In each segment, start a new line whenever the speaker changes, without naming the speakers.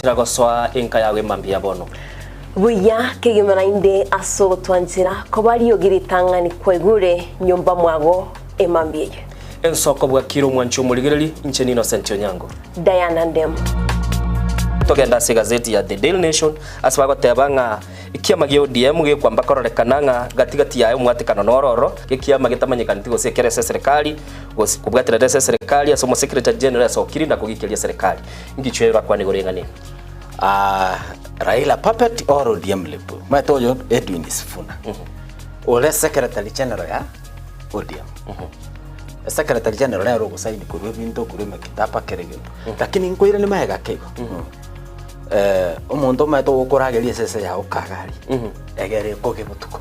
gotwanchera gosoa enka yao emambia bono.
Buya kegima naende ase ogotwanchera koba riogi ritang'ani kwaigure nyomba mwago emambia eye.
Ensoko bwakire omwanchi omorigereri, inche n'Innocent Onyango.
Diana Ndemo.
Togende ase egazeti ya The Daily Nation ase bagoteba ng'a ekiama gia ODM gekwamba kororekana ng'a gati gati yaye omwatekano noro ororo, ekiama getamanyekaneti gose ekere ase eserekari gose kobwaterera ase eserekari ase omosekretary general asokiri na kogikeria eserekari. Inki orakwane igoro y'eng'ana eye?
Ah, Raila puppet or ODM lip? Omanyete oyo Edwin Sifuna ore secretary general ya ODM. Secretary general nere ogosaini korwa ebinto korwa emekitaba kera egento. Lakini nkoiranie magega ake igo. Eh, omonto omanyete ogokorageria esese yago kagaria egere ekoge botuko.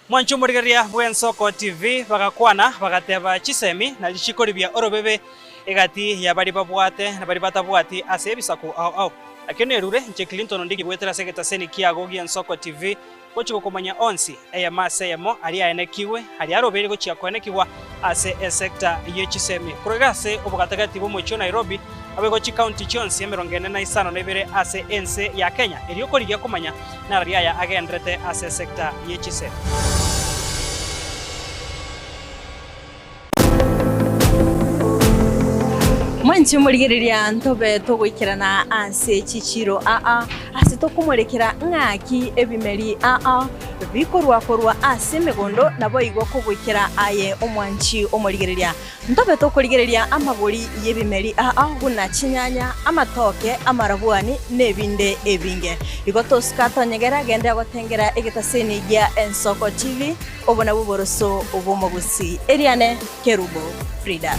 Mwanche omorigereria bw'Ensoko TV bagakwana, bagateba chisemi na richiko ribia orobebe egati ya baria babwate na baria batabwati ase ebisaku ao ao. Nakio nerure inche Clinton Ondigi goetera ase egetaseni kiago gi'Ensoko TV gochia gokomanya onsi eyemo ase eyemo aria aenekigwe aria arobeire gochia koenekigwa ase esecta ye chisemi korwa iga ase obogatagati bw'omochie o Nairobi naboigo chikaunti chionsi 45 ase ense ya Kenya erio korigia komanya Narari aya agenderete ase esecta ye chisemi.
Mwanche morigereria ntobe togoikerana ase chichiiro aa, ase tokomorekera ng'aki ebimeri aa bikorwa korwa ase emegondo, naboigo kogoikera aye omwanchi omorigereria. Ntobe tokorigereria amagori y'ebimeri aa buna chinyanya, amatoke, amarabwani, na ebinde ebinge. Igo tosuka tonyegera genda gotengera egetaseni gia Ensoko TV, obo nabwo oboroso bw'omogusii. Eriane Kerubo Frida.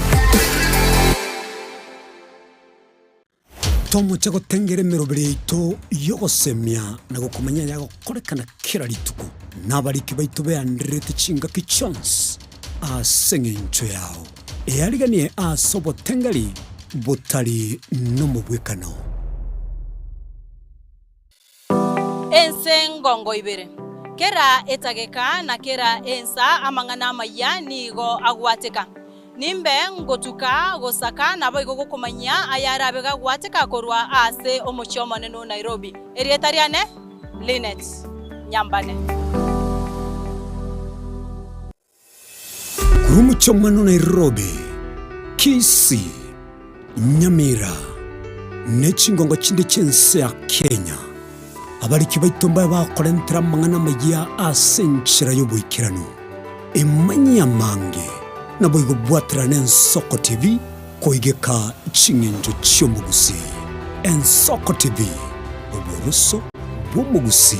Tomoche gotengera emeroberi yaito y'ogosemia na gokomanya ayagokorekana kera rituko, na abariki baito beandererete chingaki chionsi ase engencho yao. Eariganie ase obotengeri botari nomobwekano.
Ense ngongo ibere, kera etageka na kera ensa amang'ana amayia nigo agwateka. Nimbe ngotuka gosaka naboigo gokomanyia ayarabe gagwateka korwa ase omochie omonene o Nairobi. Erieta riane Linet Nyambane.
Korwa omochie omonene o Nairobi, Kisii, Nyamira, ne chingongo chinde chi'ense ya Kenya, abariki baito mbabe bakorentera amang'ana amayia ase enchera y'oboikeranu. Emanyie amange, naboigo bwaterana Ensoko TV koigeka ching'encho chi'omogusii. Ensoko TV, oboroso bw'omogusii.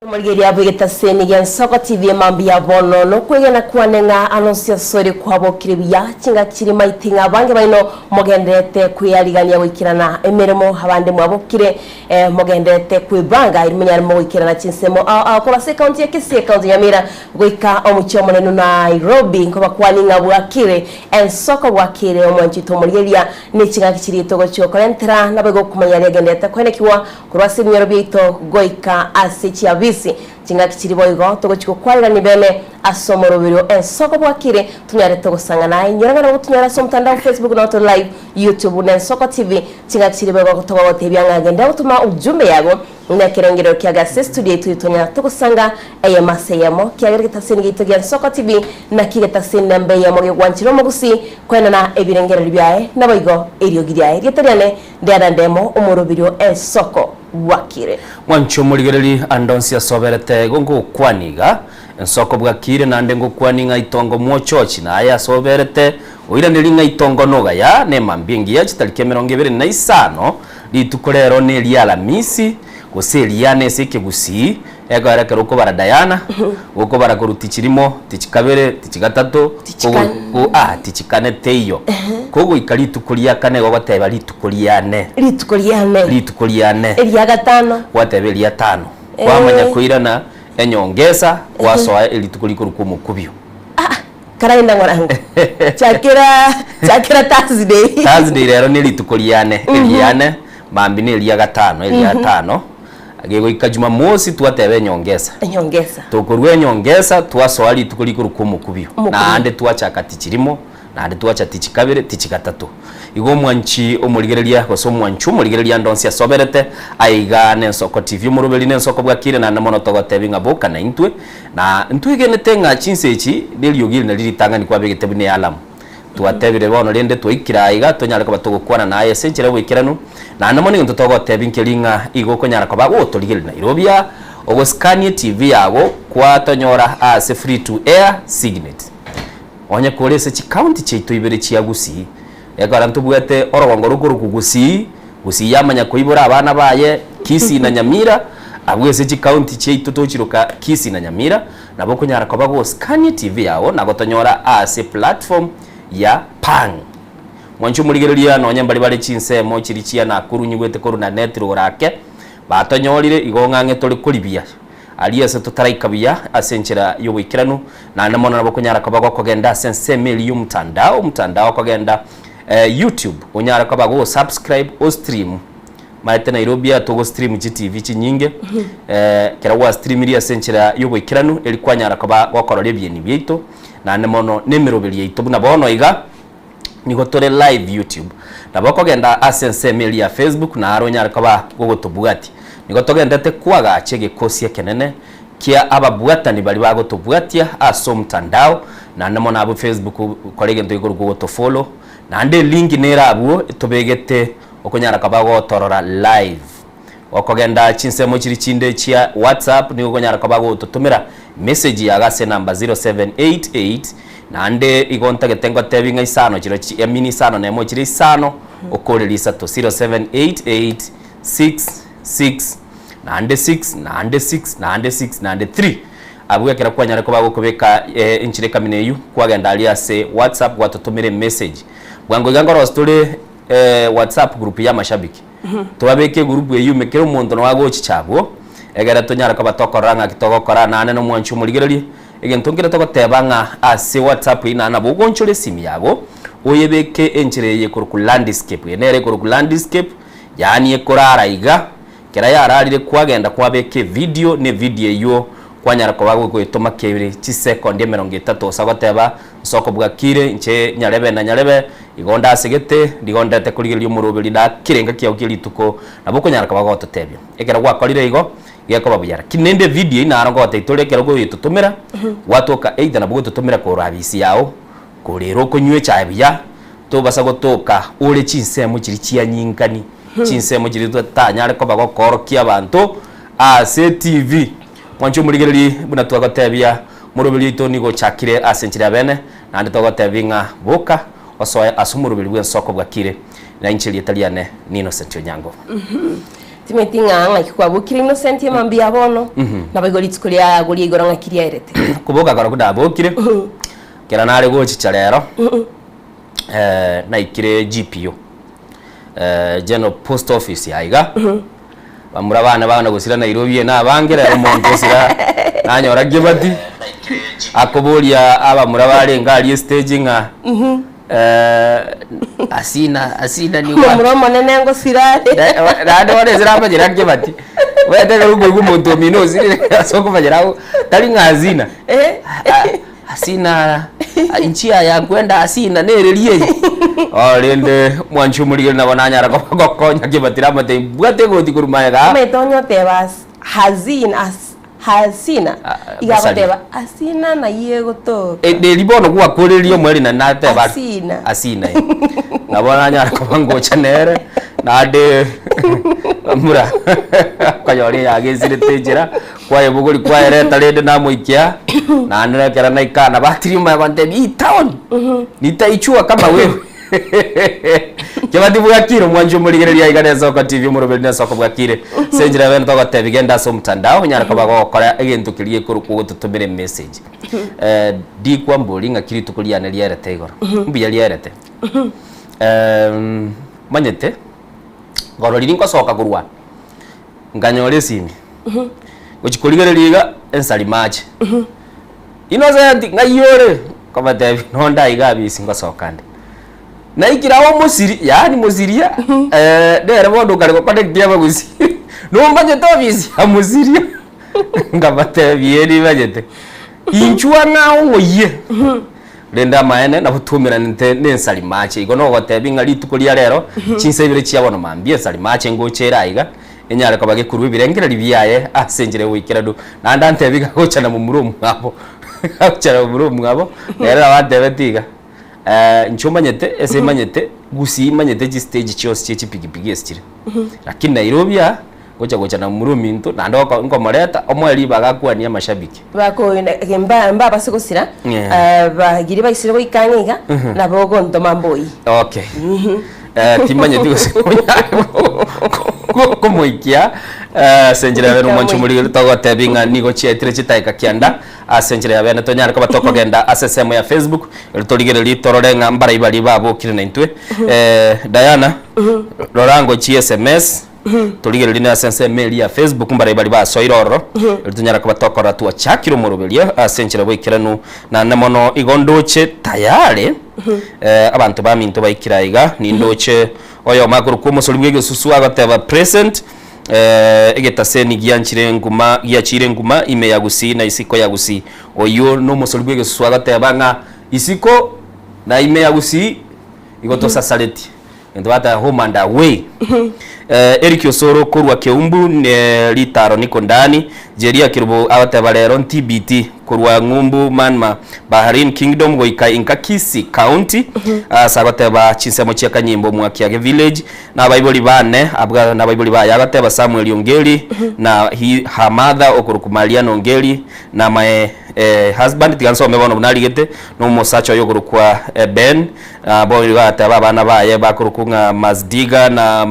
Omorigereria bw'egetaseni gia Nsoko TV mambia ya bono nokwegena kwane ng'a anonsi asore kwabokire buya chingaki chiri maiti ng'a abange baino mogendererete kweyarigania goikerana emeremo abande mwabokire eh, mogendererete kwebanga eri monyare mogoikerana chinsemo ao ao korwa ase ekaunti ya Kisii ekaunti ya Nyamira goika omochie omonene Nairobi nkobakwani ng'a bwakire ensoko bwakire omwanchi oito omorigereria ne chingaki chiria togochia gokorentera naboigo okomanya aria agendererete koenekigwa Korwa ase ebinyoro biaito goika ase chiabisi, chingaki chiria boigo togochia gokwarerania bene ase omoroberio ensoko bwakire, tonyarete gosang'ana aye. Inyora ng'a nabo gotonyora ase omotandao Facebook nabo tore live, YouTube na Ensoko TV, chingaki chiria boigo togogotebia ng'a genda gotoma ujumbe yago na ekerengerero kiago ase estudio yaito tonyara togosanga eyemo ase eyemo kiagera egetaseni giaito gia Ensoko TV naki egetaseni namba eyemo gegwanchire omogusii koenana ebirengererio biaye naboigo eriogi riaye. Rieta riane Ndiana ndemo omoroberio ensoko bwakire.
Mwanche omorigereri ande onsi asoberete igo ngokwana iga, ensoko bwakire naende ngokwani ng'a itongo mwochochi naye asoberete, oiraneri ng'a itongo nogaya nemambia engiya chitariki 25 rituko rero neria Alamisi, gose eriana ase ekegusii. Ekero ekero okobara Diana, gokobara korwa tichirimo, tichikabere, tichigatato,
Tichikane.
kogo- ah, tichikane teiyo. Kogoika rituko ria kane igo ogoteba rituko riane.
Rituko riane.
Rituko riane.
Eria gatano.
Gwateba eria tano.
Eh.
Kwamanya koirana enyongesa, gwasoa erituko rikorokwa omokubio.
Ah, karaenda ng'orango. Chakera, chakera Thursday.
Thursday rero ne rituko riane, eriane, mambia ne eria gatano, eria tano. Gegoika Jumamosi twateba enyongesa.
Enyongesa.
Tokorua enyongesa twasoa rituko rikorokwa omokubio.
Omokubio.
Naende twachaka tichirimo, naende twacha tichikabere, tichigatato. Igo omwanchi omorigereria gose omwanchwa omorigereria ande onsi asoberete aiga nensoko TV omoroberi nensoko bwakire naende mono togotebi ng'a boka naintwe na ntwegenete ng'a chinsa echi neriogi eri nario ritang'ani kwabegete buna ealamu. Twatebire bono rende twaikire aiga tonyare koba togokwana naye ase enchera y'oboikeranu, naende mono egento togotebia nkeri ng'a igo okonyara koba gotorigereria Nairobi aa, ogosikanie TV yago kwatonyora ase free to air signet. Onye kore ase chicounty chiaito ibere chia Gusii, ekero ntobwate orogongo rokorokwa Gusii, Gusii yamanya koibora abana baye Kisii na Nyamira, abwo ase chicounty chiaito tochiroka Kisii na Nyamira, Nabo okonyara koba gosikanie TV yao na gotonyora ase platform ya Pang. Mwanche omorigereria nonye mbari bare chinsemo chiri chia Nakuru nyigwete korwa na net rogoro ake batonyorire igo ng'ang'e tore koribia aria ase totaraika buya ase enchera y'oboikeranu naende mono nabo okonyara koba gokogenda ase ensemo eria y'omtandao omtandao okogenda YouTube onyare koba go subscribe o stream Maete Nairobi aa togo stream chi TV chinyinge, ekero gwa streamirie ase enchera y'oboikeranu eri kwanyara koba gokorora ebieni biaito naende mono na emeroberi yaito buna bono iga nigo tore live YouTube. Nabo okogenda ase ensemo eria ya Facebook naro onyare koba gogotobwatia. Nigo togendete koagacha egekosi ekenene kia ababwatani baria bagotobwatia ase omtandao naende mono abwo Facebook kora egento gekorokwa gotofollow naende elink nere abwo tobegete Okonyara koba gotorora live. Gokogenda chinsemo chiri chinde chia WhatsApp nigo okonyara koba gototomera message yago ase enamba 0788 naende igo ntagete ngotebi ng'a isano chiro chi I mean isano nemo chire isano okoreria isato 0788 66 naende 6 naende 6 naende 6 naende 3 abwo ekero kwanyare koba gokobeka enchera ekamina eywo kwagenda aria ase WhatsApp gwatotomera emessage bwango iga nkorosia tore WhatsApp group ya amashabiki twabeka egroup eywo ime kera omonto nabo agochicha abwo egere tonyare koba tokorora ng'aki togokora naende na omwanchi omorigererie egento nkere togoteba ng'a ase WhatsApp eywo naende nabo ogoonchora esimi yago oyebeke enchera eye ekorokwa landscape eye nere ekorokwa landscape yaani ekorara iga Kera yararire kwagenda kwabeka evidio, na evidio eyio kwanyara koba gogoetoma kere chisekondi emerongo etato gose agoteba, Nsoko bwakire, inche nyarebe na nyarebe, igo ndasegete, nigo ndete korigereria omoroberi ndakire engaki yao kie rituko, nabo okonyara koba gogototebia. Ekero gwakorire igo, gekoba buya. Lakini rende evidio eyio naro ngogotebia tore ekero ogoyetotomera, gwatoka either nabo ogototomera korwa abisi yao, korera okonywa echae buya, Tobasa gotoka ore chinsemo chiria chianyinkani, chinsemo chiria totanyare koba gokoorokia abanto ase TV. Mwanche omorigererie buna twagotebia moroberi oito nigo ochakire ase enchera ya bene, naende togotebia ng'a boka osoe ase omoroberi bw'ensoko bwakire. Na inche erieta riane ni Innocent Onyango.
Timanyeti ng'a ng'aki kwabokire Innocent emambia ya bono, naboigo rituko riago ria igoro ng'aki riaerete.
Koboka korokwo nabokire, kera nare gochicha rero. Naikire GPO, General Post Office aiga, bamura bane bana gosira Nairobi eye nabange rero omonto osira nanyora Kibati, akoboria abamura barenge aria estage ng'a Asina Asina ni wapi?
Momura omonene ngosira are.
Naende bono ase namanyera Kibati, omanyete ekero okoigwa omonto omino osirire ase okomanyera tari ng'a Asina. Asina njia ya kwenda Asina nereri eye. Oh, rende mwanchi omorigeri nabo nanyara koba gokonya kibatire amate mbwate egoti korwa magega aa.
Omanyete onye oteba as hazin as hasina
Ah,
iga
Basari.
agoteba asina naye egotoka.
Eh, neri bono gwakoreria omweri na nateba
Asina.
Asina eh. Nabo nanyara koba ngocha nere naende mura okonyora eyagesirete enchera Kwayebogori kwayereta rende namoikia, naende ekero naika na batirimba bagontebia hii town nitaichua kama wewe. Kebati bwakire omwanchi omorigereria aiga na Ensoko TV omoroberi na Ensoko bwakire. Ase enchera ya bene togotebi genda ase omotandao onyare koba gogokora egento keria gekorokwa ogototomera emessage. Eh, dikwa mbori ng'aki rituko riane riarete igoro. Mbuya riarete. Manyete, igoro riria nkosoka korwa nkanyora esimi, gochia korigereria iga, ensari mache. Innocent ng'ai ore? Nkobatebia nonde aiga abisi ngosoka nde. Naikire agwo omosiri, yaani mosiria nere bono okare goconnectia abagusii, nomanyete ofisi ya mosiria? Nkabatebia ee nimanyete. Inchuo ang'e ao ng'oyie. Rende amaene nabo twaumeranete nensari mache. Igo nogotebia ng'a rituko ria rero chinsa ibere chia bono mambia ensari mache ngocha ere aiga, enyare koba gekorwa ebirengererio biaye ase enchera y'oboikeranu. Naende antebie iga agocha na momura omwabo, agocha na momura omwabo, nere nabo antebetie iga, inche omanyete ase manyete gusii manyete chistage chionsi chia chipigipigi ase chire, lakini Nairobi aa. Gocha gocha na momura ominto, naende oko nkomoreta, omoe ribaga akwanie amashabiki.
Bakoina mba mbabase gosira,
Yeah.
eh, bagiri baisire goika ang'e iga, nabo ogontoma mboi.
Okay. Eh, timanyeti gose onyare komoikia eh, ase enchera ya bene omwancho omorigeri togotebi ng'a nigo chiaetire chidakika kianda ase enchera ya bene tonyare koba tokogenda ase ensemo ya Facebook eri torigererie torore ng'a mbarai baria babokire naintwe. Eh, Diana, rora ngochie sms Torigererie nase ensemo eria ya Facebook mbaria baria basoire ororo, erio tonyare koba tokorora twachakire omoroberio ase enchera boikeranu. Naende mono igo ndoche tayari abanto baminto baikire aiga, nindoche oyomo akorokwa omosori bw'egesusu agoteba present, egetaseni gianchire nguma giachire nguma ime ya Gusii na isiko ya Gusii. Oyio nomosori bw'egesusu agoteba ng'a isiko na ime ya Gusii igo tosasaretie. Gento bateba home and away. Eric Osoro korwa Keumbu ne ritaro niko ndani. Jeria Kerubo agoteba rero ntbt korwa ng'umbu Manma Bahrain Kingdom goika inka Kisii County. Ase agoteba chinsemo chia Kanyimbo Mwakiage Village na abaibori bane abwa na abaibori baye agoteba Samuel Ongeri na hi her mother okorokwa Marian Ongeri na my husband tiga nsome bono buna arigete na omosacha oye okorokwa Ben Naboigo agateba abana baye bakorokwa ng'a Mazdiga na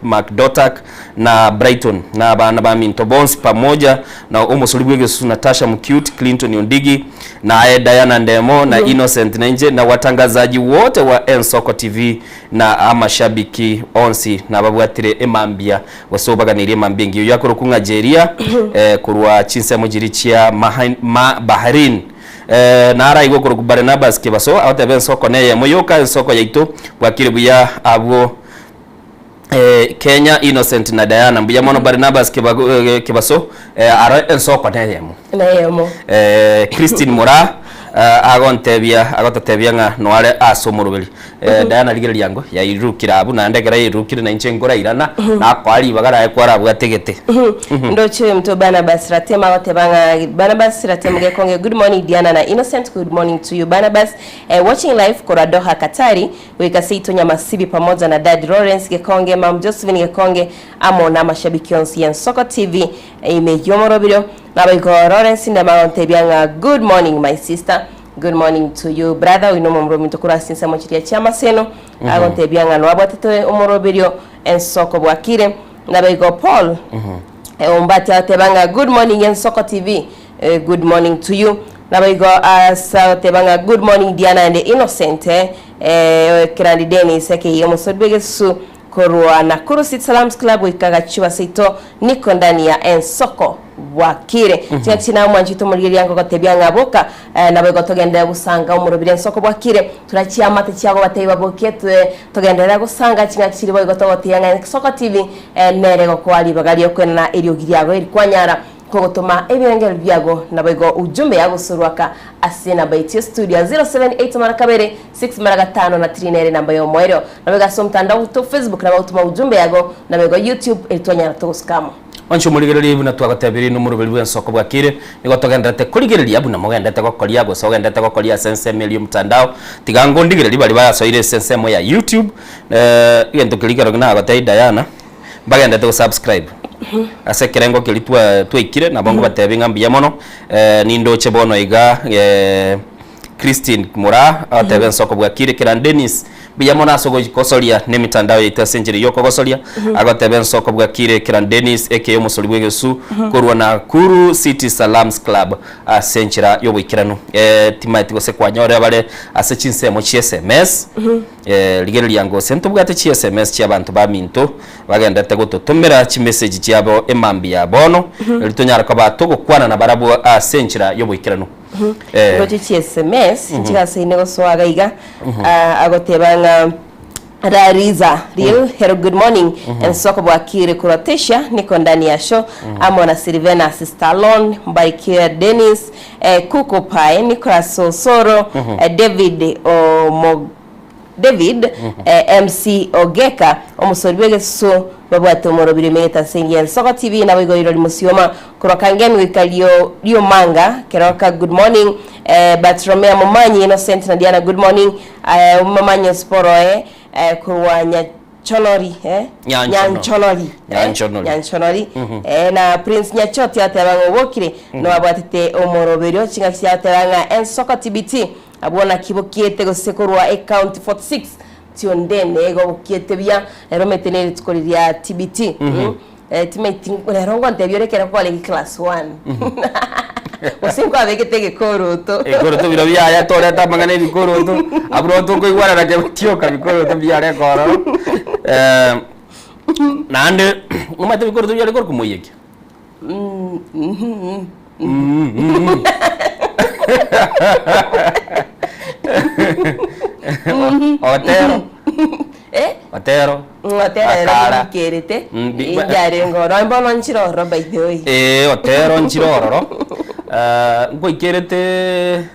Macdotak na Brighton, na abana baminto bonsi pamoja na omosori bw'egesusu Natasha Mucute, Clinton Ondigi, na aye Diana Ndemo, na Innocent na inche, na watangazaji wote wa Ensoko TV, na amashabiki onsi nababwatire emambia gose obaganeirie emambia engiya. Oyio akorokwa ng'a Jeria korwa chinsemo chiria chia Bahrain. Naraigwe okorokwa Barinabas kebaso, agoteba ensoko neyemo yoka, ensoko yaito, bwakire buya abwo Kenya, Innocent na Diana. Mbuya mono Barinabas kebaso, aro ensoko neyemo.
Neyemo.
Christine Moraa agontebia, agototebia ng'a noare ase omoroberi. Diana rigereria ango, yairurukire abwo, naende ekero yairurukire nainche nkorairana, nakoa ribaga raye kwarabwate gete.
Ndoche oyominto Barnabas Ratemo agoteba ng'a Barnabas Ratemo Gekonge good morning Diana na Innocent good morning to you Barnabas eh, watching live korwa Doha Katari goika seito Nyamasibi pamoja na Dad Lawrence Gekonge Mam Josephine Gekonge amo na amashabiki onsi y'Ensoko TV ime y'omoroberio naboigo Lawrence Ndema agontebia ng'a good morning my sister Good morning to you brother, oyo nomomura ominto korwa ase chinsemo chiria chi'amaseno, agontebia ng'a nwabwatete omoroberio ensoko bwakire. Nabaigo Paul Ombati agoteba ng'a good morning Ensoko TV, eh, good morning to you. Nabaigo ase agoteba ng'a good morning Diana and Innocent, eh, eh, Kerandi Dennis aka omosori bw'egesusu Korwa Nakuru City Salams Club goika Gachuba seito niko ndani ya ensoko bwakire. Chingaki china omwanchete omorigereria ngogotebia ng'a boka eh, naboigo togenderere gosanga omorobiri ensoko bwakire. Tura chiamate chiago batebi babokie twe togenderere gosanga chingaki chiri boigo togotebia ng'a Ensoko TV eh, nere egokoa ribaga riokoenana eriogi riago eri kwanyara Kogotoma ebirengererio biago, naboigo ujumbe yagosorwaka ase enamba yaito ya studio ya 078 mara kabere 6 mara gatano na 3 nere enamba y'omoerio. Naboigo ase omotandao oito Facebook nabo agotoma ujumbe yago, naboigo YouTube eri twanyara togosuka amo.
Onche omorigererie buna twagotebirie nomoroberi bw'ensoko bwakire, nigo togendererete korigereria buna mogendete gokoria gose ogendete gokoria ase ensemo eria y'omotandao. Tiga ngondigererie baria basoire ase ensemo ya YouTube, egento keria ekero nagotebia Diana, mbagendete go subscribe ase ekerengo keria twa twaikire nabo ngobatebia ng'a mbuya mono nindoche bono iga Christine Moraa agoteba ensoko bwakire kera Dennis. Mbuya mono ase ogosoria nemitandao yaito ase enchera y'okogosoria. Agoteba ensoko bwakire Kiran Dennis aka omosori bw'egesu korwa Nakuru City Salams Club ase enchera y'oboikeranu. Eh, timaeti gose kwanyorire bare ase chinsemo chi sms. Eh, rigereria gose ntobwate chi sms chi'abanto baminto bagenderete gototomera chimessage chiabo emambia ya bono, erio tonyare koba togokwana nabarabwo ase enchera y'oboikeranu. Eh.
Ngoche chi sms nchigasaine gosoa iga iga ah, agoteba ng'a Rariza Real hello good morning ensoko bwakire korwa Tesha niko ndani ya show amo na Silvena Stallone Mbarikiwe Dennis eh, Kuku Pai Nicholas Osoro eh, David Omo David eh, MC Ogeka omosori bw'egesusu babwate omorobiri omegete ase engiya Ensoko TV naboigo rirori Musioma korwa Kangemi goika rio Riomanga Keroka good morning eh, Bartolomea Momanyi Innocent na Diana good morning eh, Momanyi Osiporoe eh, korwa Nyachonori eh,
Nyanchonori.
Nyanchonori eh,
Nyanchonori.
Nyanchonori eh, na Prince Nyachoti ateba ng'a obokire nobabwatete omoroberio chingaki chiateba ng'a Ensoko TBT Abwo naki bokiete gose korwa ecounty 46 tiondene igo bokiete buya rero omanyete ne rituko riria TBT mm eh timaeti rero ngontebia ore ekero kwarenge class one gose nkwabegete egekoroto
Ebikoroto biro biaye torete amang'ana ebikoroto abwo nabo tokoigwanana kebutioka bikoroto mbiarenge ororo naende omanyete ebikoroto biare korokwa moiyekia. Otero.
Eh?
Otero.
Otero ere
Akara.
bikerete
Mm, bi-
yarenge oro bono nchire ororo by the way
Eh, otero nchire ororo. Eh, nkoikerete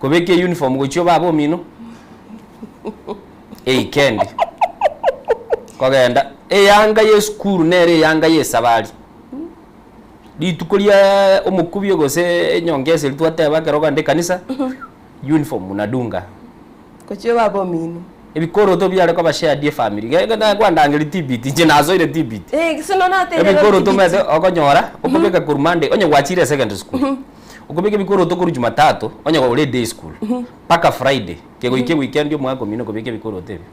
kobeka uniform gochia baba omino. Eikendi. Kogenda eyanga ya esukuru nere eyanga ya esabari. Rituko ria omokubio gose enyongesa eria twateba ekero okogenda ekanisa, uniform unadunga.
Gochia baba omino.
Ebikoroto biare koba shared efamiri. Ge- ge- kwandangeria TBT, inche nasoire TBT.
Eh, gose nonya natebire
Ebikoroto
TBT.
omanyete okonyora, okobeka korwa Monday, onye gwachire secondary school, okobeka ebikoroto korwa Jumatatu, onye ore day school, mpaka Friday. Kegoika ewikendi omwaka omino kobeka ebikoroto ebi.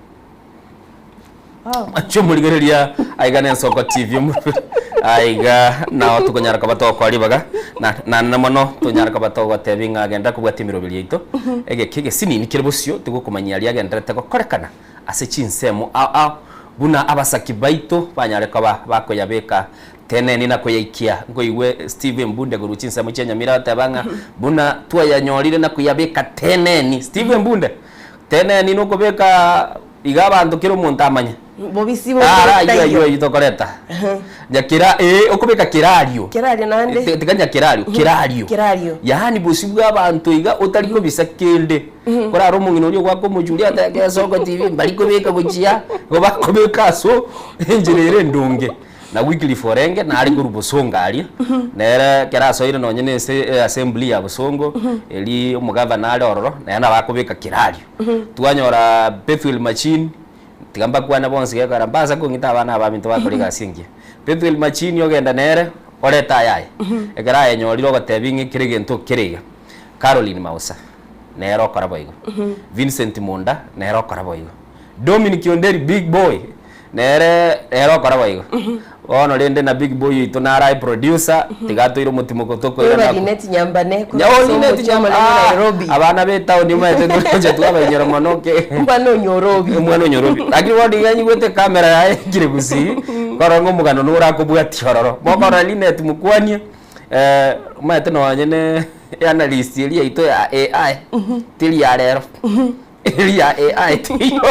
Ache omorigereria aiga na Ensoko TV omoroberi aiga nao tokonyara koba togokoa ribaga na naende mono tonyare koba togotebia ng'a genda kobwatia emeroberi yaito egeki egesinini kere bosio tigokomanyia aria agenderete gokorekana ase chinsemo ao ao buna abasaki baito banyare koba bakoyabeka Teneni na koyaikia. Nkoigwe Steve Mbunde korwa chinsemo chia Nyamira agoteba ng'a buna twayanyorire na koyabeka teneni. Steve Mbunde, teneni nokobeka iga abanto kera omonto amanye.
Bobisi bonde
Ara aywo aywo
botaiyo.
aywo tokoreta. Nyakera ee okobeka kerario.
Kerario naende?
Ti- Tiga nyakerario, kerario.
Kerario.
Yaani bosio bwa abanto iga otari kobisa kende. Korare omong'ina oria ogwaka omochuri atebe Gesongo TV mbari kobeka gochia, igo bakobeka aso enchera ere endonge. Na Wycliffe orenge nare korwa bosongo aria, nere ekero asoire nonye na ase eassembly ya bosongo, eria omogavana are ororo, nere nabo akobeka kerario. Twanyora Bethuel Machini, tiga mbakwane bonsi gekogera mbasa kong'ita abana aba baminto bakora egasi engiya. Bethuel Machini ogenda nere, orete ayaye, ekero ayenyorire ogotebi ng'a kera egento kere iga. Caroline Mausa, nere okora boigo. Vincent Munda, nere okora boigo. Dominic Onderi, big boy, Nere nere okora boigo. Bono rende na big boy oito nare aye producer, tiga toire omotimoko tokoirana
Korwa
ko.
Linet Nyambane korwa
Nya
ase
oh Linet
omochie omonene
Ah,
Nairobi.
abana be etown omanyete togocha twabainyora mono ke.
Omwana o Nyorobi.
Omwana o Nyorobi. Lakini bono nigo anyigwete ecamera yaye ekire gusii, korora ng'a omogano norakobwatia ororo. Mokorora Linet mokwanie, omanyete nonye ne eanalyst eria yaito ya AI, teri ya rero. Eria AI teiyo.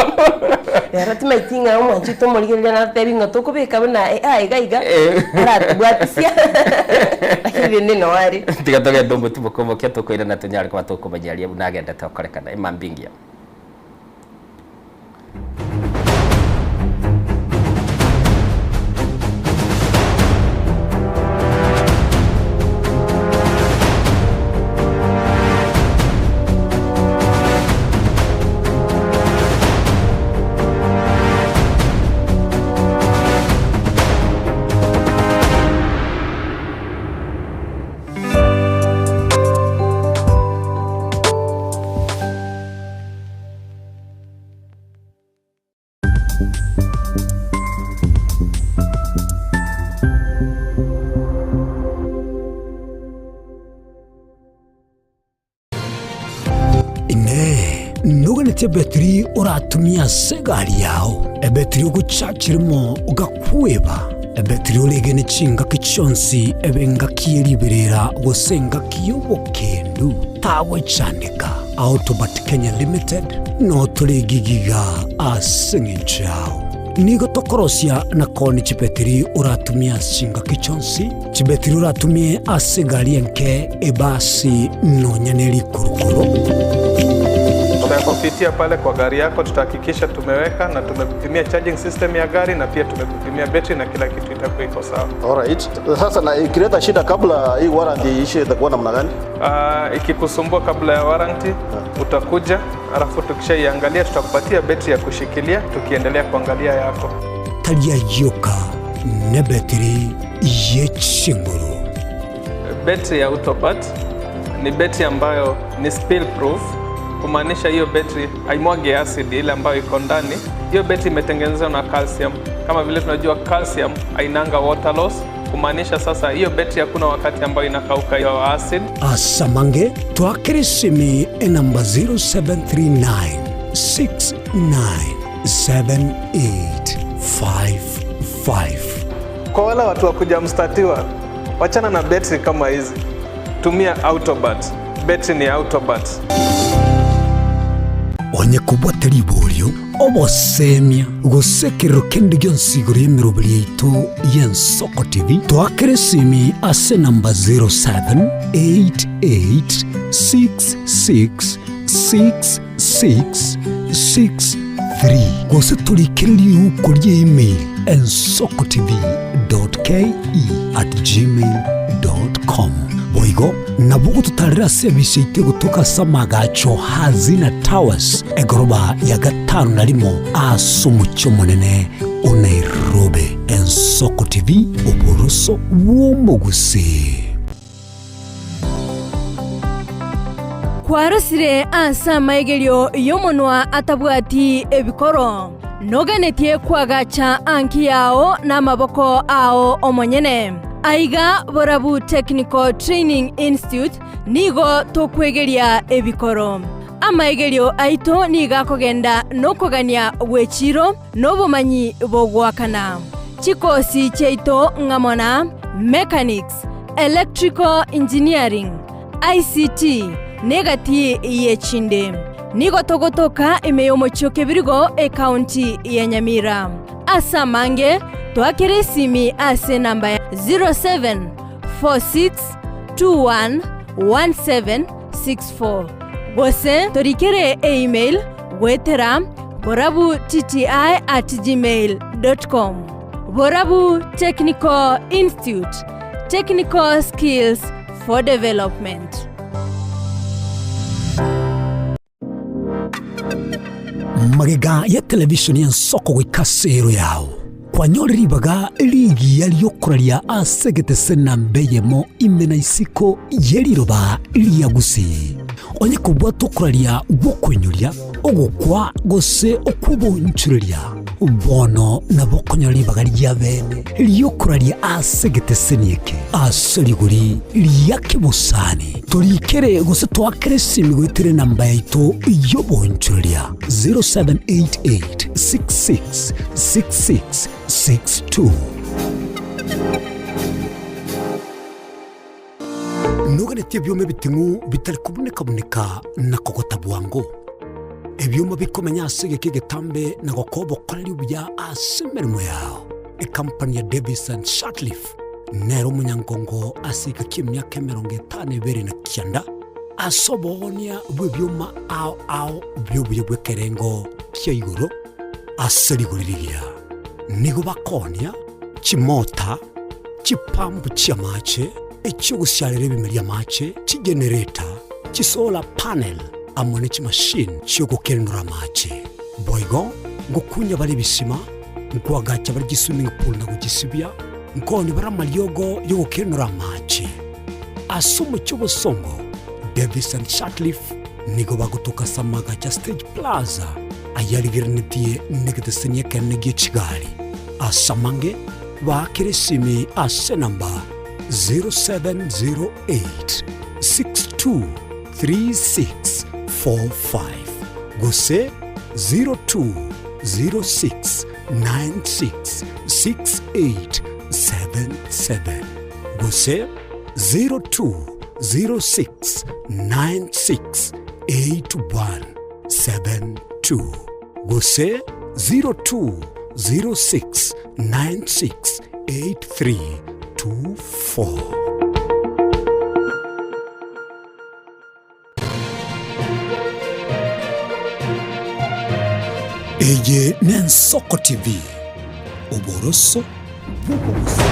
Rero timaeti ng'a omwanchete omorigereria natebi ng'a tokobeka buna AI iga iga
Eh.
aratobwatisia lakini rende noo are.
Tiga togende omotimoko omokia tokoirana tonyare koba tokomanya aria buna agendete gokorekana. Emambia engiya.
Noganetie ebetiri oratumie ase egari yao, ebetiri ogochachire mo ogakweba, ebetiri oregene chingaki chionsi ebe engaki ye riberera gose engaki y'obokendu, tagwechandeka. Autobat Kenya Limited notore egigiga ase eng'encho yao. Nigo tokorosia na koonia chibetiri oratumie ase chingaki chionsi, chibetiri oratumie ase egari enke, ebasi, nonya ne rikurukuru.
Tutakupitia pale kwa gari yako, tutahakikisha tumeweka na tumekupimia charging system ya gari na pia tumekupimia betri na kila kitu itakuwa iko sawa.
Alright. Sasa na ikileta shida kabla hii warranty iishe itakuwa namna gani?
Ikikusumbua kabla ya warranty utakuja, alafu tukishaiangalia tutakupatia betri ya kushikilia tukiendelea kuangalia yako.
Tari ayioka nebetiri ye chinguru.
Betri ya Autobat ni betri ambayo ni spill proof, kumaanisha hiyo betri haimwagi acid ile ambayo iko ndani. Hiyo betri imetengenezwa na calcium. Kama vile tunajua calcium hainanga water loss, kumaanisha sasa hiyo betri hakuna wakati ambayo inakauka hiyo acid.
Asamange twakere esimi enamba 0739 697855.
Kwa wale watu wa kuja mstatiwa, wachana na betri kama hizi, tumia Autobat. Betri ni Autobat.
Onye kobwate riborio, obosemia, gose ekerero kende gionsi igoro y'emeroberi yaito y'Ensoko TV, toakere esimi ase enamba 0788666663 gose torikere riuko ria email ensokotv.ke@gmail.com. Boigo nabo ogototarera ase ebisa yaito egotoka ase amagacho Hazina Towers, egoroba ya gatano na rimo ase omochie omonene o Nairobi. Ensoko TV, oboroso bw'omogusii.
Kwarosire ase amaigerio y'omonwa atabwati ebikoro, noganetie koagacha anki yao namaboko ao omonyene. Aiga Borabu Technical Training Institute nigo tokwegeria ebikoro. Amaigerio aito nigo akogenda nokogania gw'echiro na obomanyi bogoakana. Chikosi chiaito ng'amo na Mechanics, Electrical Engineering, ICT, na egati y'echinde. Nigo togotoka ime y'omochie o Kebirigo, ekaunti ya Nyamira. Ase amange, toakere esimi ase enamba ya 0746211764 gose torikere eemail goetera borabutti@gmail.com. Borabu Technical Institute, technical skills for development.
Magega ya televishoni y'ensoko goika ase ero yao, kwanyorire ribaga rigiya ri'okoraria ase egetese namba eyemo ime na isiko ye riroba ria Gusii. Onye kobwata okoraria gw'okoinyoria, ogokwa gose okw'obonchoreria, bono nabo okonyora ribaga ria bene ri'okoraria ase egeteseni eke ase rigori ria kebosani. Torikere gose toakere esimi goetera enamba yaito y'obonchoreria 0788 66 66 62. Noganetie ebioma ebiting'u bitari kobuneka-buneka na kogota bwango, ebioma bikomenya ase egeka egetambe na gokoa obokoreri obuya ase emeremo yao. Ekampani ya Davis and Shirtliff nere omonyangongo ase egeka ki'emiaka 52 na ase oboonia bw'ebioma ao ao bi'obuya bw'ekerengo kia igoro ase rigori rigiya. Nigo bakoonia chimota, chipampu chi'amache, echi'ogosiarera ebimeri amache, chigenereta, chisolar panel, amo ne chimashini chi'ogokenenora amache. Boigo ngokunya bare ebisima, nkoagacha bare chiswimming pool na gochisibia, nkoonia bare amariogo y'ogokenenora amache. Ase omochie obosongo, Davis and Shirtliff nigo bagotoka ase amagacho a Stage Plaza ayarigereretie negeteseni ekenene gie chigari. Ase amange, Baakere esimi ase enamba 0708 623645. gose 0206966877 gose 0206968172 gose 0206968324. Eye n'Ensoko TV, oboroso bw'obogusii.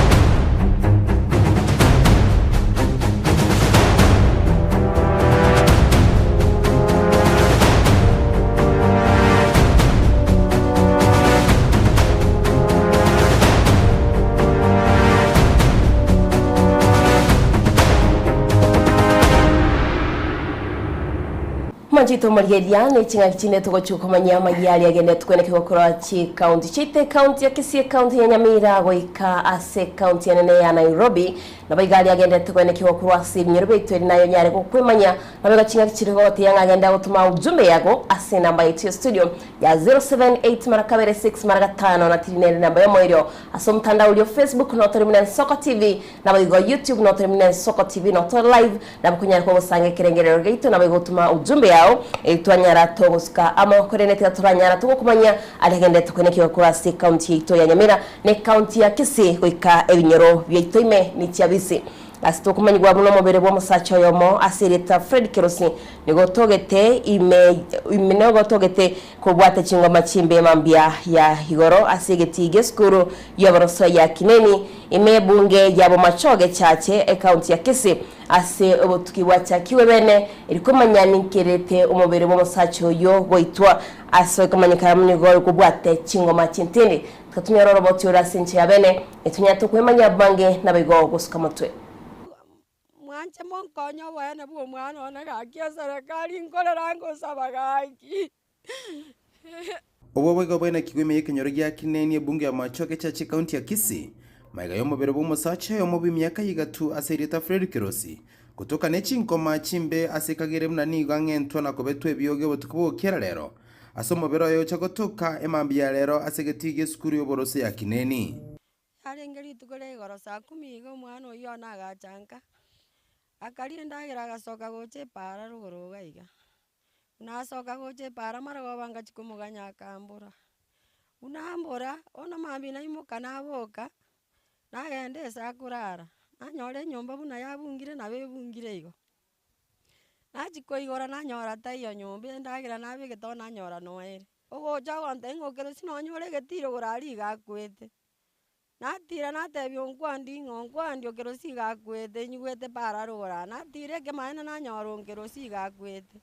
Mwanchete omorigereria ne ching'aki chinde togochia komanyia amayia aria agenderete kwenekigwa korwa chikaunti chiaito ekaunti ya Kisii, ekaunti ya Nyamira goika ase ekaunti enene ya Nairobi. Nabo iga aria agenderete kwenekigwa korwa ase ebinyoro biaito eri naye onyare gokwemanya. Nabo igo ching'aki chire gogotebia ng'a genda gotoma ujumbe yago ase enamba yaito ya studio ya 078 mara kabere 6 mara gatano na tiri nere namba yomoerio ase omotandao oria o Facebook notore buna Ensoko TV Naboigo YouTube notore buna Ensoko TV notore live nabo konyara kogosanga ekerengerero giaito naboigo gotuma ujumbe yao eri twanyara togosuka amo korende tiga toranyara togokomanyia aria agenderete koenekigwa korwa ase ecounty yaito ya Nyamira na ecounty ya Kisii goika ebinyoro biaito ime ne chiabisi ase tokomanyigwa buna omobere bw'omosacha oyomo ase erieta Fred Kerosi nigo otogete ime ime nigo otogete Kobwate chingoma chimbe mambia ya igoro ase egetii gi'esukuru y'oboroso ya Kineni, ime y'ebunge ya Bomachoge Chache, ecounty ya Kisii, ase obotuki bwachakigwe bene eri komanya ninkerete omobere bw'omosacha oyio goitwa ase okomanyekana buna nigo kobwate chingoma chintindi. Tikatumia oroboti ore ase enchera ya bene, etonyare tokwemanya abange naboigo gosuka motwe.
Mwanche monkonye oboene bw'omwana one gaki eserekari nkorera ngosaba gaki.
Obwo boigo bwenekigwe ime y'ekenyoro gia Kineni ebunge ya Machoge Church ekaunti ya Kisii, magega y'omobere bw'omosacha oyomo bw'emiaka y'igatu ase erieta Fred Kerosi, gotoka ne chinkoma chimbe ase ekagere buna nigo ang'entwa na kobetwa ebioge obotuko bw'ogokiera rero, ase omobere oye ocha gotoka emambia ya rero ase egetii gi'esukuru y'oboroso ya Kineni.
Yarenge rituko ria igoro saa kumi iga omwana oyio one agacha nka, akaria endagera agasoka gocha epaara rogoro iga iga. Buna asoka gocha epaara marogoba ngachia komoganya akambora, buna ambora, bono mambia naimoka naboka, nagenda ase akorara, nanyora enyomba buna yabungire nabo ebungire igo. Nachia koigora nanyora taiyo nyomba endagera nabegete oo nanyora noere. Ogocha ogontebia ng'a okerosi nonyore egetiro igoro aria iga akwete. Natira natebia onkwandi ng'a onkwandi okerosi iga akwete nyigwete para rogoro aa, natira ekemaene nanyora onkerosi iga akwete.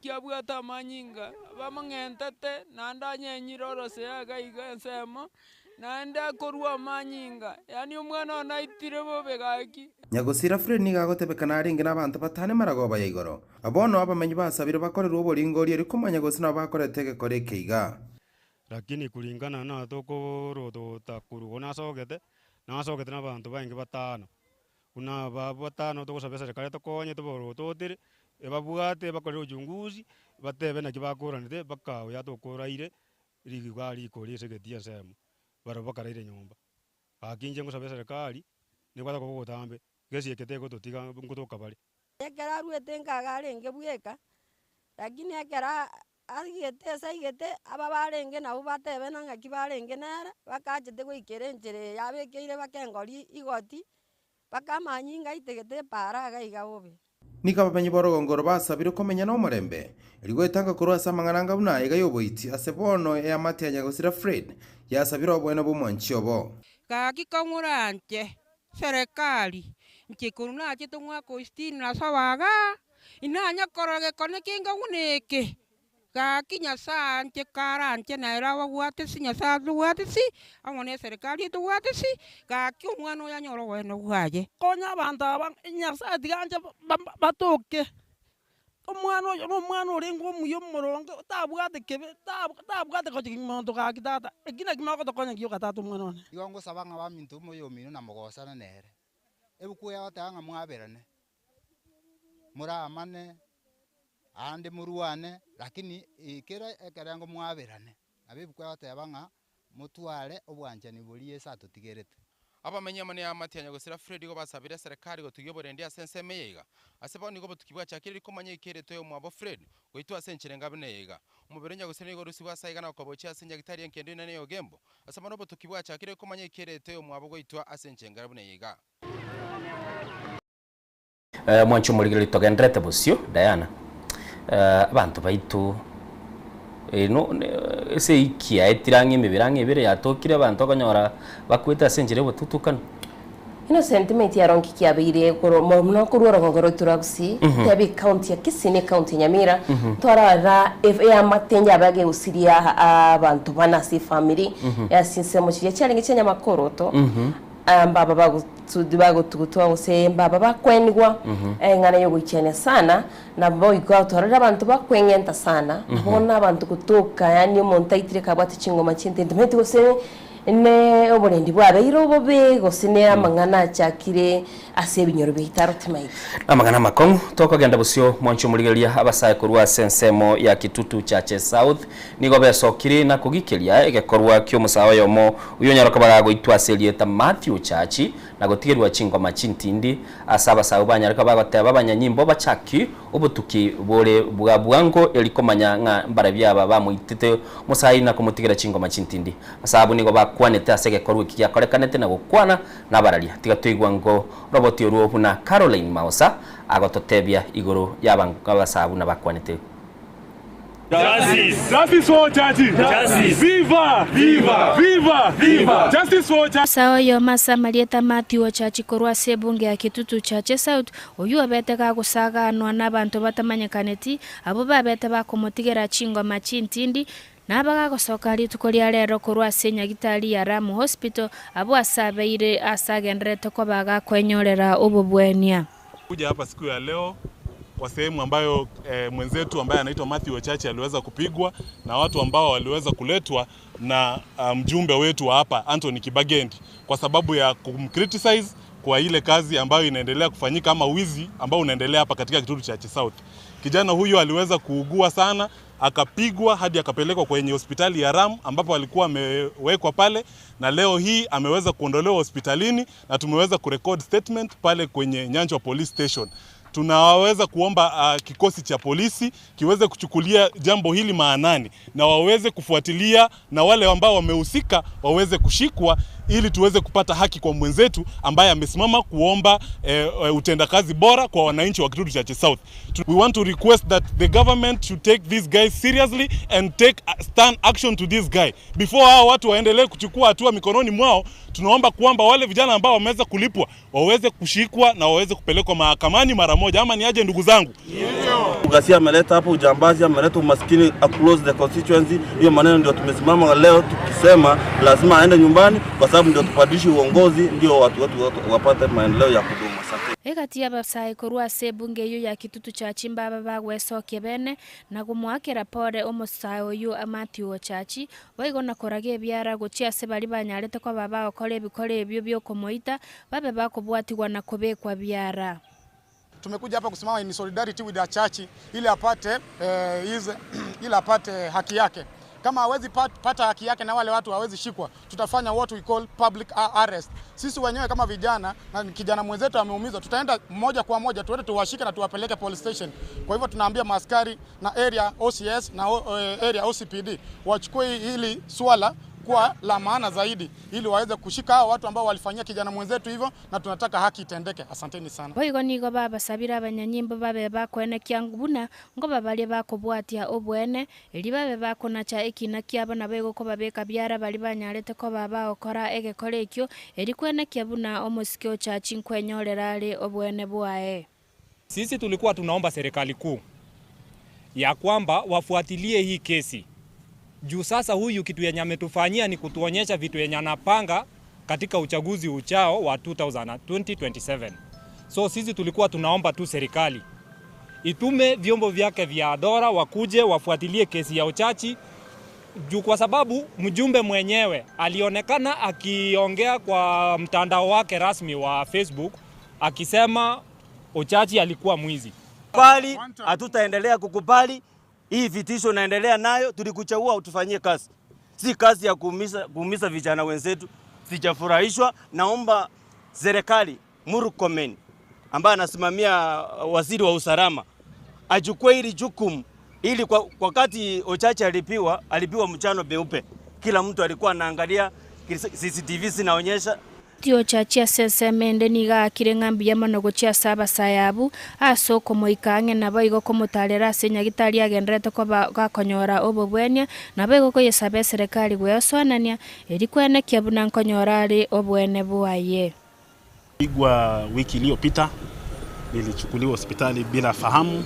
Kiabwate amanyinga, bamong'entete, naende anyenyire orosea iga iga ensemo, naende akorua amanyinga, yaani omwana one aitire bobe gaki.
Nyagosira Fred nigo agotebekana arenge nabanto batano emaragoba ya igoro. Bono abamenyi basabire bakorerwe oboringoria erio komanya gose nabo bakorete egekora eke iga.
Lakini kulingana na tokorotota korwa igo nasogete, nasogete na abanto bainge batano. Buna aba batano togosaba eserekari etokonye toborototire, ebabwate ebakorere uchunguzi, batebe naki bakoranete mpaka oyo atokoraire rigiga rikori ase egeti ensemo, barabwo bakaraire nyomba. Gaki inche ngosaba eserekari, nebwate koba obotambe, gesi eke tegototiga nkotoka bare.
Ekero aruete nkaga arenge bweka, lakini ekero aigete ase aigete, aba barenge nabwo batebena ng'aki barenge nere, bakachete goikera enchera eye yabekeire bakengori igoti, mpaka amanyinga aitegete epaara iga iga bobe.
Nigo abamenyi b'orogongo oro basabirwe komenya nomorembe, erio goetanga korwa ase amang'ana anga buna aiga y'oboiti ase bono eamate ya nyagosira Fred yasabire oboene bw'omwanchi obo.
Gaki kong'oranche Serikali, inche korwa nachete omwaka o sitini na saba igaa, inanya korora gekone kenge buna eke. Gaki Nyasae anche karanche nere ababwate si, Nyasae atobwate si, amo ne eserikari etobwate si, gaki omwana oyo anyore oboene bwaye.
Konya abanto aba, Nyasae tiga anche batoke. Omwana oyo nomwana orenge omuya omoronge, otabwate kebe, tabwate gochia monto gaki tata, eki nakio mogotokonya gioka tata omwana one.
Igo ngosaba ng'a baminto omoyomino namogosane nere, ebuku egoteba ng'a mwaberane, moramane. Aande morwane, lakini kera ekerengo mwaberane. Nabo ebuku egoteba ng'a motware obwanchani boria Yeso atotigerete.
Abamenyi amo neamate ya nyagosira Fred igo basabire eserekari gotogia oborendi ase ensemo eye iga. Ase bono nigo obotuki bwachakire rikomanya eikeretwe omwabo Fred goitwa ase enchera engabe neye iga. Omobere o nyagosira nigo orusigwe ase aiga na gokobochia ase nyagitari enkendo inene ya Ogembo. Ase bono obotuki bwachakire komanya eikeretwe omwabo goitwa ase enchera engabe neye iga.
Mwanche omorigereria togenderete bosio, Diana, abanto baito no ase ewiki yaetire ang'e emebere ang'e ebere yatokire abanto okonyora bakwete ase enchera y'obotutukanu.
Innocent timanyeti aro nki kiabeire korwa mono korwa orogongo rwaito rwa Gusii, tebe ecounty ya Kisii na ecounty ya Nyamira, twarora eamate yabe agegusiria abanto bane ase efamiri, ase ensemo chiria chiarenge chia Nyamakoroto. Mbaba bagotugutwa gose mbaba bakwenigwa eng'ana y'ogoichania sana, naboigo twarorire abanto bakweng'enta sana, na bono abanto gotoka yaani omonto aitire kabwate chingoma chintindi timanyeti gose ne oborendi bwabeire obobe gose ne amang'ana achakire ase ebinyoro biaito aro timaeti.
Amang'ana amakong'u tokogenda bosio mwanche omorigereria abasae korwa ase ensemo ya Kitutu Chache South Nigo besokire na kogikeria egekorwa ki'omosae oyomo oyonyara koba gagoitwa ase erieta Mathew Chachi na gotigerwa chingoma chintindi ase abasae banyare koba bagoteba abanyanyimbo bachaki obotuki bore bwa bwango eri komanya ng'a mbarabio aba bamoitete omosae na komotigera chingoma chintindi. Abasae abwo nigo bakwanete ase egekorwa eki giakorekanete na gokwana nabararia. Tiga toigwa ngo roboti orwo buna Caroline Maosa agototebia igoro y'abasae buna bakwanete.
Ase oyomo ase amarieta Mathew Ochachi korwa ase ebunge ya Kitutu Chache South, oyio obete gagosaganwa nabanto batamanyekaneti, abwo babete bakomotigera chingoma chintindi, naba gagosoka rituko ria rero korwa ase enyagitari ya Ramu Hospital, abwo ase abeire ase agendererete koba gakwenyorera obobwenia.
Kuja hapa siku ya leo kwa sehemu ambayo e, mwenzetu ambaye anaitwa Mathew Ochachi aliweza kupigwa na watu ambao waliweza kuletwa na mjumbe wetu wa hapa Anthony Kibagendi kwa sababu ya kumcriticize kwa ile kazi ambayo inaendelea kufanyika ama wizi ambao unaendelea hapa katika Kitutu Chache South. Kijana huyu aliweza kuugua sana akapigwa hadi akapelekwa kwenye hospitali ya Ram ambapo alikuwa amewekwa pale, na leo hii ameweza kuondolewa hospitalini na tumeweza kurecord statement pale kwenye Nyanchwa Police Station. Tunaweza kuomba kikosi cha polisi kiweze kuchukulia jambo hili maanani na waweze kufuatilia na wale ambao wamehusika waweze kushikwa ili tuweze kupata haki kwa mwenzetu ambaye amesimama kuomba utendakazi bora kwa wananchi wa Kitutu Chache South. We want to request that the government should take this guy seriously and take stern action to this guy before hao watu waendelee kuchukua hatua mikononi mwao. Tunaomba kwamba wale vijana ambao wameweza kulipwa waweze kushikwa na waweze kupelekwa mahakamani mara moja, ama ni aje ndugu zangu?
Ghasia ameleta hapo ujambazi, ameleta umaskini across the constituency. Hiyo maneno ndio tumesimama leo tukisema lazima aende nyumbani, kwa sababu ndio tubadilishe uongozi, ndio watu wetu wapate maendeleo ya kudumu. Asante.
Egati y'abasae korwa ase ebunge eyio ya Kitutu Chache mbaba bagwesokia bene na komoakera pore omosae oyio Mathew Ochachi, boigo na koraga ebiara gochia ase baria banyarete koba bagokora ebikora ebio bi'okomoita, babe bakobwatigwa na kobekwa biara.
Tumekuja hapa kusimama in solidarity with Achachi ili apate eh, ili apate haki yake. Kama hawezi pata haki yake na wale watu hawezi shikwa, tutafanya what we call public arrest. Sisi wenyewe kama vijana na kijana mwenzetu ameumizwa, tutaenda moja kwa moja tuende tuwashike na tuwapeleke police station. Kwa hivyo tunaambia maaskari na area OCS na area OCPD wachukue hili swala kuwa la maana zaidi ili waweze kushika hao watu ambao walifanyia kijana mwenzetu hivyo, na tunataka haki itendeke. Asanteni sana.
Boigo nigo babasabire abanyanyimbo babe bakoenekia buna ngoba baria bakobwatia obwene, erio babe bakonacha ekina kiabo naboigo kobabeka biara baria banyarete koba bagokora egekora ekio, erio koenekia buna omosike ochachi nkwenyorera are obwene bwaye.
Sisi tulikuwa tunaomba serikali kuu ya kwamba wafuatilie hii kesi juu sasa huyu kitu yenye ametufanyia ni kutuonyesha vitu yenye anapanga katika uchaguzi uchao wa 2027. So sisi tulikuwa tunaomba tu serikali itume vyombo vyake vya dola wakuje wafuatilie kesi ya Ochachi juu kwa sababu mjumbe mwenyewe alionekana akiongea kwa mtandao wake rasmi wa Facebook akisema Ochachi alikuwa mwizi.
Kubali, hatutaendelea kukubali hii vitisho unaendelea nayo. Tulikuchagua utufanyie kazi, si kazi ya kuumiza, kuumiza vijana wenzetu. Sijafurahishwa. Naomba serikali Murkomen ambaye anasimamia waziri wa usalama achukue hili jukumu ili kwa wakati Ochache alipiwa, alipiwa mchano peupe, kila mtu alikuwa anaangalia CCTV zinaonyesha
Tiochachi ase ensemo ende nigo aakire ng'a mbuya mono gochia ase abasae abwo, ase okomoika ang'e naboigo komotaarera ase nyagitari agendererete koba gakonyora obobwenia, naboigo koyesaba eserekari gweosoanania, erio kwenekia buna nkonyora are oboene bwaye.
Pigwa wiki iliyopita nilichukuliwa hospitali bila fahamu,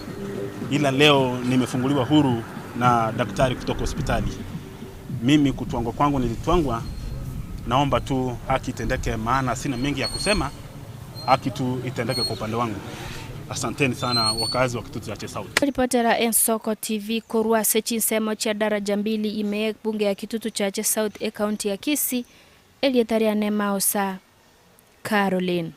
ila leo nimefunguliwa huru na daktari kutoka hospitali. Mimi kutwangwa kwangu nilitwangwa, naomba tu haki itendeke, maana sina mengi ya kusema, haki tu itendeke kwa upande wangu. Asanteni sana wakazi wa Kitutu Chache South.
Ripotera Ensoko TV korwa ase chinsemo chia Daraja Mbili ime y'ebunge ya Kitutu Chache South ecounty ya Kisii, erieta riane Maosa Caroline.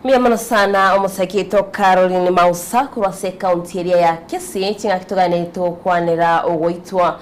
Mbuya mono sana omosaki oito Caroline Mausa korwa ase ecounty eria ya Kisii ching'aki toganetie togokwanera ogoitwa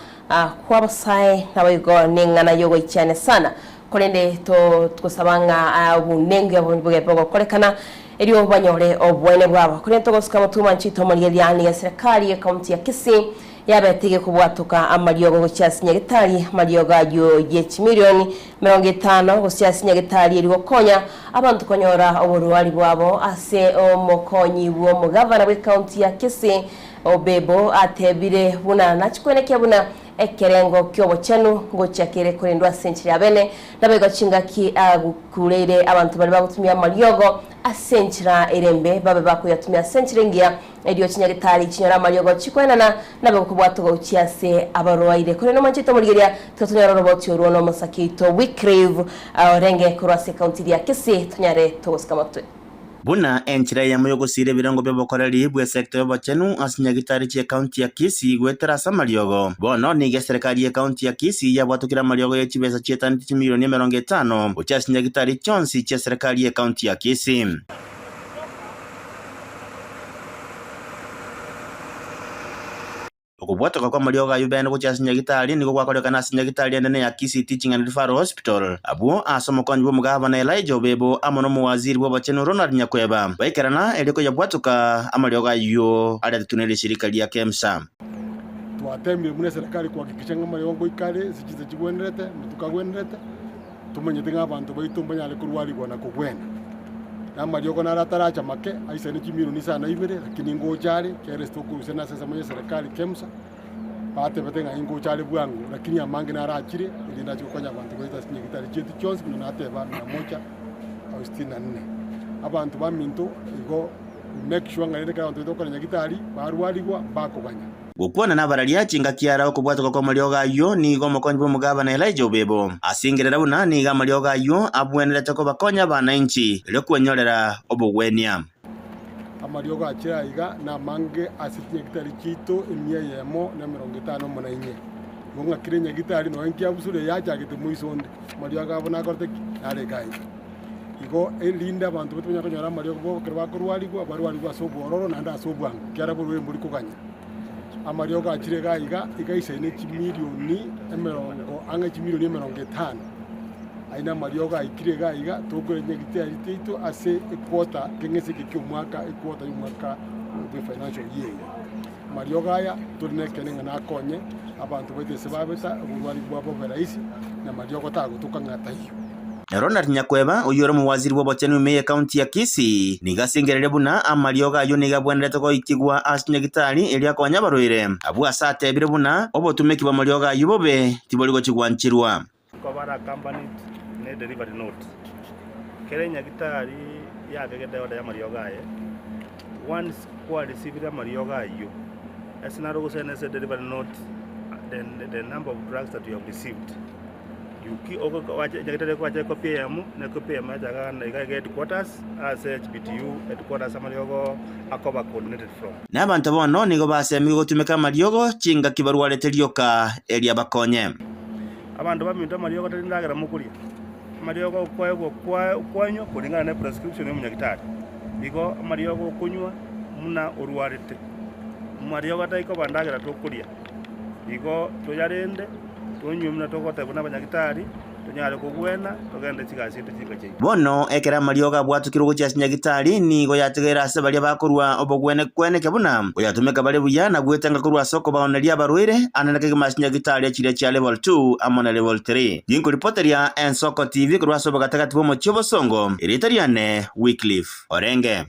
kw'abasae naboigo neng'ana yogoichania sana korende togosaba ng'a obonengu obo bobe bogokorekana erio banyore oboene bwabo korende togosuka motwe manche oito omorigereria nigo eserekari y'ecounty ya Kisii Yabete gekobwatoka amariogo gochia ase nyagetari, amariogo ayio ye chimilioni 50 gochia ase nyagetari erio gokonya abanto konyora oborwari bwabo. Ase omokonyi bw'omogavana bw'ecounty ya Kisii Obebo atebire buna nachikwenekia buna ekerengo ki'obochenu ngochia kere korendwa ase enchera ya bene, naboigo chingaki agukureire abanto baria bagotumia amariogo ase enchera ere embe babe bakoyatumia ase enchera engiya. Erio chinyagetari chinyore amariogo chikoenana, nabe gokobwatwa gochia ase abarwaire. Korende omwanchete omorigeria, tiga tonyore oroboti orwo nomosake oito Wycliffe orenge korwa ase ekaunti ya Kisii, tonyare togosika motwe.
Buna enchera eyemo y'ogosiira ebirengo bi'obokoreri bw'esecta y'obochenu ase nyagitari chi'ecounty ya Kisii goetera ase amariogo. Bono nigo eserekari y'ecounty ya Kisii yabwatokire amariogo ye chibesa chietaneti chimilioni 50 gochia ase nyagitari chionsi chi'eserekari y'ecounty ya Kisii. Okobwatoka kw'amariogo ayio bene gochia ase nyagitari nigo gwakorekana ase nyagitari enene ya Kisii Teaching and Referral Hospital, abwo ase omokonyi bw'omogabana Elijah Obebo amo nomowaziri bw'obochenu Ronald Nyakweba baikerana erio koyabwatoka amariogo ayio aretetwe ne rishirika ria Kemsa.
Twatemire buna eserekari kohakikisha ng'a amariogo ngoika are ase chinsa chigwenerete, amatuko agwenerete, Tomanyete ng'a abanto baito mbanyare korwarigwa na kogwena. Na amariogo naro ataracha make, aisane chimilioni isano na ibere, lakini ngocha are, kera ase tokorusia nase ensemo y'eserekari KEMSA, batebete ng'a ingocha are bwango, lakini amange naro achire, erinde ache gokonya abanto baito ase chinyagitari chiaito chionsi buna nateba mia moja au sitini na nne. Abanto baminto igo make sure ng'a rende ekero abanto baito bakore nyagitari, barwarigwa, mbakoganya.
Gokwana nabararia chingaki ara okobwatoka kw'amariogo ayio, nigo omokonyi bw'omogabana Elijah Obebo asingerera buna nigo amariogo ayio abwenerete kobakonya abanainchi erio kwenyorera obogwenia.
Amariogo achire aiga namange ase chinyagitari chiaito emia eyemo na 50 omo na inye. Igo ng'akire enyagitari nonya nkiabusure yachagete moiso onde, amariogo abo nakorete ki? Narenge aiga. Igo erinde abanto baito banyare konyora amariogo bo ekero bakorwarigwa, barwarigwe ase obwororo naende ase obwango, ekiagera borwaire mbori koganya. Amariogo achire iga iga, iga aisaine chimilioni emerongo ang'e chimilioni 50. Ayio namariogo aikire iga iga, tokore nyagitari chiaito ase equarter keng'ese eke kia omwaka, equarter ya omwaka bwe financial year eye. Amariogo aya tore nekeene ng'a nakonye abanto baito ase babeta oborwari bwabo bobe rahisi, na amariogo tagotoka ng'a taiyo.
Ronald Nyakweba, oyio ore omowaziri bw'obochenu ime y'ecounty ya Kisii, nigo asengereire buna amariogo ayio nigo abwenerete goikigwa ase chinyagitari erio akonye abarwaire. Abwo ase atebire buna obotumeki bw'amariogo ayio bobe tibori gochia gwancherwa.
Nkobara accompanied ne delivery note. Kera enyagitari yabegete order y'amariogo aye, once kwa receivire amariogo ayio, ase naro ogosign ase delivery note the, the number of drugs that you have received. Nyagetari ekwacha ekopi eyemo, na ekopi eyemo yachaga iga iga headquarters ase HBTU headquarters amariogo akoba coordinated from.
Na abanto bono nigo basemigwe gotumeka amariogo chingaki barwarete rioka erio abakonye.
Abanto baminto amariogo tari ndagera mokoria, amariogo okoegwa kwanywa kulingana ne prescription ya omonyagitari. Igo amariogo okonywa. muna orwarete. Mariogo tari koba endagera tokoria, igo toyarende, tonywe buna togotebwa nabanyagitari, tonyare kogwena, togende chigasi chiaito chinka chiaito.
Bono ekero amariogo abwatukirwe gochia ase nyagitari, nigo yatigaire ase baria bakorua obogwene-kweneke buna oyatumeka bare buya na gwetenga korwa ase okobaoneria abarwaire ande na kegima ase nyagitari chiria chia level 2 amo na level 3. Ginkoripoteria Ensoko TV korwa ase obogatagati bw'omochie obosongo, erieta riane Wycliffe Orenge.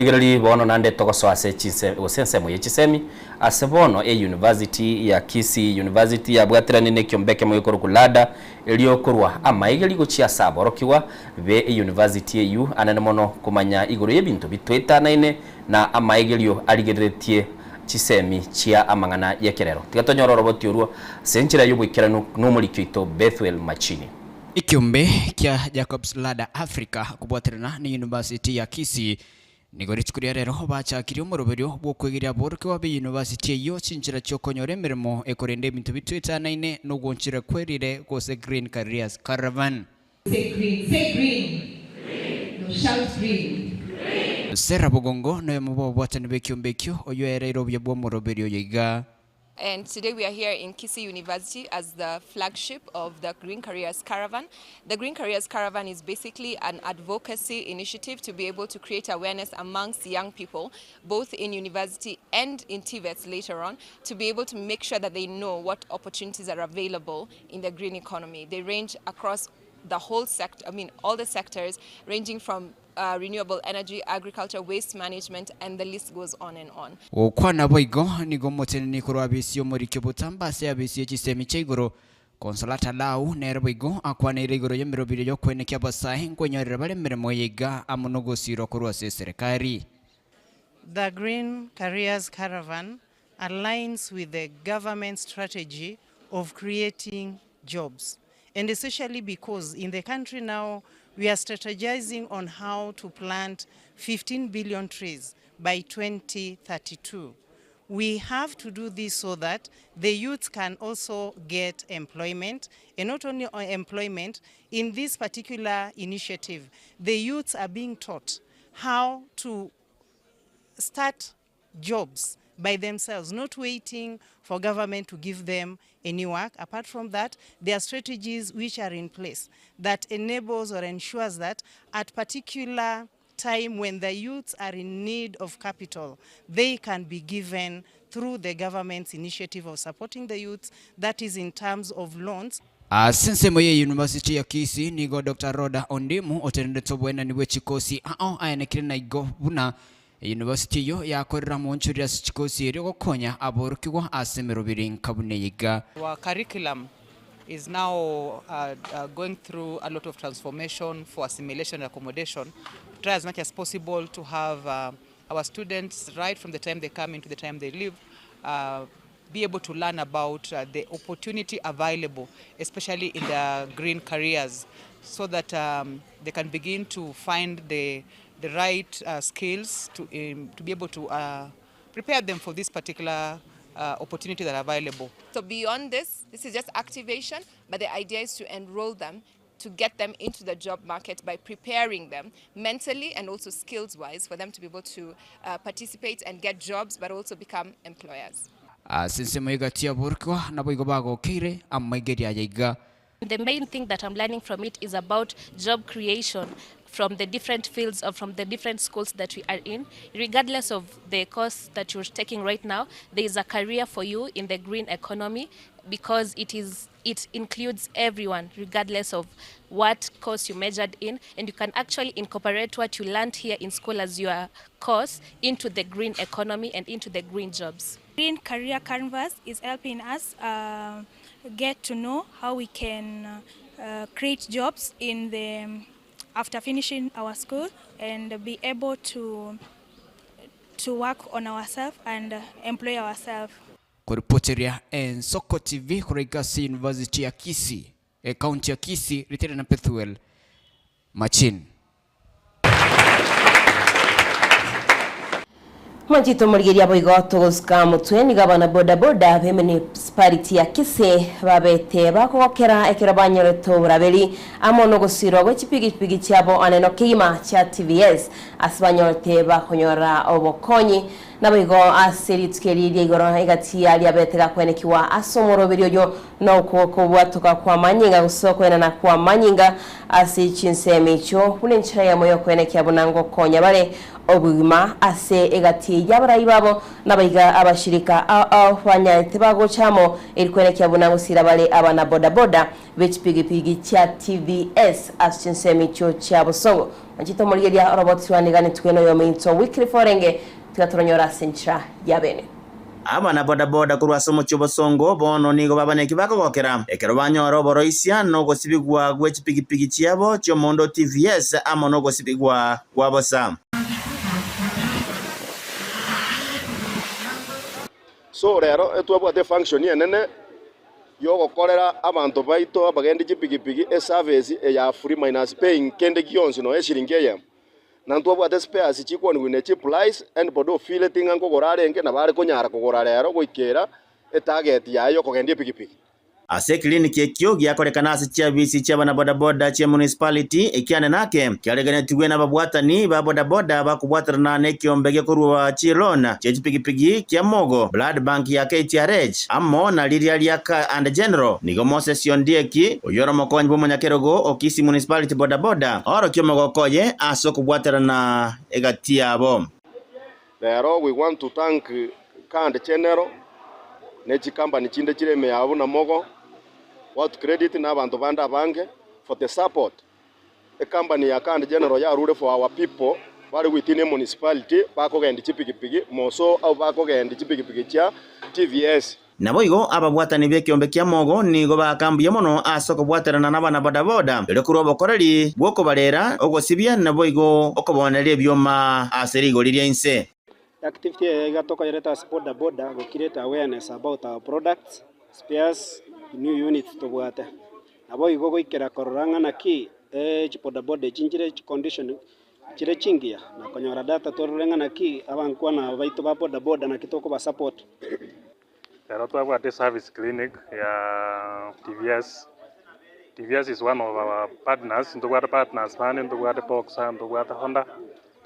Rigereria bono naende togosoa ase chinse gose ensemo ye chisemi, ase bono e University ya Kisii University yabwateranie ne ekiombe ekemo gekorokwa Ladder erio korwa amaegeri gochia ase aborokigwa be e University eyio anene mono komanya igoro y'ebinto bitoetanaine na amaegerio arigereretie chisemi chia amang'ana y'ekerero. Tiga tonyore oroboti orwo ase enchera y'oboikeranu nomoriki oito Bethuel Machini.
Ekiombe kia Jacobs Ladder Africa kobwaterana ne University ya Kisii nigo rituko ria rero bachakirie omoroberio bw'okwegeria aborokigwa be university eyio chinchera chi'okonyora emeremo ekorenda ebinto bitwetanaine nogwonchora kwerire gose Green Careers Caravan.
Say green. Say green. No, shout green.
Sarah Bogongo noyomo bw'ababwatani b'ekiombe ekio oyio oereire obuya bw'omoroberio oyo iga.
And today we are here in Kisii University as the flagship of the Green Careers Caravan. The Green Careers Caravan is basically an advocacy initiative to be able to create awareness amongst young people, both in university and in TVETs later on, to be able to make sure that they know what opportunities are available in the green economy. They range across the whole sector, I mean, all the sectors, ranging from uh, renewable energy, agriculture, waste management, and the list goes on and on.
Gokwana boigo nigo omoteneni korwa abisi y'omoriki obotambe ase abisi ye chisemi chia igoro, Consolata Lau, nere boigo akwaneire igoro y'emeroberio y'okwenekia abasae nkwenyorera bare emeremo eye iga amo nogosiirwa korwa ase eserekari.
The Green Careers Caravan aligns with the government strategy of creating jobs and especially because in the country now we are strategizing on how to plant 15 billion trees by 2032. We have to do this so that the youth can also get employment and not only employment, in this particular initiative, the youths are being taught how to start jobs by themselves, not waiting for government to give them any work. Apart from that, there are strategies which are in place that enables or ensures that at particular time when the youths are in need of capital, they can be given through the government's initiative of supporting the youths, that is in terms of loans.
Ase ensemo ye University ya Kisii nigo Doctor Rhoda Ondimu otenenete oboenani bwe chikosi ao aenekire na igo buna Eyunivasiti eyio yakorire amoonchoreri ase chikosi erio gokonya aborokigwa ase emeroberi nka buna eye iga.
Our curriculum is now going through a lot of transformation for assimilation and accommodation to try as much as possible to have our students right from the time they come in to the time they leave be able to learn about the opportunity available especially in the green careers so that um, they can begin to find the, the right uh, skills to, um, to be able to uh, prepare them for this particular uh, opportunity that are available.
So beyond this, this is just activation, but the idea is to enroll them to get them into the job market by preparing them mentally and also skills-wise for them to be able to uh, participate and get jobs, but also become employers.
Ase ensemo y'egati y'aborokigwa naboigo bagokeire amaigerio aya iga.
The main thing that I'm learning from it is about job creation from the different fields or from the different schools that we are in. Regardless of the course that you're taking right now, there is a career for you in the green economy because it is it includes everyone regardless of what course you majored in and you can actually incorporate what you learned here in school as your course into the green economy and into the green jobs.
Green Career Canvas is helping us uh, get to know how we can uh, create jobs in the after finishing our school and be able to to work on ourselves and employ ourselves.
Koripoteria Ensoko TV korwa iga ase University ya Kisii, Ekaunti ya Kisii, ritere na Pethuel Machin.
Mwanchete omorigereria boigo togosuka motwe nigo abana boda boda b'emunicipality ya Kisii babete bakogokera ekero banyorete oboraberi amo nogosirwa gwe chipigipigi chiabo aneno kegima chia TVS ase banyorete bakonyora obokonyi Naboigo ase rituko eri ria igoro egati yaria abete gakwenekigwa ase omoroberi oyo, na okwo kobwatoka kw'amanyinga gose okoenana kw'amanyinga ase chinsemo echio, buna enchera eyemo y'okwenekia buna ngokonya bare obogima ase egati y'abarai babo, nabaiga abashirika ao ao banyaete bagocha amo, eri kwenekia buna ngosira bare abana boda boda be chipigipigi chia TVS ase chinsemo echio chia bosongo. Manchete omorigeria oroboti rwaneganetwe noyominto Wycliffe orenge, tiga toronyore ase enchera ya bene.
Abana bodaboda korwa ase omochie obosongo bono nigo baba neki bakogokera ekero banyora oboroisia na ogosibigwa gwe chipigipigi chiabo chi'omondo TVS amo nogosibigwa kwa bosa.
So rero etwabwate efunction enene yogokorera abanto baito abagendi chipigipigi eservice eya free minus paying kende gionsi nonya eshiringi eyemo. Na ntwabwate spares chikwanigwa ne chiprice anybody ofeeleti ng'a nkogora arenge nabo are konyara kogora rero goikera etarget yaye yokogendia epigipigi.
Ase ekiliniki ekio giakorekana ase chiabisi chi'abanabodaboda chia municipality ekiane nake kiaregenetigwe nababwatani ba bodaboda bakobwaterana nekiombe gekorua chiloan chie chipigipigi kia Mogo Blood Bank ya KTRH amo na riria ria Car and General. Nigo Moses Ondieki, oyio ore omokonyi bw'omonyakerogo o Kisii Municipality Bodaboda, aorokia omogoko oye ase okobwaterana egati yabo.
Rero we want to thank Car and General ne chicompany chinde chire ime yabo buna Mogo, World Credit na abanto bande abange for the support. Ecompany ya Car and General yarure for our people bare within emunicipality bakogendia chipigipigi moso abwo bakogendia chipigipigi chia TVS.
Naboigo ababwatani b'ekeombe ki'amogo nigo baaka mbuya mono ase okobwaterana nabanabodaboda, erio korwa obokoreri bw'okobarera, ogosibia, naboigo okoboonereria ebioma ase rigori ria inse.
Activity eye iga tokoyereta ase boda boda go create awareness about our products, spares, new units tobwate. Naboigo goikera korora ng'a naki chiboda boda echi nchire chicondition chire chingiya na konyora data torore ng'a naki abankwana baito ba boda boda naki tokoba support.
Ero twabwate service clinic ya TVS, TVS is one of our partners, ntobwate partners bande, ntobwate Boxer, ntobwate Honda,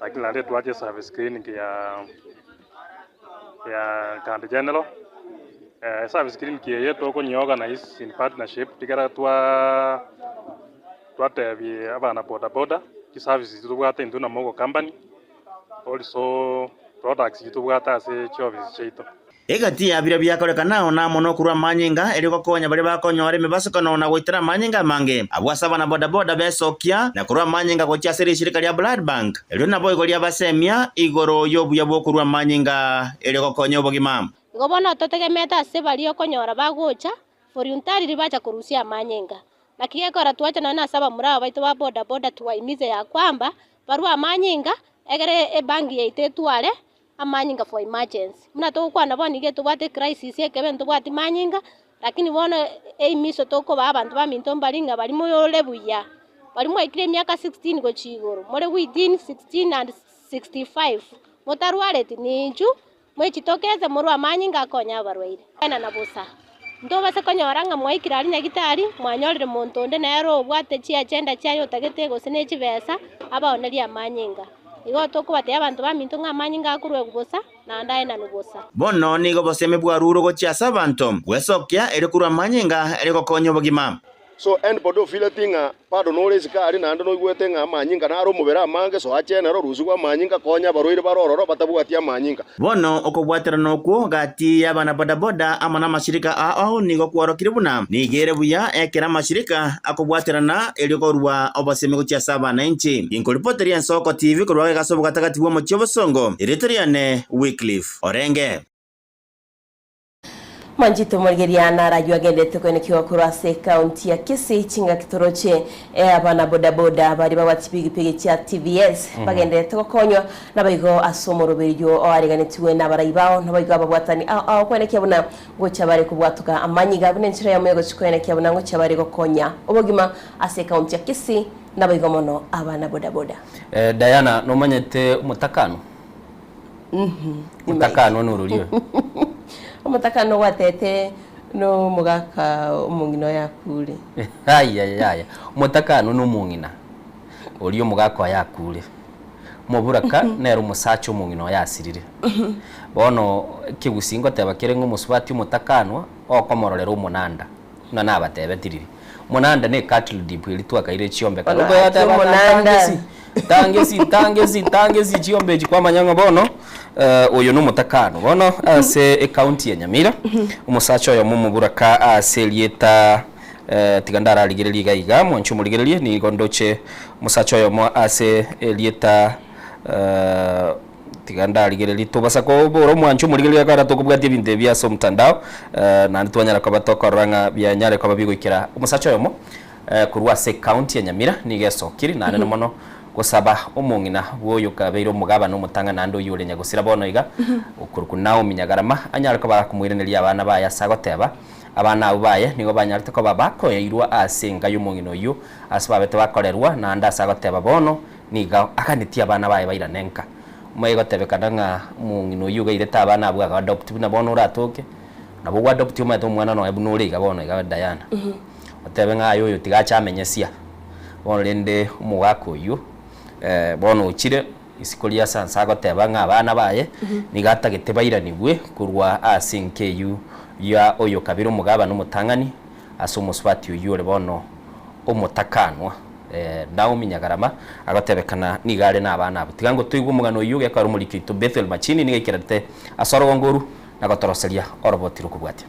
lakini naende twache service clinic ya ya County General. Service clinic eye tokonyi organize in partnership tigera twa twatebie abana boda boda chiservices tobwate intwe na Mogo company, also products chitobwate ase chiofisi chiaito.
Egati ya biria biakorekana ao namo nokorua amanyinga, erio gokonya baria bakonyora emebasokano na goitera amanyinga amange. Abwo ase abana boda boda besokia na korua amanyinga gochia ase rishirika ria Blood Bank, erio naboigo riabasemia igoro y'obuya bw'okorua amanyinga erio gokonya obogima.
Igo bono totegemete ase baria okonyora bagocha voluntarily bacha korusia amanyinga. Naki gekogera twacha nonya nase abamura aba baito ba boda boda tuwahimize ya kwamba barue amanyinga egere ebank yaito etware amanyinga for emergency. Buna togokwana bono iga etobwate ecrisis ekebe ntobwati manyinga, lakini bono eimiso tokobaa abanto baminto mbari ng'a baria more buya, baria mwaikire emiaka 16 gochia igoro, more within 16 and 65, motarwareti ninchu Mwechitokeze morue amanyinga akonye abarwaire. Enana bosa. Ntobase konyora ng'a mwaikire aria nyagitari, mwanyorire monto onde nere obwate chiagenda chiaye otagete gose ne chibesa, abaonerie amanyinga. Igo tokobatebia abanto baminto ng'a amanyinga akoruegwa bosa, naende aenanwe bosa.
Bono nigo obosemi bwarurwe gochia ase abanto, gwesokia erio korwa amanyinga erio gokonya obogima.
So anybody ofeeleti ng'a bado nore isiko aria naende noigwete ng'a amanyinga nare omobere amange, soa chenero, rusigwa amanyinga, konya abarwaire bare ororo batabwati amanyinga.
Bono okobwaterana okwo gati y'abana bodaboda amo namashirika ao nigo kworokire buna nigo ere buya ekero amashirika akobwaterana erio korua obosemi gochia ase abananchi. Ginkoripoteria Ensoko TV korwa agega ase obogatagati bw'omochie obosongo, erieta riane Wycliffe Orenge.
Manchete omorigeria narayio agenderete koenekigwa korwa ase ekaunti ya Kisii chingaki toroche abana boda boda baria babwate chipigipigi chia TVS bagenderete gokonywa naboigo ase omoroberio oareganetigwe nabarai bao naboigo ababwatani ao ao koenekia buna ngocha bare kobwatoka amanyiga buna enchera yamo egochi koenekia buna ngocha bare gokonya obogima ase ekaunti ya Kisii naboigo mono abana boda boda.
Diana nomanyete omotakano? Omotakanwa norori oyo?
Omotakanwa gwatete nomogaka omong'ina oye akure.
Yaya yaya, omotakanwa nomong'ina oria omogaka oye akure. Omoburaka nere omosacha omong'ina oye asirire. Bono ekegusii ngoteba kere ng'a omosubati omotakanwa okomororera omonanda. Buna nabatebeti riria, omonanda ne cattle dip eria twakaire chiombe kare.
Bono
Okoyoteba
ase
ng'a
omonanda.
ntangesi, ntangesi, ntangesi, ntangesi chiombe echi kwamanya ng'a bono oyo nomotakanwa. Bono ase ecounty ya Nyamira, omosacha oyomo omoburaka ase erieta tiga ndararigererie iga iga, mwanche omorigererie, nigo ndoche omosacha oyomo ase erieta Tiga ndarigererie tobasa kobora omwancho omorigereria ekero tokobwatia ebinto ebi ase omotandao, naende twanyara koba tokorora ng'a bianyare koba bigoikera omosacha oyomo korwa ase ecounty ya Nyamira nigo esokire naende mono gosaba omong'ina bwa oyo okabeire omogabana omotang'ani naende oyio ore nyagosira bono iga okorokwa Naomi Nyagarama anyare koba gakomoiraneria abana baye ase agoteba abana abwo baye nigo banyarete koba bakoeirwa ase enka y'omong'ina oyio ase babete bakorerwa naende ase agoteba bono Nigo aganetie abana baye bairane nka. Omanye gotebekana ng'a omong'ina oyio ogairete abana abwo aga adopt buna bono oratoke, nabo ogwa adopt omanyete omwana nonya buna ore iga bono iga Diana. Otebe ng'a aye oyo tiga ache amenye sia. Bono rende omogaka oyio bono ochire isiko ria ase agoteba ng'a abana baye nigo atagete bairanigwe korwa ase enka eyio ya oyo kabere omogabana omotang'ani ase omosubati oyio ore bono omotakanwa. Naomi Nyagarama agotebekana nigo are nabana abwo. Tiga ngotoigwe omogano oyio gekogera omoriki oito Bethuel Machini nigo aikerete ase orogongo oru na gotoroseria oroboti rokobwatia.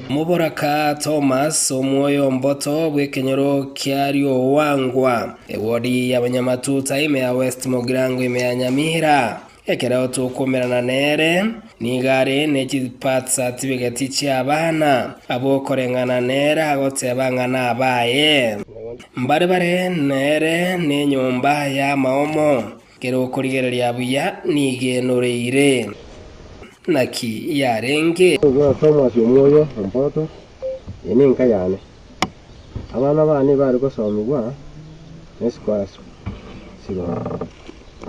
Omoboraka Thomas, omwoyo omboto bw'ekenyoro kia Riowangwa, ewodi y'abanyamatuta ime ya West Mugirango ime ya Nyamira. Ekero tokomerana nere, nigo are ne chipatsatibegeti chi'abana, abwo koreng'ana nere agoteba ng'a nabaye. Mbare bare nere nenyomba y'amaomo, kera okorigereria buya nigo enoreire. Naki yarenge?
Thomas omwoyo omboto, eye nenka yane. Abana bane bare gosomigwa nesikola Siloa.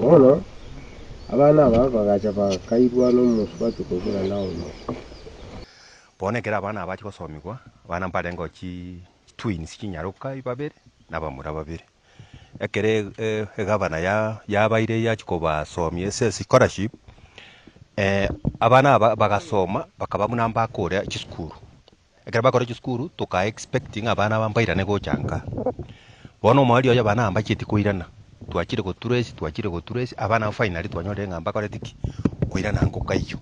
Bono abana aba bagacha bakaigwa nomosubati kobua Naomi.
Bono ekero abana aba bachia gosomigwa, abana mbarengeo chi twins chinyaroka babere, na abamura babere. Ekero egavana ya yabaire yachia kobasomia ase escholarship, abana aba bagasoma bakaba buna mbakore chisukuru. Ekero bakora chisukuru toka expect ng'a abana aba mbairane gocha nka. Bono omoerio oye abana aba mbachieti koirana, twachire go trace twachire go trace abana aba finally twanyorire ng'a mbakoreti ki? Koirana nkokaiyo.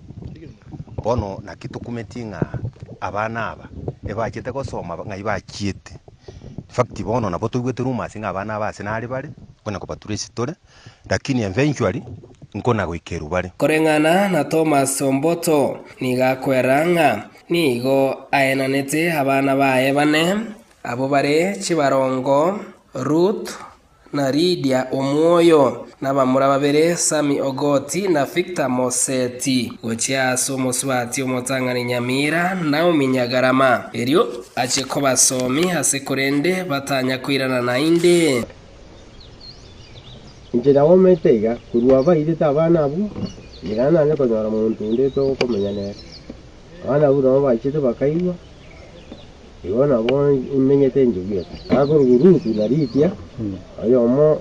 Bono naki tokumeti ng'a abana aba ebachete gosoma ng'ai bachiete. In fact bono nabo toigwete rumours ng'a abana aba ase nare bare, konya koba trace tore. Lakini eventually nkona goikerwa bare.
Koreng'ana na Thomas Omboto, nigo akwera ng'a nigo aenanete abana baye bane, abwo bare chibarongo, Ruth na Lydia Omwoyo, na abamura babere, Sammy Ogoti na Victor Moseti, gochia ase omosubati omotang'ani Nyamira, Naomi Nyagarama, erio achie kobasomi ase korende batanya koirana naende.
Inche naomete iga, korwa abairete abana abwo, nigo nanye konyora monto onde tokomenya nere. Abana abwo nabo bachete bakaigwa, igo nabo imenyete inche bweka. Gakorokwa Ruth na Lydia, oyomo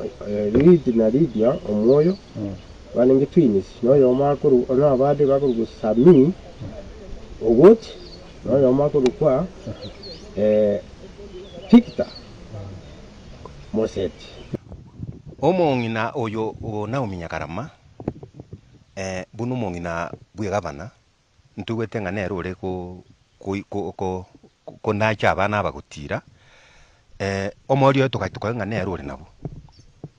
Ruth na Lydia omwoyo, barenge twins, na oyomo akorokwa na abande bakorokwa Sammy Ogot, na oyomo akorokwa Victor. Moseti.
Omong'ina oyo o Naomi Nyakarama, buna omong'ina bw'egavana, ntoigwete ng'a nere ore konacha abana aba gotira, omoerio oye togacha tokaigwa ng'a nere ore nabwo.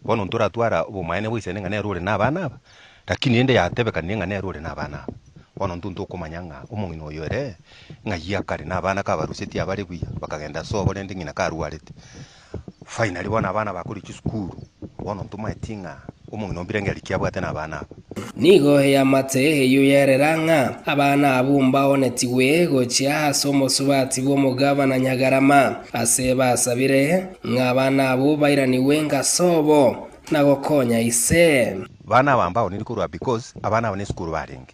Bono ntoratwara obomaene boisaine ng'a nere ore na abana aba, lakini rende yatebekanire ng'a nere ore na abana aba. Bono intwe ntokomanya ng'a omong'ina oyo ere ng'ai akare na abana kabarusetie abare buya, bakagenda sobo rende ng'ina karwarete. Finally bono abana bakorwa chisukuru, bono ntomaeti ng'a omong'ina ombirengeri ki abwate na abana aba.
Nigo eamate eyio yerera ng'a abana abwo mbaonetigwe gochia ase omosubati bw'omogavana Nyagarama, ase basabire ng'a abana abwo bairanigwe ngasobo na gokonya ise.
Bana aba mbaonire korwa because abana aba nesukuru barenge.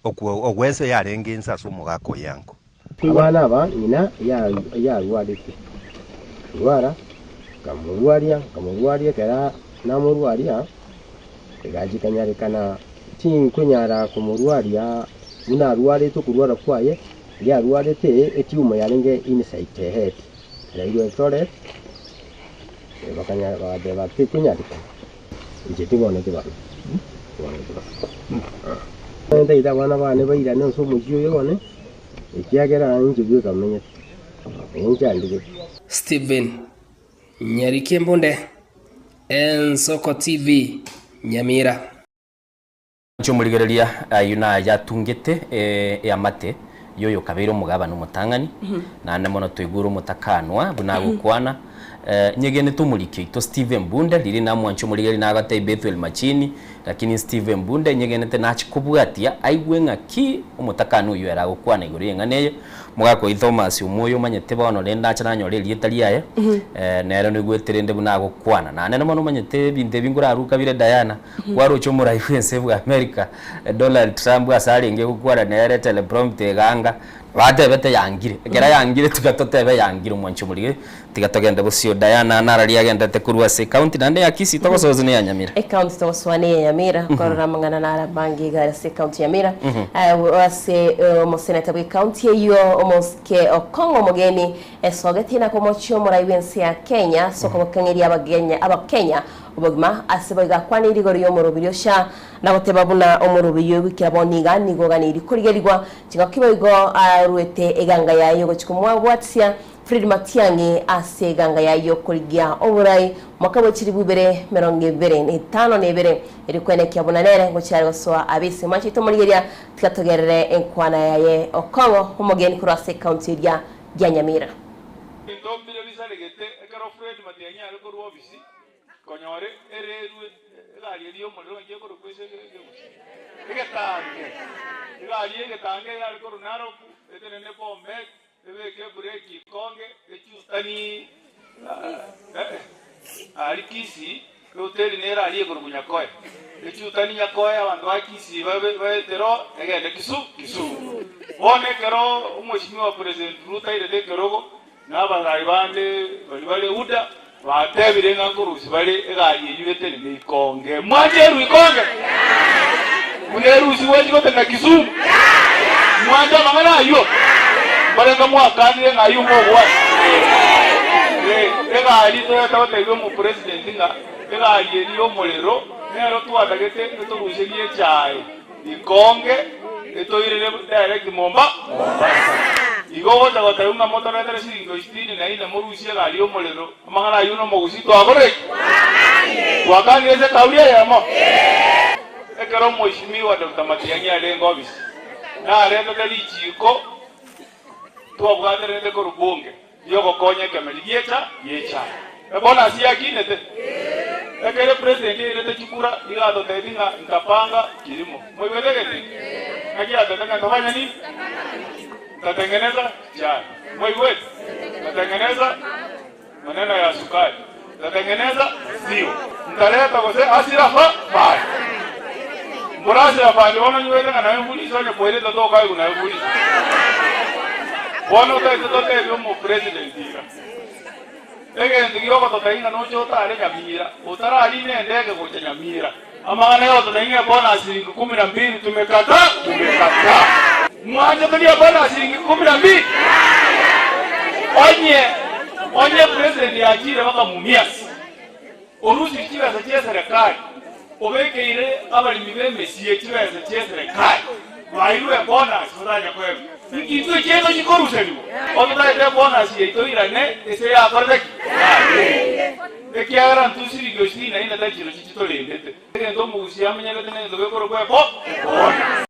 Okwo ogwesa yarenge inse ase omogaka oye ango.
Abana aba ng'ina yarwarete, rwara, nkamorwaria, nkamorwaria ekero namorwaria, egachia ekanyarekana tinkonyara komorwaria buna arwarete okorwara kwaye, riria arwarete etumor yarenge inside the head, ekairwa Eldoret, bakanya bagateba tekonyarekana, inche tibono tibana, bono tibana. Ntaete abana bane bairane ase omochie oyo one, ekiagera inche bweka menyete, inchandegete.
Stephen Nyarikembunde, Ensoko TV, Nyamira.
Inche omorigereria ayio nayatungete eamate y'oyokabeire omogabane omotang'ani, naende mono toigure omotakanwa buna agokwana. Nyegenete omoriki oito Stephen Bunde, riria namwanche omorigereria nagotebia Bethuel Machini, lakini Stephen Bunde nyegenete nachie kobwatia aigwe ng'aki omotakanwa oyio ere agokwana igoro y'eng'ana eye. Omogaka oyio Thomas omoyo omanyete bono rende nache nanyore erieta riaye, nere noigwete rende buna agokwana. Naende mono omanyete ebinto ebi nkoraruka bire Diana, Kwaroche omorai bw'ense bwa America, Donald Trump ase arenge gokwana nere teleprompter eganga, batebete yangire. Ekero yangire tiga totebe yangire omwanchi omorige, tiga togende bosio. Diana nararia agendete korwa ase ecounty naende ya Kisii togosoa neya Nyamira.
Ecounty togosoa neya Nyamira, korora amang'ana naro amange iga ase ecounty ya Nyamira. Ase omoseneta bw'ecounty eyio omosike Okong'o Omogeni esogetie na komochia omorai bw'ense ya Kenya ase okobakeng'eria abakenya Obogima ase boigo akwanire igoro y'omorobiri osha, na goteba buna omorobiri ogoikera bono iga nigo oganeirie korigerigwa. Chingaki boigo aruete eganga yaye y'ogochia komwabwatisia Fred Matiang'i ase eganga yaye y'okorigia oborai mwaka bwe chilifu ibere merongo ebere na etano na ebere, erio kwenekia buna nere ngochia are gosoa abise. Mwanche tomorigeria, tiga togerere enkwana yaye Okong'o omogeni korwa ase ecounty eria ya Nyamira.
Ebinto mbire bisaregete ekero Fred Matiang'i are korwa ofisi. Konyora ererwe egari eria y'omorero ng'aki ekorokwa ase egegusu? Egetange. Egari y'egetange eyare korwa Narok, etenene Bomet, ebeke ebreki ikonge, echustani aria Kisii, ehoteli nere aria ekorokwa Nyakoe. Echutani Nyakoe abanto ba Kisii babe baetere oo, egende Kisu Kisumu. Bono ekero omweshimiwa President Ruto airete ekerogo, Na abarai bande baria bare Yuda batebire ng'a nkorusia bare egari eyio etenene ikonge. Mwanche erwe ikonge? Buna erusigwe echi gotenena Kisumu? Mwanche amang'ana ayio? Mbarenga mwakanire ng'a ayio mogwancha? Eh, egari toyete gotebia omopresident ng'a egari eria y'omorero nero twatagete etoruserie echae. Ikonge etoirere direct Momba Mombasa. Igo ogocha gotebia ng'a motoretere siringi ositini na ine morusie egari y'omorero, amang'ana ayio nomogusii twakorire ki? Twakanire ase ekauri eyemo? Ekero Mheshimiwa Doctor Matiang'i arenge ofisi, naretete richiiko twabwateranete korwa bunge riogokonya ekemeri giecha giecha. Ebonus yakinete. Ekero epresident yairete chikura iga atotebi ng'a ntapanga kilimo. Moigwete egento eke? Naki atete ng'a ntafanya nini? Ntatengeneza chai. Moigwete? Ntatengeneza maneno ya sukari. Ntatengeneza maziwa. Ntareta gose hasira fa fund. Mbora hasira fund bono nywete ng'a naye mbulisa onye kwairete tokaigwa naye mbulisa. Bono otaete totebie omopresident iga. Egento gi'ogototebia ng'a noche otare Nyamira, otararina endege gocha Nyamira. Amang'ana y'ogototebia ng'a ebonus shilingi kumi na mbili tumekataa, tumekataa. Mwanchete ria bonus shilingi kumi na mbili? Onye, onye president yachire baka Mumias, orusirie chibesa chi'eserekari, obekeire abaremi b'emesie chibesa chi'eserekari, bairwe ebonus batanya koegwa. Inki intwe chiaito chikoruserigwa? Ototaete ebonus yaito irane ase yakorete ki? Yarenge. Ekiagera ntusirie gose naende tari chirochio chitorendete. Egento omogusi amenyerete negento gekorokwa ebo ebonus.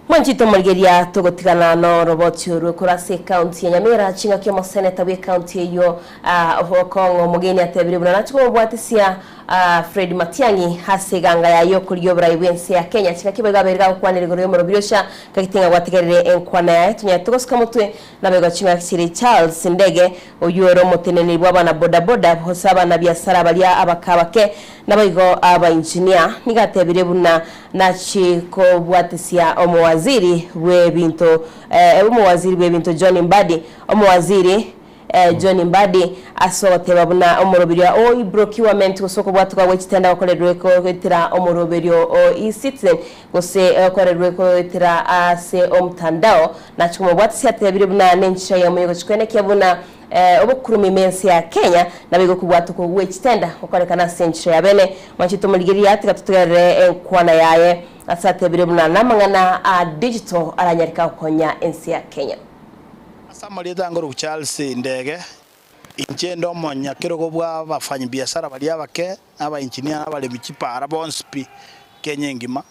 Mwanchete omorigeria togotigana noroboti orwo korwa ase ecounty ya Nyamira chingaki omoseneta bwe county eyio Okong'o Omogeni atebire buna nache komobwatisia. Fred Matiang'i ase eganga yaye y'okorigia oborai bw'ense ya Kenya. Chingaki boigo abeire gagokwanera igoro y'omorobiri ocha gagete ng'a gwatigarire enkwana yaye tonyare togosuka motwe naboigo chingaki chiria Charles Ndege oyio ore omoteneneri bw'abana boda boda gose abana biasara baria abake abake naboigo abainjinia nigo atebire buna nachi kobwatisia omowaziri bw'ebinto omowaziri bw'ebinto John Mbadi omowaziri John Mbadi ase ogoteba buna omoroberio o e-procurement gose okobwatoka gwe chitenda gokorerwe goetera omoroberio o e-citizen gose gokorerwe goetera ase omtandao. Nachi komobwatisia atebire buna nenchera eyemo yogochikwenekia buna obokurumi ime ense ya Kenya nabo igokobwatokwa gwe chitenda gokorekana ase enchera ya bene. Mwanche tomorigereria tiga totegerere enkwana yaye ase atebire buna namang'ana a digital aranyareka gokonya ense ya Kenya.
Ase amarieta angoruku Charles Ndege, inche inde omonyakerogo bwa abafanyibiasara baria abake, na abaengineer, na abaremi chipara bonsi pi Kenya engima.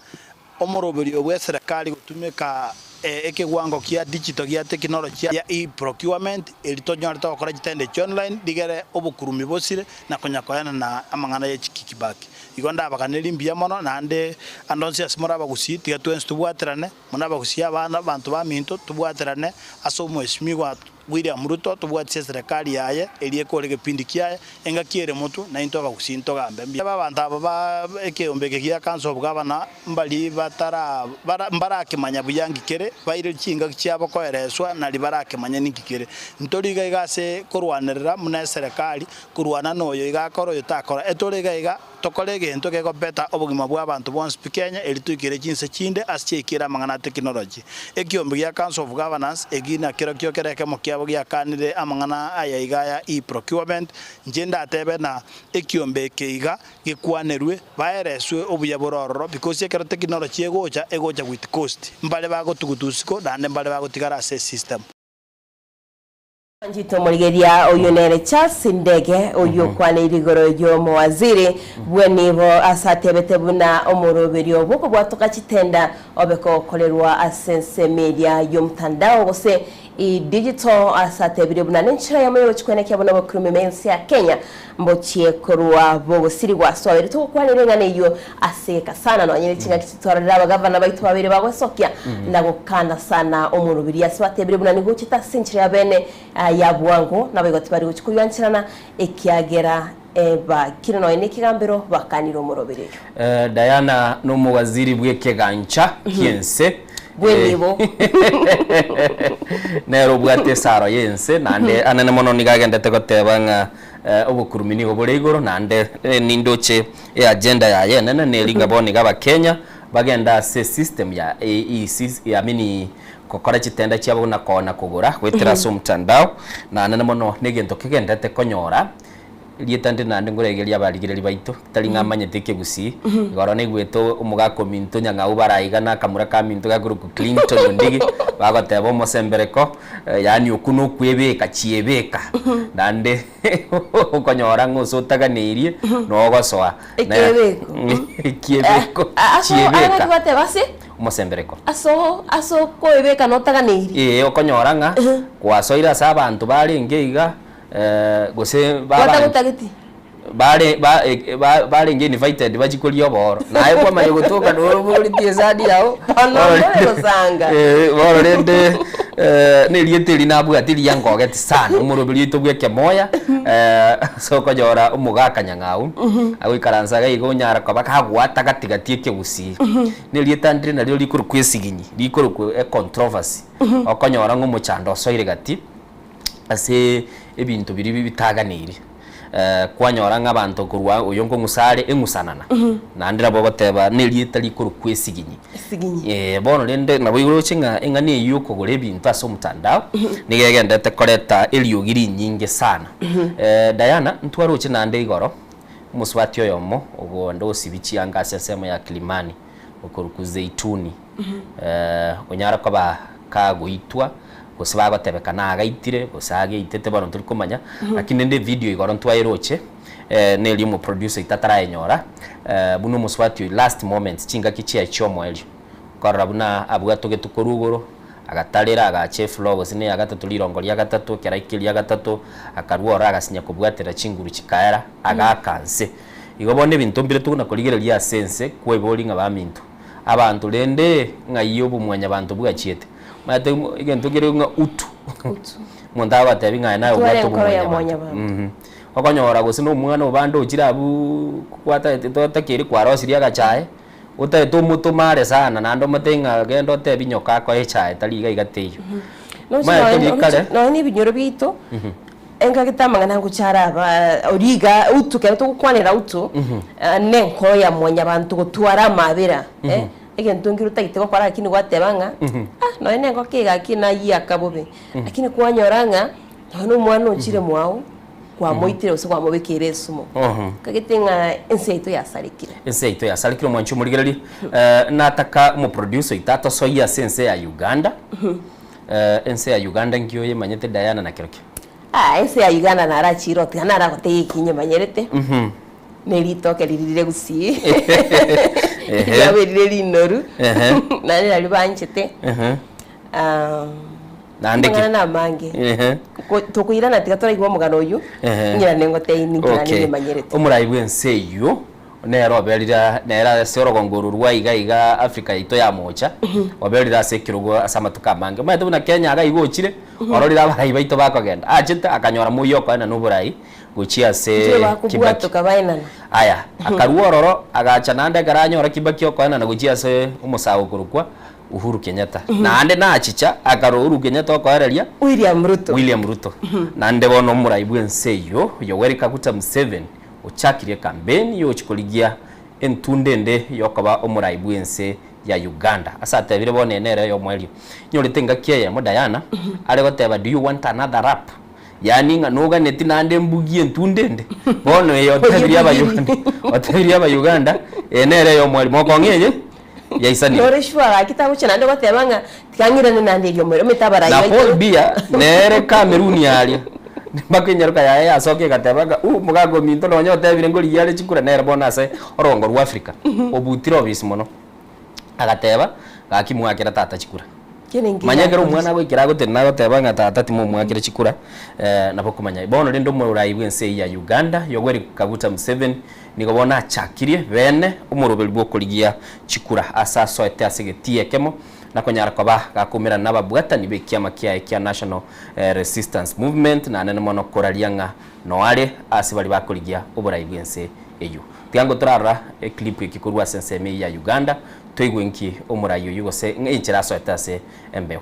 Omoroberio bw'eserekari gotumeka ekegwango kia digital gia technology ya e-procurement eri tonyorete gokora chitenda echi online rigere obokurumi bosire na konya koenana amang'ana ye chikickback. Igo ndabaganerie mbuya mono naende ande onsi ase more abagusii tiga twensi tobwaterane. Buna abagusia abana, abanto baminto, tobwaterane ase Omwesimigwa William Ruto, tobwatisie eserekari yaye eria ekore egepindi kiaye, engaki ere motwe, naintwe abagusii ntogambe mbuya. Abanto aba ba ekeombe eke gia Council of Governor mbari batara bara mbarakemanya buya nki kere, baire chingaki chiabo koereswa nari barakemanye ninki kere. Ntori iga iga ase korwanerera buna eserekari, korwana noyo iga akore oyo takora, etore iga iga. Tokore egento gekobeta obogima bw'abanto bonsi pi Kenya erio toikere chinse chinde ase chiaikire amang'ana a technology. Ekiombe gia Council of Governors eki nakerokio kere ekemo kiabo giakanire amang'ana aya iga aya e-procurement. Inche ndatebe na ekiombe eke iga gekwanerwe baereswe obuya bore ororo because ekero technology egocha, egocha with cost. Mbare bagotuguta usiku naende mbare bagotigara ase esystem.
Mwanchete omorigeria oyio nere Charles Ndege oyio okwaneire igoro y'omowaziri bw'enibo ase atebete buna omoroberio bw'okobwatoka chitenda obe kogokorerwa ase ensemo eria y'omtandao gose e-digital ase atebire buna nenchera eyemo yogochikwenekia buna obokurumi ime ense ya Kenya mbochie korwa bogosirigwa. Ase twabeire togokwanera eng'ana eyio ase egeka sana nonye ne chingaki chitwarorire abagavana baito babere bagwesokia na gokana sana omorobiri ase batebire buna nigo ochete ase enchera ya bene ya bwango naboigo tibari gochia koywancherana ekiagera bakire nonye ne ekegambero bakanire omorobiri oyio.
Diana nomowaziri bw'ekegancha ki'ense.
Bw'enibo.
Nere obwate esaro y'ense, naende anene mono nigo agendete goteba ng'a obokurumi nigo bore igoro, naende nindoche eagenda yaye enene neri ng'a bono iga abakenya bagende ase esystem ya I mean gokora chitenda chiabo buna koona kogora goetera ase omotandao, na anene mono negento kegenderete konyora. Erieta ndire naende nkoregereria abarigereria baito, tari ng'a amanyete ekegusii, igoro naigwete omogaka ominto Nyang'au baraiga na akamura kaminto gakorokwa Clinton Ondigi, bagoteba omosembereko, yaani okwo nokwebeka chiebeka, naende okonyora ng'a ase otaganeirie nogosoa.
Ekiebeko.
Ekiebeko,
Aso
chiebeka.
arenge goteba ase?
Omosembereko.
Aso ase okoebeka notaganeirie.
Ee, okonyora ng'a gwasoire ase abanto barenge iga. Gose
Batagotageti.
bare ba ba barenge invited bachie koria obooro, naye kwamanya gotoka noro obogoretie esani yao,
Bono more gosanga.
Bono rende na erieta eri nabwate riangogeti sana, omoroberi oito bwa ekemoya ase okonyora omogaka nyang'au, agoikaransa iga iga onyara koba kagoata gati gati ekegusii. Na erieta ndire nario rikorokwa esiginyi, rikorokwa econtroversy, okonyora ng'a omochando osoire gati. Ase ebinto biria bitaganeiri, kwanyora ng'a abanto korwa oyo nkong'usa are eng'usanana, naende nabo ogoteba na erieta rikorokwa esiginyi.
Esiginyi.
Eh, bono rende nabo oroche ng'a eng'ana eyio yokogora ebinto ase omotandao, nigo egendete koreta eriogi rinyinge sana. Diana, ntwaroche naende igoro, omosubati oyomo ogoenda osibia chianga ase ensemo ya Kilimani, okorokwa Zeituni, onyare koba kagoitwa, gose bagotebeka nagaitire, gose ageitete bono ntori komanya, lakini rende evideo igoro ntwayeroche, neria omoproducer oito atarayenyora, buna omosubati oyio last moments chingaki chiaye chiomoerio, okorora buna abwatogetwe korwa igoro, agatarera agacha efloor gose na eyagatato rirongo ria gatato, ekero aika eria gatato, akarwa ororo agasinya kobwatera chinguru chikaera, agaaka nse. Igo bono ebinto mbire tokona korigereria ase ense kwebori ng'a baminto. Abanto rende ng'ai obomwanyabanto bwachiete? Omanyete egento kere ng'a utu. Omonto agotebi ng'a aye naye
Tware
obwate
enkoro ya
obomwanyabanto.
mwanyabanto.
Mh. Okonyora gose na omwana obande ochire abwoo kwataete totakeire kwarosirie agachae, otaete omotome are sana naende omotebi ng'a genda otebi nyoka akoe echae tari iga iga teiyo.
Noche
Omanyete
nonya
rikare.
nonya na ebinyoro biaito, engaki amang'ana ngocha araba oria iga utu ekero togokwanera utu, na enkoro ya mwanyabanto gotwara amabera, egento nkere otagete gokora lakini gwateba ng'a ah nonya na engoko eye gaki nayiaka bobe, lakini kwanyora ng'a nonya na omwana ochire mwao, kwamoitire gose kwamobekeire esumo, okagete ng'a ense yaito yasarekire.
Ense yaito yasarekire omwanchi omorigereria, nataka omoproducer oito atosoyie ase ense ya Uganda. Ense ya Uganda nki oyemanyete Diana na kerokio?
Ah, ense ya Uganda narachire otiga naragotebia eki nyemanyerete, ne ritoke riria rire gusii, riabe rire rinoru, naende nario banchete,
Naende ki?
amang'ana namange. Ko- Tokoirana tiga toraigwe omogano oywo, ng'irane ngotebie ninki naende
Okay.
nyemanyerete.
Omorai bw'ense eywo Nere oberire nere ase orogongo oro rwa iga iga Africa yaito ya mocha, oberire ase ekerogo ase amatuko amange. Omanyete buna Kenya iga iga ochire, ororire abarai baito bakogenda. Achete akanyora moyio okoenana oborai gochia ase
Inche
Kibaki.
bakobwatoka baenana.
Aya, akarua ororo agacha naende ekero anyora Kibaki okoenana gochia ase omosago okorokwa Uhuru Kenyatta. Naende nachicha akarora Uhuru Kenyatta okoereria
William Ruto.
William Ruto. Naende bono omorai bw'ense eyio, Yoweri Kaguta Museveni, Ochakirie ekampeni y'ogochia korigia entunda ende y'okoba omorai bw'ense ya Uganda. Ase atebire bono eye nere ey'omoerio. Nyorete engaki eyemo Diana are goteba do you want another rap? Yaani ng'a noganeti naende mbugie entunda ende? Bono eye otebirie aba Uganda otebirie aba Uganda eye nere ey'omoerio. Mokong'a eye yaisanire.
Nore sure gaki tagochia naende goteba ng'a tiga ng'irane naende erio omoerio. Omanyete abarai
Na
baito.
Paul Biya nere Cameroon aria mpaka enyaroka yaye yasoka egateba ng'a uh omogaka ominto nonye otebire ngorigia are chikura nere bono ase orongo rwa Africa obutire obisi mono. Agateba gaki mwakera tata chikura. Manya ekero omwana agoikera agotenena agoteba ng'a tata timomwakera chikura nabo okomanya. Bono rende omorai bw'ense eyio ya Uganda Yoweri Kaguta Museveni Nigo bono achakirie bene omoroberi bw'okorigia chikura ase asoete ase egetii ekemo, na konyara koba gakoumerana nababwatani b'ekiama kiaye kia National Resistance Movement, naende mono koraria ng'a noare ase baria bakorigia oborai bw'ense eyio. Tiga ngo torarora eclip eki korwa ase ensemo eyio ya Uganda, toigwe nki omorai oyio gose enchera asoete ase embeo.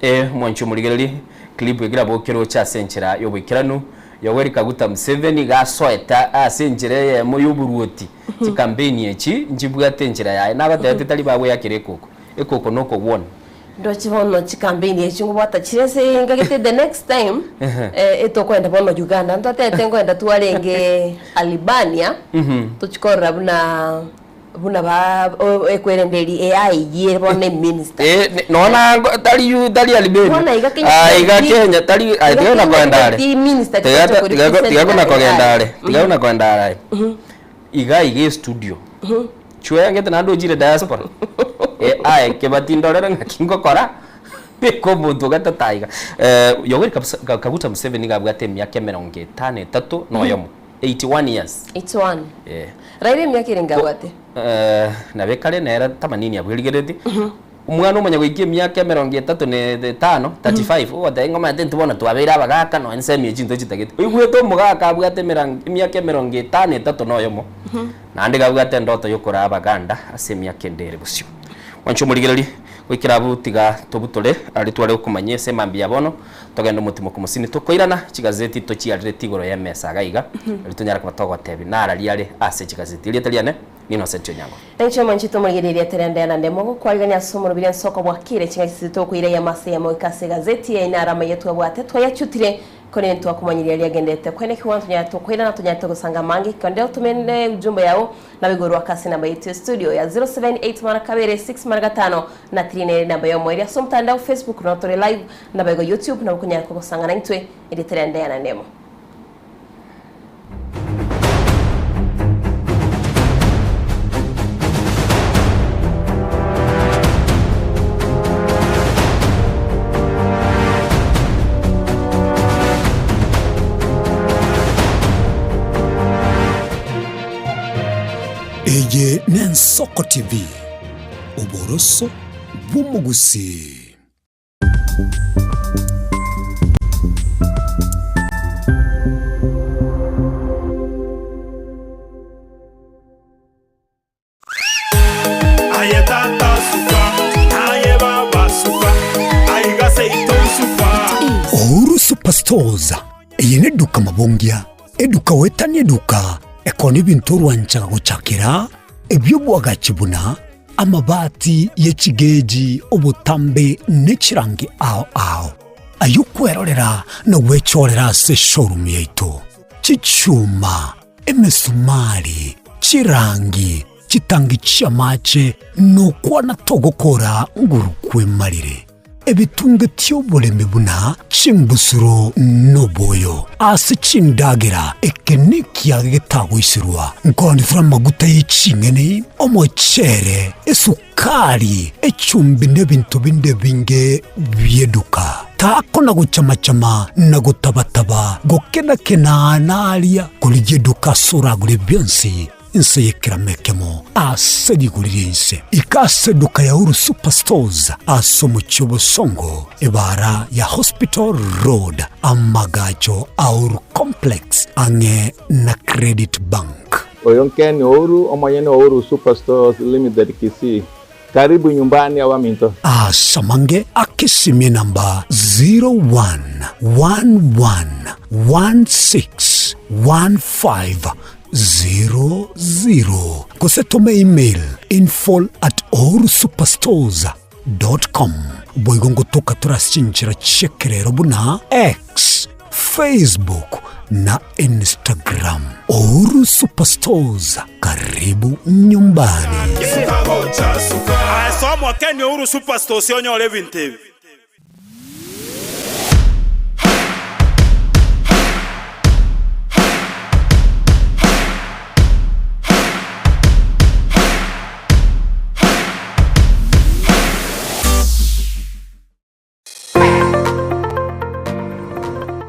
Ee, mwanche omorigererie, clip ekero abokeroche ase enchera y'oboikeranu, Yoweri Kaguta Museveni iga asoete ase enchera eyemo y'oboruoti. Chikampeni echi nchibwate enchera yaye. Nagotebetie tari bagweyakera ekoko. Ekoko nokogwona.
Ndoche bono chikampeni echi ngobwata chire ase engagete the next time etokoenda bono Uganda ntwatebete nkoenda twarenge Albania tochi korora buna Buna ba ekwerenderi AI eyio bono eminister.
Eh, ne- noona ngo- tari yu- tari Albania.
Bono iga Kenya
Ah, iga
ti-
Kenya tari ah,
iga
tiga
Kenya
nakoenda are.
ti minister
Tiga
tiga
tiga
kori
tiga
present
kona
na
kogenda
AI.
are. Tiga kona koenda are. Iga iga estudio. Chwengete naende ochire diaspora. Eh, aye kebati ndorere ng'aki ngokora beka omonto ogatata iga. Eh, Yoweri kabisa Kaguta Museveni nigo abwate emiaka emerongo etano etato na oyomo. 81 years.
81.
Eh.
Raila emiaka ere ngabwate?
Eh, nabo ekare nere tamanini abwo erigeretie. Omwana omanya goikia emiaka emerongo etato na etano, 35, ogoteba ng'a omanyete intwe bono twabeire abagaka nonya ensemo eye chinto chitagete. Oigwete omogaka abwate emerango emiaka emerongo etano etato na oyomo, naende iga abwate endoto yokoraa abaganda ase emiaka ende ere bosio. Mwanche omorigererie, goikera abwo tiga tobutore aria tware gokomanyia ase emambia ya bono. Togende omotimoku mosini tokoirana, chigazeti tochiarereti igoro y'emesa iga iga, erio tonyare koba togotebia narari are ase chigazeti. Erieta riane n'Innocent Onyango.
Inche omonchete omorigereria erieta ria Diana Ndemo gokwarigania ase omorobiri ensoko bwakire chingaki titokoira eyemo ase eyemo goika ase egazeti eye naro amaiga twabwate twayachutire korende twakomanyiria riagenderete kwenekigwa ntonyare tokoirana tonyarete gosanga amange konde otomende ujumbe yao Nabo igoro aka ase enamba yaito ya studio ya 078 mara kabere 6 mara gatano na 3 nere enamba y'omoerio ase omotandao Facebook noro tore live nabo igo YouTube nabo okonyara kogosang'ana intwe erieta ria Diana Ndemo.
Ensoko TV, oboroso bw'omogusii.
Aye tata suka, aye baba suka, aiga seito suka.
Uhuru Superstores, eye neduka mabongia, eduka goetania eduka ekona ebinto orwanchaga gochakera, ebi'obwagachi buna amabati ye chigeji, obotambe ne chirangi ao ao. Ayio kwerorera na gwechorera ase eshowroom yaito. Chichuma, emesumari, chirangi, chitangi chi'amache, nokwana togokora nguru kwemarire. Ebitunge ti'oboremi buna chimbusuro noboyo ase chindagera, eke nekiage getagoiserwa, nkoonifera amaguta ye ching'eni, omochere, esukari, echumbi na ebinto binde ebinge bi'eduka. Takona gochama-chama na gotaba-taba, gokena-kena naria, korigia eduka ase oragore bionsi inse y'ekerama ekemo ase rigori ri'ense. Ika ase eduka ya Uhuru Superstores ase omochie o Bosongo, ebaara ya Hospital Road, amagacho a Uhuru Complex ang'e na Credit Bank.
Oyo Ken Ouru, omonyene o Uhuru Superstores Limited Kisii. Karibu nyumbani abaminto.
Ase amange akesimie namba 0111161500 gose tome email info@uhurusuperstores.com. Boigo ngotoka tore ase chinchera chi'ekerero buna X, Facebook na Instagram. Uhuru Superstores, karibu nyumbani.
Ase omokeni Uhuru Superstores onyore ebinto ebi.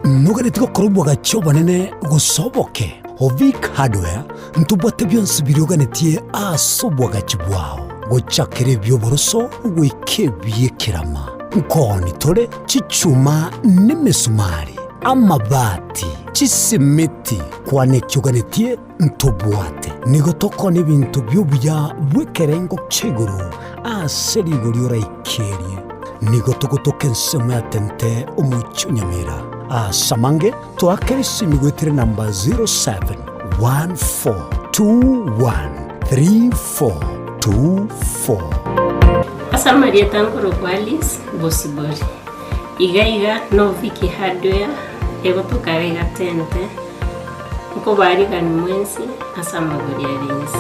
Noganeti gokora obwagachi obonene gose oboke? Ovic Hardware ntobwate bionsi biria oganetie ase obwagachi bwao, gochakera ebi'oboroso goika ebi'ekerama. Nkooni tore chichuma nemesumari, amabati, chisimiti, kwana eki oganetie ntobwate. Nigo tokoonia ebinto bi'obuya bw'ekerengo kia igoro ase rigori oraikerie. Nigo togotoka ensemo ya Tente omochie o Nyamira. Ase amange toakere esimi goetera enamba 0714213424.
Ase amarieta nkorokwa Alice Bosibori. Iga iga no Vicky Hardware egotoka iga Tente. Nkobaarigani mwensi ase amagori are inse.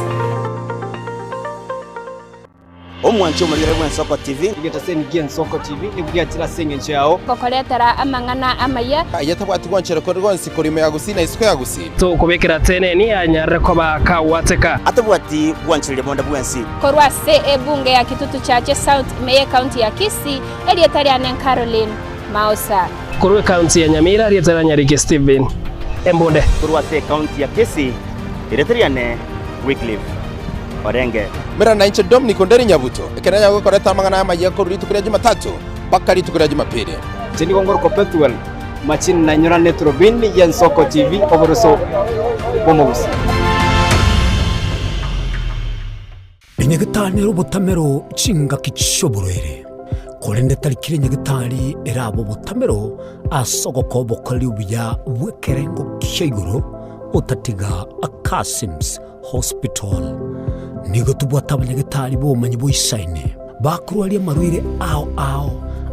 Omwanchi omorigere bw'Ensoko TV.
Egetaseni gi'Ensoko TV nigo giachire ase engencho yao.
Gokoretera amang'ana amaya.
Aye tabwati gwanchera kore gwonsi korwa ime ya Gusii na isiko ya Gusii.
Tokobekera teneni anyarire koba kagwateka.
Atabwati gwanchereria bonde bwensi.
Korwa ase ebunge ya Kitutu Chache South ime y'Ecounty ya Kisii, erieta riane Caroline Maosa.
Korwa ecounty ya Nyamira, erieta ria Nyariki Stephen Embunde.
Korwa ase ecounty ya Kisii, erieta riane Wycliffe Orenge.
Mera nainche Dominic Onderi Nyabuto, ekero nyagokoreta amang'ana amayia korwa rituko ria Jumatatu mpaka rituko ria Jumapili.
Inche nigo ngorokwa Pethuel Machini nainyorane eturubini y'Ensoko TV oboroso bw'omogusii.
Enyagitari nere obotamero chingaki chi'oborwaire, korende tari kera enyagitari erabe obotamero ase ogokoa obokoreri obuya bw'ekerengo kia igoro otatiga Akasims Hospital. Nigo tobwate abanyagitari b'obomanyi boisaine bakorwaria amarwaire ao ao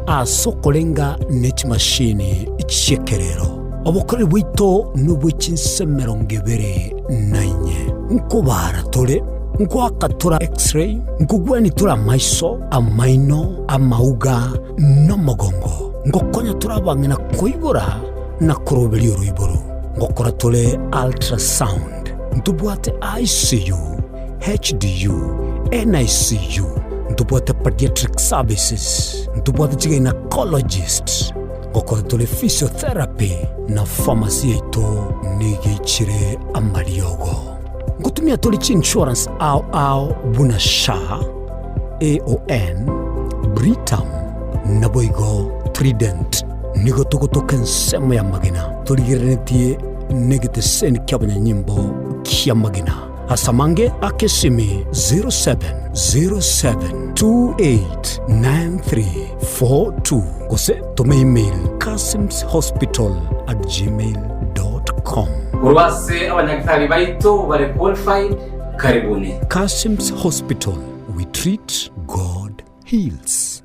ase okorenga ne chimashini chi'ekerero. Obokoreri bwaito nobwe chinse emerongo ebere na inye. Nkobaara tore, nkoaka tore X-ray, nkogwania tore amaiso, amaino, amauga, na omogongo. Ngokonya tore abang'ina koibora na koroberia oroiboro. Ngokora tore ultrasound. Ntobwate ICU, HDU, NICU, ntobwate pediatric services, ntobwate chigynecologist, ngokora tore physiotherapy na pharmacy yaito nigo eichire amariogo. Nkotumia tore chiinsurance ao ao buna SHA, AON, Britam, naboigo Trident. Nigo togotoka ensemo y'amagena torigereretie negeteseni ki'abanyanyimbo ki'amagena. Ase amange ake esimi 0707289342 gose tome email kasimshospital@gmail.com.
Korwa ase abanyagitari baito bare qualified, karibuni.
Kasim's Hospital, we treat, God heals.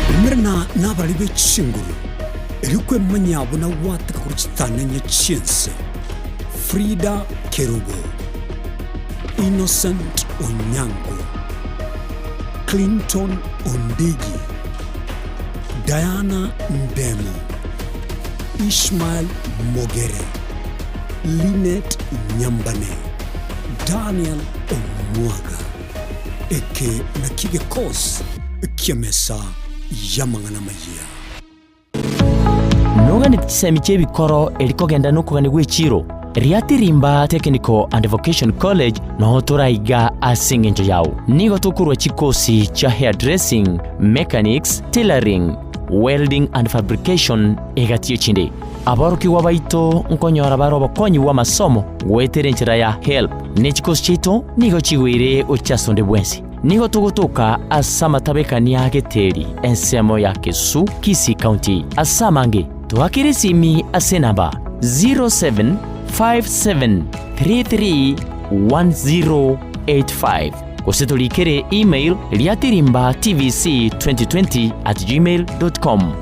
Umerana nabarari be chinguru, erio kwemanyia buna gwateka korwa chitanenye chi'ense. Frida Kerubo, Innocent Onyango, Clinton Ondigi, Diana Ndemo, Ishmael Mogere, Linet Nyambane, Daniel Omwaga. Eke nakio gekosi ki'emesa y'amang'ana amayia.
Noganeti chisemi chi'ebikoro eri kogenda nokogania gw'echiro, Riatirimba Technical and Vocation College noo toraiga ase engencho yao. Nigo tokorua chikosi chia hairdressing, mechanics, tailoring, welding and fabrication egati y'echinde. Aborokigwa baito nkonyora bare obokonyi bw'amasomo goetera enchera ya HELB, ne chikosi chiaito nigo chigoire gochia ase onde bwensi. Nigo togotoka ase amatabekania a Geteri, ensemo ya Kesu, Kisii County. Ase amange, toakere esimi ase enamba 0757331085 gose torikere email riatirimbatvc2020@gmail.com.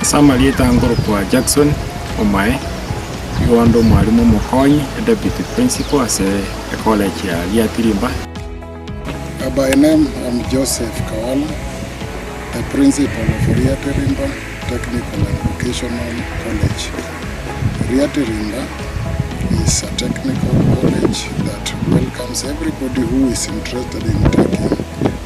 Ase amarieta nkorokwa Jackson Omae, igo ande omwalimu omokonyi, e deputy principal ase ecollege ya Riatirimba.
By name I'm Joseph Kawala, the principal of Riatirimba Technical and Vocational College. Riatirimba is a technical college that welcomes everybody who is interested in taking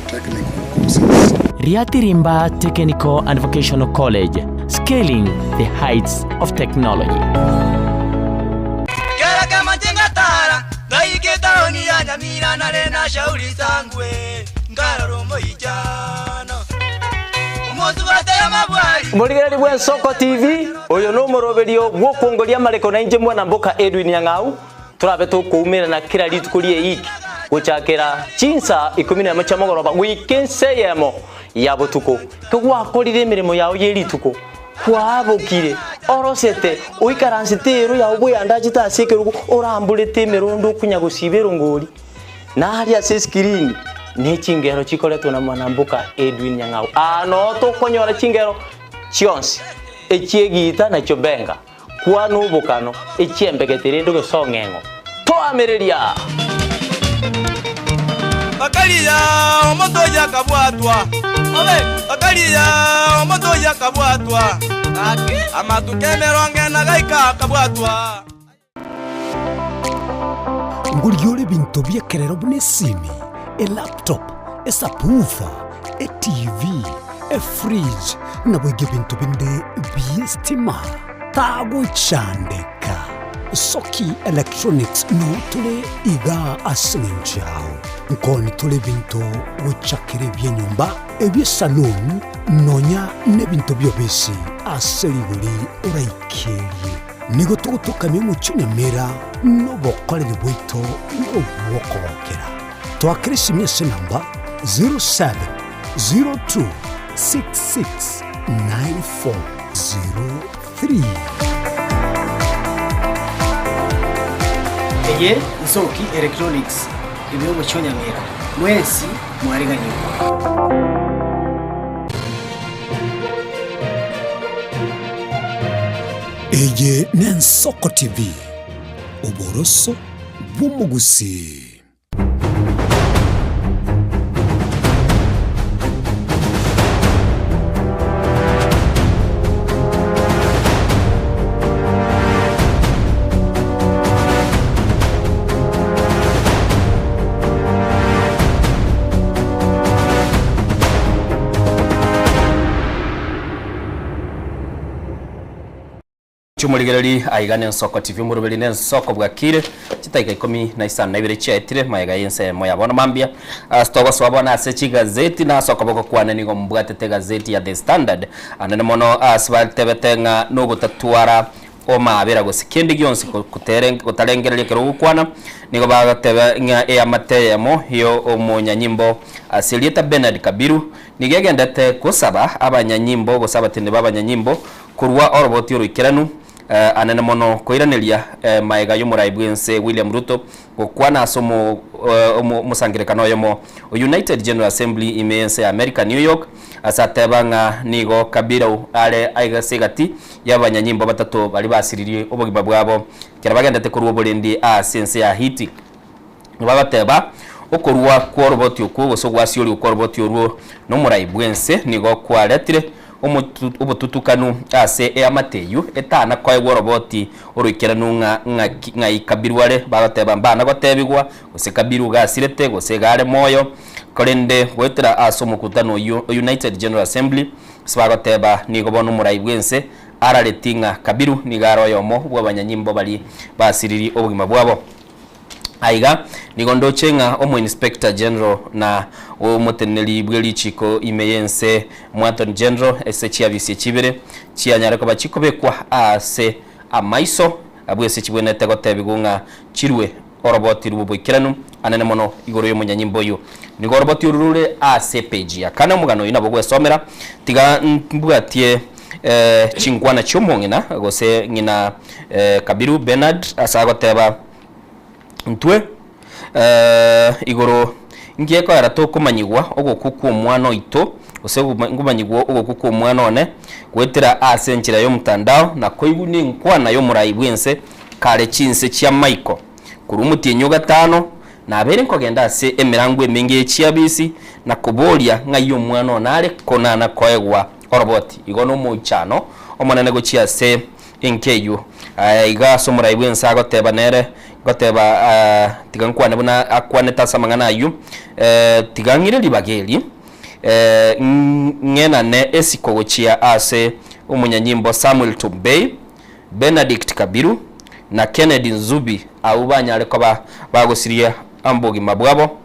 technical courses.
Riatirimba Technical and Vocational College, scaling the heights of technology.
Kera kema chingatara ngaike taoni ya Nyamira nare na shauri sangwe nkarora omoichano omosubate amabwari
Morigereri bw'Ensoko TV oyo nomoroberio bw'okwongoria amareko na inche mwana mboka Edwin Nyang'au turabe tokoumera kila rituko rie iki gochakera chinsa ikumi na emo chia mogoroba goika ense eyemo ya botuko kegwakorire emeremo yao ye rituko kwabokire orosete oikaransete ero yao bweyandachete ase ekerogo oramborete emerondo okunya gosiba erongori naria ase eskirini ne chingero chikoretwo na mwanamboka Edwin Nyang'au ano tokonyora chingero chionsi echiegita nachio benga kwana obokano echiembegete rende gosong'eng'o toamereria
Bakariya omonto yakabwatwa obe bakariya omonto yakabwatwa amatuko emerongo ena gaika akabwatwa
Ngoriore ebinto bi'ekerero buna esimi, elaptop, esubwoofer, etv, efridge, naboigo ebinto binde bi'estima. Tagochandeka. Soki Electronics noo tore igaa ase eng'encho yao. Nkoni tore ebinto gochakera ebi'enyomba, ebi'esaloon, nonya nebinto bi'obisi ase rigori oraikerie. Nigo togotokamia omochie Nyamira nobokoreri bwaito nobw'okogokera. Toakere esimi ase enamba 0702669403.
Eye Nsoki Electronics ime y'omochie o Nyamira. Mwensi mwareganigwe.
Eye n'Ensoko TV, oboroso bw'omogusii.
Omorigereri aiga nensoko TV omoroberi nensoko bwakire chitaika ikomi na isano na ibere chiaetire magega y'ensemo ya bono mambia ase togosoa bono ase chigazeti na ase okoboko kwane nigo mbwatete egazeti ya The Standard anene mono ase batebete ng'a nogotatwara omaabera gose kende gionsi gotarengereria ekero ogokwana nigo bagoteba ng'a eamate eyemo yo omonyanyimbo ase erieta Bernard Kabiru nigo egendete gosaba abanyanyimbo gose abateneneri b'abanyanyimbo Korwa oroboti oroikeranu, anene mono koiraneria maega y'omorai bw'ense William Ruto gokwana ase omosangererekano oyomo o United General Assembly ime y'ense ya America New York ase ateba ng'a nigo Kabirau are ase egati y'abanyanyimbo batato baria basiririe obogima bwabo ekero bagendete korwa oborendi ase ense ya Haiti. Bagateba, Okorua kw'oroboti okwo, gose ogwasioria kw'oroboti orwo nomorai bw'ense, nigo kwaretire obotutukanu ase eamate eyio etana koegwa oroboti oroikeranu ng'a ng'aki ng'ai Kabiru are. Bagateba, Mbana gotebigwa, gose Kabiru iga asirete, gose iga are moyo. Korende goetera ase omokutano oyio o United General Assembly, ase bagoteba, nigo bono omorai bw'ense arareti ng'a Kabiru nigo are oyomo bw'abanyanyimbo baria basiririe obogima bwabo. Aiga nigo ndoche ng'a omoinspector general na omoteneneri bwe richiko ime y'ense Mwathon General ase chiabisi chibere chianyare koba chikobekwa aase amaiso abwo ase chibwenerete gotebigwa ng'a chirwe oroboti rw'oboikeranu anene mono igoro y'omonyanyimbo oyio. Nigo oroboti oru rore ase epeji ya kane omogano oyio nabo gwesomera. Tiga mbwatie chinkwana chi'omong'ina gose ng'ina Kabiru Bernard ase agoteba Intwe igoro ngekoera tokomanyigwa ogokwa kw'omwana oito, gose nkomanyigwa ogokwa kw'omwana one goetera ase enchera y'omotandao na koigwa nenkwana y'omorai bw'ense kare chinse chi'amaiko. Korwa omotienyi o gatano nabeire nkogenda ase emerango emenge ye chiabisi na koboria ng'ai omwana one are konana koegwa oroboti. Igo nomoichano omonene gochia ase Enka eyio. Aya iga ase omorai bw'ense agoteba nere, ngoteba, tiga nkwane buna akwanete ase amang'ana ayio, tiga ng'ire ribaga eri, ng'enane esiko gochia ase omonyanyimbo Samuel Tumbei, Benedict Kabiru, na Kennedy Nzubi, abwo banyare koba bagosiria obogima bwabo.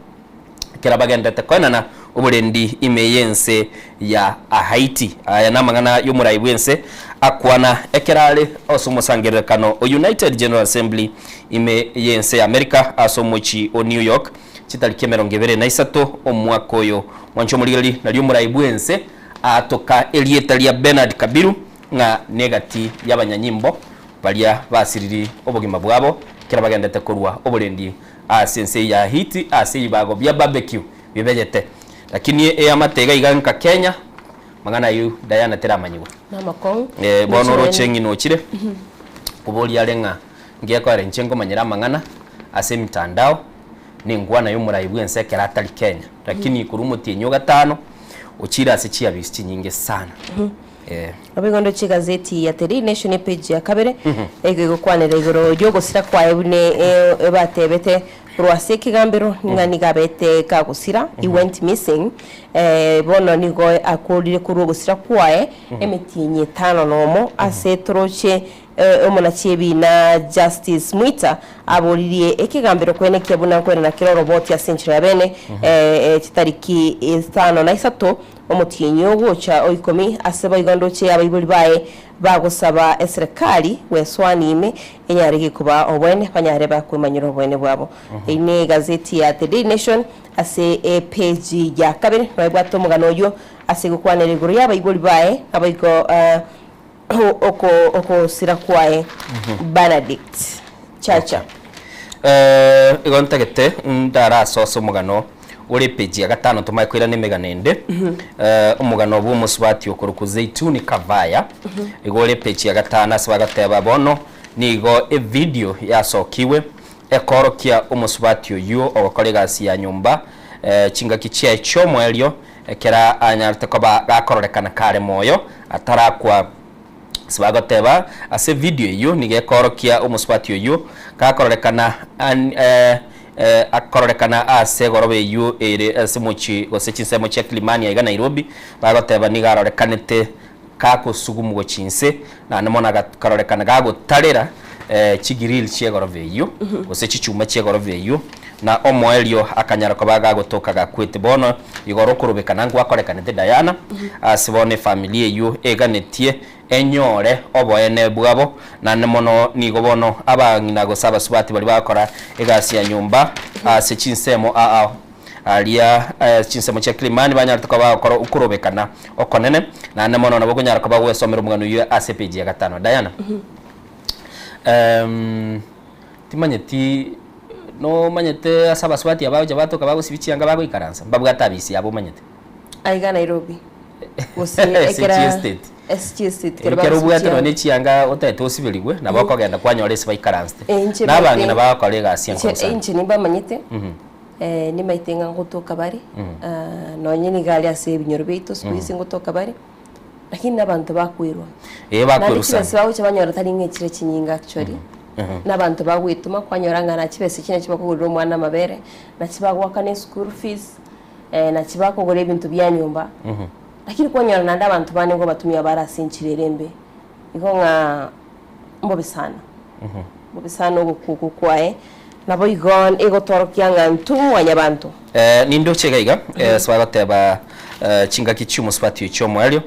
Ekero bagenderete koenana oborendi ime y'ense ya Haiti. Aya namang'ana y'omorai bw'ense akwana ekero are ase omosangererekano o United General Assembly ime y'ense ya America ase omochi o New York chitariki emerongo ebere na isato omwaka oyo. Mwanche omorigereria nario omorai bw'ense aatoka erieta ria Bernard Kabiru ng'a negati y'abanyanyimbo baria basiriri obogima bwabo ekero bagenderete korwa oborendi Ase ense ya Haiti ase ebibago bia barbecue bibegete. Lakini eamate iga iga nka Kenya mang'ana ayio Diana teramanyigwa.
Namakong'u.
Eh, bono oroche ng'ina ochire koboria are ng'a ngekoera inche nkomanyera amang'ana ase emitandao na enkwana y'omorai bw'ense ekero atari Kenya. Lakini korwa omotienyi o gatano ochire ase chiabisi chinyinge sana. Eh.
Naboigo ndoche egazeti ya The Daily Nation epage ya kabere ego egokwanera igoro y'ogosira kwaye buna ebatebete korwa ase ekegambero ng'a nigo abete kagosira, he went missing, bono nigo akorire korwa ogosira kwaye emetienyi etano nomo ase toroche omonachi ebiina Justice Mwita aboririe ekegambero kwenekia buna nkwenena kere oroboti ase enchera ya bene chitariki isano na isato Omotienyi ogocha o ikomi ase boigo ndoche abaibori baye bagosaba eserekari gwesoania ime enyare gekoba oboene banyare bakwemanyera oboene bwabo. Eyio ne egazeti ya The Daily Nation ase epeji ya kabere noebwate omogano oyio ase gokwanera igoro y'abaibori baye naboigo okosira kwaye Benedict Chacha.
Igo ntagete ndarasosa omogano ore epeji ya gatano tomanye koirana emegano ende. Omogano bw'omosubati okorokwa Zeituni Kavaya igo ore epeji ya gatano ase bagoteba bono nigo evidio yasokiwe ekoorokia omosubati oyio ogokora egasi ya nyomba chingaki chiaye chi'omoerio Ekero anyarete koba gakororekana kare moyo, atarakwa. Ase bagoteba, ase evidio eyio nigo ekoorokia omosubati oyio gakororekana akororekana ase egoroba eyio ere ase omochie gose chinsemo chia Kilimani aiga Nairobi, bagoteba nigo arorekanete. Gakosugumwa gochia inse, naende mono agarorekana gagotarera chigrill chi'egorofa eyio, gose chichuma chi'egorofa eyio, na omoerio akanyara koba gagotoka gakwete. Bono igoro okorobekana ngwakorekanete Diana, ase bono efamiri eyio eganetie enyore oboene bwabo, naende mono nigo bono abang'ina gose abasubati baria bagokora egasi ya nyomba ase chinsemo ao Aria chinsemo chia Kilimani banyarete koba bagokora okorobekana okonene, naende mono nabo okonyara koba gwesomera omogano oyio ase epeji ya gatano. Diana, timanyeti nomanyete ase abasubati aba bagocha batoka bagosibia chianga bagoikaransa, mbabwate abisi abo omanyete?
Aiga Nairobi gose
Ase
ekera
chiestate.
ase chiestate ekero
Ekero
bagosibia
obwate nonye
chianga.
ne chianga otagete osiberigwe, nabo okogenda kwanyora ase baikaransete.
Eh, inche
Na abang'ina
maete-
bagokora egasi
inche
enkong'u sana.
inche nimbamanyete. Nimaete ng'a ngotoka bare, nonye nigo aria ase ebinyoro biaito siku hizi ngotoka bare, lakini nabanto bakwerwa.
Ee,
Naende
bakwerwa sana.
chibesa bagocha banyora tari ng'a echire chinyinge actually, nabanto bagwetoma kwanyora ng'a na chibesa echi nachi bakogorera omwana amabere, nachi bagoakana eschool fees, nachi bakogora ebinto bia nyomba, lakini kwanyora naende abanto bande ngobatumia bare ase enchera ere embe, igo ng'a mbobe sana. Bobe sana ogokwa okwo kwaye, naboigo egotorokia ng'a intwe mwanyabanto.
Nindoche iga iga, ase bagoteba chingaki chi'omosubati oyo chi'omoerio,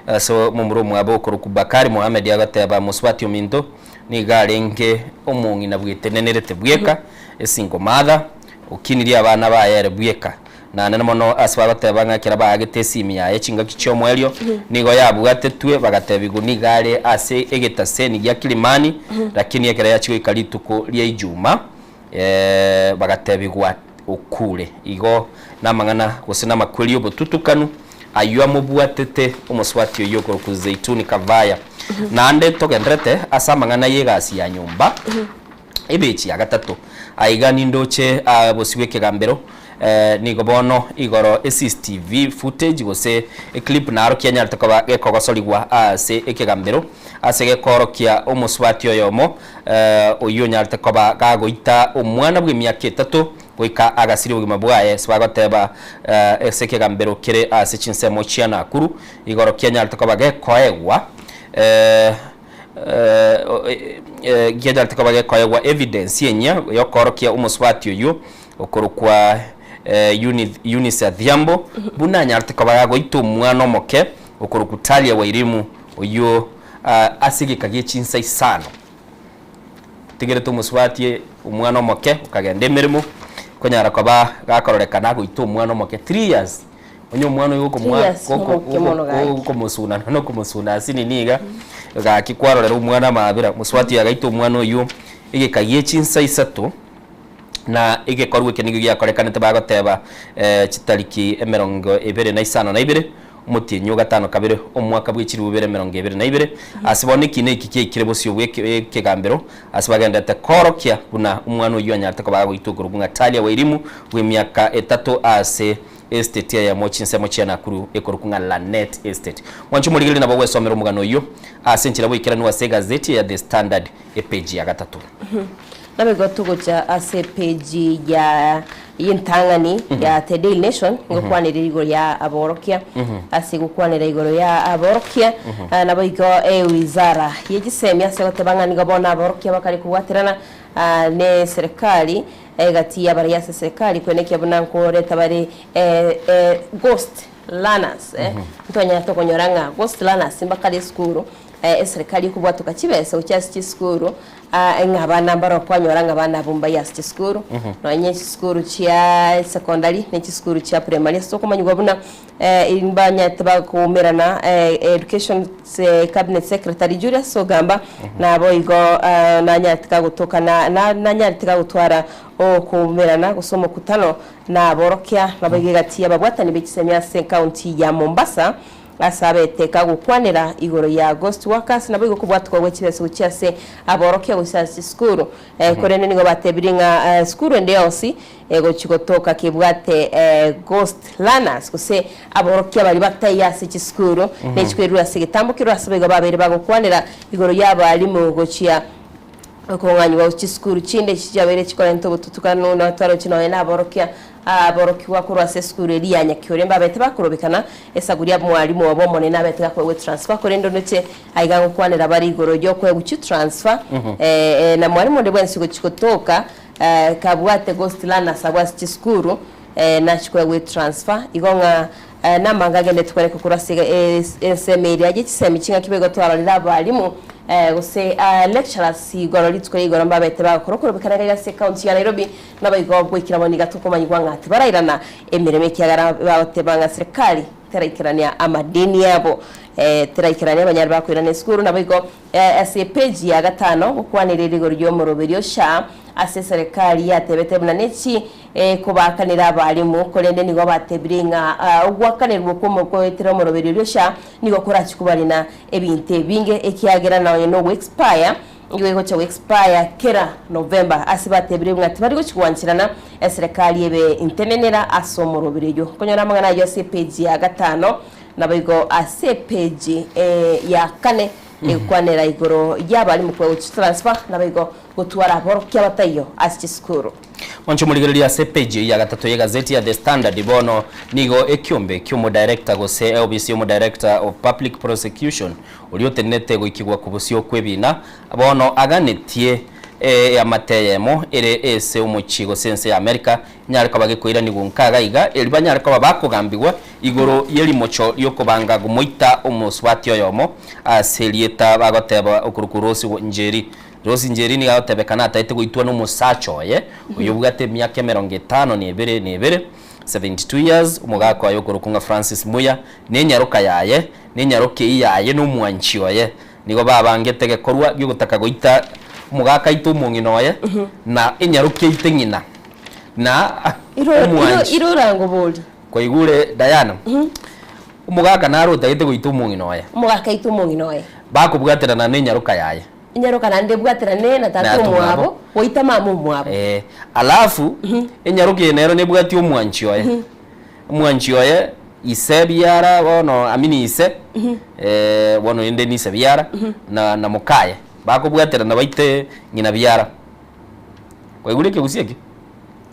ase momura omwabo okorokwa Bakari Mohamed agoteba mosubati ominto nigo arenge omong'ina bwetenenerete bweka, esingle mother, okinirie abana baye ere bweka. Naende mono ase bagoteba ng'a ekero baagete esimi yaye chingaki chi'omoerio, nigo yabwatetwe, bagatebigwa nigo are ase egetaseni gia Kilimani, lakini ekero yachia goika rituko ria Ijuma, bagatebigwa okure. Igo namang'ana gose namakweri y'obotutukanu ayio amobwatete omosubati oyio okorokwa Zeituni Kavaya. Naende togenderete ase amang'ana y'egasi ya nyomba. Ebechi ya gatato. Aiga nindoche bosio bw'ekegambero, nigo bono igoro eCCTV footage gose eclip naro kianyarete koba gekogosorigwa ase ekegambero ase gekoorokia omosubati oyomo oyio onyarete koba gagoita omwana bw'emiaka etato goika agasiria obogima bwaye ase bagoteba ase ekegambero kere ase chinsemo chia Nakuru igoro kianyarete koba gekoegwa Kianyarete koba gekoegwa evidence enyia yokoorokia omosubati oyio okorokwa Eunice Adhiambo buna anyarete koba gagoita omwana omoke okorokwa Talia Wairimu oyio ase egeka gie chinsa isano. Otigerete omosubati omwana omoke okagenda emeremo konyara koba gakororekana agoita omwana omoke 3 years. Onye omwana oyo gokomoa
Yes, omoke mono gaki.
gokomosuna nonya okomosuna asinini iga, gaki kwarorera omwana amaabera. Mosubati oyo agaita omwana oyio egeka gie chinsa isato, na egekorwa eke nigo giakorekanete bagoteba chitariki emerongo ebere na isano na ibere, omotienyi o gatano kabere, omwaka bwe chilifu ibere emerongo ebere na ibere. Ase bono ekina eki kiaikire bosio bwe ekegambero, ase bagenderete koorokia buna omwana oyio anyarete koba agoitwa okorokwa ng'a Talia Wairimu bw'emiaka etato ase Estate eyemo chinsemo chia Nakuru ekorokwa ng'a Lanet Estate. Mwanche omorigereria nabo gwesomera omogano oyio ase enchera bwaikeranu ase egazeti ya The Standard epeji ya gatato.
Naboigo togocha ase epeji ya y'entang'ani ya The Daily Nation ngokwanera igoro ya aborokia ase gokwanera igoro ya aborokia naboigo ewizara ye chisemi ase goteba ng'a nigo bono aborokia bakare kobwaterana ne serikali Egati y'abarai ase serikali kwenekia buna nkoreta bare ghost learners ntwanyara tokonyora ng'a ghost learners mbakare esukuru eserikali ekobwatoka chibesa gochia ase chisukuru ng'a abana mbaro kwanyora ng'a abana abwo mbaye ase chisukuru nonye chisukuru chia secondary ne chisukuru chia primary ase tokomanyigwa buna mbanyarete bakoumerana education cabinet secretary Julius Ogamba naboigo nanyarete kagotoka nanyarete kagotwara okoumerana gose omokutano naborokia naboigo egati y'ababwatani be chisemi ase ecounty ya Mombasa ase abete kagokwanera igoro ya ghost workers naboigo kobwatokwa gwe chibesa gochia ase aborokia gose ase chisukuru korende nigo batebirie ng'a sukuru ende yonsi Egochia gotoka kebwate ghost learners gose aborokia baria bataiyo ase chisukuru ne chikwerwa ase egetambo kerwe ase boigo babeire bagokwanera igoro y'abalimu gochia. Okong'anyigwa chisukuru chinde echi chiabeire chikorenta obotutukanu na twaroche nonya na aborokia aborokigwa korwa ase esukuru eria ya Nyakiore mbabete bakorobekana esagu ria mwalimu obo omonene abete gakoegwa etransfer korende ondoche aiga ngokwanera bare igoro yokoegwa chitransfer na mwalimu onde bwensi gochi gotoka kabwate ghost learners abwo ase chisukuru nachi koegwa etransfer igo ng'a Namanga agenderete kwereka korwa ase ensemo eria ye chisemi ching'aki boigo twarorire abalimu gose lecturers igoro rituko ria igoro mbabete bagokora okorobekana iga ase ecounty ya Nairobi naboigo goikera bono iga tokomanyigwa ng'a tibarairana emeremo ekiagera bagoteba ng'a serikali teraikerania amadeni abo teraikerania abanyare bakoirana esukuru naboigo Ase epeji ya gatano gokwanera rigoro ri'omoroberio SHA ase eserekari yatebete buna nechi ekobaakanera abalimu, korende nigo batebire ng'a ogoakanerwa okwo goetera omoroberio oria SHA nigo korachi kobarina ebinto ebinge ekiagera nonye nogo expire nigo egocha go expire kera November ase batebire ng'a tibari gochi goancherana eserekari ebe intenenera ase omoroberio oyio. Konyora amang'ana ayio ase epeji ya gatano Naboigo ase epeji ya kane egokwanera igoro y'abalimu koegwa chitransfer naboigo gotwara aborokia bataiyo ase chisukuru.
Mwanche omorigereria ase epeji ya gatato y'egazeti ya The Standard bono nigo ekiombe ki'omodirector gose eobisi y'omodirector of public prosecution oria otenenete goikigwa kobosio kw'ebina bono aganetie eamate eyemo ere ese omochie gose ense ya America Inyare koba gekoiranigwa nkaga iga, erio banyare koba bakogambigwa igoro ye rimocho ri'okobanga gomoita omosubati oyomo ase erieta bagoteba okorokwa Rose Njeri. Rose Njeri nigo agotebekana ataete goitwa nomosacha oye, oyobwate emiaka emerongo etano na ebere na ebere, 72 years, omogaka oye okorokwa ng'a Francis Muya, na enyaroka yaye, na enyaroka eyio yaye na omwanchi oye. Nigo babangete gekorwa gi'ogotaka goita omogaka aite omong'ina oye, na enyaroka eite ng'ina. Na omwanchi.
Iro orangoborie.
Kwaigure Diana? Omogaka naro otagete goita omong'ina oye.
Omogaka aite omong'ina oye.
Bakobwaterana nenyaroka yaye.
Enyaroka naende ebwaterane na tata omwabo, goita mama omwabo.
Eh, alafu enyaroka eye nero nebwatie omwanchi oye. Omwanchi oye ise biara bono I mean ise, bono ende nise biara, na na mokaye. Bakobwaterana baite ng'ina biara. Kwaigure ekegusii eke?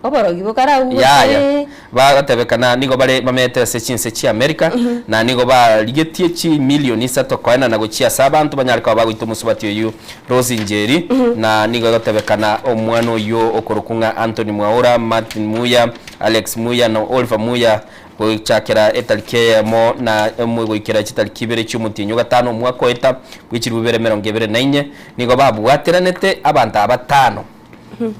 Oborogi bokaragwe gose.
Yaya, bagatebekana nigo bare bamete ase chinse chia America, na nigo barigetie chimilioni isato koenana gochia ase abanto banyare koba bagoita omosubati oyio Rose Njeri, na nigo egotebekana omwana oyio okorokwa ng'a Anthony Mwaura, Martin Muya, Alex Muya na Oliver Muya gochakera etariki eyemo na emwe goikera chitariki ibere chi'omotienyi o gatano omwaka oeta bw'echilifu ibere emerongo ebere na inye, nigo babwateranete abanto aba batano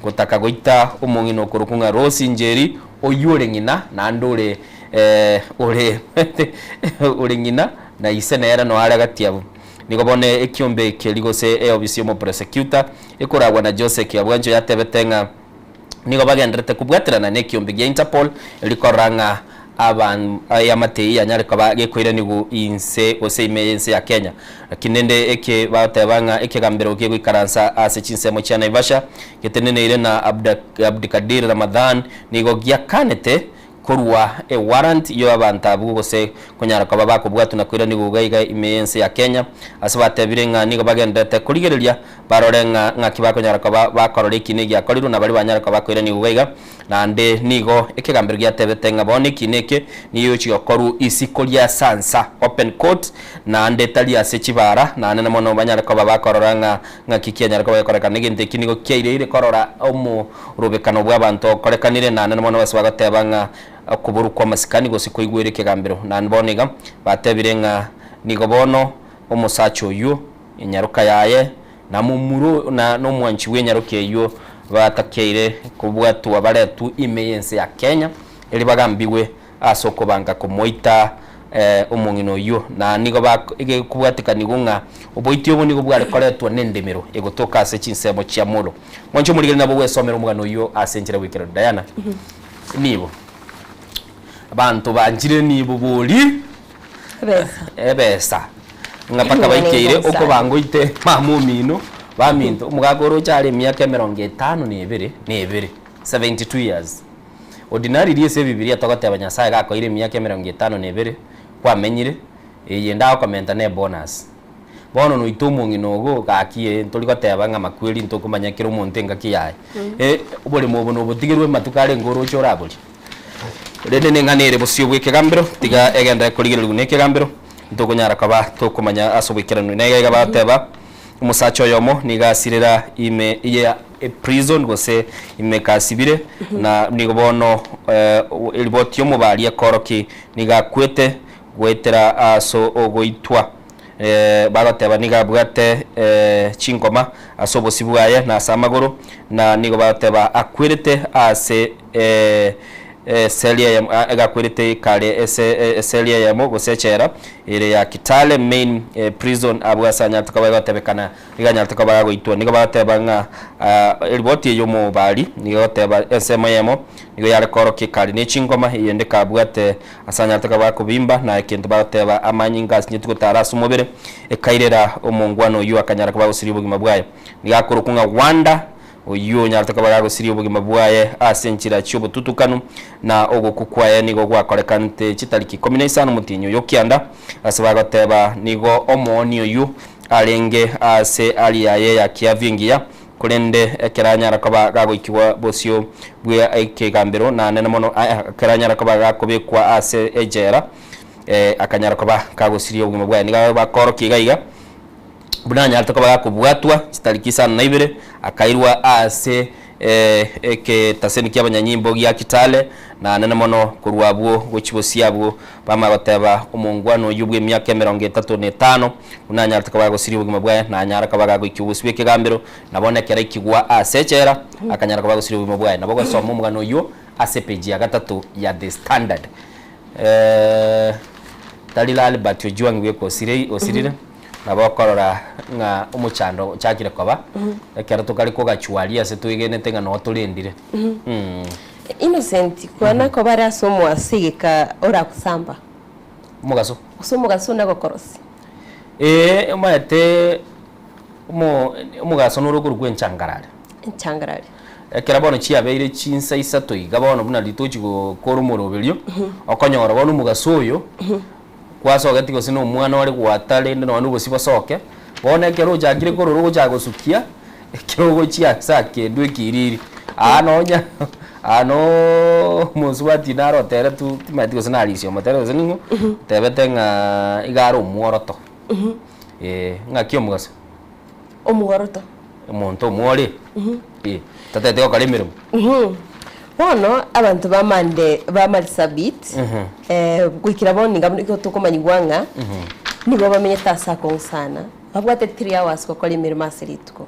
gotaka goita omong'ina okorokwa ng'a Rose Njeri, oyio ore ng'ina naende ore ore ore ng'ina na ise nere noyo are gati abwo. Nigo bono ekiombe keria gose eofisi y'omoprosecutor ekoragwa na Jose Kiabwancho yatebete ng'a nigo bagendererete kobwaterana nekiombe gia Interpol erio korora ng'a aban eamate eyio yanyare koba gekoiranigwa inse gose ime y'ense ya Kenya. Lakini rende eke bagoteba ng'a ekegambero kegoikaransa ase chinsemo chia Naivasha geteneneire na Abdikadir Ramadhan nigo giakanete korua ewarrant y'abanto abwo gose konyara koba bakobwatwa na koiranigwa iga iga ime y'ense ya Kenya ase batebire ng'a nigo bagendererete korigereria barore ng'a ng'aki bakonyara koba bakorora ekiina egiakorirwe na baria banyare koba bakoiranigwa iga iga. Naende nigo ekegambero giatebete ng'a bono ekiina eke nigo egochia gokorwa isiko ria Sansa, open court, naende tari ase chibara, naende na mono banyare koba bakorora ng'a ng'aki kianyare koba gekorekana. Egento eki nigo kiaireire korora omorobekano bw'abanto okorekanire, naende na mono base bagoteba ng'a okoborwa kw'amasikani gose koigwera ekegambero. Naende bono iga batebire ng'a nigo bono omosacha oyio, enyaroka yaye, na momura na nomwanchi bw'enyaroka eyio batakeire kobwatwa baretwe ime y'ense ya Kenya, erio bagambigwe ase okobanga komoita omong'ina oyio. Na nigo egekobwatekanigwa ng'a oboiti obo nigo bware koretwa nendemero egotoka ase chinsemo chia Molo. Mwanche omorigereria nabo gwesomera omogano oyio ase enchera goikeranu. Diana, nibo abanto banchire nibo bori ebesa ng'a mpaka baikeire okobanga oite mama omino baminto omogaka oroche are emiaka emerongo etano na ebere na ebere, 72 years. Ordinarily ase ebibiria togoteba Nyasaye gakoire emiaka emerongo etano na ebere kwamenyire, eye ndagokomenta ne bonus. Bono noite omong'ina ogo gaki ee ntori goteba ng'a makweri ntokomanya kera omonto engaki yaye. Oboremo obo nobotigerwe amatuko arenge oroche oraborie. Rende neng'ana ere bosio bw'ekegambero, tiga egende korigererigwa nekegambero, ntokonyara koba tokomanya ase oboikeranu. Na iga iga bagoteba, omosacha oyomo nigo asirera ime ya eprison gose ime kasibire, na nigo bono eriboti y'omobari ekoroki nigo akwete goetera ase ogoitwa. Bagoteba nigo abwate chingoma ase obosio bwaye na ase amagoro, na nigo bagoteba akwerete ase eseli eyemo, egakwerete kare ase eseli eyemo gose echela ere ya Kitale Main Prison abwo ase anyarete koba egotebekana nigo anyarete koba agoitwa. Nigo bagoteba ng'a eriboti eye y'omobari nigo egoteba ensemo eyemo nigo yare koorokia kare ne chingoma, eyende kabwate Ase anyarete koba akobimba, na egento bagoteba amanyinga asinyetwe gotara ase omobere, ekairera omongwana oyio akanyara koba agosiria obogima bwaye. Nigo akorokwa ng'a Wanda, oyio onyarete koba gagosiria obogima bwaye ase enchera chi'obotutukanu, na ogokwa kwaye nigo gwakorekanete chitariki ikomi na isano omotienyi oyo o kianda, ase bagoteba nigo omoonia oyio arenge ase aria yaye ya kiafya engiya, Korende ekero anyara koba gagoikigwa bosio bw'ekegambero, na anene mono, ekero anyara koba gakobekwa ase ejela, akanyara koba kagosiria obogima bwaye. Nigo bakorokia iga iga, buna anyarete koba gakobwatwa chitariki isano na ibere, akairwa ase egetaseni ki'abanyanyimbo gia Kitale, na anene mono korwa abwo gochia bosio abwo Bamanya goteba, Omongwana oyio bw'emiaka emerongo etato na etano, buna anyarete koba agosiria obogima bwaye, na anyare koba gagoikia obosio bw'ekegambero, na bono ekero aikigwa ase echela, akanyara koba agosiria obogima bwaye. Nabo ogosoma omogano oyio ase epeji ya gatato ya The Standard. Tari Albert Ojwang bweka osirei osirire, nabo okorora ng'a omochando ochakire koba, ekero tokare kogachwa aria ase twegenete ng'a noo torendire.
Innocent kwana koba are ase omoaso egeka orakusamba.
Omogaso.
Gose omogaso onde agokorosia.
Ee, omanyete omo omogaso noro okorokwa enchangarare.
Enchangarare.
Ekero bono chiabeire chinsa isato iga bono buna ritochi gokora omoroberio, okonyora bono omogaso oyo, kwasogeti gose na omwana ore gwata rende nonye na obosio bosoke, bono ekero ochakire korora ogochaka gosukia, ekero ogochia ase akendwa ekiriri, aa nonya aa nooo omosubati naro otere tu timanyeti gose narisia omotere gose ning'o, otebete ng'aa iga are omworoto, eh, ng'aki omogaso?
Omworoto.
Omonto omwore, eh, tatagete gokora emeremo.
Bono abanto ba Mande ba Marsabit goikera bono niga nigo tokomanyigwa ng'a nigo bamenyete ase akong'u sana, babwate three hours gokora emeremo ase rituko.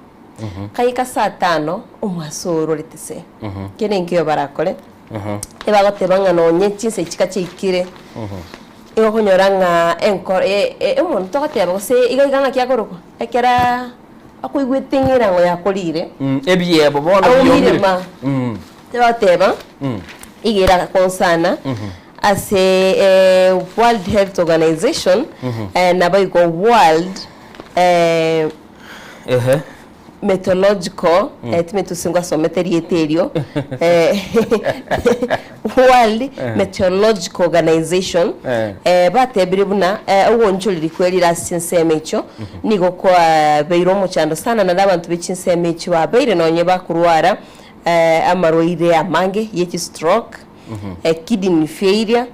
Kaika saa tano omwase ororete se, kende nkeiyo barakore, ebagoteba ng'a nonye chinsa echi chigachiikire, igo okonyora ng'a enkoro omonto togoteba gose iga iga ng'aki akorokwa, ekera akoigwete ng'a erango yakorire,
Ebiebo bono
aumire
biomire.
ma, togoteba iga era concern ase World Health Organization naboigo World
Ehe.
Meteorological, timanyeti gose ngwasomete erieta erio, World Meteorological Organization, batebire buna ogoonchoreria kwe rire ase chinsemo echio nigo kwabeire omochando sana naende abanto be chinsemo echio babeire nonye bakorwara amarwaire amange ye chistroke, kidney failure,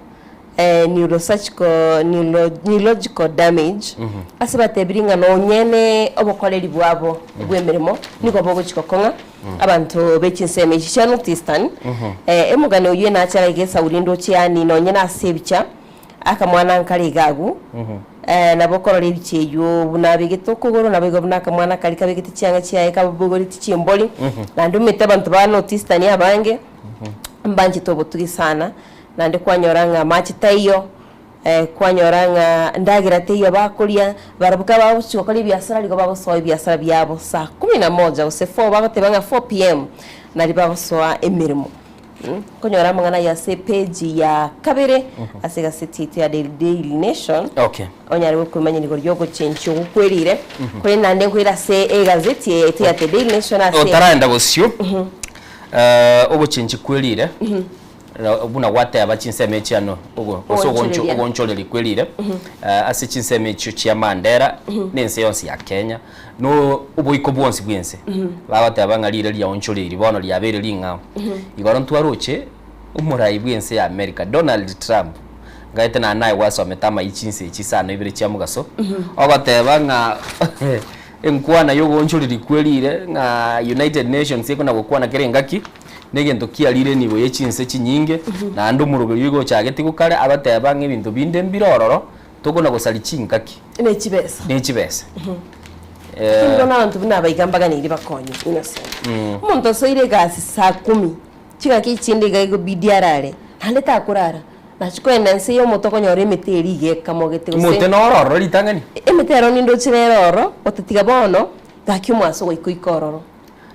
neurosurgical neurological damage, ase batebirie ng'a nonye ne obokoreri bwabo bw'emeremo nigo bogochia gokong'a abanto be chinsemo echi chia North Eastern. Emogano oyio nache agaiga esauri ndoche yaani nonye nase ebicha akamwana nkare iga agwo, nabo okorora ebicha eywo buna abegete okogoro nabo igo buna akamwana karia kabegete chianga chiaye kabogoretie chimbori, naende omanyete abanto ba North Eastern abange mbanchete obotugi sana. Naende kwanyora ng'a amache taiyo, kwanyora ng'a ndagera teiyo bakoria, barabwo kabagochia gokora ebiasara nigo bagosoa ebiasara biabo saa kumi na moja gose four bagoteba ng'a 4 pm nario bagosoa emeremo. Nkonyora amang'ana ayio ase epage ya kabere ase egaseti yaito ya Daily Nation,
Okay.
onyare gokoimanya rigori riogochenchia ogokwerire. Korende naende nkoira ase egazeti eye yaito ya The Daily Nation ase
Otaraenda bosio, ogochenchia kwerire. Na buna gwateba chinsemo echi ano, ogo gose ogoncho
Ogonchoreria.
ogonchoreria kwerire ase chinsemo echio chia Mandera na ense yonsi ya Kenya, na oboiko bwonsi bwa ense, bagoteba ng'a rire riaonchoreiri bono riabeire ring'ao. Igoro ntwaroche omorai bwa ense ya America Donald Trump, ngaete naende naye gwasomete amaiyo chinsa echi isano ibere chia mogaso, ogoteba ng'a enkwana ya ogoonchoreria kwerire ng'a United Nations ekona gokwana kera engaki, na egento kiarire enibo ye chinse chinyinge, naende omoroberio oiga ochageti gokare, abateba ng'a ebinto binde mbire ororo, tokona gosaria chingaki
Ne chibesa.
ne chibesa.
Lakini bono abanto buna aba iga mbaganeirie bakonywe Innocent. Omonto osoire egasi saa kumi, chingaki echinde iga egobidi arare, naende takorara, nachia kogenda nse ya omote okonyora emete eria iga ekamogete gose
Omote noro ororo ritang'ani?
Emete ero nindoche nere ororo, gotatiga bono, gaki omwaso goika oike ororo.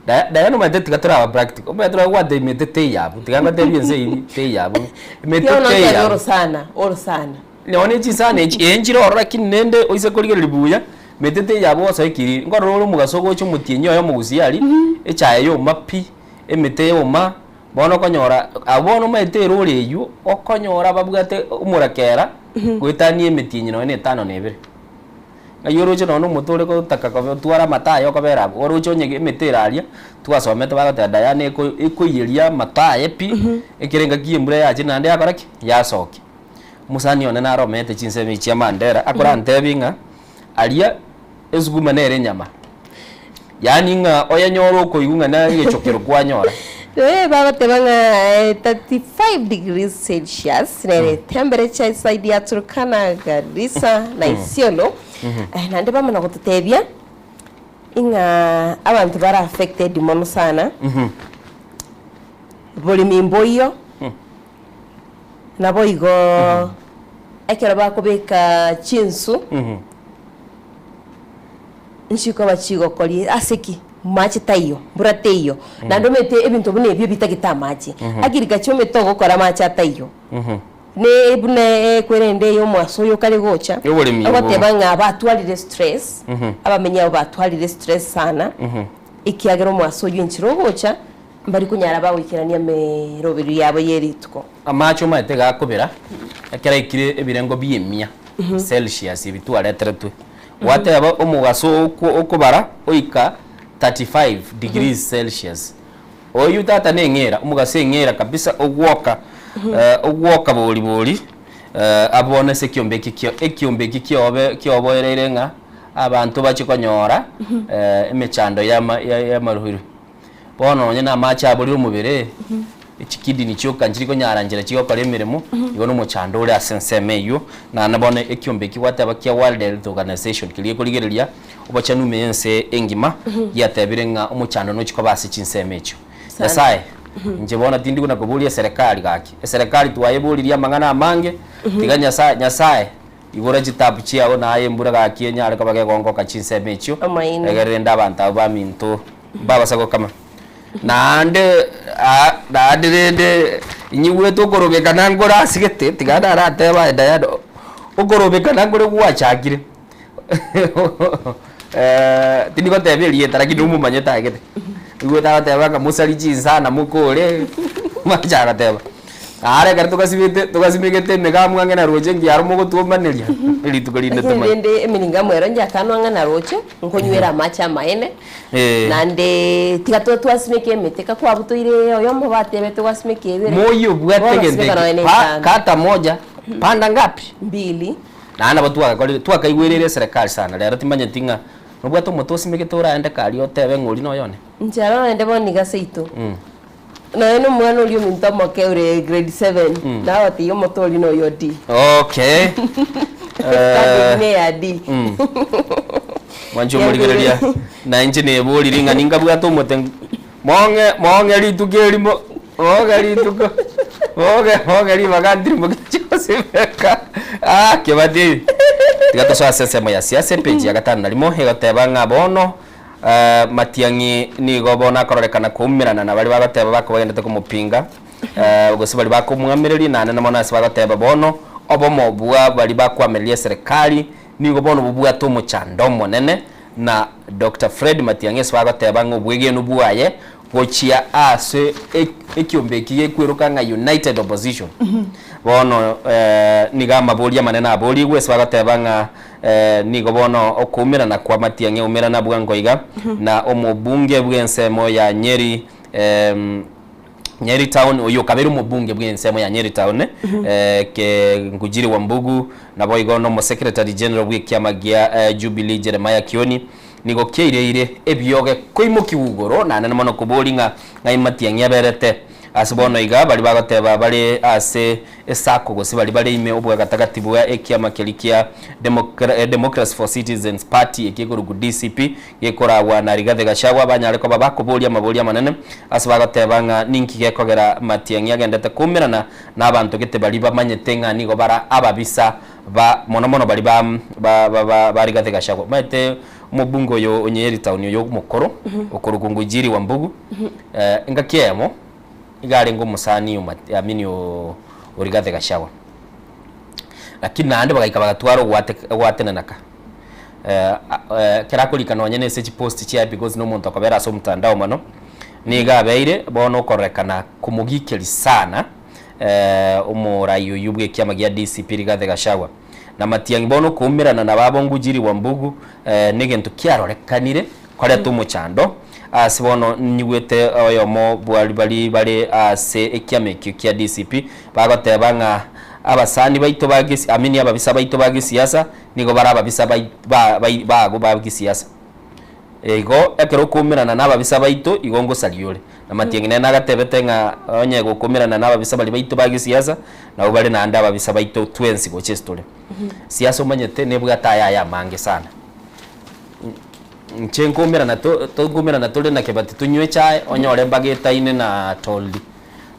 Dayana omanyete tiga toraba practical, omanyete toragwata emete teiyo abwo, tiga ngotebie ense eyio teiyo abwo, emete
Bono
teiyo
ntebe
abwo.
orosana, orosana.
Nonye ne chisana echi, ee nchire ororo lakini rende oise korigereria buya, mete teiyo abwo osoe kiriri, nkorora ore omogaso ogocha omotienyi oye omogusia aria, echae yoma pi, emete yoma, bono okonyora abwo bono omanyete erori eywo, okonyora babwate omorakera goetania emetienyi nonye na etano na ebere. Ng'ai oroche nonya omote ore gotaka gotwara amato aye okobera abwo, oroche onye emete ere aria, twasomete bagoteba Diana eko ekoiyeria amato aye pi, ekero engaki ya embura yachire naende yakora ki? Yasokia. Omosani one naro omete chinsemo echi chia Mandera, akorantebi ng'a aria esukuma nere enyama, yaani ng'a oyenyore okoigwa ng'a na egechokero kwanyora.
Ee, bagoteba ng'a 35 degrees Celsius nere temperature eside ya Turkana, Garissa na Isiolo. Eh, naende bamana gototebia ing'a abanto bare affected mono sana, boremi mboiyo, naboigo ekero bakobeka chinsu, Nchikoba chigokoria ase ki? Mache taiyo, mbura teiyo. Naende omanyete ebinto buna ebio bitagete amache. Agriculture omanyete ogokora amache ataiyo. Ne buna ekwerende eye omoaso oyo okare gocha,
Oboremi obo.
ogoteba ng'a batwarire stress, abamenyi abo batwarire stress sana, ekiagera omoaso oyio enchera ogocha, mbari konyara bagoikerania emeroberio yabo ye rituko.
Amache omanyete gakobera, ekero aikire ebirengo bia emia Celsius ebi twareteretwe, Gwateba omogaso okobara oika 35 degrees Celsius. Oyio tata neng'era, omogaso eng'era kabisa ogwoka ogwoka bori bori abwo ase ekiombe eke kio ekiombe eke kiobe kioboereire ng'a abanto bachie konyora emechando ya y'amaruhuru. Bono nonye na amache aborire omobere, echikidney chioka nchiri konyara nchera chigokora emeremo, igo nomochando ore ase ensemo eywo. Naende bono ekiombe eki gwateba kia World Health Organization keria gekorigereria obochenu ime y'ense engima, giatebire ng'a omochando nochi koba ase chinsemo echio. Nyasaye, inche bono tindi buna koboria eserekari gaki, eserekari twayeboririe amang'ana amange, tiga Nyasaye, Nyasaye Igora chitabu chiao na aye embura gaki enyare koba gegongoka chinsemo echio,
Amaene.
egere rende abanto abwo baminto mbabasa gokama. Naende aa naende rende inyigwete okorobekana nkore ase gete, tiga naratebe aye Diana, okorobekana nkore gwachakire tindi goteba erieta lakini nomomanyete aye gete, oigwete agoteba ng'a mosari chinsana mokore, mwacha goteba. Aare ekero togasibete togasimegete emegamu ang'e na roche nkiaro mogotwomaneria rituko rinde
Lakini
tomanye.
rende emiringamu ero njakanwa ang'e na roche, nkonywera amache amaene,
Eh.
naende tiga twa twasimeka emete, ka kwabutoire oyomo batebete gwasimeka ebere,
Moyio obwate
bono
egento
simeka
eke
nonya na
pa
etano.
kata moja panda ngapi?
Mbili.
Naende nabo twagakorire twakaigwereire eserekari sana rero timanyeti ng'a nobwate omote osimegete oraende karia otebe ng'a oria noyone.
Inche aro naende bono iga seito. Nonya nomwana oria ominto omoke ore grade 7 nagotebi omote oria noyo D.
Okay.
Standard neya D.
Mwanche omorigereria na inche neborire ng'a ninkabwate omote mong'e mong'e rituko erimo mong'e rituko mong'e mong'e ribaga ntirimoke chiosimeka ah kebati tiga tosoe ase ensemo ya siasa epage ya gatano na rimo egoteba ng'a bono Matiang'i nigo bono akororekana koumerana na baria bagoteba bakobagendete komopinga, gose baria bakomwamereria, naende na mono ase bagoteba bono obomo bwa baria bakwamereria eserekari nigo bono bobwate omochando omonene, na Doctor Fred Matiang'i ase bagoteba ng'a obwegenwa bwaye Gochia ase ekiombe eki gekweroka ng'a United Opposition. Bono nigo amaborio amanene aborigwe ase bagoteba ng'a nigo bono okoumerana kwa Matiang'i aumerana bwango iga na omobunge bw'ensemo ya Nyeri Nyeri Town oyio okabeire omobunge bw'ensemo ya Nyeri Town Ngujiri Wambugu naboigo na omosecretary general bw'ekiama gia Jubilee Jeremiah Kioni. Nigo kiaireire ebioge koimokigwa igoro, naende mono koboria ng'a ng'ai Matiang'i aberete. Ase bono iga baria bagoteba bare ase esacco gose baria bare ime obwagatagati bwa ekiama keria kia Democracy for Citizens Party eki ekorokwa DCP gekoragwa na Rigathi Gachagua banyare koba bakoboria amaborio amanene ase bagoteba ng'a ninki gekogera Matiang'i agendete koumerana na abanto gete baria bamanyete ng'a nigo bara ababisa Ba mono mono baria ba ba ba ba ba Rigathi Gachagua. Omanyete omobunge oyo o Nyeri town oyo omokoro, okorokwa Ngujiri Wambugu, engaki eyemo, iga arenge omosani o Mati I mean o o Rigathi Gachagua. Lakini naende bagaika bagatwara ogwate ogwatenenaka ekero akorika nonye na ase chipost chiaye because na omonto okobera ase omotandao mono, nigo abeire bono okororekana komogikeria sana. Omorai oyio bw'ekiama gia DCP Rigathi Gachagua na Matiang'i bono okoumerana na babo Ngujiri Wambugu negento kiarorekanire koreta omochando ase bono nyigwete oyomo bwari bari bare ase ekiama ekio kia DCP bagoteba ng'a abasani baito ba I mean ababisa baito ba gesiasa nigo bare ababisa bago ba gesiasa. Igo ekero okoumerana nababisa baito igo ngosaria ore. Na Matiang'i nere nagatebete ng'a onye gokoumerana nababisa baria baito ba gesiasa, nabwo bare naende ababisa baito twensi gocha ase tore. Siasa omanyete nebwate ayaye amange sana. Inche nkoumerana to tonkoumerana tore na Kebati tonywe echae, onyore mbagetaine na Toldi.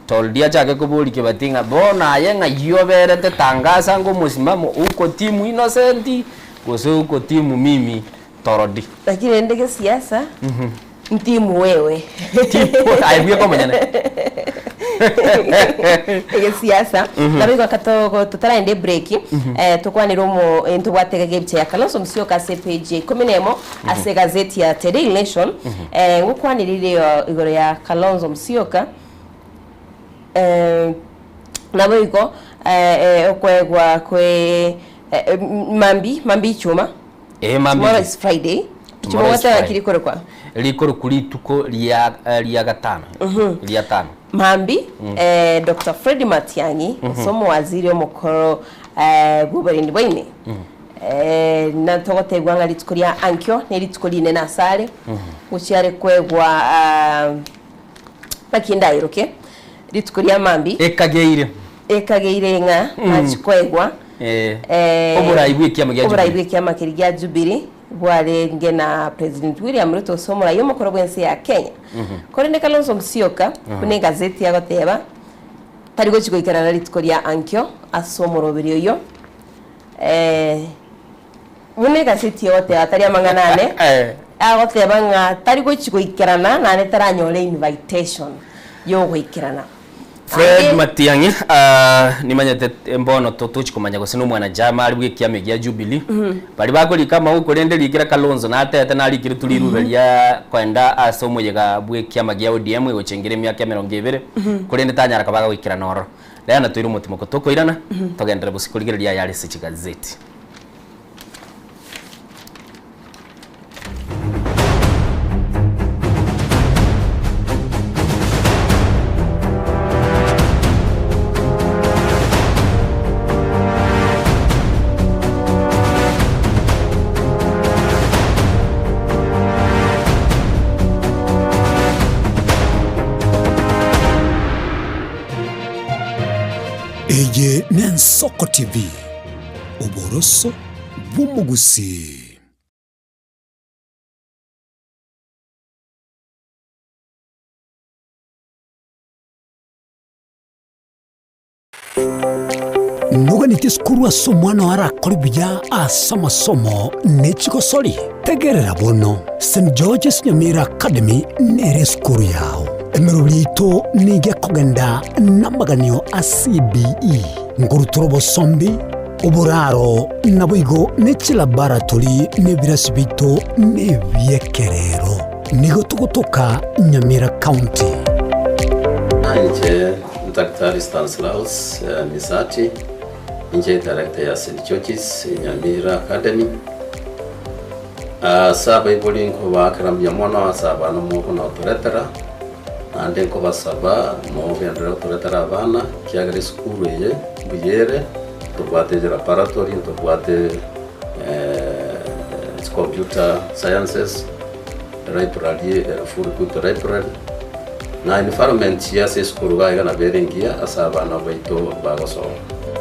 Toldi achake koboria Kebati ng'a bono aye ng'ai oberete tangasa ngomosimamo uko timu Innocent gose uko timu mimi Torodi.
Lakini rende gesiasa ntimu wewe.
Aye buya komonyene.
Egesiasa nabo igo katogo totaraenda ebreak tokwanere omo ntobwate iga ebicha ya Kalonzo Musyoka ase epage ya ikomi na emo ase egazeti ya The Daily Nation ngokwanera ire igoro ya Kalonzo Musyoka nabo igo okoegwa kwe mambi mambi ichuma
Ee, mambia
Tomorrow
ichuma.
is Friday.
Tomorrow is
Ichuma gwateba
Friday.
ki rikorokwa?
Rikorokwa rituko ria ria gatano. Ria tano.
Mambi, eh, Dr. Freddy Matiang'i, ase omowaziri omokoro eh, bw'oborendi bwa ime. Eh, na togotegwa ng'a rituko ria ankio ne rituko rinene asare, gochia are kwegwa ah, naki ndairoke, rituko ria mambi.
Ekageire.
Ekageire ng'a nachia koegwa
Eh, oborai bw'ekiama gia
oborai
Jubilee.
bw'ekiama keria gia Jubilee bwarenge na President William Ruto ase omorai omokoro bw'ense ya Kenya. Korende Kalonzo Musyoka buna egazeti agoteba tari gochia goikerana rituko ria ankio ase omoroberi oyio. Buna egazeti egoteba tari amang'ana ane, agoteba ng'a tari gochia goikerana naende taranyore invitation yogoikerana.
Fred Matiang'i, ah, nimanyete mbono totochi komanya gose nomwana jama ari bw'ekiama egia Jubilee. Baria bakorika amauko rende rikera Kalonzo natete narikire tu rirube ria koenda ase omoyega bw'ekiama gia ODM egochengera emiaka emerongo ebere, korende tanyara koba agoikerana ororo. Rero toire omotimoko tokoirana, togenderere bosio korigereria ayare ase chigazeti.
Eye n'Ensoko TV, oboroso bw'omogusii. Noganeti esukuru ase omwana oo arakore buya ase amasomo ne chigosori? Tegerera bono, St. George's Nyamira Academy nere esukuru yao. Emeroberi yaito nigo ekogenda namaganio a CBE, nkorutora obosombi, Oboraro, naboigo ne chilaboratori na ebirasi biaito nebi'ekerero. Nigo togotoka Nyamira County.
Inche Daktari Stanislaus Misati, inche director ya St George's Nyamira Academy. Ase abaibori nkobaakera mbuya mono ase abana mogonotoretera, naende nkobasaba mogenderere gotoretera abana, ekiagera esukuru eye mbuya ere, ntobwate laboratory, ntobwate computer sciences, library ere full good library, na environment ya ase esukuru iga iga nabo ere engiya ase abana baito bagosoma.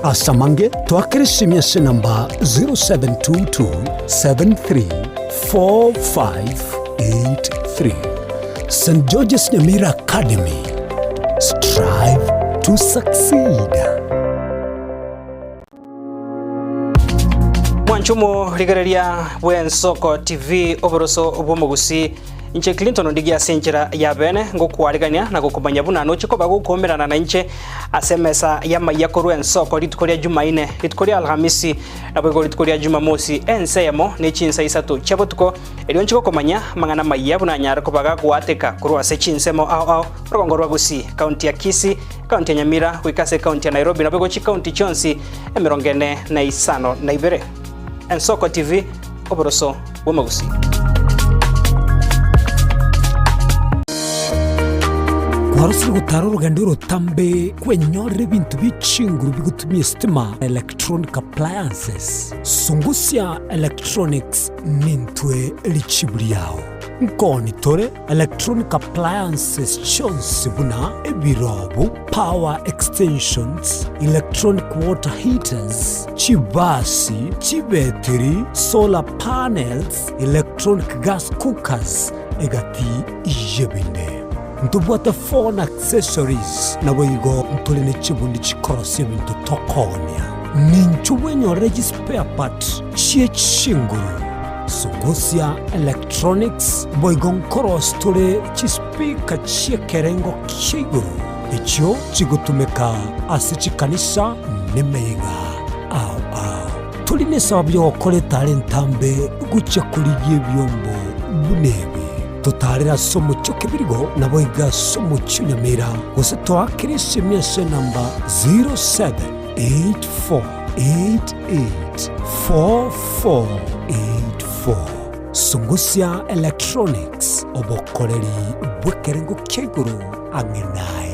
Ase amange, toakere esimi ase enamba 0722734583. St. George's Nyamira Academy, strive to succeed.
Mwanche omorigereria bw'Ensoko TV oboroso bw'omogusi inche Clinton Ondigi ase enchera ya bene ngokwarigania na gokomanya buna noche koba gokoumerana nainche ase emesa y'amaiya korwa Ensoko rituko ria Jumaine, rituko ria Alhamisi naboigo rituko ria Jumamosi ense eyemo ne chinsa isato chia botuko erio nche gokomanya amang'ana amaiya buna anyare koba gagoateka korwa ase chinsemo ao ao orogongo rwa Gusii, County ya Kisii, Ekaunti ya Nyamira goika ase ekaunti ya Nairobi naboigo chikaunti chionsi 452. Ensoko TV, oboroso bw'omogusii.
Kwarosire gotara orogendo orotambe kwenyorera ebinto bie chinguru bigotumia esitima, electronic appliances. Sungusia Electronics nintwe richibu riao. Nkoni tore Electronic appliances chionsi buna ebirobu, power extensions, electronic water heaters, chibasi, chibetiri, solar panels, electronic gas cookers, egati y'ebinde. Ntobwate phone accessories, naboigo ntore ne chibundi chikorosia ebinto tokoonia. Ninchu bwenyorere chispare part chie chinguru. Sungusia Electronics boigo nkorosi tore chispeaker chi'ekerengo kia igoro, echio chigotumeka ase chikanisa nemeyega ao ao. Tori nesababu y'ogokora etara entambe gochia korigia ebiombo buna ebi. Totaarere ase omochie o Kebirigo, naboigo ase omochie o Nyamira, gose toakere esimi ase enamba 0784. 884484 Sungusia Electronics, obokoreri bw'ekerengo kia igoro ang'e naye.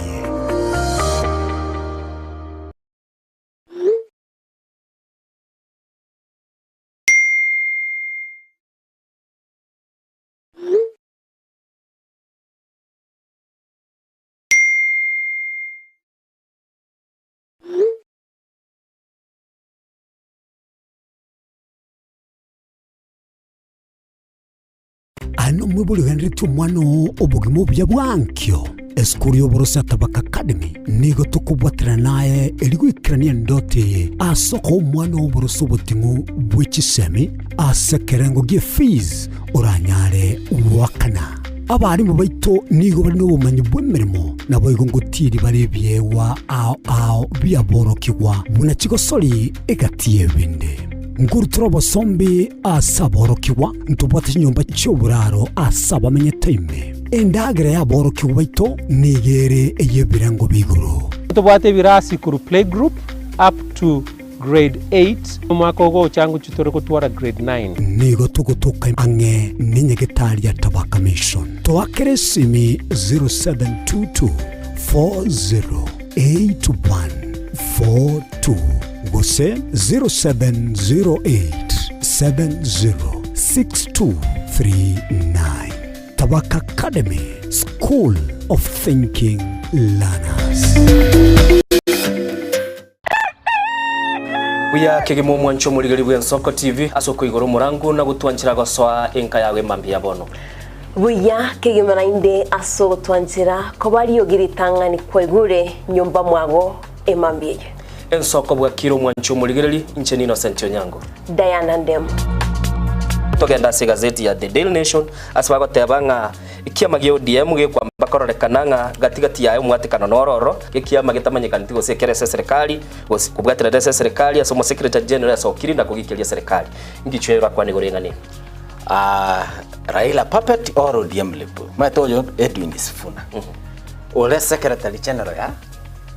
Aye nomwibori ogenderetie omwana oo obogima obuya bwa ankio. Esukuru y'oboroso ya Tabaka Academy nigo tokobwaterana naye erio goikerania endoto eye ase okoa omwana oo oboroso oboting'u bwe chisemi ase ekerengo gie fees oranyare goakana. Abarimu baito nigo bare nobomanyi bw'emeremo, naboigo ngotiiri bare ebiegwa ao ao biaborokigwa buna chigosori egati y'ebinde. Nkorutora obosombi ase aborokigwa, ntobwate chinyomba chi'oboraro ase abamenyete ime. Endagera y'aborokigwa baito nigo ere ey'ebirengo bia igoro.
Tobwate ebirasi korwa playgroup up to Grade 8, omwaka ogocha ngochia tore gotwara grade 9.
Nigo togotoka ang'e nenyagetari ya Tabaka Mission. Toakere esimi 0722 408142 gose 0708 706239. Tabaka Academy, School of Thinking Learners.
Buya kegima omwancho omorigeri bw'Ensoko TV ase okoigora omorango na gotwanchera gosoa enka yago emambia ya bono.
Buya kegima naende ase ogotwanchera koba riogi ritang'ani kwaigure nyomba mwago emambia eye.
Ensoko bwakire omwancho omorigereri, inche n'Innocent Onyango.
Diana Ndemo.
Togende ase egazeti ya The Daily Nation ase bagoteba ng'a Ekiama gia ODM gekwamba kororekana ng'a gati gati yaye omwatekano noro ororo, ekiama getamanyekaneti gose ekere ase eserekari, gose kobwaterera ase eserekari ase omosecretary general asokire na kogikeria eserekari. Inki chio orakwane igoro y'eng'ana eye?
Raila puppet or ODM lip. Omanyete oyo Edwin Sifuna ore secretary general ya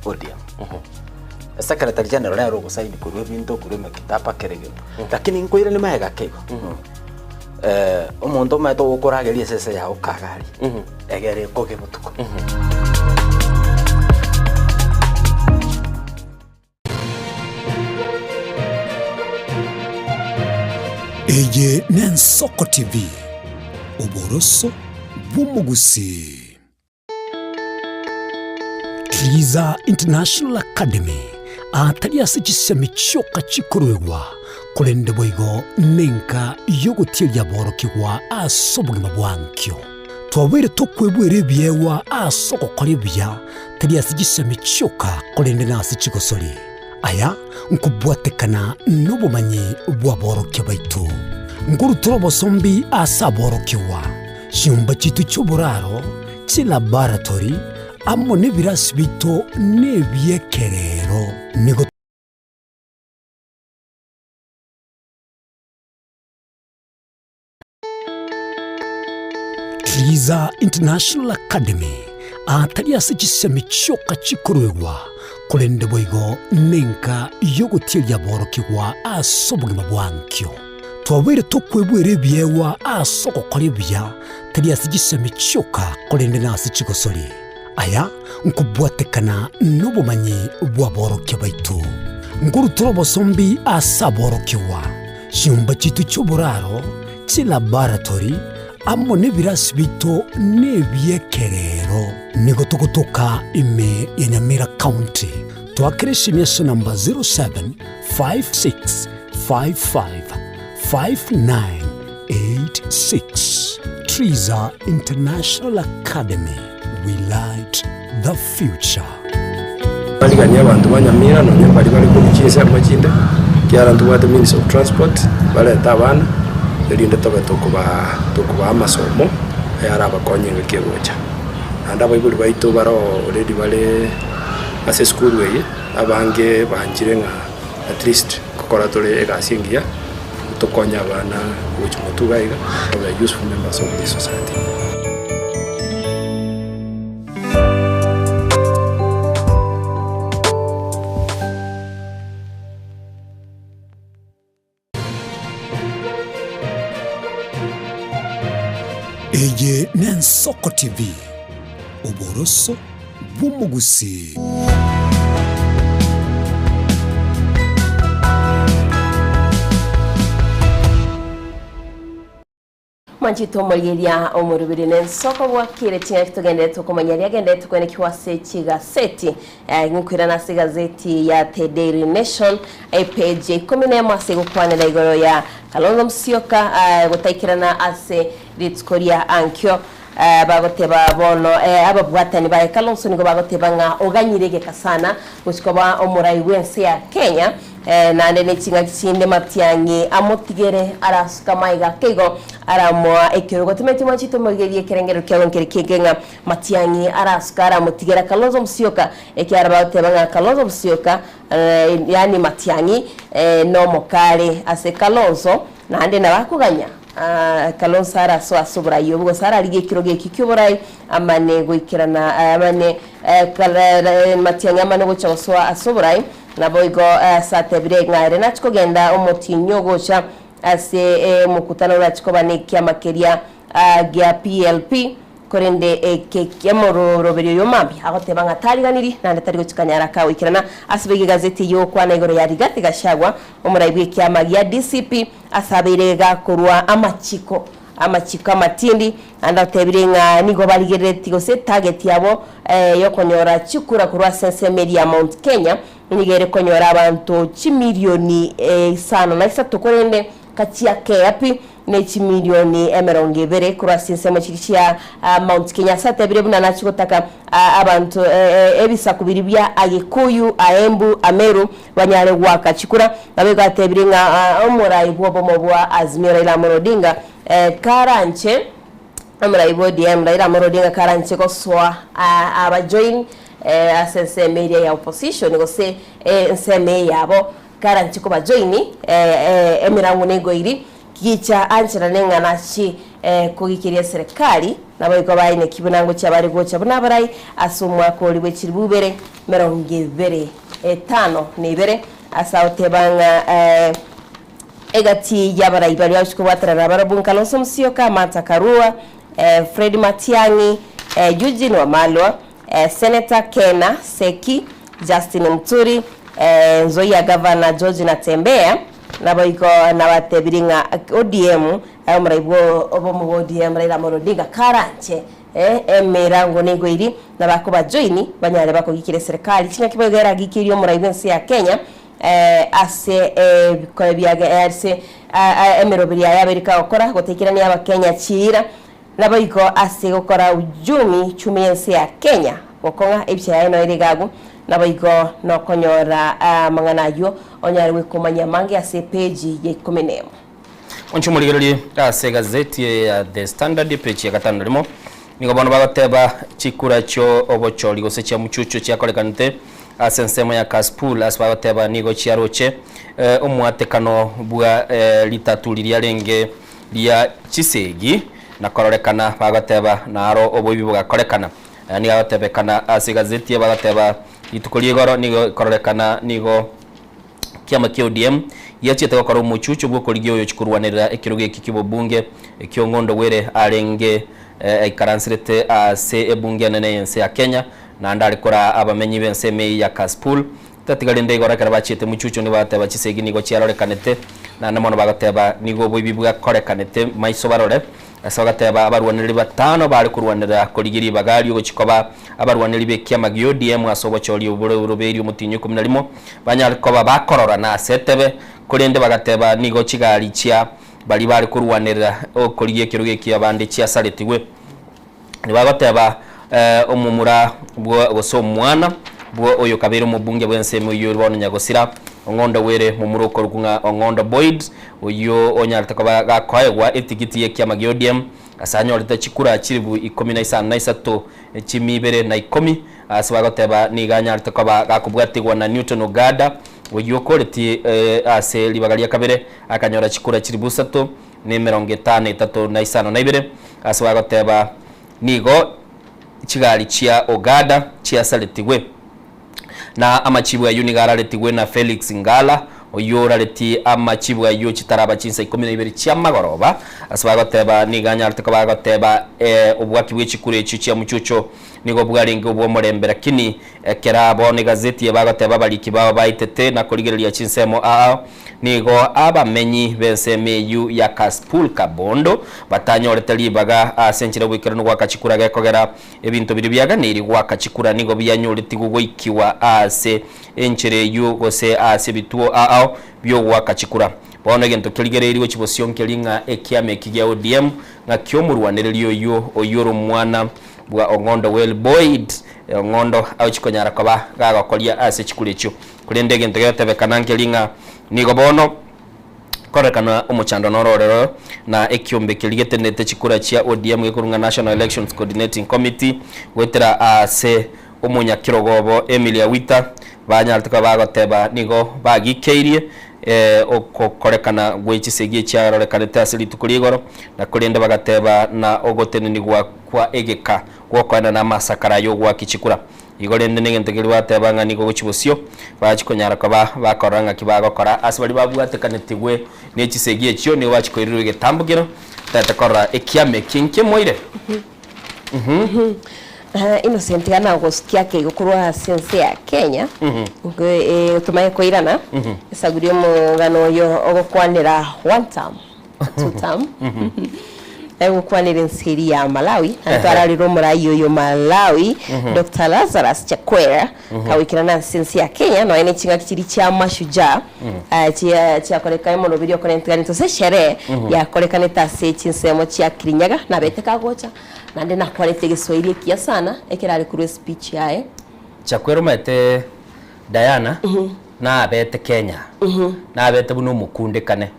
ODM. Secretary general nere ogosaini korwa ebinto korwa emekitaba kera egento. Lakini nkoirania magega ake igo. Omonto omanyete ogokorageria esese yago kagari egere ekoge botuko.
Eye n'Ensoko TV, oboroso bw'omogusii. Triza International Academy atari ase chisemi chioka chikoruegwa, korende boigo nenka y'ogotieria aborokigwa ase obogima bwa nkio. Twabeire tokwebwera ebiegwa ase ogokora ebuya, tari ase chisemi chioka, korende nase chigosori. Aya nkobwatekana nobomanyi bw'aborokia baito. Nkorutora obosombi ase aborokigwa, chinyomba chiaito chi'oboraro, chilaboratory, amo nebirasi biaito nebi'ekerero. Nigo. Triza International Academy atari ase chisemi chioka chikoruegwa, korende boigo nenka y'ogotieria aborokigwa ase obogima bwa nkio. Twabeire tokwebwera ebiegwa ase ogokora ebuya, tari ase chisemi chioka, korende nase chigosori. Aya nkobwatekana nobomanyi bw'aborokia baito. Nkorutora obosombi ase aborokigwa. Chinyomba chiaito chi'oboraro, chilaboratory, amo nebirasi biaito nebi'ekerero. Nigo togotoka ime ya Nyamira County. Toakere esimi ase namba 0756555986. Triza International Academy, we light the future.
Bariganie abanto ba Nyamira nonya mbaria bare korwa chinsemo chinde, ekiagera ntobwate means of transport, barete abana, erinde tobe tokobaa tokobaa amasomo ayarabakonye engaki egocha. Naende abaibori baito bare already bare ase esukuru eye, abange banchire ng'a at least nkokora tore egasi engiya, tokonye abana gochia motwe iga iga, babe useful members of this society.
Eye n'Ensoko TV, oboroso bw'omogusii.
Mwanchete omorigeria omorubiri nensoko bwakire ching'aki togenderete okomanya riagenderete kwenekigwa ase chigaseti. Eh, nkoirana ase egazeti ya The Daily Nation epage ya ikomi na emo ase egokwanera igoro ya Kalonzo Musyoka eh, gotaikerana ase rituko ria ankio. Eh, bagoteba bono eh, ababwatani baye Kalonzo nigo bagoteba ng'a oganyire egeka sana gochia koba omorai bw'ense ya Kenya. Naende ne ching'aki chinde matiang'i amotigere arasuke amaiga ake igo aramoa ekerogo. Timanyeti mwanchete omorigereria ekerengerero kiabo nkere kenge ng'a matiang'i arasuke aramotigera Kalonzo Musyoka ekiagera bagoteba ng'a Kalonzo Musyoka yaani matiang'i nomokare ase Kalonzo naende nabo akoganya Kalonzo arasoe ase oborai obwo gose ararigie ekerogo ekio kioborai amane goikerana amane matiang'i amane gocha gosoa ase oborai. Naboigo ase atebire ng'a ere nachie kogenda omotienyi ogocha ase omokutano orachie koba nekiama keria gia PLP, korende eke kiamororoberio oyo mambia agoteba ng'a tariganiri naende tari gochia kanyara kagoikerana. Ase boigo egazeti eyio gokwana igoro ya Rigathi Gachagua omorai bw'ekiama gia DCP ase abeire gakorwa amachiko amachiko amatindi naende otebire ng'a nigo barigereretie gose etarget yabo yokonyora chikura korwa ase ensemo eria ya Mount Kenya nigo ere konyora abanto chimilioni isano na isato korende kachiakea pi ne chimilioni emerongo ebere korwa ase ensemo chiria chia Mount Kenya. Ase atebire buna nachie gotaka abanto ebisaku biria bia Agikuyu, Aembu, Ameru banyare goaka chikura. Nabo igo atebire ng'a omorai bw'obomo bwa Azimio Raila Amolo Odinga karanche omorai bwa ODM Raila Amolo Odinga karanche gosoa abajoin ase ensemo eria ya opposition gose ensemo eye yabo karanche kobajoini emerango negoiri. Gicha ancherane ng'a nachi kogikeria eserekari, naboigo baineki buna ngochia bare gocha buna abarai ase omwaka oria bwe chilifu ibere merongo ebere etano na ibere, ase agoteba ng'a egati y'abarai baria bagochia kobwaterana nabarabwo Kalonzo Musyoka, Martha Karua, Fred Matiang'i, Eugene Wamalwa, Senator Kena Seki, Justin Muturi, Nzoia Gavana George Natembeya, Naboigo nabatebirie ng'a ODM, omorai bwo obomo bwa ODM Raila Amolo Odinga karanche emerango nigo eri nabakobajoini banyare bakogikera eserekari. Chingaki boigo eragikerie omorai bw'ense ya Kenya ase ebikore biage ase emeroberi yaye abeire kagokora gotaikerania abakenya chiira. Naboigo ase gokora ujumi chumi y'ense ya Kenya gokong'a ebicha yaye noyo ere iga agwo, naboigo nokonyora amang'ana ayio onyare gwekomanyia amange ase epeji ya ikomi nemo.
Onche omorigererie ase egazeti eye ya The Standard epeji ya gatano na rimo, nigo bono bagoteba chikura chio obochori gose chia muchuchu chiakorekanete ase ensemo ya Kasipul ase bagoteba nigo chiaroche omwatekano bwa ritatu riria renge ria chisegi, na kororekana bagoteba naro oboibi bogakorekana. Nigo agotebekana ase egazeti eye bagoteba rituko ria igoro nigo ekororekana nigo kiama kia ODM giachiete gokora omochucho bw'okorigia oyochia korwanerera ekerogo eki ki'obobunge ekio Ong'ondo Were arenge aikaranserete ase ebunge enene y'ense ya Kenya naende are koraa abamenyi b'ensemo eyio ya Kasipul Tatiga rende igoro ekero bachiete mochuchu nigo bagateba chisegi nigo chiarorekanete, naende mono bagateba nigo oboibi bwakorekanete maiso barore. Ase bagateba abarwanereri batano baare korwanerera korigia ribaga riogochia koba abarwanereri b'ekiama gi'ODM ase obochori obore orobeiri omotienyi o ikomi na rimo, banyare koba bakororana ase etebe, korende bagateba nigo chigari chia baria baare korwanerera okorigia ekerogo ekio abande chiasaretigwe. Nibagoteba, Omomura bwo gose omwana bwo oyo kabeire omobunge bw'ensemo eyio bono nyagosira, Ong'ondo Were, momura okorokwa ng'a Ong'ondo Boyd, oyio onyarete koba gakoegwa etigiti y'ekiama gia ODM ase anyorete chikura chilifu ikomi na isano na isato chimi ibere na ikomi, ase bagoteba nigo anyarete koba gakobwatigwa na Newton Ogada oyio okoretie ase ribaga ria kabere akanyora chikura chilifu isato na emerongo etano etato na isano na ibere, ase bagoteba nigo chigari chia Ogada chiasaretigwe. Na amachibu ayio nigo araretigwe na Felix Ngala, oyio oraretie amachibu ayio chitaraba chinsa ikomi na ibere chi'amagoroba, ase bagoteba nigo anyarete koba agoteba obwaki bwe chikura echio chia muchucho nigo bwarenge obw'omorembe lakini ekero bono egazeti eye bagoteba abariki bao baitete na korigereria chinsemo ao Nigo abamenyi b'ensemo eyio ya Kasipul Kabondo batanyorete ribaga ase enchera y'oboikeranu goaka chikura gekogera ebinto biria biaganeirie goaka chikura nigo bianyoretigwe goikiwa ase enchera eyio gose ase ebituo ao bi'ogoaka chikura. Bono egento kerigereiri gochia bosio nkeri ng'a ekiama eki gia ODM ng'a ki'omorwanereri oyio oyio ore omwana bwa Ong'ondo Well Boyd Ong'ondo agochia konyara koba gagokoria ase chikura echio. Korende egento gegatebekana nkeri ng'a nigo bono korekana omochando noro orero na ekiombe keria getenenete chikura chia ODM gekorwa ng'a National Elections Coordinating Committee goetera ase omonyakerogo obo Emily Awita banyarete koba bagoteba nigo bagikeirie ogokorekana gwe chisegi echiarorekanete ase rituko ria igoro na korende bagateba na ogotenenigwa kwa egeka gwokoenana amasakara ay'ogoaki chikura. Igo rende negento keria bateba ng'a nigo gochia bosio, bachia konyara koba bakorora ng'aki bagokora. Ase baria babwatekanetigwe ne chisegi echio nigo bachia koirirwa egetambo kero tete korora ekiama eki nkemoire. Mhm.
Innocent iga nagosukia akeigo korwa ase ense ya Kenya, tomanye koirana, esagu ri'omogano oyo ogokwanera one term. Two term. Egokwanera ense eria ya Malawi, naende twararire omorai oyo Malawi, Doctor Lazarus Chakwera, kagoikerana ase ense ya Kenya, nonya ne ching'aki chiria chia Mashujaa, chia chiakoreka emoroberi okorentekanete gose esherehe yakorekanete ase chinsemo chia Kirinyaga, nabete kagocha, naende nakwarete egeswahili ekiya sana, ekero are korwa espeech yaye.
Chakwera omanyete Diana, nabete Kenya, nabete buna omokundekane.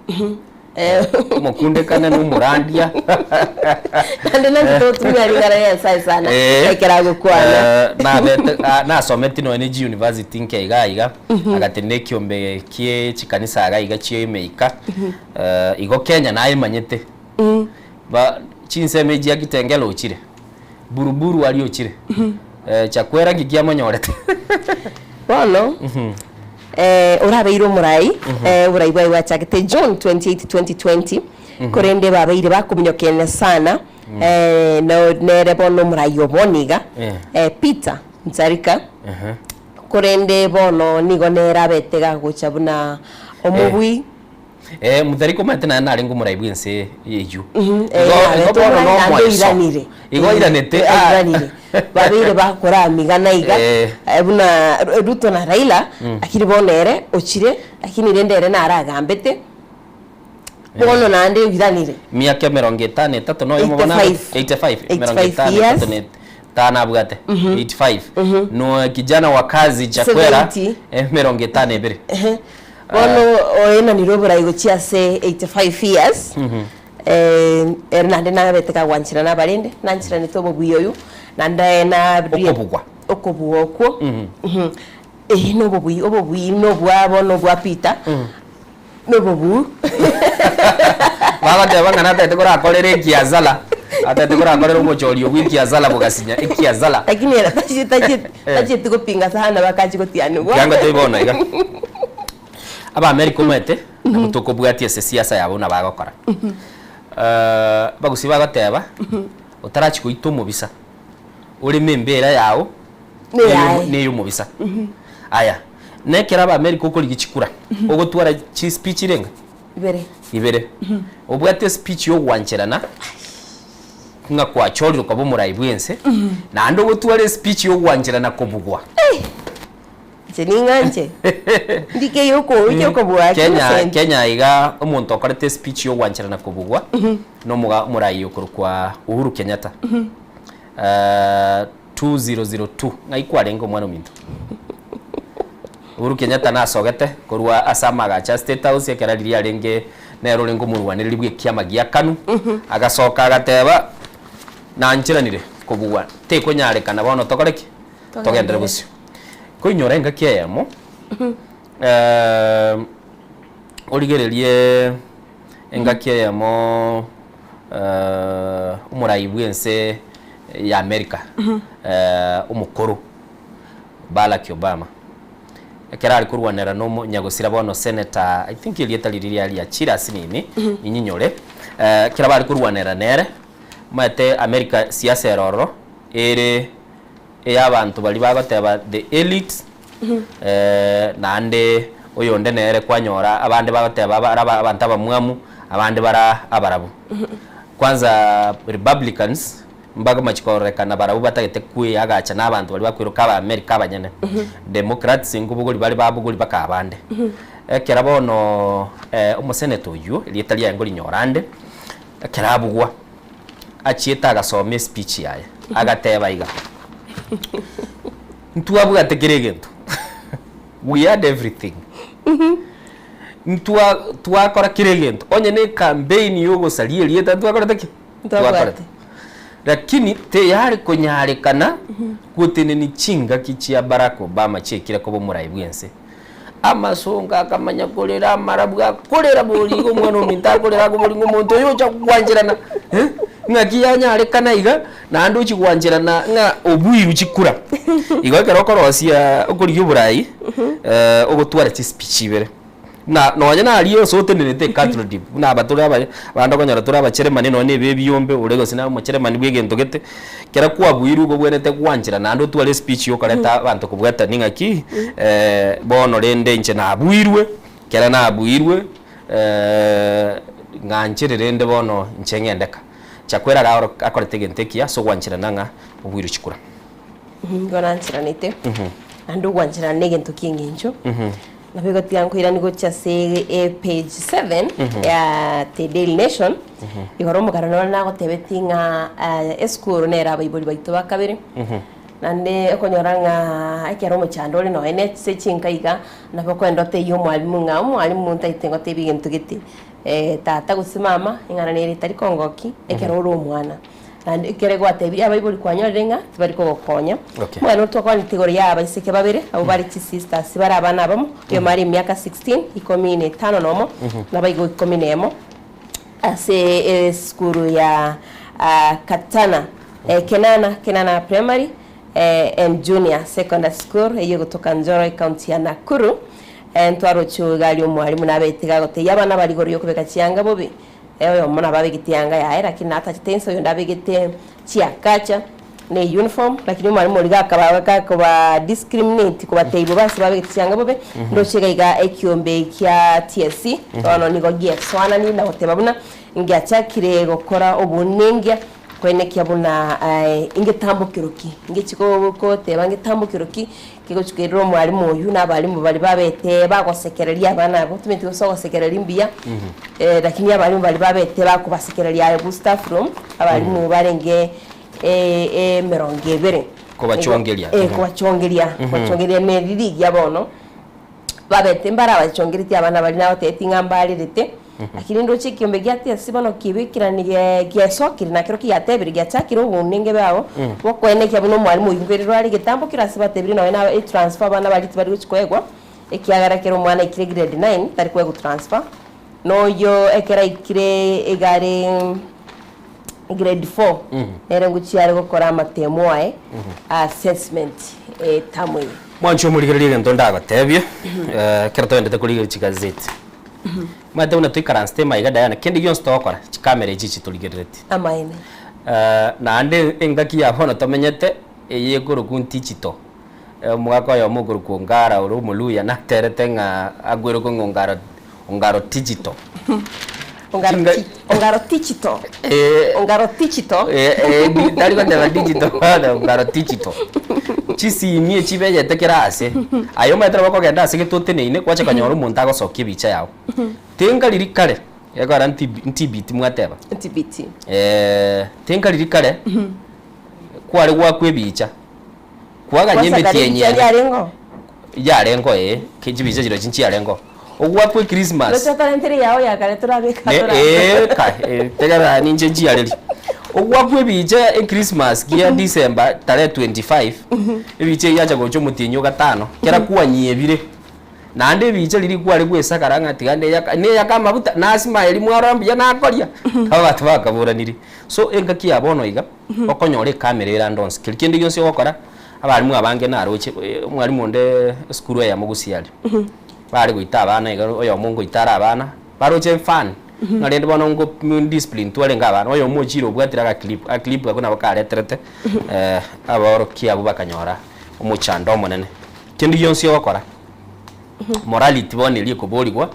Omokundekane na omorandia.
Naende nanche togotumia ring'ana ria Nyasaye sana
Eh.
ekero agokwana.
Eh, nabete ah, nasometi nonya ne University nke iga iga
Mhm.
agatenena ekiombe kie chikanisa iga iga chia emeika
Mhm.
Eh, igo Kenya nayemanyete
Mm.
ba chinsemo echi chia Kitengela ochire Buruburu aria ochire
Mhm.
Eh, Chakwera nki kiamonyorete
Bono
Mhm.
eh, orabeire omorai
Mhm.
eh, oborai bwaye bwachagete June 28 2020
Mhm.
korende babeire bakominyokenia sana
Mm.
eh, no, nere bono omorai obo niga
Eh.
eh, Peter Mutharika
Ehe.
korende bono nigo nere abete gagocha buna omobui
Eh, Mutharika omanyete naye narenge omorai bw'ense eyio.
Mhm, eh,
Igo
nabe
igo bono
tomorari naende
nomoeso.
oiranire.
Igo oiranete
Eh,
ah.
airanire. Babeire bakoramigana iga
Eh.
eh, buna Ru- Ruto na Raila
Mm.
lakini bono ere ochire lakini rende ere naragambete bono naende oiranire.
Miaka emerongo etano etato noyomo bono
85.
85 emerongo
85
etano
years.
etato na etano abwate
Mhm.
85
Mhm.
no kijana wa kazi Chakwera
70.
emerongo etano ebere
Ehe. Bono oenanire oborai gochia ase 85 years
Mhm.
eh, ere naende nabete kagwancherana abarende nancheranete obobuya oyo naende na
Okobugwa.
okobugwa okwo
Mhm.
Mhm. Eeh nobobui obobui nobwa bono bwa Peter
Mhm.
nobobuu
Bagoteba ng'a natagete korakorera ekiazala atagete korakorera omochori obwo ekiazala bogasinya ekiazala
Lakini ere tachi tachi tachieti gopinga sana bakachi gotianigwa
Kiango tei bono iga. Abaamerika omanyete, nabo tokobwatia ase siasa yabo buna bagokora. Eh, abagusii bagoteba, otarachia goita omobisa, oreme embera yao,
Neyaye.
neye omobisa. Aya, na ekero Abaamerika okorigia chikura, ogotwara chispeech irenga?
Ibere.
Ibere. Obwate espeech ya ogwancherana, ng'a kwachorire koba omorai bwense, naende ogotwara espeech ya ogwancherana kobugwa.
Inche ning'anche. Ndike yokocha okobua
Kenya,
Innocent.
Kenya iga omonto okorete espeech yogwancherana kobugwa nomoga omorai okorokwa Uhuru Kenyatta. Eh, 2002 ng'ai kwarenge omwana ominto? Uhuru Kenyatta nasogete korwa ase amagacho a State House ekero riria arenge nere orenge omorwanereri bwa ekiama gia KANU agasoka agateba nancheranire kobugwa tekonyarekana bono tokore ki? Togenderere bosio. Koinyora engaki eyemo, eh, origererie engaki eyemo eh, omorai bw'ense ya America eh, omokoro Barack Obama ekero are korwanera na omonyagosira bono senator I think erieta riria riari riachire ase nini ninyinyore eh, ekero bare korwanera nere omanyete America siasa ere ororo ere Ey'abanto baria bagoteba the elite, naende oyonde nere kwanyora abande bagoteba aba aba abanto abamwamu, abande bara abarabu. Kwanza Republicans mbagomachi kororekana barabwo batagete kweagacha na abanto baria bakweroka aba America abanyene. Democrats nkobogori bare babogori baka abande. Ekero bono omosenator oywo erieta riaye nkorinyora ande, ekero abugwa. achiete agasoma espeech yaye, agateba iga, ntwabwate kera egento, we had everything, ntwa twakora kera egento, onye na ecampaign ya ogosaria erieta ntwakorete ki?
Ntwabwate.
Lakini teyare konyarekana gotenenia chingaki chia Barack Obama chiekire koba omorai bwense. Amasongo akamanya korera amarabwo akorera bori iga omwana ominto akorera akobori ng'a omonto oyo ocha gwancherana eh, ng'aki yanyarekana iga naende ochia gwancherana ng'a obuirwe chikura. Igo ekero okorosia okorigia oborai ogotwara chispeech ibere. Buna nonye naria ase otenerete ecattle dip buna aba tore aba abande okonyora tore abacheremani nonye na ebe ebiombe ore gose na omocheremani bwa egento gete, ekero kwabuirwe igo obwenerete gwanchera naende otware espeech ya okoreta abanto kobwatani ng'aki bono rende inche nabuirwe, ekero nabuirwe ng'anchere rende bono inche ng'ende ka. Chakwera iga oro akorete egento ekiya ase ogwancherana ng'a obuirwe chikura.
Nigo nancheranete, naende ogwancherana na egento kia eng'encho. Nabo egotiga nkoirani gochia ase e page 7 ya The Daily Nation, igoro omogano nore nagotebetie ng'a esukuru nere abaibori baito ba kabere. Naende okonyora ng'a ekero omochando ore nonya ne ase chinka iga, nabo okoenda otebie omwalimu ng'a omwalimu ntagete ngotebie egento gete, tata gose mama, eng'ana nere etari kongokia ekero ore omwana. Naende ekere gwatebirie abaibori kwanyorire ng'a tibari kogokonya.
Okay.
Omogano twakwanete igoro ya abaiseke babere, abwo bare chisisters bare abana abamo, oyomo are emiaka 16, ikomi na etano nomo, na baigo ikomi na emo. Ase esukuru ya Katana, Kenana, Kenana Primary and Junior Secondary School eyio egotoka Njoro ecounty ya Nakuru. Ntwaroche iga aria omwalimu nabete iga agotebia abana bare igoro yokobeka chianga bobe. Oyomo nabo abegete eanga yaye lakini natachete inse oyonde abegete chiakacha ne uniform lakini omwalimu oria gakaba gakoba discriminate kobatebia bobe ase babegete chianga bobe ndoche iga iga ekiombe kia TSC bono nigo giesoanani na goteba buna ngiachakire gokora obonengia koenekia buna ingetambokero ki ngechi goteba ngetambokero ki kegochi kerire omwalimu oywo na abalimu baria babete bagosekereria abana abwo timanyeti gose ogosekereria mbuya lakini abalimu baria babete bakobasekereria aye bu staff room abalimu barenge emerongo ebere.
Kobachongeria.
Eh, kobachongeria, kobachongeria ne riria bono, babete mbarabachongeretie abana baria nabatebetie ng'a mbarerete, lakini ndoche ekiombe gia TSC bono kibekerani giasokire nakero kiatebire giachakire obonenge bwabo, bokoenekia buna omwalimu oyio nkoirerwa are egetambo kero ase batebire nonye na etransfer abana baria tibari gochi koegwa, ekiagera ekero omwana aikire grade nine tari koegwa transfer, na oyio ekero aikire iga are. Grade 4 nere ngochia are gokora amatemo aye assessment etamu eye.
Mwanche omorigererie egento ndagotebie, ekero toendete korigereria chigazeti, omanyete buna toikaransete maiga Diana, kende gionsi togokora, chikamera echi chitorigereretie.
Amaene.
Naende engaki ya bono tomenyete, eye ekorokwa digital, omogaka oyomo okorokwa Ongara ore omoluya naterete ng'a akwerokwa ng'a Ongara Ongaro digital.
Ongaro
Chinga-
ti- Ongaro digital.
Eh,
Ongaro digital.
Eh, eh, di- tari goteba digital bono, ongaro digital. Chisimi echi beyete kera ase. Aye omanyete nabo okogenda ase gete oteneine gwacha konyora omonto agosokia ebicha yago. Tenga riria kare, ekora ntibi ntibiti mwateba.
Ntibiti.
Eh, tenga riria kare, kware goakwa ebicha, kwaganya
Gwasakara
emetienyi
ebicha
ene.
riarengo?
Yarengo ee, ke chibicha chirochio nchiarengo. Ogwakwa echristmas.
Roche otorentere eyao ya kare torabeka
Ne
tora.
ee kai eh, tegerera ninche nchiarerie. Ogwakwa ebicha echristmas gia December tarehe 25, ebicha eyio yacha gocha omotienyi o gatano, kera kwanyebire, naende ebicha riria kware goesakara ng'a tiga ndeyaka neyake amabuta, nasmile mwarora mbuya nakoria, abanto bakaboranirie. So engaki ya bono iga, okonyora ecamera ere ande onsi, keri kende gionsi ogokora. Abalimu abange naroche, omwalimu onde esukuru eyemo gusii aria, bare goita abana iga oyomo ngoita are abana, baroche efan, ng'a rende bono ngo discipline twarenge abana, oyomo ochire obwatire agaclip, agaclip akwo nabo kareterete abaorokia abwo bakanyora omochando omonene. Kende gionsi ogokora, morality bono eria ekoborigwa,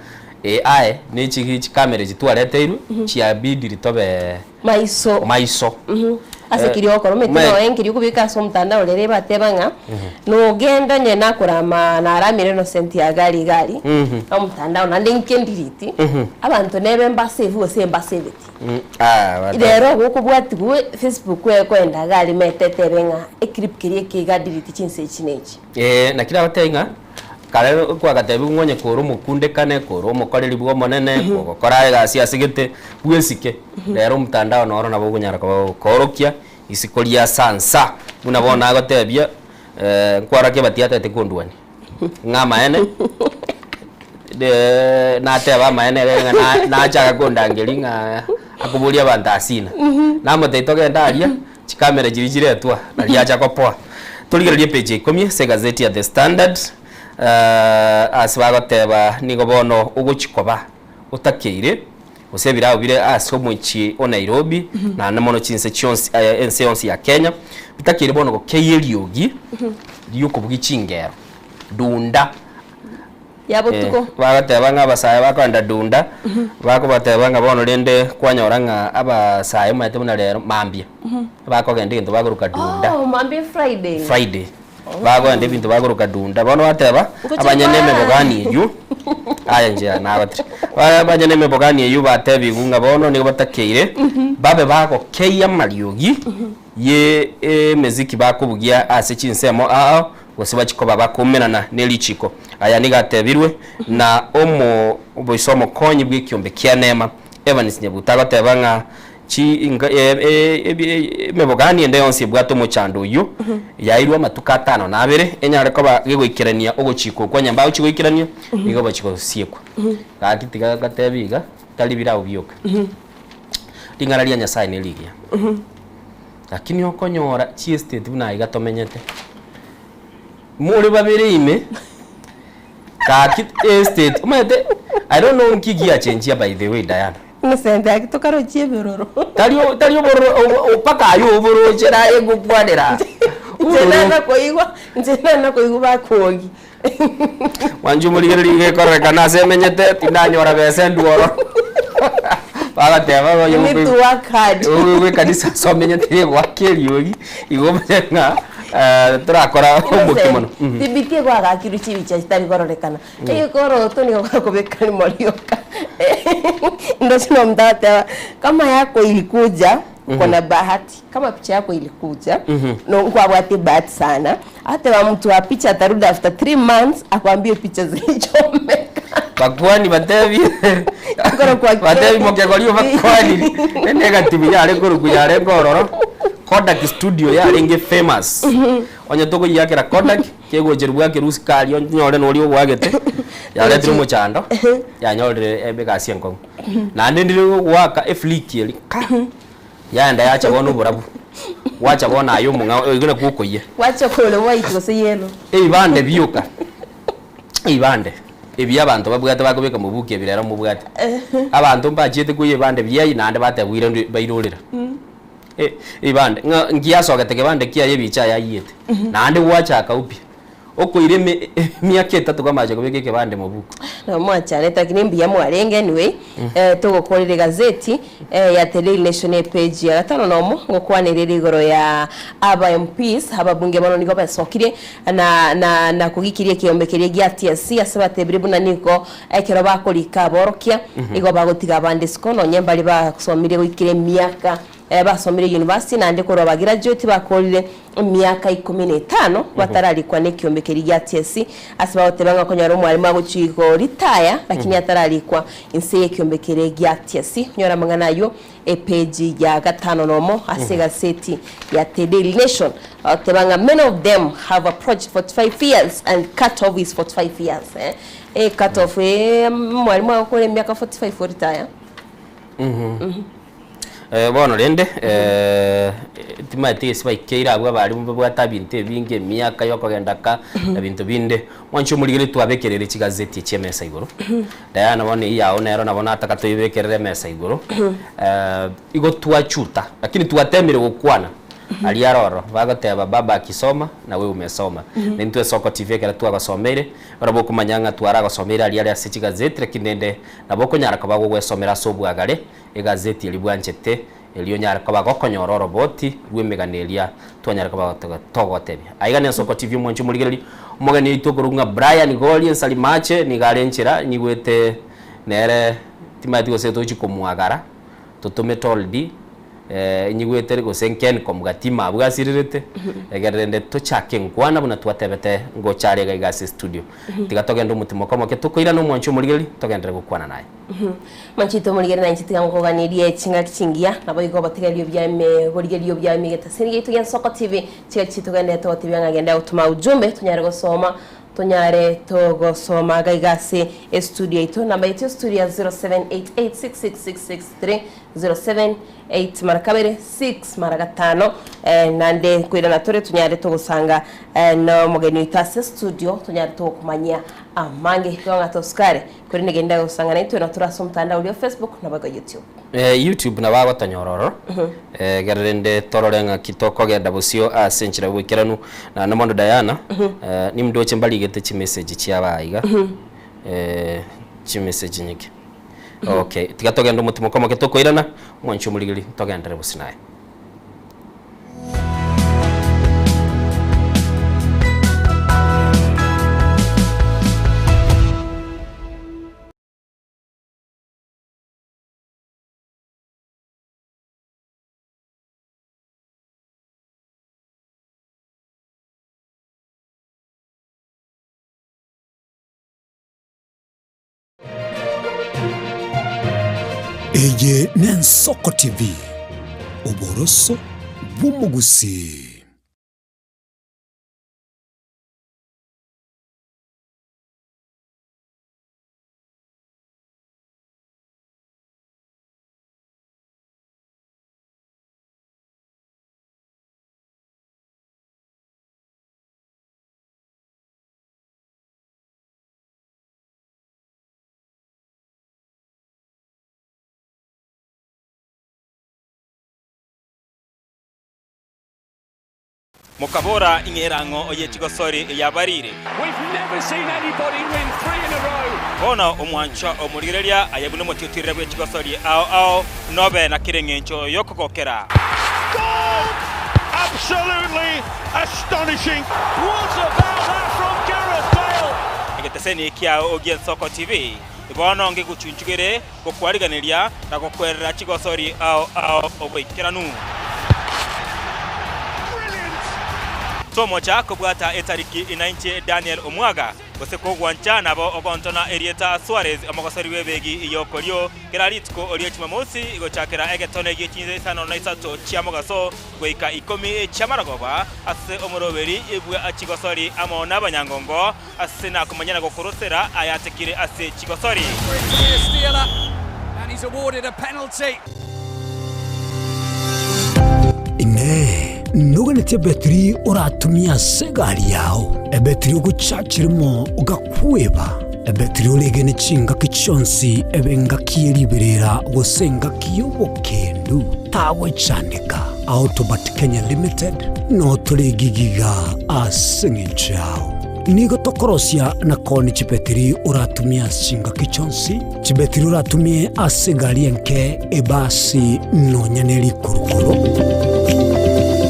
aye ne chi chicamera echi twareteirwe, chiabidiri tobe
Maiso.
Maiso.
Ase
Eh,
keria ogokora omanyete
me-
noe nkeria okobeka ase omotandao rero ebateba ng'a nogenda onye nakorama naramire Innocent ya gari gari omotandao naende nkendiriti abanto nebe mbasave gose mbasaveti.
Mm, ah, bata-
Rero gokobwatigwa Facebook ekoenda iga aria omanyete etebe ng'a eclip keria eke iga delete chinsa echi na echi.
Eh, naki nagotebi ng'a kare kwagatebiwa ng'a onye kore omokundekane, kore omokoreri bwa omonene, kogokora egasi ase gete, bwesike. Rero omotandao noro nabo okonyara koba gokoorokia isiko ria sansa. Buna bono nagotebia, nkwarora kebati atagete kondwania, ng'a amaene, nateba amaene ere ng'a na- nachaka kondangeria ng'a akoboria abanto asina. Namotebia togende aria. Chikamera chiria chiretwa naria acha kopoa. Torigererie epeji ya ikomi ase egazeti ya The Standard ase bagoteba nigo bono ogochi koba otakeire gose ebirao bire ase omochie o Nairobi naende mono chinse chionsi ense yonsi ya Kenya bitakeire bono gokeyia eriogi riokobugia chingero dunda.
Ya botuko.
Eh, bagateba ng'a abasae bakoenda dunda, bakobateba ng'a bono rende kwanyora ng'a abasae omanyete buna rero mambia, bakogenda egento bakoroka dunda.
Oh, mambia Friday.
Friday. Bakoenda ebinto bakoroka dunda. Bono bateba,
Ngochia
abanyene
kwaa.
emebogani eywo, aya inche nagotire. Ba- Abanyene emebogani eywo batebigwe ng'a bono nigo batakeire, babe bagokeyia amariogi. Ye emeziki bakobugia ase chinsemo ao, gose bachie koba bakoumerana ne richiko. Aya nigo atebirwe na omoboisa omokonyi bw'ekiombe kia Neema, Evans Nyabuto, agoteba ng'a emebogani ende yonsi ebwate omochando oyio yairwe amatuko atano na abere, enyare koba gegoikerania ogochika okwo onye mbagochia goikerania, nigo bachia gosiekwa. Gaki tiga gatebe iga, tari birao bioka. Ring'ana ria Nyasaye nerigiya, lakini okonyora chiestate buna aiga tomenyete, more babere ime, gaki estate, omanyete I don't know nki giachenchia by the way Diana.
Innocent aki tokarochia ebiroro.
Tari tari obororo obo mpaka aye oboroche naye ngokwanera.
Inche nana koigwa, inche nana koigwa bakogi.
Mwanche omorigereria iga ekororekana ase emenyete tindanyora besa endwe ororo. Bagateba ng'a
You need to work hard.
oyo ekanisa ase omenyete egoaka eriogi, igo omanye ng'a torakora omokia mono.
Innocent, TBT egwagakirwe chibicha chitari kororekana. Egekoroto nigo gakobeka rimo rioka. Ndoche nomonto agoteba kama yako ilikuja uko na bahati. Kama picha yako ilikuja no nkwabwate bahati sana ateba mtu wa picha atarudi after 3 months akwambie picha zilichomeka.
Bakwani batebi batebi mokegorio bakwani negative yare korokwa yarenge ororo Kodak studio yarenge famous onye tokoyiakera Kodak kegocherwa bwakerwa sukari onyore noria ogoagete yaretire omochando yanyorire egasi enkong'u naende ndire goaka eflick eria ka. Yaenda yacha bono oborabu, gwacha bono aye omong'ao, oigwe nakwo okoyia.
Gwacha kore white gose yellow.
Ebibande bioka, ebibande ebi abanto babwate bakobeka mobuki ebi rero mobwate. Abanto mbachiete koyia ebibande biaye naende batebwa ira bairorera. Ebibande ng'a ngiasogete kebande kiaye ebicha aye ayiete, naende gwachaka upya. Okoira eme emiaka etato kwamache kobeka ekebande mobuko.
Nabo mwachanete lakini mbuya mwarenge anyway eh, togokorera egazeti eh, ya The Daily Nation epage ya gatano nomo ngokwanera ere igoro ya aba MPs ababunge bono nigo besokirie na na na kogikiria ekeombe keria gia TSC ase batebire buna nigo ekero bakorika aborokia igo bagotiga abande isiko nonye mbari basomire goikera emiaka Basomire university naende korwa ba graduate bakorire emiaka ikomi na etano batararikwa nekiombe keria gia TSC ase bagoteba ng'a okonyora omwalimu agochia go retire lakini atararikwa inse yekiombe keria gia TSC. Onyore amang'ana aywo epage ya gatano nomo ase egaseti ya The Daily Nation bagoteba ng'a many of them have approached 45 years and cut off is 45 years eh cut off omwalimu agokora emiaka 45 o retire.
Bono rende, timaeti gese baikeire abwo abarimu babwate abinto ebinge, emiaka yokogenda ka, na binto binde. Mwanche omorigereria twabekerere chigazeti echi emesa igoro. Diana bono eyio yao nero nabo nataka toyebekerere emesa igoro. Igo twachuta, lakini twatemire gokwana aria aroro, bagoteba baba akisoma na wewe umesoma. Na intwe Esoko TV ekero twagosomeire, barabwo okomanya ng'a twaragosomeire aria are ase chigazeti, lakini rende nabo okonyara koba gogwesomera ase obwagare. Egazeti eria bwanchete, erio onyare koba gokonyora oroboti rw'emegano eria twanyare koba togotebia. Aiga n'Ensoko TV omwanchi omorigereria, omogeni oito okorokwa ng'a Brian Gori Ensari Mache nigo are enchera nyigwete nere timanyeti gose tochi komwagara totome toldi nyigwete gose Nkencom Gatima abwo asirerete egere rende tochake enkwana buna twatebete ngocha are iga iga ase estudio. Tiga togende omotimoka omoke tokoirana omwanchi omorigereria togenderere gokwana naye.
Manchete omorigere na inche tiga nkoganirie chingaki chingiya, naboigo obotegererio biaime borigererio biaime egetasini giaito gia Nsoko TV, chingaki chitogenderete togotebia ng'a genda gotoma ujumbe tonyare gosoma tonyare togosoma iga iga ase estudio yaito. Namba yaito ya estudio ya 0788666663 078 mara kabere 6 mara gatano naende nkoirana tore tonyare togosanga na omogeni oito ase estudio tonyare togokomanyia amange. Igo ng'a tosukare. Korende genda gosanga naintwe na tore ase omotandao oria o Facebook naboigo YouTube.
YouTube nabo agotonyora ororo, ekero rende torore ng'aki tokogenda bosio ase enchera y'oboikeranu. Naende mono Diana, nimndoche mbarigete chimessage chiabo aa iga, chimessage nyinge. Okay, tiga togende omotimoka omoke tokoirana, omwanchi omorigeri togenderere bosio naye.
Eye n'Ensoko TV, oboroso bw'omogusii.
Mokabora, Ing'era ang'o oye chigosori eyabarire? Bono omwanchwa omorigereria aye buna omotiotirere bwe chigosori ao ao, nobe na kera engencho y'okogokera. Egeteseni kiao gi'Ensoko TV bono ngegochunchugere gokwariganeria na gokwerera chigosori ao ao oboikeranu. Tomocha kobwata etariki inainche Daniel Omwaga, gose kogwancha nabo ogontona erieta Suarez omogosori bw'ebegi y'okorio kera rituko rie Jumamosi gochakera egetone gie chinsa isano na isato chia mogaso goika ikomi chi'amarogoba ase omoroberi bwa chigosori amo nabanyangongo Ase nakomanya na gokorosera ayatekire ase chigosori.
Inee! Noganetie ebetiri oratumie ase egari yao, ebetiri ogochachiremo ogakweba, ebetiri oregene chingaki chionsi ebe engaki ye riberera gose engaki y'obokendu? Tagochandeka. Autobat Kenya Limited notore egigiga ase engencho yao. Nigo tokorosia na koonia chibetiri oratumie ase chingaki chionsi, chibetiri oratumie ase egari enke, ebasi, nonya ne rikurukuru.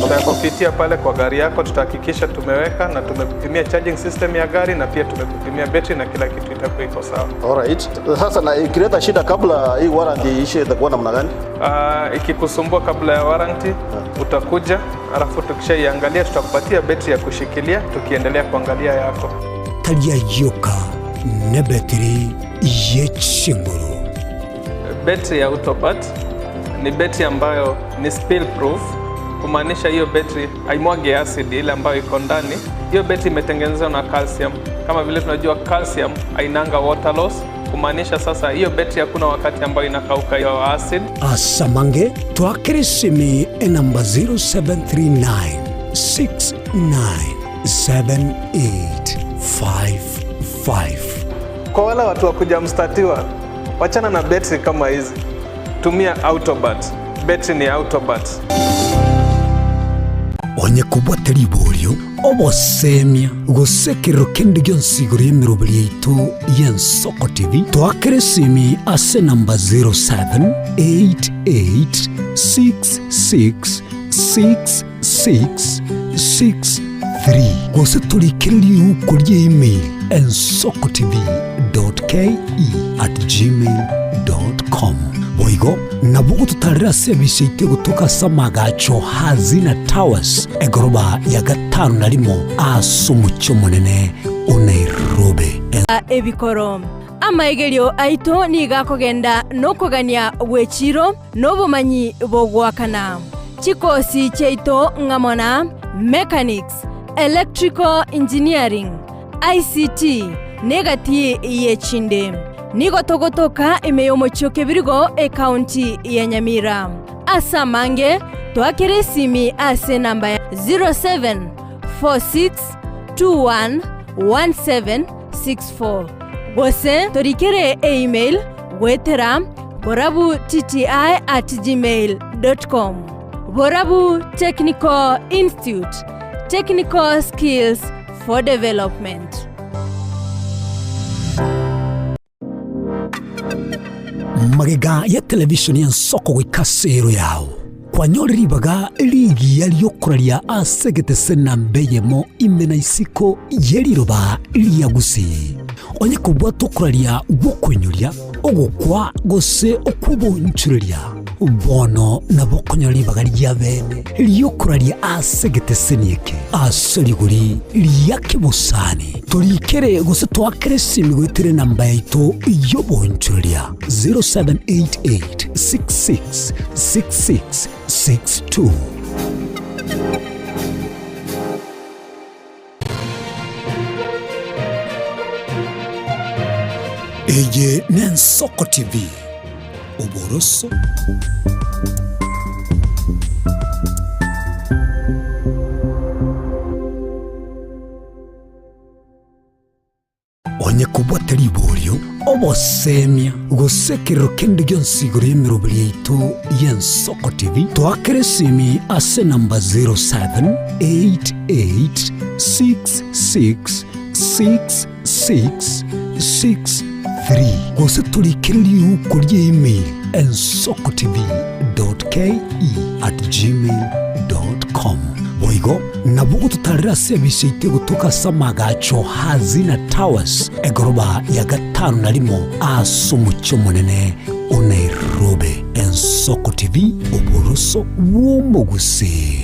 Tutakupitia pale kwa gari yako, tutahakikisha tumeweka na tumekupimia charging system ya gari na pia tumekupimia betri na kila kitu itakuwa iko sawa.
Alright. Sasa na ikileta shida kabla hii warranty iishe itakuwa namna gani?
Uh, ikikusumbua kabla ya warranty utakuja, alafu tukishaiangalia tutakupatia betri ya kushikilia tukiendelea kuangalia yako.
Tari ayioka nebetiri ye chinguru.
Betri ya Autobat ni betri ambayo ni spill proof, kumaanisha hiyo betri haimwagi acid ile ambayo iko ndani. Hiyo betri imetengenezwa na calcium. Kama vile tunajua calcium hainanga water loss, kumaanisha sasa hiyo betri hakuna wakati ambayo inakauka hiyo acid.
Asamange twakere esimi enamba 0739 697855.
Kwa wale watu wa kuja mstatiwa, wachana na betri kama hizi, tumia Autobat. Betri ni Autobat.
Onye kobwate riborio, obosemia, gose ekerero kende gionsi igoro y'emeroberi yaito y'Ensoko TV, toakere esimi ase enamba 0788666663 gose torikere riuko rie email ensokotv.ke@gmail.com. Boigo nabo ogototarera ase ebisa yaito egotoka ase amagacho Hazina Towers, egoroba ya gatano na rimo ase omochie omonene o Nairobi.
Ebikoro. Amaigerio aito nigo akogenda nokogania gw'echiiro na obomanyi bogoakana. Chikosi chiaito ng'amo na Mechanics, Electrical Engineering, ICT, na egati y'echinde. Nigo togotoka ime y'omochie o Kebirigo, ekaunti ya Nyamira. Ase amange, toakere esimi ase enamba ya 0746211764 gose torikere eemail goetera borabutti@gmail.com. Borabu Technical Institute, technical skills for development.
Magega ya televishoni y'ensoko goika ase ero yao, kwanyore ribaga rigiya ri'okoraria ase egetese namba eyemo ime na isiko ye riroba ria Gusii. Onye kobwate okoraria gw'okoinyoria, ogokwa gose okw'obonchoreria, bono nabo okonyora ribaga ria bene ri'okoraria ase egeteseni eke ase rigori ria kebosani. Torikere gose toakere esimi goetera enamba yaito y'obonchoreria 0788. 66 66 62. Eye n'Ensoko TV, oboroso. Onye kobwate riborio, obosemia, gose ekerero kende gionsi igoro y'emeroberi yaito y'Ensoko TV, toakere esimi ase enamba 0788666663 gose torikere riuko ria email ensokotv.ke@gmail.com. Boigo nabo ogototarera ase ebise yaito egotoka ase amagacho Hazina Towers, egoroba ya gatano na rimo ase omochie omonene o Nairobi. Ensoko TV, oboroso bw'omogusii.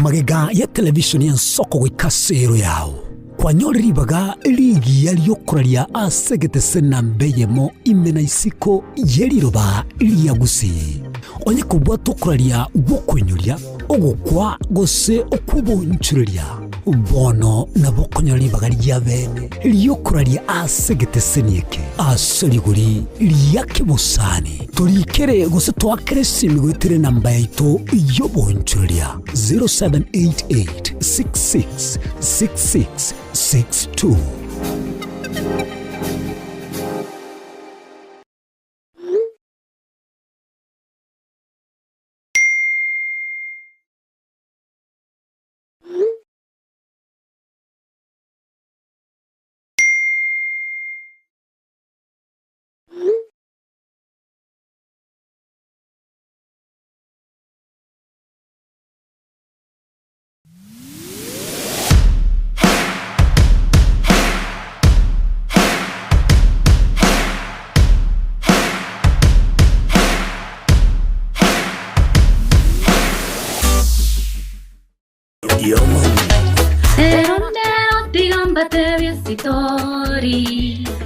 Magega ya televishoni y'ensoko goika ase ero yao, kwanyore ribaga rigiya ri'okoraria ase egetese namba eyemo ime na isiko ye riroba ria Gusii. Onye kobwata okoraria gw'okoinyoria, ogokwa gose okw'obonchoreria, bono nabo okonyora ribaga ria bene ri'okoraria ase egeteseni eke ase rigori ria kebosani. Torikere gose toakere esimi goetera enamba yaito y'obonchoreria 0788 66 66 62.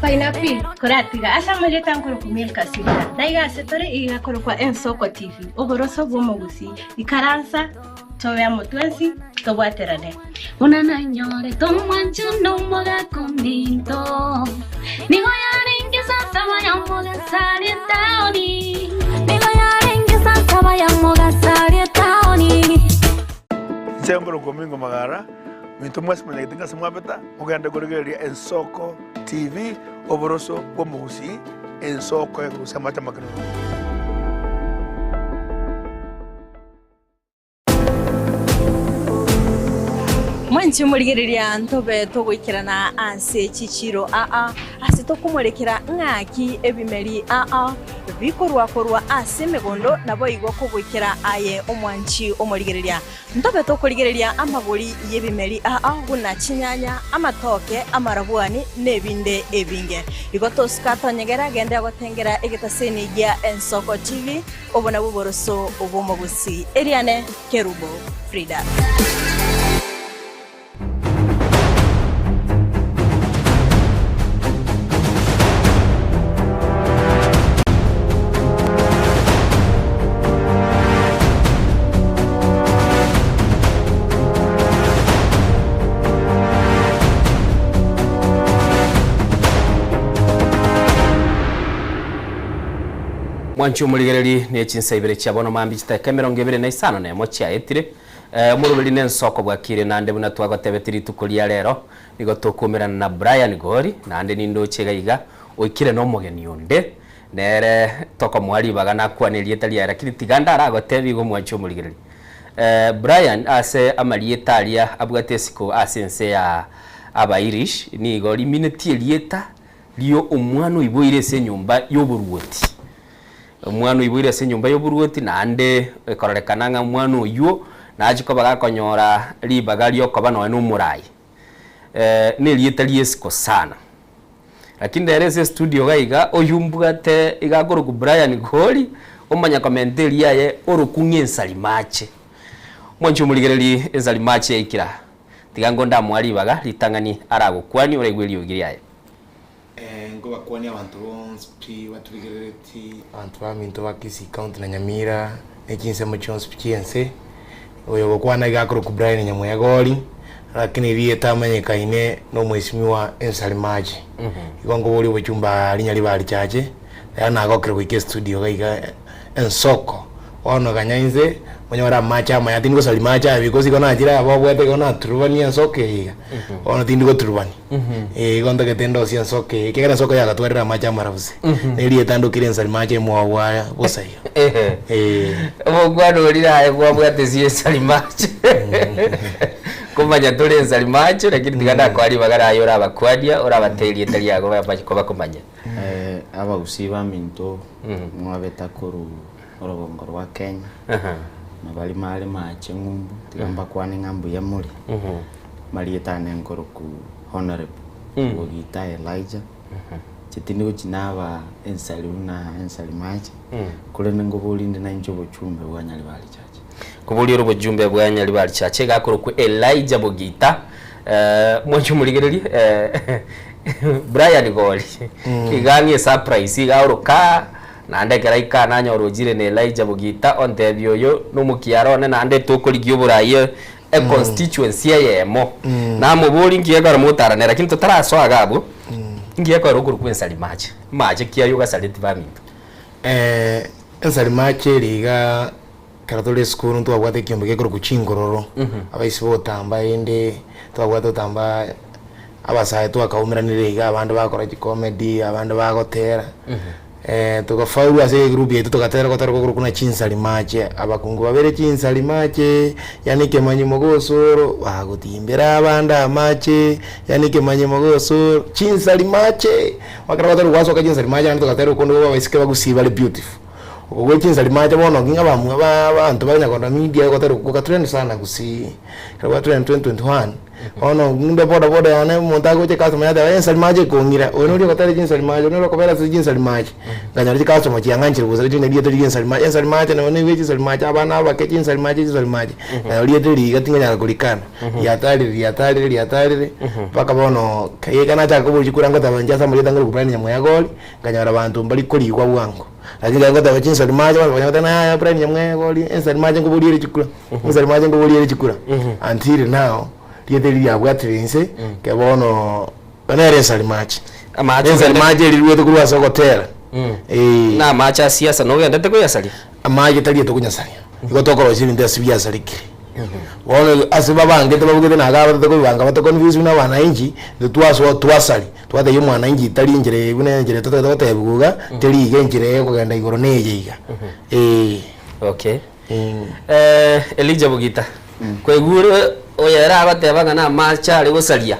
Pineapple koratiga ase amarieta nkorokwa Milka Silva na iga ase tore iga korokwa Ensoko TV oboroso bw'omogusii ikaransa Tobe amo twensi, tobwaterane.
Buna nanyorete omwancho nomogaka ominto, nigo yarenge saa saba ya mogaso aria etaoni, nigo yarenge saa saba ya mogaso aria etaoni.
Inche nkorokwa Omingo Magara, minto mwensi monyagete ng'ase mwabeta, mogende korigereria Ensoko TV, oboroso bw'omogusii, ensoko ekorusia amache amakenunu.
Mwanche morigereria ntobe togoikerana ase chichiiro aa, ase tokomorekera ng'aki ebimeri aa bikorwa korwa ase emegondo, naboigo kogoikera aye omwanchi omorigereria. Ntobe tokorigereria amagori y'ebimeri aa buna chinyanya, amatoke, amarabwani, na ebinde ebinge. Igo tosuka tonyegera gende gotengera egetaseni gia Ensoko TV. Obo nabwo oboroso bw'omogusii. Eriane Kerubo Frida.
Mwanche omorigereri ne chinsa ibere chia bono mambia chidakika 21 chiaetire. Eh, omoroberi nensoko bwakire naende buna twagotebeti rituko ria rero nigo tokomerana na Brian Gori naende nindoche iga iga oikire na omogeni onde nere tokomoa ribaga nakwane erieta riaye lakini tiga ndaragotebi igo mwanche omorigereri. Brian ase amarieta aria abwate esiko ase ense ya Abairish nigo riminetie erieta rio omwana oiboire ase enyomba y'oboruoti. Omwana oiboire ase enyomba y'oboruoti naende ekororekana ng'a omwana oyio nachie koba gakonyora ribaga riokoba nonya na omorai. Nerieta riesiko sana. Lakini rero ase estudio iga iga, oyio mbwate iga akorokwa Brian Gori, omanya komenta eria yaye orokwa ng'a ensari mache. Mwanche omorigererie ensari mache yaikire aa. Tiga ngo ndamoa ribaga ritang'ani aragokwanie oraigwe eriogi riaye.
Nkobakwania abanto bonsi pi baturigereretie. Abanto baminto ba Kisii County na Nyamira ne chinsemo chionsi pi chi'ense, oyo ogokwana iga akorokwa Brian Nyamweya Gori, lakini erieta amanyekaine na omwesimwa Ensari Mache. Igo nkoboria obochumba aria Nyaribari Chache, rero nagokire goika estudio iga iga ensoko, bono ganya inse onyore amache amaya tindi gosari mache aya because igo nachire aba obwate igo naturubania ensoko eye iga, bono tindi goturubania. Eh, igo ntagete ndosie ensoko eye, ekiagera ensoko yagatwarire amache amarabuse, na erieta ndokire ensari mache emwabu aya bosa iga. Eh.
Omokwana oria aye kwabwate ase ensari mache komanya tore ensari mache lakini tiga ndakoa ribaga raye orabakwanie orabatebie erieta riago bamanye kobakomanya.
Abagusii baminto mwabeta korwa orogongo rwa Kenya, na baria mare maache ng'umbu, tiga mbakwane ng'a mbuya more. Marieta ane nkoroku Honorable Bogita Elijah, inche tindi gochia naba ensari buna ensari mache, korende nkoboria inde nainche obochumbe bwa Nyaribari Church.
Koboria ore obochumbe bwa Nyaribari Church iga akorokwa Elijah Bogita, mwanche omorigererie Brian Gori, iga ang'e esurprise iga aoroka Naende ekero aika nanyora ojire na Elijah Bogita ontebia oyo nomokiara one naende tokorigia oborai econstituency eyemo. Namoboria nki gekogera motaranere lakini totarasoa iga abwo, nki gekogera okorokwa ensari mache? Mache ki aye ogasareti baminto?
Ensari mache eri iga ekero tore esukuru ntwabwate ekiombe gekorokwa chingororo, abaisi botamba rende twabwate otamba abasae twakaumeranire iga abande bakora chicomedy, abande bagotera. Togafaulu ase egroup yaito togatera ogotera gokorokwa buna chinsari mache, abakungu babere chinsari mache, yaani ekemanyi mogosoro, bagotimbera abande amache, yaani ekemanyi mogosoro, chinsari mache. Ekero ogotera gwasoka chinsari mache naende togatera okonde kwa abaiseke bagusii bare beautiful. Okwo gwe chinsari mache bono ng'a abamura ba abanto ba Nyakondo media ogotera okwo gokatrend sana gusii, ekero gwatrend 2021. Bono ng'umbe boda boda yane omonto agocha ecustomer yateba ensari mache ekong'ira, oyo noria ogotera chinsari mache, oyo noria okobera ase chinsari mache. Nkanyora chicustomer chiang'anchire bosa riria rieta riria ensari mache, ensari mache nabo naigwe chinsari mache abana abake chinsari mache chinsari mache. Nkanyora rieta eria iga tingonyara korikana, riatarire riatarire riatarire, mpaka bono ekero nachaka koboria chikura ngoteba inche ase amarieta ngore Brian Nyamweya-Gori, nkanyora abanto mbari korigwa bwango. Lakini ekero ngoteba chinsari mache abanto bakonyara goteba yaya Brian Nyamweya-Gori, ensari mache nkoboria ere chikura. Ensari mache nkoboria ere chikura until now rieta eri riabwatire inse ke bono nere ensari mache.
Amache
Ensari
ogende-
mache eri riruete korwa ase ogotera. Eh.
Na amache a siasa nogendete koyasaria?
Amache tari tokonyasaria. Igo tokorosia ebinto ase biasarekire. Bono ase babangete babugete na iga abatete kobibanga batoconfuse buna abananchi, intwe twasoa twasari, twatebia omwananchi tari enchera eye buna enchera totagete gotebiwa iga, teri iga enchera ekogenda igoro neye iga. Eh.
Okay. Elijah Bogita, kwaigure oyo ere agoteba ng'a namache are gosaria?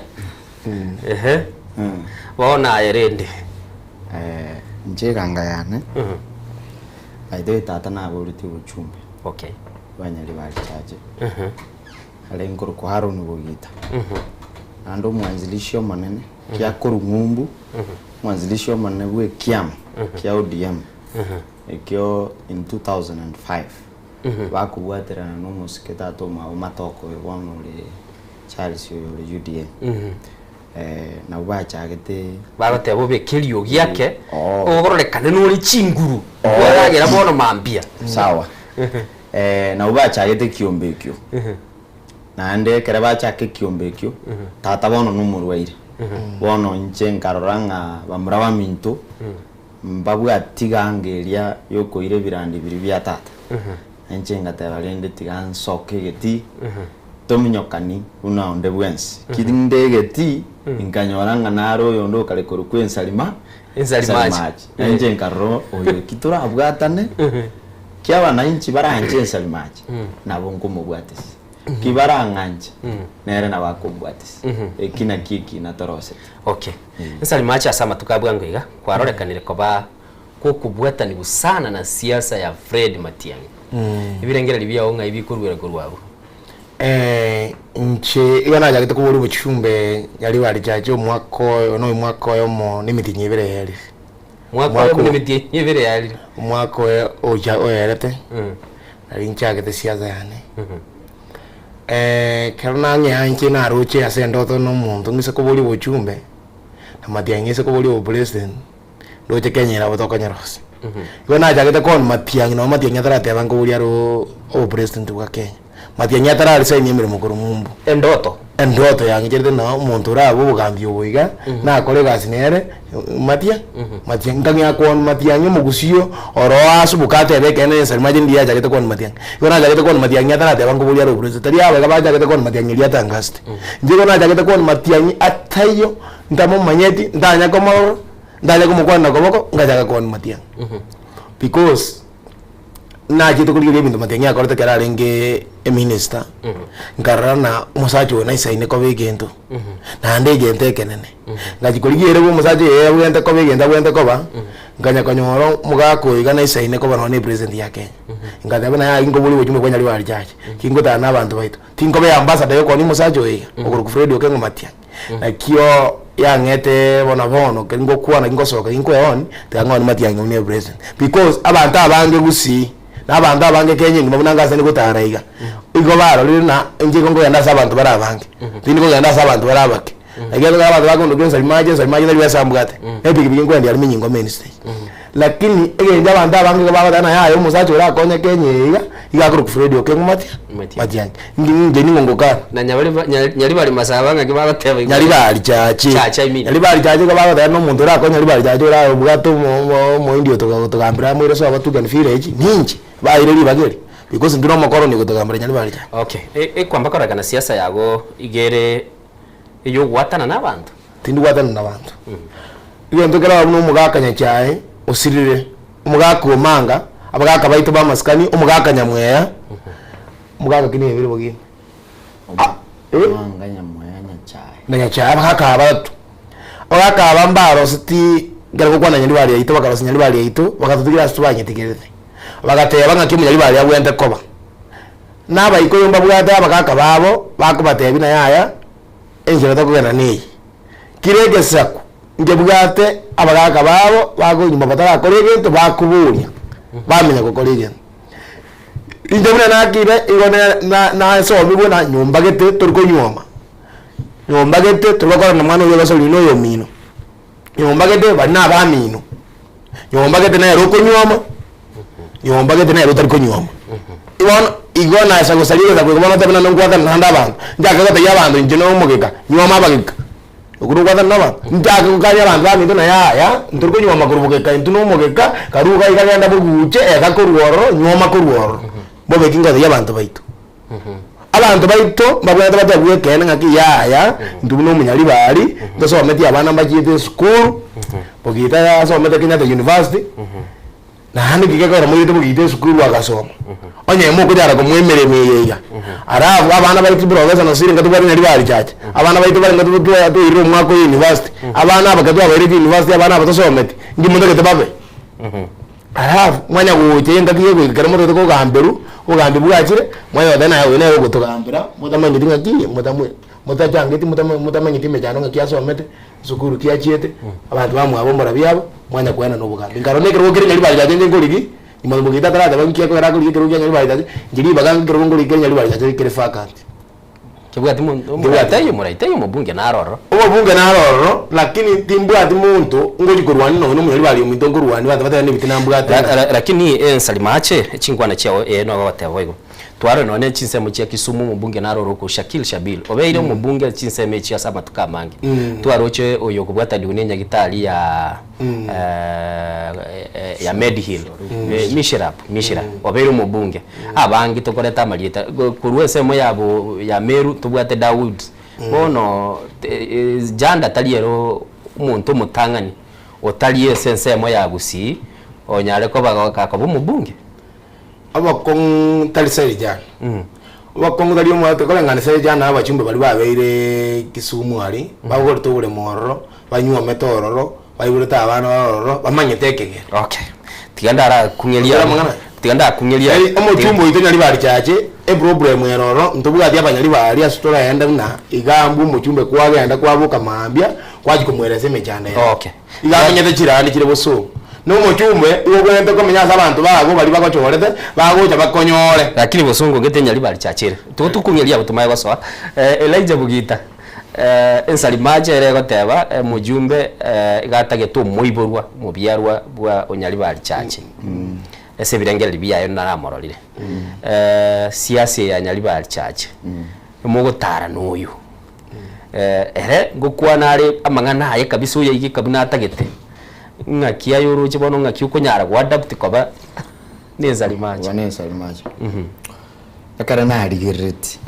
Ehe. Bono aye rende.
Inche eganga yane, by the way tata naboretie obochumbe.
Okay.
Bwa Nyaribari Church. Are nkorokwa Haron Bogita. Naende omwanzilishi omonene, kia korwa ng'umbu, omwanzilishi omonene bwa ekiama kia ODM. Ekio in 2005 bakobwaterana na omosike tata omwabo Matoke oyo bono ore Charles oyo ore UDA. Nabwo bachagete.
Bagoteba obeke eriogi ake ogororekane nore chinguru kwaragera bono mambia.
Sawa. Nabwo bachagete ekiombe ekio. Naende ekero bachaka ekiombe ekio, tata bono nomorwaire. Bono inche nkarora ng'a bamura baminto Mbabwati ganga eria y'okoira ebirandi biria bia tata. Na inche ngateba, Rende tiga nsoke egetii, tominyokani buna onde bwensi. Kinde egetii, nkanyora ng'a nare oyonde okare korokwa ensarima,
Ensarimachi.
Na inche nkarora oyo eki torabwatane, Ki abanainchi baranche ensarimache, nabo nkomobwatisia. Ki barang'anche, nere nabo akombwatisia. Eki nakio ekina torosete.
Okay. Ensarimache ase amatuko a bwango iga, kwarorekanire koba gw'okobwatanigwa sana na siasa ya Fred Matiang'i. Ebirengererio biao ng'ai bikoruera korwa abwo?
Inche igo nachagete koboria obochumbe nyaribari chache omwaka oyo na omwaka oyomo na emetienyi ebere yaerire.
Mwaka oyomo na emetienyi ebere yaerire.
Omwaka oyo ocha oerete, nari nchagete siasa yane. Ekero nang'ea inche naroche ase endoto na omonto ng'ise koboria obochumbe, na matiang'i ng'ise koboria obopresident, ndoche Kenya ere abwo tokonyerosia. Igo nachagete kooni matiang'i nonye matiang'i atarateba nkoboria are obopresident bwa Kenya. Matiang'i atararesign emeremo korwa mumbu.
Endoto.
Endoto yang'icherete ng'a omonto orabe obogambi obo iga, nakore egasi nere, matia matiang'i. Nkang'ea kooni matiang'i omogusii oro asubuke atebe ekeene ensari mache ndiye achagete kooni matiang'i. Igo nachagete kooni matiang'i atarateba nkoboria are obopresident. Tari aba iga bachagete kooni matiang'i erio atangasete. Inche igo nachagete kooni matiang'i ataiyo, ntamomanyeti, ntanya komorora, ntanya komokwana na koboko, ngachaka kooni matiang'i. Because, nachete korigereria ebinto matiang'i akorete ekero arenge eminister, nkarora ng'a omosacha oyo naisaine koba egento, naende egento ekenene. Ngachia korigia ere bwa omosacha oyo abwenerete koba egento abwenerete koba, nkanya konyora omogaka oyo iga naisaine koba nonye na epresident ya Kenya. Ngateba naye aywo nkoboria obochumbe bwa Nyaribari Church, kingotara na abanto baito, tinkoba eambassador ya okonia omosacha oyo iga, okorokwa Fred Okengo Matiang'i. Nakio yang'ete bono bono keri ngokwana gingosoka ginkoeoni, tiga ng'oni matiang'i buna epresident. Because abanto abange gusii, na abanto abange Kenya engima buna ngase nigotara iga, igo barorire ng'a inche igo nkogenda ase abanto bare abange, tindi kogenda ase abanto bare abake. Naki ekero abanto bakondokia nsari mache, nsari mache tari besa mbwate, na epikipiki nkoendia aria menyingo main stage. Lakini egento abanto abange igo bagoteba ng'a yaya omosacha orakonye Kenya eye iga, iga akorokwa Fred Okengo Matia Matiang'i. Inche inche ning'o ngokana?
Na nyabari ba- nya- nyaribari masaba ng'aki bagoteba igoro.
Nyaribari chache.
Chache, I mean.
Nyaribari chache igo bagoteba na omonto orakonye Nyaribari chache orabwate omo- omo- omoindi otoga otogambera amoire sobo Tugen village, ninche, baire ribaga eri, because intwe na omokoroni ogotogambera Nyaribari chache.
Okay, e- ekwamba korekana siasa yago iga ere eyogwatana na abanto.
Tindi gwatana na abanto. Egento kere buna omogaka Nyachae osirire, omogaka Omanga, abagaka baito ba amasikani, omogaka Nyamweya, omogaka ki nebere bogima? Ah, eh?
Omanga Nyamweya Nyachae.
Na Nyachae, abagaka aba batato. Abagaka aba mbaroseti ekero gokwana Nyaribari yaito bakarosia Nyaribari yaito, bagatotigira ase tobanyetigerete. Bagateba ng'aki omonyaribari abwenerete koba. Na abaikoyo mbabwate abagaka babo, bakobatebia ng'a yaya, enchera tokogenda neye. Kera egesaku nkebwate abagaka babo bakonyuma batarakora egento bakoboria, bamenya gokora egento. Inche buna nakire igo ne- na- nasomigwe na nyomba gete tori konyuoma, nyomba gete tori gokorana na mwana oyo ogosoria na oyomino, nyomba gete baria na abamino, nyomba gete nere okonyuoma, nyomba gete nere otari konyuoma. Bono igo nasa gosaria egesaku eke bono otebe naende nkwatana naende abanto, nchake gotebia abanto inche na omogeka, nyuoma abageka, okwo nogwatana na abanto? Nchake gokania abanto baminto na yaya, ntori konyuoma korwa bogeka intwe na omogeka, karue iga iga genda boguche, eka korwa ororo, nyuoma korwa ororo. Bobe ki ngotebia abanto baito? Abanto baito mbabwenerete batebwe ekeene ng'aki yaya, intwe buna omonyaribari, ntosometie abana mbachiete esukuru, bogita asomete Kenyatta University, Naende nki gekogera moirete bogiita esukuru agasoma? Onye mokonyara komoa emeremo eye iga. Alafu abana baito professor Nosiri nka tobwate Nyaribari Church, abana baito bare nka twairire omwaka oyo university, abana aba ekero twabairete university abana aba tosometi, nki motagete babe? Alafu mwanya gocha engaki egoika ekero motagete kogamberwa, obogambi bwachire, mwanya goteba naye oyo nere ogotogambera, motamanyeti ng'aki motamwe motachangeti motama motamanyeti emechando ng'aki asomete, Esukuru ki achiete, abanto bamwabo omorabi abo, mwanya koenana obogambi. Nkarora na ekerogo keria Nyaribari chache inche nkorigi, nyuma mogeita atarateba nki ekogera akorigi ekerogo kia Nyaribari chache, inche ribaga nkerogo nkorigi keria Nyaribari chache kere vacant.
Kebwati monto, omorai taiyo, omorai taiyo omobunge naro ororo.
Omobunge naro ororo, lakini timbwati monto ngochi korwania nonye na omonyaribari ominto nkorwania abanto batebe nebitina mbwate ng'a.
Lakini ensari mache, chinkwana chiao ee nogo ogoteba boigo. Twarore nonya ne chinsemo chia Kisumu omobunge naro orokwo Shakil Shabil obeire omobunge chinsemo echio ase amatuko amange. Twaroche oyo okobwataniwa ne enyagitari ya ya Mediheal Mishirap Mishira obeire omobunge. Abange tokoreta amarieta korwa ensemo yabo ya Meru tobwate Daud. Bono Janda tari ere omonto omotang'ani otari ase ensemo ya Gusii onyare koba gakoba omobunge.
Obokong'u tari side jana. Obokong'u tari omwate koreng'ana side jana abachumbe baria babeire Kisumu aria, bagorete oboremo ororo, banywomete ororo, baiborete abana bare ororo, bamanyete ekegeni.
Okay. Tiga ndarakung'eria
Okora amang'ana?
Tiga ndakung'eria.
Yaani omochumbe oito Nyaribari Chache, eproblem ere ororo, ntobwati abanyaribari ase toraende buna iga mbwe omochumbe kwagenda kwaboka mambia, kwachia komoeresa emechando yaye.
Okay.
Iga amenyete chirandi chire bosongo. Na omochumbe igo ogwenerete komenya ase abanto bago baria bagochorete, bagocha bakonyore.
Lakini bosongo gete Nyaribari Chache ere. Tigo tokung'eria abwo tomaye gosoa. Elijah Bugita, ensari mache ere egoteba omojumbe iga atagete omoiborwa, omobiarwa bwa Onyaribari Chache. Ase ebirengererio biaye naramororire. Siasa eye ya Nyaribari Chache, mogotara noyo. Ere ngokwana are amang'ana aye kabisa oyaigeka buna atagete, ng'aki aye oroche bono ng'aki okonyara goadapt koba nensari mache.
Koba nensari mache. Ekero narigereretie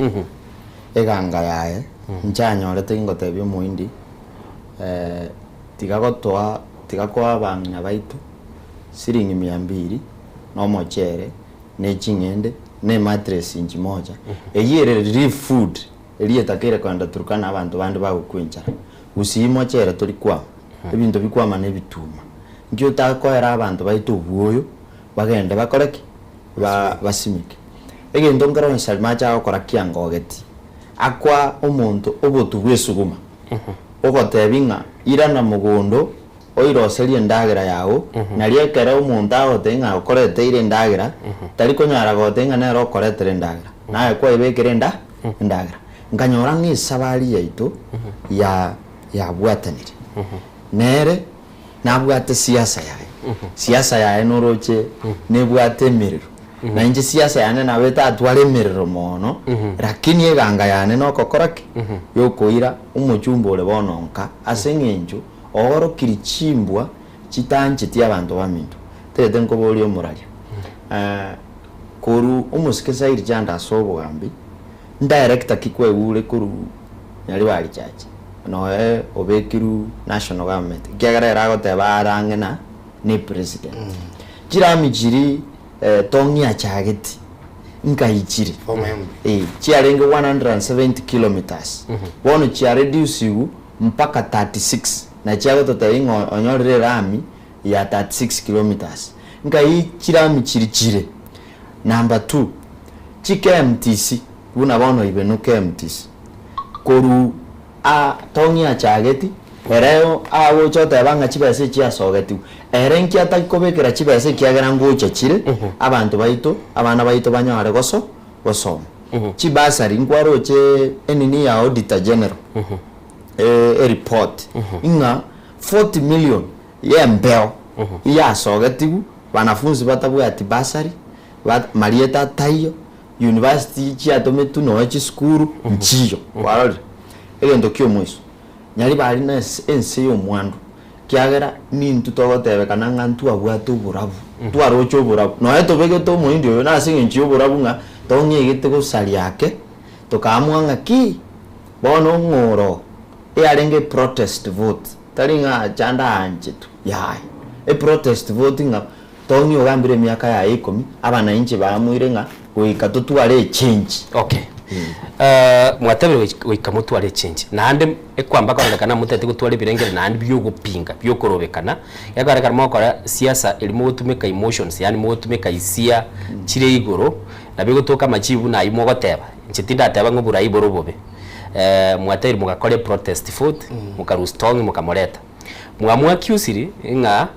eganga yaye, nchanyorete ngotebia omoindi tiga gotoa tiga koa abang'ina baito siringi mia mbiri na omochere ne ching'ende na emattress inchi moja, eyio ere relief food. Eria etakeire kogenda Turkana abanto bande bagokwa enchara. Gusii mochere tori kwama, ebinto bikwama nebituma. Nki otakoera abanto baito obwoyo bagende bakore ki? Ba basimeke. Egento nkere onye Salima acha gokora kiangogeti, akoa omonto obotu bw'esuguma, ogotebi ng'a irana mogondo oiroserie endagera yao, nario ekero omonto agotebia ng'a okoreteire endagera, tari konyara gotebia ng'a nere okoretera endagera, naye kwaebekera enda endagera. Nkanyora ng'a esabari yaito ya yabwatanire, nere nabwate siasa yaye, siasa yaye noroche nebwate emerero, na inche siasa yane nabo etatware emerero mono, lakini eganga yane nokokora ki? Yokoira omochumba ore bono nka, ase eng'encho Oorokirie chimbwa chitancheti abanto baminto. Tete nkoborie omoraria, Korwa omosike Sairi Chanda ase obogambi, ndirector ki kwaigure korwa Nyaribari Church noe obekirwe national government ekiagera ere agoteba are ang'e na ne president. Chirami chiri Tong'i achageti nkai chire chiarenge 170 kilometres bono chiareducigwe mpaka 36 na chiagototebia ng'a onyorire erami ya 36 kilometres. Nkai chirami chiri chire? Number two, chi KMTC buna bono Ibeno KMTC korwa aa Tong'i achageti ere agocha oteba ng'a chibesa echi chiasogetigwe ere nki atari kobekera chibesa ekiagera ngocha chire abanto baito abana baito banyore goso gosoma. Chibasari nkwaroche enini ya auditor general ereport ng'a 40 million yembeo yasogetigwe banafunzi batabwati bursary marieta ataiyo university chiatometwe nonya chisukuru nchiyo kwarorire. Egento kia omoiso nyaribari na ense ya omwando Ekiagera nintwe togotebekana ng'a ntwabwate oborabu, twaroche oborabu. Nonya tobegete omoindi oyo nase eng'encho y'oborabu ng'a tong'egete gosaria ake, tokaamua ng'a ki, bono ng'o oro eyarenge eprotest vote, tari ng'a chanda aanchetwe, yaya. Eprotest vote ng'a tong'e ogambire emiaka yaye ikomi, abanainchi baamuire ng'a goika totware echange.
Okay. Mwatebire goika motware echange, naende ekwamba kororekana motagete gotwara ebirengeri naende biogopinga, biokorobekana, gekorekana mogokora siasa eria mogotumeka emotions yaani mogotumeka hisia chire igoro, nabo egotoka amachibu buna aywo mogoteba. Inche tindateba ng'a oborai bore obobe. Mwatebire mogakora eprotest vote, mokarusia tong'i mokamoreta. Mwamwa accusiri ng'a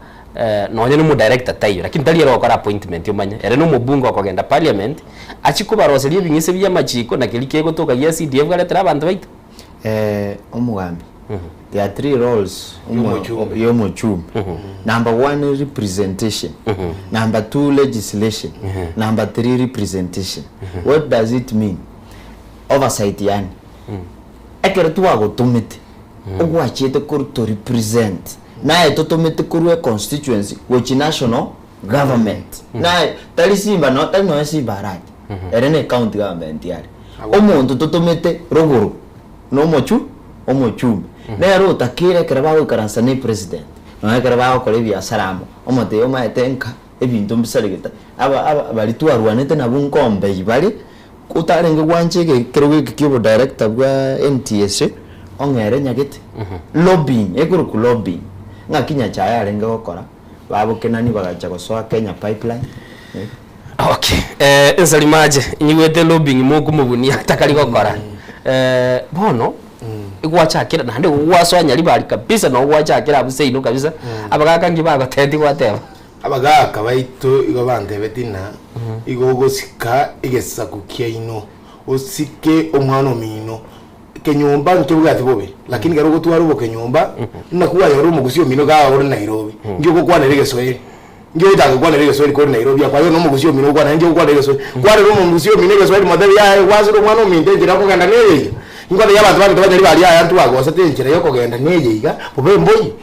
nonye na omodirector taiyo, lakini tari ere ogokora appointment omanye, ere na omobunge okogenda parliament achie kobaroseria ebing'ese bia amachiko na keria kegotoka gia CDF aretere abanto baito.
Omogambi, there are three roles ya omochumbe. Number one representation, number two legislation, number three representation. What does it mean? Oversight yaani ekero twagotomete ogwachiete korwa to represent naye totomete korwa econstituency gochia national government naye tari simba no tari nonya simba arati ere ne county government are omonto totomete rogoro na omochu omochumbe nere otakeire ekero bagoikaransa ne president nonya ekero bagokora ebiasara amo omotebia omaete nka. Ebinto mbisaregete, aba aba baria twarwanete nabwo nkombei bare, otarenge gwancha ege ekerogo eke kia obodirector bwa NTSA, ong'ere nyagete. Lobbying, ekorokwa lobbying. Ng'aki Nyachae arenge gokora, babokenani bagacha gosoa Kenya Pipeline, eh.
Okay, eh, ensarimache nyigwete lobbying mokomobunia atakari gokora. Eh, bono egwachakera naende gwasoa nyaribari kabisa noo gwachakera abwo seino kabisa, abagaka nki bagotebeti gwateba?
Abagaka baito igo bantebeti ng'a igo ogosika egesaku kiaino, osike omwana omino. Kenyomba nkebwati bobe, lakini ekero ogotwara obokenyomba, naki kwanyora omogusi omino iga ore Nairobi, nki ogokwanera egeswahili? Nki ogochaka gokwanera egeswahili kore Nairobi aye kwanyora nomogusi omino ogokwana nki ogokwanera egeswahili? Kwanera omogusi omino egeswahili motebi yaya gwasire omwana ominto enchera okogenda neye iga. Ingotebia abanto baminto banyari baria yaya ntwagosete enchera yokogenda neye iga, bobe mboiyo.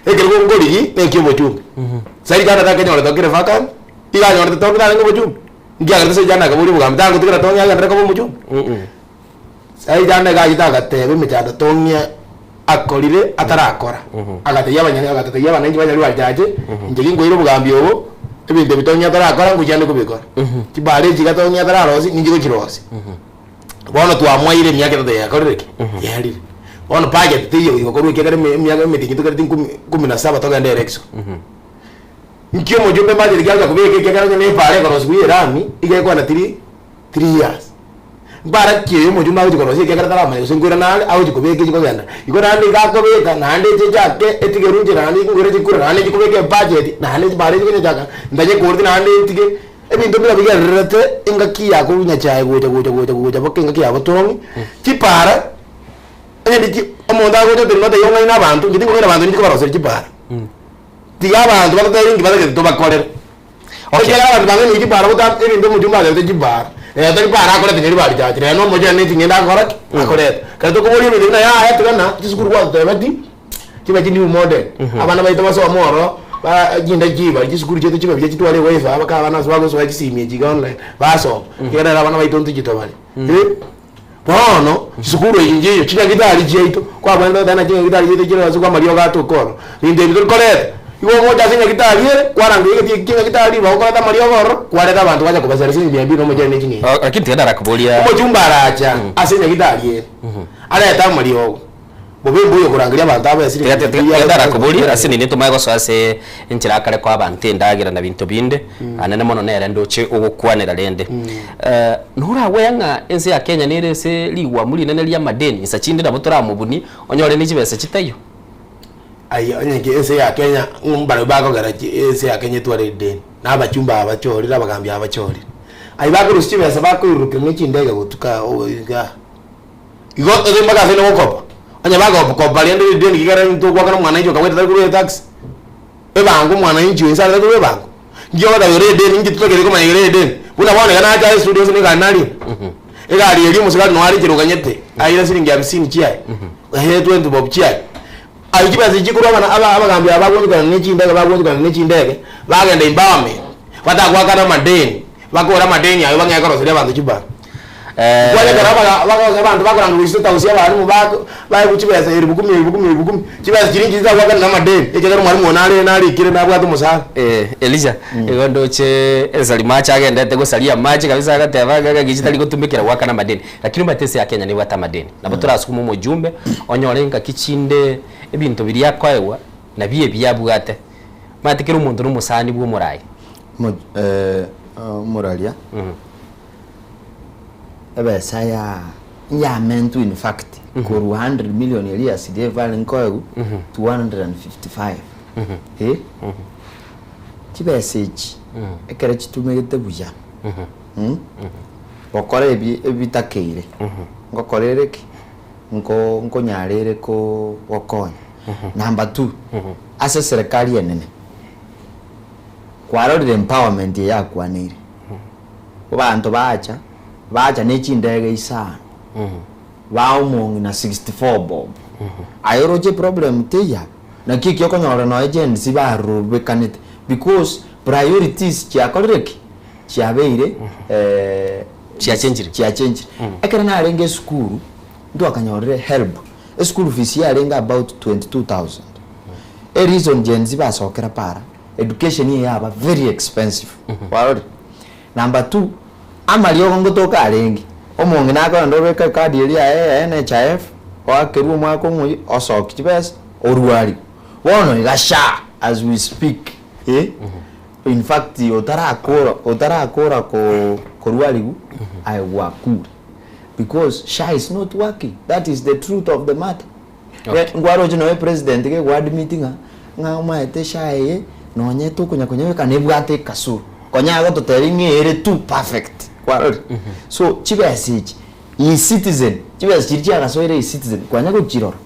Ekerogo nkorigi nekia obochumbe. Sairi jana takenyorete kere vacant, iga anyorete tongi narenge obochumbe. Nkiagerete sairi jana akaboria obogambi tagotigera tongi agenderere koba omochumbe. Sairi jana iga achete agateba emechando tongi akorire atarakora. Agatebia abanyene agatatebia abananchi banyari bachache, inche ginkoira obogambi obo, ebinto ebi tongi atarakora ngochiande kobikora. Chibara echi iga tongi atararosia ninche gochirosia. Bono twamwaire emiaka etato yakorire ki? Yaerire. Bono budget teiyo goika korwa ekiagera eme emiaka emetienyi tokereti nkumi kumi na saba togende election. Nki omochumbe budget kiagocha kobeka ekiagera onye na epara ekorosigwa ya erami, iga ekwana three three years. Mpara ki eye omochumbe agochi korosia ekiagera taramanya gose nkoirana are, agochi kobeka echi kogenda. Igo naende iga akobeka, naende eche echake etigerwe inche naende nkoira chikura naende nchi kobeka ebudget, naende chipara echi konye ntanyekori naende ntige. Ebinto buna bigendererete engaki ya korwa Nyachae gocha gocha gocha gocha mpaka engaki ya botong'i, chipara, onye ndichi omonto agocha oteba ngotebia ong'aine abanto, inche tingong'aina abanto ninche kobaroseria chipara. Tiga abanto batotebi inki batagete tobakorere. Ekiagera abanto bang'ainire chipara botambe ebinto omochumba atebete chipara, rero tari para akorete nyeri barichache, rero na omochie ne ching'ende akora ki? Akoreta. Ekero tokoboria ebinto buna yaya tiga na chisukuru gwatotebeti. Chibe chi new model, abana baito basome ororo, ba chinde chiba chisukuru chiaito chibe buya chitware ewifi aba abana ase bagosoa chisimi echi iga online, basoma. Ekiagera rero abana baito ntochie tobare. Eh, bono chisukuru echi nchiyo, chinyagitari chiaito, kwabwenerete goteba ng'a chinyagitari chiaito chire ase amariogo atoka ororo, binto ebi torikoreta, igo ogocha ase enyagitari ere, kwaranga egeti eki kia enyagitari, bagokoreta amariogo ororo, kwareta abanto gwacha kobasera ase mia mbili na omochie ne ching'encho.
Lakini tiga narakoboria.
Omochumba aracha ase enyagitari ere, arete amariogo. Bobe mbuya okorangeria abanto aba esiri
Tiga- tiga- tiga ndarakoborie ase nini tomanye gosoa ase enchera akare koa abanto endagera na binto binde anene mono nere ndoche ogokwanera rende Eh, noragwea ng'a ense ya Kenya nere ase rigwamu rinene ria amadeni insa chinde nabo toramobunie onyore ne chibesa chitaiyo.
Ayio onye ki ense ya Kenya ng'o mbarabwo bakogera chi ense ya Kenya etware rideni, na abachumba aba bachorire abagambi aba bachorire. Ayio bakorusia chibesa bakoirurukera ne chindege gotuka oo igaa. Igo ere mpaka ase nogokopa, onye bagokopa rende rideni kigera intwe ogoakana omwananchi okabwate tari korwa etax, ebango omwananchi oyo inse arete korwa ebango. Nki ogoteba ere edeni nki totagete komanya igoro ya edeni? Buna bono iga nacha ase estudio ase na egari narina, egari eria omosigari noyo are nchera oganyete, aira siringi hamsini chiaye, ehe twenty bob chiaye. Ayio chibesa echi chikorwa abana aba abagambi aba bagochokana ne chindege bagochokana ne chindege, bagenda empowerment, batagoakana amadeni. Bakore amadeni ayio bang'ee koroseria abanto chibara. Kwanza ekero abaga bagosa abanto bakoranga gochia state house abalimu bako baegwe chibesa elifu kumi elifu kumi elifu kumi, chibesa chiria inche chitagoakana na amadeni, ekiagera omwalimu oyo nare narikire nabwate omosara.
Eh, Elisha, igo ndoche ensari mache agendete gosaria amache kabisa agateba ng'a ng'aki chitari gotumekera goakana amadeni. Lakini omanyete ense ya Kenya nebwate amadeni. Nabo torasukuma omojumbe, onyore ngaki chinde ebinto biria akoegwa, nabio ebi abwate. Omanyete kera omonto na omosani bwa omorai.
Omoraria, ebesa ya yamentwe in fact korwa 100 million eria ya CDF barenge koegwa to 155 eh, chibesa echi ekero chitumegete buya gokora ebi ebitakeire ngokora ere ki? Nko nkonyara ere ko gokonya. Number two, ase eserekari enene. Kwarorire empowerment eye yakwaneire, abanto bacha, bacha ne chindege isano, baa omong'ina 64 bob. Aye oroche eproblem teiyo abwo? Naki ekio okonyora nonya Gen Z barobekanete because priorities chiakorire ki? Chiabeire
Chiachenchire.
chiachenchire. Ekero narenge esukuru, ntwakanyorire helb, eschool fees yarenge about 22,000. Ereason Gen Z basokera para. Education eye yaba very expensive, kwarorire? Number two, amariogo ngotoka arenge, omong'ina akogenda obeka ecard eria yaye ya NHIF, oakerwe omwaka omoyia, osokia chibesa, orwariwe. Bono iga SHA as we speak eh, in fact otarakora otarakora ko korwariwu, aye gwakure because SHA is not working, that is the truth of the matter. Okay. Nkwaroche nonya president gegoadmit ng'a ng'a omaete SHA eye nonye tokonya konyebeka nebwate ekasoro. Konya agototebia ng'a ere too perfect. Kwarorire? So chibesa echi eCitizen, chibesa chiria chiagasoire eCitizen kwanya gochirora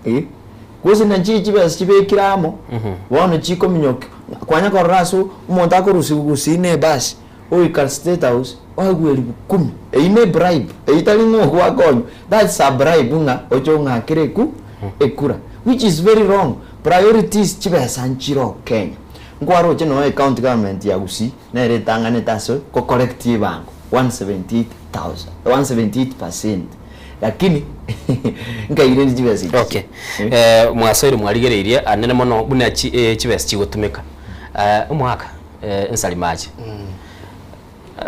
eh, gose nachi chibesa chibekire amo bono chikominyokia kwanya korora ase omonto akorusiwa gusii na ebasi Oika state house oegwe elifu kumi eyio ne bribe eyio tari ng'a ogwakonywa that's a bribe ng'a oche ong'akere eku ekura which is very wrong priorities chibesa nchiroo Kenya nkwaroche nonya ecounty government ya Gusii nere etang'anete ase go collect ebango 178 thousand 178% lakini nkaireri chibesa echi
Okay. Eh, mwasoire mwarigereirie anene mono buna chi, eh, chibesa chigotumeka. Eh, omwaka eh, nsarimache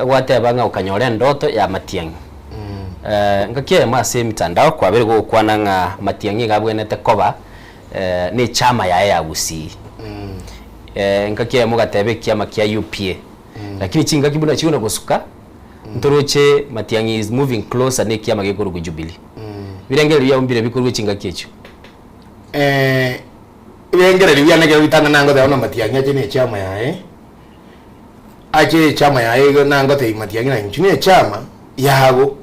gwateba ng'a okanyora endoto ya Matiang'i eh, ngaki eyemo ase emitandao kwabere gokwana ng'a Matiang'i iga abwenerete koba eh, na echama yaye ya Gusii eh, ngaki eyemo ogateba ekiama kia UPA lakini chingaki buna chigona gosuka ntoroche Matiang'i is moving closer na ekiama gekorokwa Jubilee birengererio biabo mbire bikorwa chingaki echio
Eh, Ebirengererio biane ekero bitang'ana ngoteba buna Matiang'i ache ne echama yaye, ache echama yaye igo nangotebia Matiang'i na inchu ne echama yago,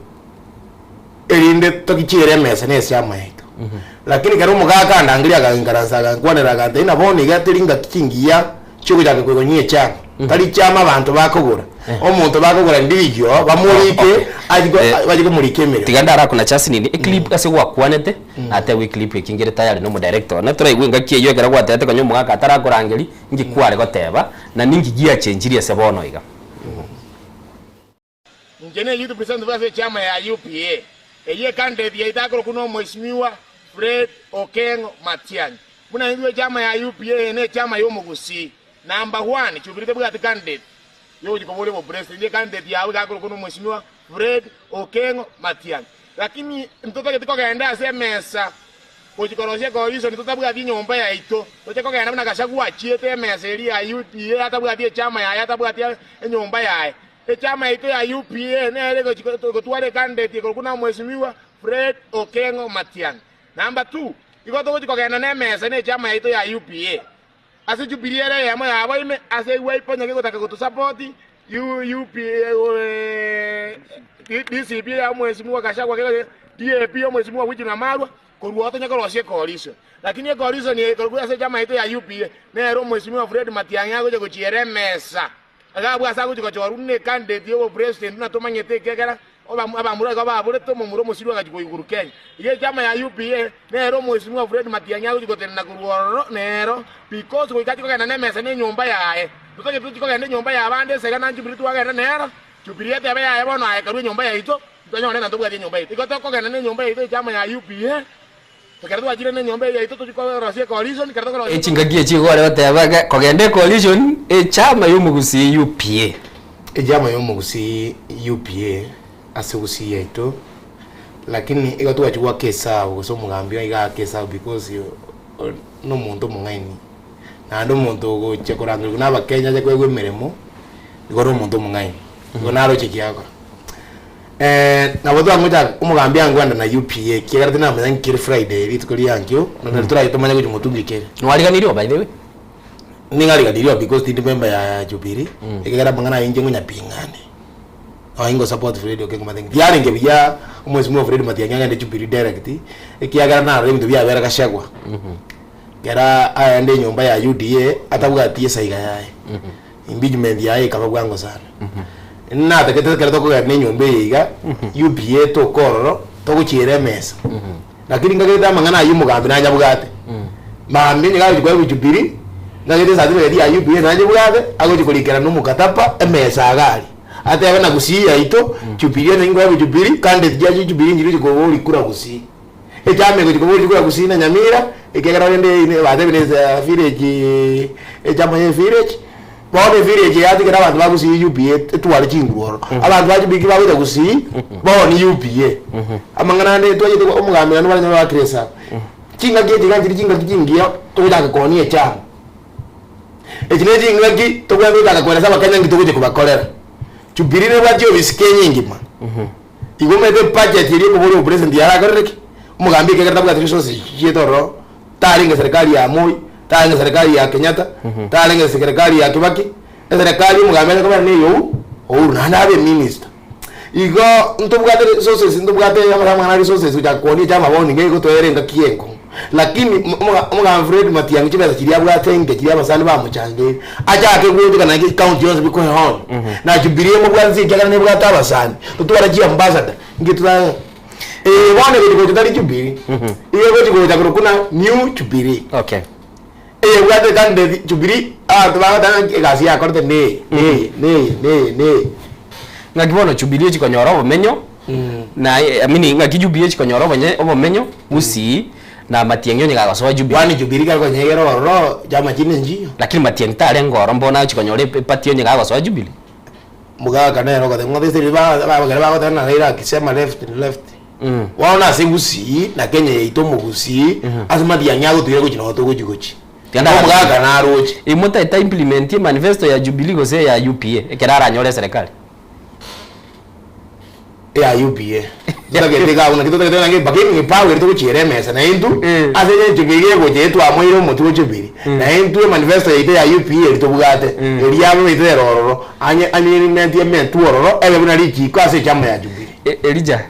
erinde togichiere emesa na echama yaito. Lakini ekero omogaka andangeria agankaransa agankwanera agantebia ng'a bono iga teri ngaki chingiya chiogochaka koigonyia echama, tari chama abanto bakogora, omonto bakogora ndirio bamorike achi ko bachi komorika emeremo.
Tiga ndarakonache ase nini eclip ase gwakwanete natebiwa eclip eki nkere tayari na omodirector one toraigwe engaki eywo ekero gwatebete konya omogaka atarakorangeria inki kware goteba na ninki giachenchirie ase bono iga.
Inche ne youth president ase echama ya UPA, eyio ecandidate yaito akorokwa na omweshimiwa Fred Okengo Matiang'i. Buna intwe echama ya UPA eye ne echama ya omogusii. Number one, Jubilee tebwati candidate yogochia koboria obopresident, ecandidate yabo iga akorokwa na omweshimiwa Fred Okengo Matiang'i. Lakini ntotageti kogenda ase emesa gochia korosia ecoalition totabwati enyomba yaito, toche kogenda buna Gachagua achiete emesa eria ya UDA atabwati echama yaye atabwati enyomba yaye. Echama yaito ya UPA nere egochi gotwara ecandidate ekorokwa na Mweshimiwa Fred Okengo Matiang'i. Number two, igo togochi kogenda na emesa na echama yaito ya UPA. Ase Jubilee ere eyemo yabo ime ase Wiper onye gegotaka gotosupport UPA DCP ya Mweshimiwa Gachagua DAP ya Mweshimiwa Eugene Wamalwa korwa oo tonya korosia ecoalition. Lakini ecoalition eye ekorokwa ase echama yaito ya UPA nere Omweshimiwa Fred Matiang'i agocha gochiera emesa. Iga abwo ase agochia gochorwa buna ecandidate y'obopresident buna tomanyete ekiagera abamura igo baborete omomura omosirwa agachia koiguru Kenya. Iga echama ya UPA nere omwesimwa Fred Matiang'i agochia gotenena korwa ororo nero because goika achie kogenda nemesa na enyomba yaye. Totagete tochie kogenda enyomba yabande ase iga na Jubilee twagenda nero, Jubilee etebe yaye bono aye karue enyomba yaito, ntonyore na ntobwati enyomba yaito. Igo tokogenda na enyomba yaito echama ya UPA. Ekero twachire nenyomba eye yaito tochie korosia ecoalition, ekero tokorosia
Echingaki echi igo ore goteba ng'a kogenda ecoalition, echama y'omogusii UPA.
Echama y'omogusii UPA ase gusii yaito, lakini igo twachia goaka esabu gose omogambi iga aake esabu because na omonto omong'aini, naende omonto ogochia korangerigwa na abakenya ache koegwa emeremo, igo ore omonto omong'aini, igo naroche kiagokora. Nabo twangocha omogambi angwenda na UPA ekiagera tinamanya nki kere Friday rituko ria ankio nario torache tomanye gochia motungi kere.
Nwariganirie by the way?
Ning'ariganirie because tindi member ya Jubilee ekiagera amang'ana aya inche ngonyaping'ane. Nonya ingo support Fred Okengo Matiang'i. Tiarenge buya omwesimwa Fred Matiang'i agende Jubilee direct ekiagera narora ebinto biabera Gachagua. Kera aende enyomba ya UDA atabwati esaiga yaye. Impeachment yaye ekaba bwango sana. Natagete ekero tokogenda enyomba eye iga, UPA toka ororo, togochiera emesa. Lakini ngagete amang'ana ayio omogambi nanyabwate. Mambia onye gagochia koegwa Jubilee, ngagete ecertificate ya UPA nanyebwate, agochia korikera na omokataba emesa iga aria. Atebe na Gusii yaito, Jubilee onye nkoegwa Jubilee, candidate chiaye chia Jubilee nchirochia koboria kura Gusii. Echama egochi koba rituko ya Gusii na Nyamira, ekiagera rende eye batebire is a village echama ya evillage, bono evillage eye yatigera abanto ba Gusii UPA etware chinguru ororo. Abanto ba Jubilee ki bagocha Gusii, bono UPA. Amang'ana ande twachete omogambi naende baranyore bakire esabu. Chingaki echi iga nchiri chingaki chingiya togochaka koonia echama. Echi ne chingaki tobwenerete gochaka koeresa abakenya nki togochia kobakorera. Jubilee nebwate chiofisi Kenya engima. Igo omanyete ebudget eria ekoboria omopresident yarakorere ki? Omogambi ekiagera tabwati resources chiete ororo, tarenge serikali ya Moi, tarenge serikali ya Kenyatta, tarenge serikali ya Kibaki, eserekari omogambi aye kobera neye Uhuru naende abe eminister. Igo ntobwate resources ntobwate amang'ana a resources gochaka koonia echa amaboni nigo egotoera engaki enkong'u. Lakini omogambi Fred Matiang'i chibesa chiria abwate enke chiria abasani bamochangeire, achake gochika naende ecounty yonsi pi koehonya. Na Jubilee emobwate ase ekiagera nebwate abasani, totware chiambassador, inki tora eh bono egochi gocha tari Jubilee, igo egochi gocha korokwa ng'a new Jubilee.
Okay.
Eyebwate candidate Jubilee, abanto bagoteba ng'a egasi yakorete neye, neye, neye, neye, neye.
Ng'aki bono Jubilee echikonyora obomenyo na I mean ng'aki Jubilee echikonyora obonye obomenyo gusii na Matiang'i onye gagosoa Jubilee.
Kwani Jubilee kare konyegera ororo chama chinde nchiyo?
Lakini Matiang'i tarenge oro mbono agochi konyora eparty onye gagosoa Jubilee.
Mogaka nere ogoteba ng'a ase riria ba bagoteba na Raila akisema left ni left. Bono ase Gusii na Kenya yaito omogusii ase Matiang'i agotuira gochia noo togochi gochia. Omogaka naroche.
Imotagete aimplementie manifesto ya Jubilee gose eya UPA ekero aranyore eserekari?
Eya UPA. Totagete iga abwo naki totagete naki mpaka emipango eria togochiera emesa na intwe ase eng'encho Jubilee egocha eye twamoire omotwe o Jubilee na intwe emanifesto yaito ya UPA eria tobwate eria abo baito ere ororo anye anye ementwe ororo ebe buna richiko ase echama ya Jubilee.
Elijah,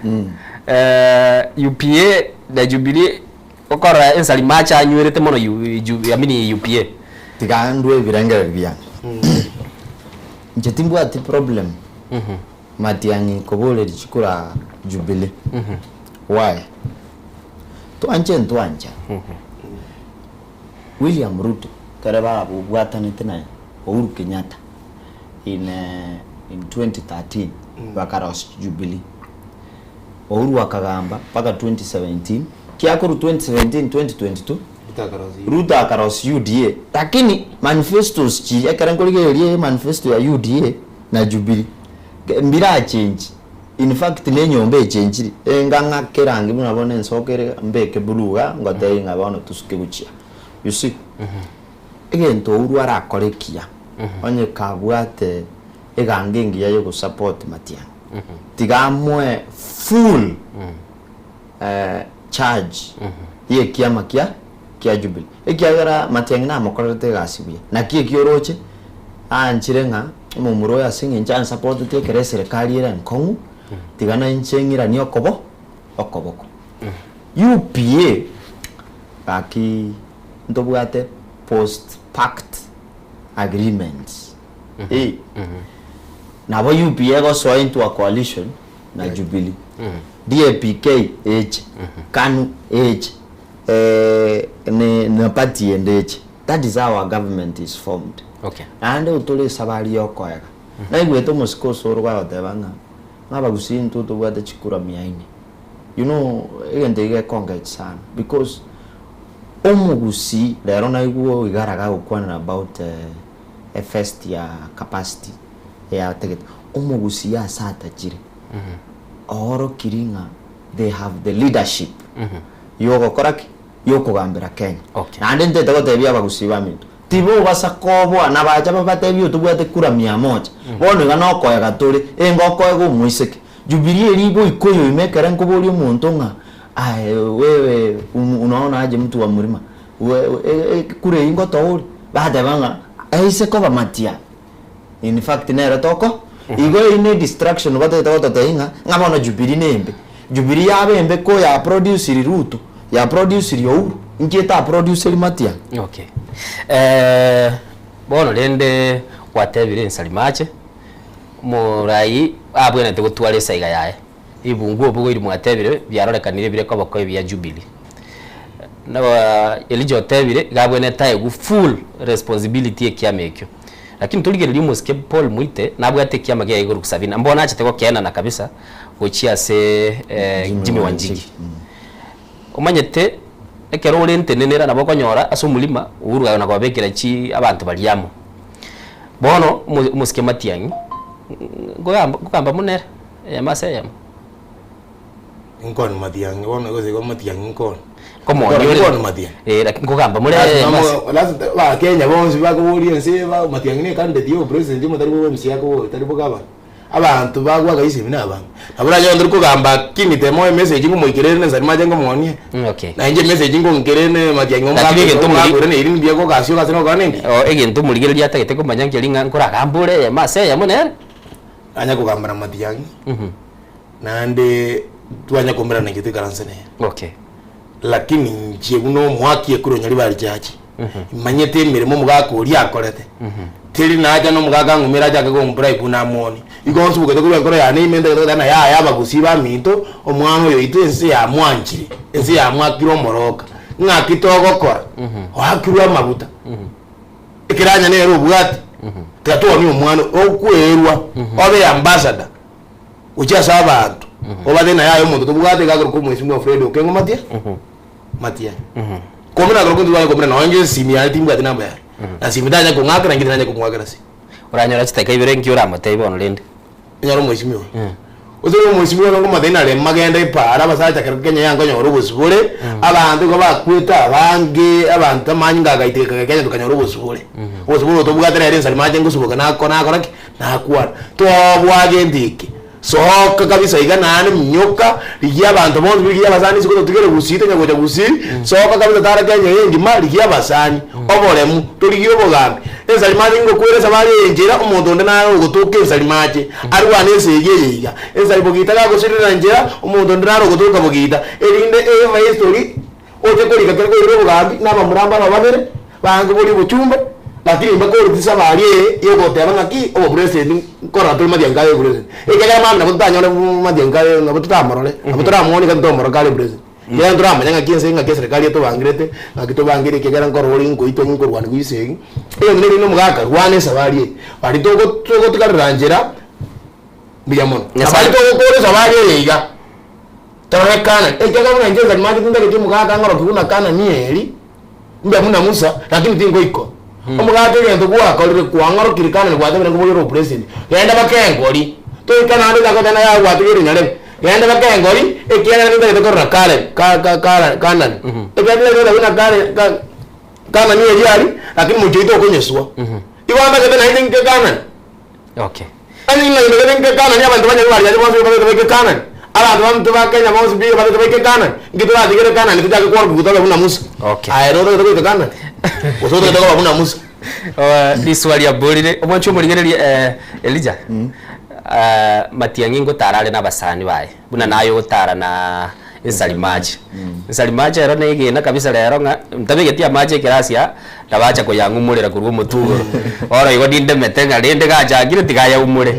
UPA na Jubilee okorora ensari mache anywerete mono I mean UPA.
Tiga ndue ebirengererio biane. Inche timbwati problem Matiang'i koboreria chikura Jubilee. Why? Twanche ntwancha. William Ruto kere babwatanete na Uhuru Kenyatta in in 2013 bakarosia Jubilee. Uhuru akagamba mpaka 2017, kiakorwa 2017 2022 Ruto akarosia UDA lakini manifestos chiria ekero nkorigereria manifesto ya UDA na Jubilee mbirachenchi in fact na enyomba echenchiri enga ng'ake erangi buna bono ensoko ere mbeke blue iga ngotebi ng'a bono tosuke gochia you see. Egento Uhuru arakore ekiya onye kabwate egango engiya yogosupport Matiang'i tiga amoe full charge yekiama kia kia Jubilee ekiagera Matiang'i namokorerete egasi buya naki eki oroche aanchire ng'a omomura oyo ase eng'encho ansupporteti ekero eserekari ere enkong'u tiga nainche ng'iranie okobo okoboko. UPA gaki ntobwate post pact agreements eh nabo UPA egosoa into a coalition na Jubilee DAPK eche Kanu eche eh, ne na party ende eche that is how our government is formed
Okay.
naende otore esabari ya okoega naigwete omosike osoro bagoteba ng'a ng'a abagusii intwe tobwate chikura mia ine You know egento eke gekongechi sana because omogusii rero naigwa iga araga gokwanera about efest ya capacity eyatagete, omogusii ase atachire oorokiri ng'a they have the leadership yogokora ki? Yokogambera Kenya. Naende ntete gotebia abagusii baminto, tibobasa koboa nabacha babatebie otobwate kura mia moja, bono iga nokoega tore, enga okoega omoiseke. Jubilee eria goika oyoime ekere nkoboria omonto ng'a aye wewe unaona aje mtu wa mlima kura eyio ngotoa ore? Bateba ng'a aise koba matia in fact nere toko igo eyio ne distraction batagete gototebia ng'a ng'a bono Jubilee nembe. Jubilee yaba embe ko ya produciri Ruto, ya produciri Uhuru, inki eta produceri Matiang'i?
Okay. Bono rende gwatebire ensarimache. Omorai abwenerete gotwara esaiga yaye. Ebungu obogoiri mwatebire biarorekanire bire koboko ebia Jubilee. Elijah otebire iga abwenerete aegwe full responsibility ekiama ekio. Lakini torigereria omosike Paul Muite nabwate ekiama kiaye igoro Sabina mbono achete gokeenana kabisa gochia ase Jimmy Wanjigi. Omanyete ekero ore ntenenera nabo okonyora ase omorima Uhuru na kobabekera chi abanto baria amo. Bono omo omosike Matiang'i nkogamba nkogamba buna ere eyemo ase eyemo.
Nkoni Matiang'i bono gose igo Matiang'i nkoni.
Nkomonia ore
Nkoni Matiang'i.
Eh lakini nkogamba more
Lazima
eyemo ase.
mo lazima abakenya bonsi bakoboria ense ba Matiang'i ne ecandidate ya obopresident motari bobe MC akoboria tari bogavana. Abanto bagwaka isemi na abange. Nabo oranyore onde ori kogamba kini tema oe emessage ngomoikera ere nensani mache ngomonie.
Okay.
Na inche emessage ngong'ikera ere Matiang'i
Lakini egento
omogaka
omori-
oira neri mbuya gogasi ogase nokora nendi.
Oo egento omorigereria atagete komanya nkeri ng'a nkoragamba ore eyemo ase eyemo nere.
Nanya kogamba na Matiang'i, naende twanya koumerana inche toikaranse nere.
Okay.
Lakini inche buna omoaki ekura o Nyaribari Church, imanyete emeremo omogaka oria akorete, teri nacha na omogaka ang'umere achake kombribe namuonie. Igo nsubugete korwa enkoro yane ime ntagete goteba ng'a yaya abagusii baminto, omwana oyo oito ense yamwanchire, ense yamwakire omoroka, ng'aki togokora? Oakirwe amaguta. Ekeranya nere obwate, tiga twonie omwana okwerwa obe ambassador gochia ase abanto, obate naye aye omonto tobwate iga akorokwa omwesimwa Fred Okengo Matia Matiang'i. Komera akorokwa intwe tware komera nonye esimi yaye timbwati namba yaye, na simi tanya kong'akera inche tinanya komwakera simi.
Oranyora chidakika ibere nki oramotebie bono rende?
Onyore omwesimwa oyo. Gose ore omwesimwa oyo ngomotebia nare magende epaara abasacha ekero Kenya yankonyora obosibore, abanto igo bakwete abange, abanto amanyinga agaiteka ekagera Kenya tokanyora obosibore. Obosibore obo tobwate rero ensari mache ngosuboka nako nakora ki? Nakwana. Tobwa gento eke, soka kabisa iga naende minyoka, rigia abanto bonsi rigia abasani isiko totigere gusii tonya gocha gusii, soka kabisa tara Kenya eye engima rigia abasani, oboremu, torigie obogambi. Ensari mache ngokwera esabari eye enchera, omonto onde nare ogotoka ensari mache, arwane esegi eye iga. Ensari bogita gagosirera nchera, omonto onde nare ogotoka bogita, erinde eva history, oche korika kere koirire obogambi, na abamura mbaro babere, bange boria obochumbe, lakini mbakoreti esabari eye yogoteba ng'aki, obopresident nkorora tore matiang'i aye obopresident. Ekiagera mambia nabo totanyore matiang'i aye nabo totamorore, nabo toramoone iga totomorore kare president. Ekiagera ntoramanya ng'aki ense ng'aki eserekari etobangerete, ng'aki tobangeire ekiagera nkorora ore nkoitwa nkorwania goisa egi. Egento nere nomogaka, rwana esabari eye, baria togo togotigarera nchera mbuya mono. Na
Nyasaye-
baria togokora esabari eye iga, torore Canaan, ekiagera buna inche nsari mache tintageti omogaka ng'oroki buna Canaan eri, mbe buna Musa, lakini tingoikora. Omogaka egento gwakorire kwang'orokire Canaan gwatebire ngobori ore opresident, genda bakengori, toika naende gagoteba naye gwatigeire nyarebe. Genda bakengori, ekiagera nintagete korora Karen, ka, ka, kara, Kanani. Ekiagera tintagete korora buna Karen, ka, Kanani eria aria, lakini mochie oito okonyeswa. Igo ntagete naende nke Kanani.
Okay.
Onye ng'a intagete nke Kanani, abanto ba Nyasae baria bonsi batagete baike Kanani. Abanto baminto ba Kenya bonsi pi batagete baike Kanani. Inki toratigere Kanani tochake kworokigwa tobe buna Musa?
Okay.
Aye notagete goika Kanani? Gose otagete koba buna Musa?
Riswali aborire omwanchi omorigereria eh, Elijah eh, Matiang'i ngotara are nabasani baye buna naye ogotara na ensari mache ensari mache ero negena kabisa rero ng'a ntabegeti amache ekerasi aa nabacha koyang'umorera korwa omotwe igoro bono igo nindemete ng'a rende gachakire tiga ayaumore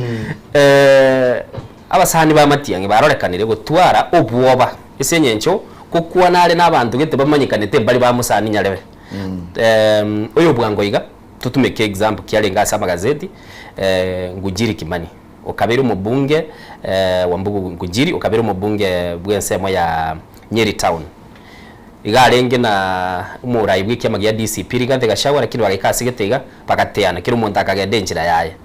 abasani ba Matiang'i barorekanire gotwara obwoba ase eng'encho gokwana are nabanto gete bamanyekanete mbare bamosani nyarebe. Oyo bwango iga, totumeke example kiarenge ase amagazeti, Ngunjiri Kimani, okabeire omobunge Wambugu Ngunjiri, okabeire omobunge bw'ensemo ya Nyeri town. Iga arenge na omorai bw'ekiama gia DCP Rigathi Gachagua lakini bagaika ase gete iga, bagateana, kera omonto akagenda enchera yaye.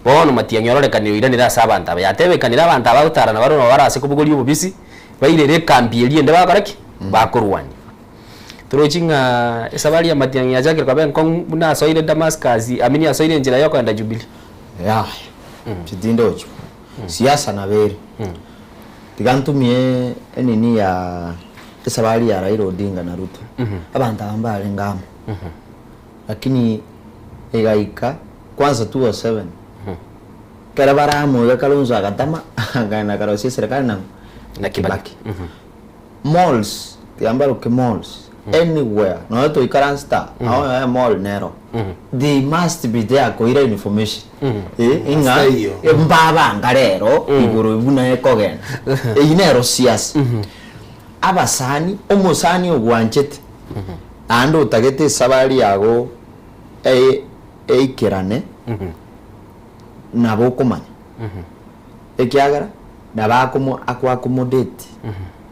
Bono Matiang'i ororekanire oiranire ase abanto aba, yatebekanire abanto aba agotarana barwe nabo bare ase kobogoria obobisi, bairere ekambi eria ende bagokora ki? Bakorwania. Torochi ng'a esabari ya Matiang'i yachakire koba enkong'u buna asoire Damascus, amini asoire enchera yokoenda Jubilee.
Yaya, inche tindochi bo. Siasa nabo ere. Tiga ntumie enini ya esabari ya Raila Odinga na Ruto. Abanto aba mbarenge amo. Lakini egaika kwanza 2007 ekero bare amo iga Kalonzo agatama akaenda akarosia eserekari nang'o? Na Kibaki. Malls, tiga mbaroke malls, anywhere, nonya toikaranse aa, nabo nonya emall nero, they must be there koira information eh, ing'a
Ase ayio.
mbabanga rero igoro buna ekogenda. Eyio nero siasa. Abasani, omosani ogwanchete, naende otagete esabari yago e- eikerane, nabo okomanya. Ekiagera nabo akomo akoaccommodate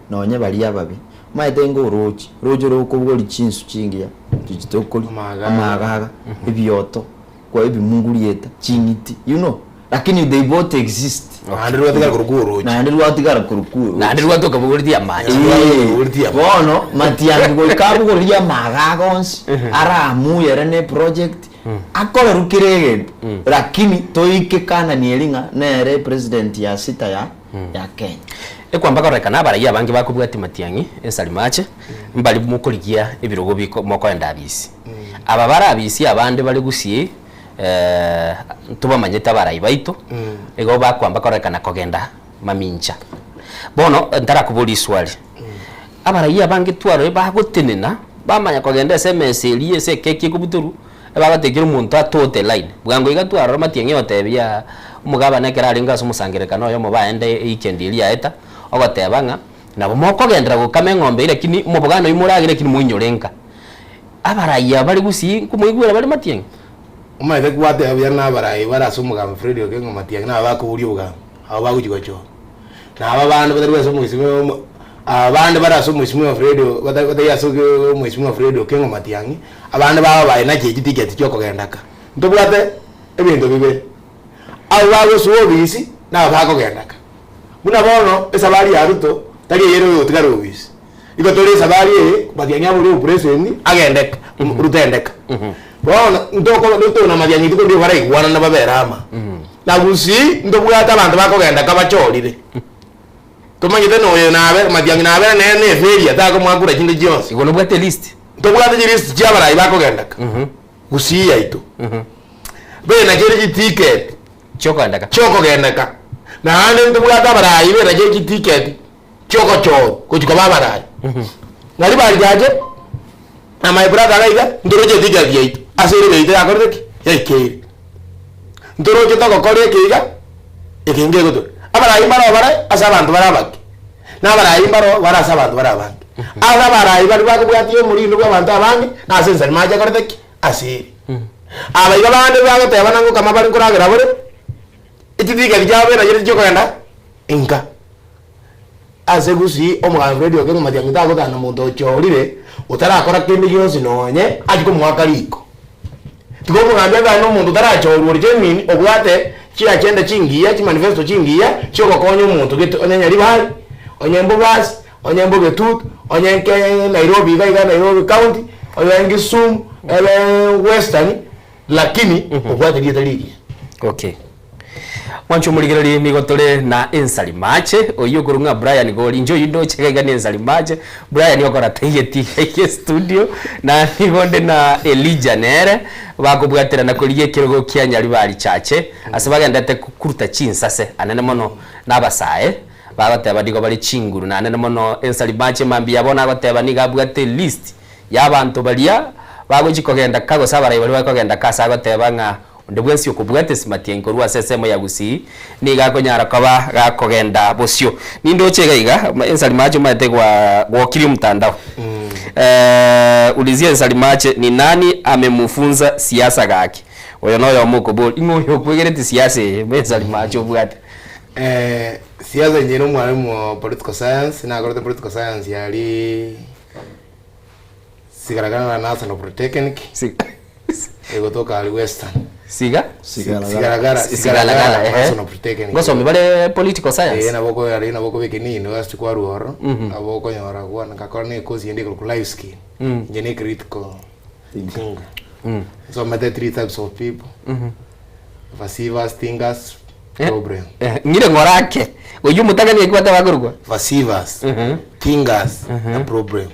nonye baria ababe. Omanyete inga oroche, oroche rokobogoria chinsu chingiya, chichi tokoria, amagaga, ebioto, kwa ebimungurieta, ching'iti, you know, lakini they both exist.
Naende rwatigara korokwa oroche.
Naende rwatigara korokwa oroche.
Naende rwatoka bogoretie amache.
Eeh, bono Matiang'i goika abogorerie amagaga onsi, aramue ere ne project, akorerwe kera egento, lakini toike Canaan eria ng'a nere president ya sita ya ya Kenya.
Ekwamba kororekana abaraiyo abange bakobwatia Matiang'i, Ensarimache, mbari mokorigia ebirogo biko mokoenda abisi. Aba bare abisi abande bare gusii ntobamanyete abarai baito, igo bakwamba kororekana kogenda mamincha. Bono ntarakoboria riswali, abaraiyo abange twarorire bagotenena bamanya kogenda ase emesa eria ase ekeki ekobutorwa, Ebagotebi kera omonto atote line. Bwango iga twarora Matiang'i ogotebia omogabana ekero arenge ase omosangererekano oyomo baende eweekend eria yaeta, ogoteba ng'a nabo mokogenderera gokama eng'ombe eyio lakini omobogano oyio moragere lakini moinyore nka. Abarai aba bare gusii nkomoigwera bare Matiang'i?
Omanyete kwateba buya ng'a abarai bare ase omogambi Fred Okengo Matiang'i nabo bakoboria obogambi, abo bagochia gochora. Na aba bande batari ase omwesimwa omo aba bande bare ase omwesimwa Fred batari batari ase omwesimwa Fred Okengo Matiang'i, abande babo baye nachi echitiketi chiokogenda ka. Ntobwate ebinto bibere, abwo bagosoa obisi na aba bakogenda ka. Buna bono esabari ya Ruto tari eyere oyogotigara obisi, igo tore esabari eye Matiang'i abore obopresident agende ka, Ruto ende ka. Bono ntoko ntona Matiang'i rituko riria baraigwanane babere ama. Na gusii ntobwate abanto bakogenda ka bachorire. Tomanyete noyo nabe Matiang'i nabere nere ne eferia takomoa kura chinde chionsi.
Igo nobwate elist?
Ntobwate chilist chia abarai bakogenda ka gusii yaito. Benachere chiticket
Chiokogenda ka.
chiokogenda ka. Naende ntobwate abarai benachere chiticket chiogochorwa gochia koba abarai. Nari barichache na my brother iga iga ntoroche eticket yaito ase ere yaito yakorire ki? Yaikeire. Ntoroche togokora eke iga, eke ngegotoka. Abarai mbaro bare ase abanto bare abake, na abarai mbaro bare ase abanto bare abange. Ase abarai baria bakobwatia omorindo bwa abanto abange, na ase ense mache akorete ki? Ase ere. Aba iga bande bagoteba nang'o kama bare nkoragera bore, echiticket chiabo nachirochio chiokogenda inka. Ase gusii omogambi Fred Okengo Matiang'i tagotana monto ochorire otarakora kende gionsi nonye achie komoaka riko. Tiga omogambi atane na omonto otarachorwa ore genuine obwate chiagenda chingiya chimanifesto chingiya chiogokonya omonto gete onye Nyaribari, onye Mbobasi, onye Mbogetutu, onye nke Nairobi iga iga Nairobi county, onye Kisumu, ebe Western lakini obwate rieta rigiya.
Okay. Mwanche omorigereria nigo tore na ensari mache, oyio okorwa ng'a Brian Gori, inche oyio ndoche iga iga ne ensari mache, Brian okora taigeti iga iga estudio, na nigo nde na Elijah nere, bakobwaterana korigia ekerogo kia Nyaribari Chache, ase bagenderete kokuruta chinsase anene mono na abasae, bagoteba nigo bare chinguru na anene mono ensari mache mambia bono agoteba nigo abwate list ya abanto baria bagochi kogenda ka gose abarai baria bakogenda ka ase agoteba ng'a Onde bwensi okobwata esimati korwa ase ensemo ya Gusii nigo akonyara koba gakogenda bosio. Nindoche iga iga, ensari mache omanyete gwa gwokirie omtandao. Ulizia ensari mache ni nani amemufunza siasa gaki? Oyo noyomo okoboria, ing'o oyo okwegereti siasa eye bwa ensari mache obwate?
Siasa inche na omwalimu o political science, nakorete political science aria Sigalagala na National Polytechnic. Egotoka aria Western.
Siga?
Sigalagala.
Sigalagala, ehe.
National Polytechnic.
Ngosomi bare political science?
Eh, nabo oko aria nabo okobeka ene university kwarwa ororo, nabo okonyora kwana ngakora na ecourse yende ekorokwa life skill. Inche ne critical thinker. Nsomete three types of people, perceivers, thinkers, problem.
Ng'ire ng'ora ake. Oyio omotang'ani ekio gwateba akorokwa?
Perceivers, thinkers, na problem.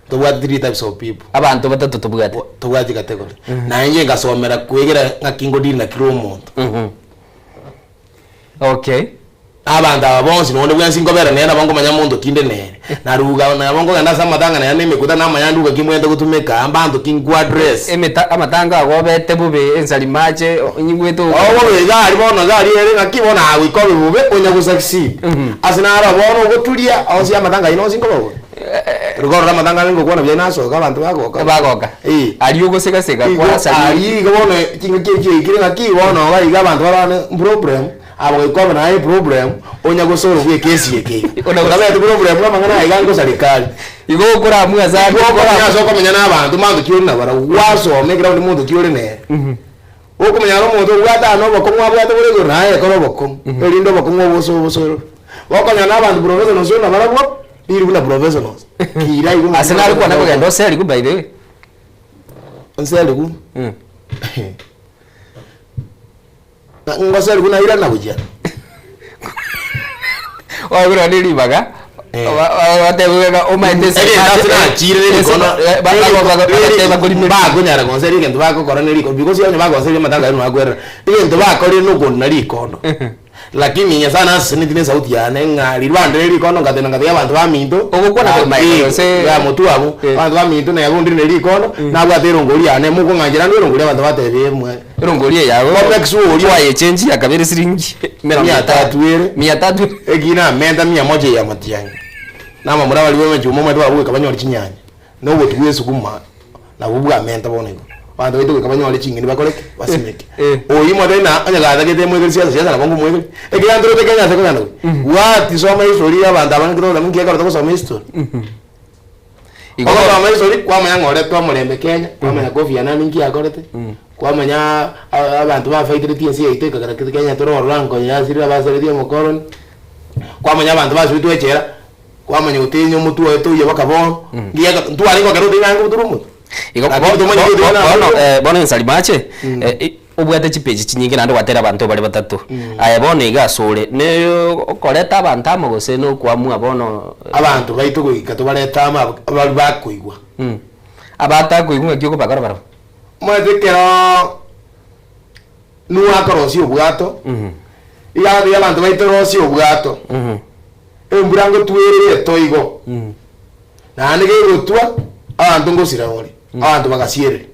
Tobwate three types of people.
Abanto batato tobwate.
Tobwate category. Naye inche ngasomera kwegera ng'aki ngodeal na kera omonto.
Okay.
Abanto aba bonsi nonde bwensi nkobera nere nabo nkomanya monto ki nde nere. Naruga nabo nkogenda ase amatanga nere na emekuta namanya nduga ki mbwenerete gotumeka, mbanto ki nkoaddress.
Emeta amatanga ago obete bobe ensari mache onyigwete
obo. Obobe iga aria bono iga aria ere ng'aki bono aye goika obe bobe onya gosucceed. Ase naro bono ogoturia onsi amatanga ayio nonsi nkoba bobe. Rirorio orore amatanga are ngokwana buya nasoka abanto bagoka.
Bagoka.
Eh.
Aria ogosegasega
Igo
kwasarire.
aria iga bono chingaki echi chiaikire ng'aki bono iga iga abanto barwane mproblem. Aba goika obe naye eproblem, onya gosolve ekesi eke iga. Otabeti problem amang'ana aya iga ngosareka are.
Igo okoramua ase
Igo okomenya ase okomenya na abanto manto ki ore nabarabwo, gwasoma ekeraundi monto ki ore nere. Okomenya na omonto obwate aye na obokong'u abwate bore igoro naye ekore obokong'u, erinde obokong'u obo oso obosorore. Gokonyora na abanto professionals ore nabarabwo, riria buna professionals. Kira igo
Ase nare kwana kogenda oserigu by the way.
Nserigu? Ngoserigu nairana gochia.
Wagura ne ribaga batebiwe ng'a omaete ase
Egento ase nachire ne rikono
bagateba korime
bakonyara gonseria egento bagokora ne rikono because onye bagonseria amatanga aye nagwerera egento bakorire nokondina rikono lakini nyasaye naseseneti ne esauti yane ng'a riria bandire rikono ngateba ngatebia abanto baminto
Ogokwana korwa maega gose-
ya motwe abwo abanto baminto neba ondire ne rikono nabwate erongori yane mokong'anchera ande erongori abanto batebie mwe
Erongori eye yago
Complex oria
kwayechenji yakabere siringi emerongo
mia
etano.
tatu ere
Mia tatu
ekina amenta mia moja ya matiang'i na abamura baria b'emechumba omanyete barabwo goika banyore chinyanya na obotu bwa esukuma nabwo bwamenta bono igo. Abanto baito goika banyore ching'eni bakore ki? Basimeke. Oyio motebie na onye gatagete emwekeri siasa siasa nabo nkomwekeri. Ekiagera ntoroche Kenya ase kogenda gochia. Bwati soma history ya abanto aba nki togoteba nki ekero togosoma history. Ogosoma history kwamanya ng'a oretwe omorembe Kenya, kwamanya Kofi Annan nki akorete, kwamanya abanto bafaitereti ense yaito ekagera Kenya tore ororo ankonye yasirire abaseretie omokoroni, kwamanya abanto basibetwe echela, kwamanya otenya omotwe oye toiyo mpaka bono, ngiya ntwarenge ekero otenya naende gotera omotwe.
Igo
Lakini tomanyeti otenya naende
bono
gotera
eh, bono ensarimache obwate chipeji chinyinge naende gwatera abanto bare batato. Aye bono iga asore, ne okoreta abanto amo gose nokoamua bono
Abanto baito goika tobarete amo abwo abaria bakoigwa.
Abatakoigwa ng'aki okobakora barabwo?
Omanyete ekero Nuhu akorosia obwato, iga agatebia abanto baito rosia obwato, embura ngotwerere etoigo, naende gegotwa abanto ngosira ore, abanto bagasiereria.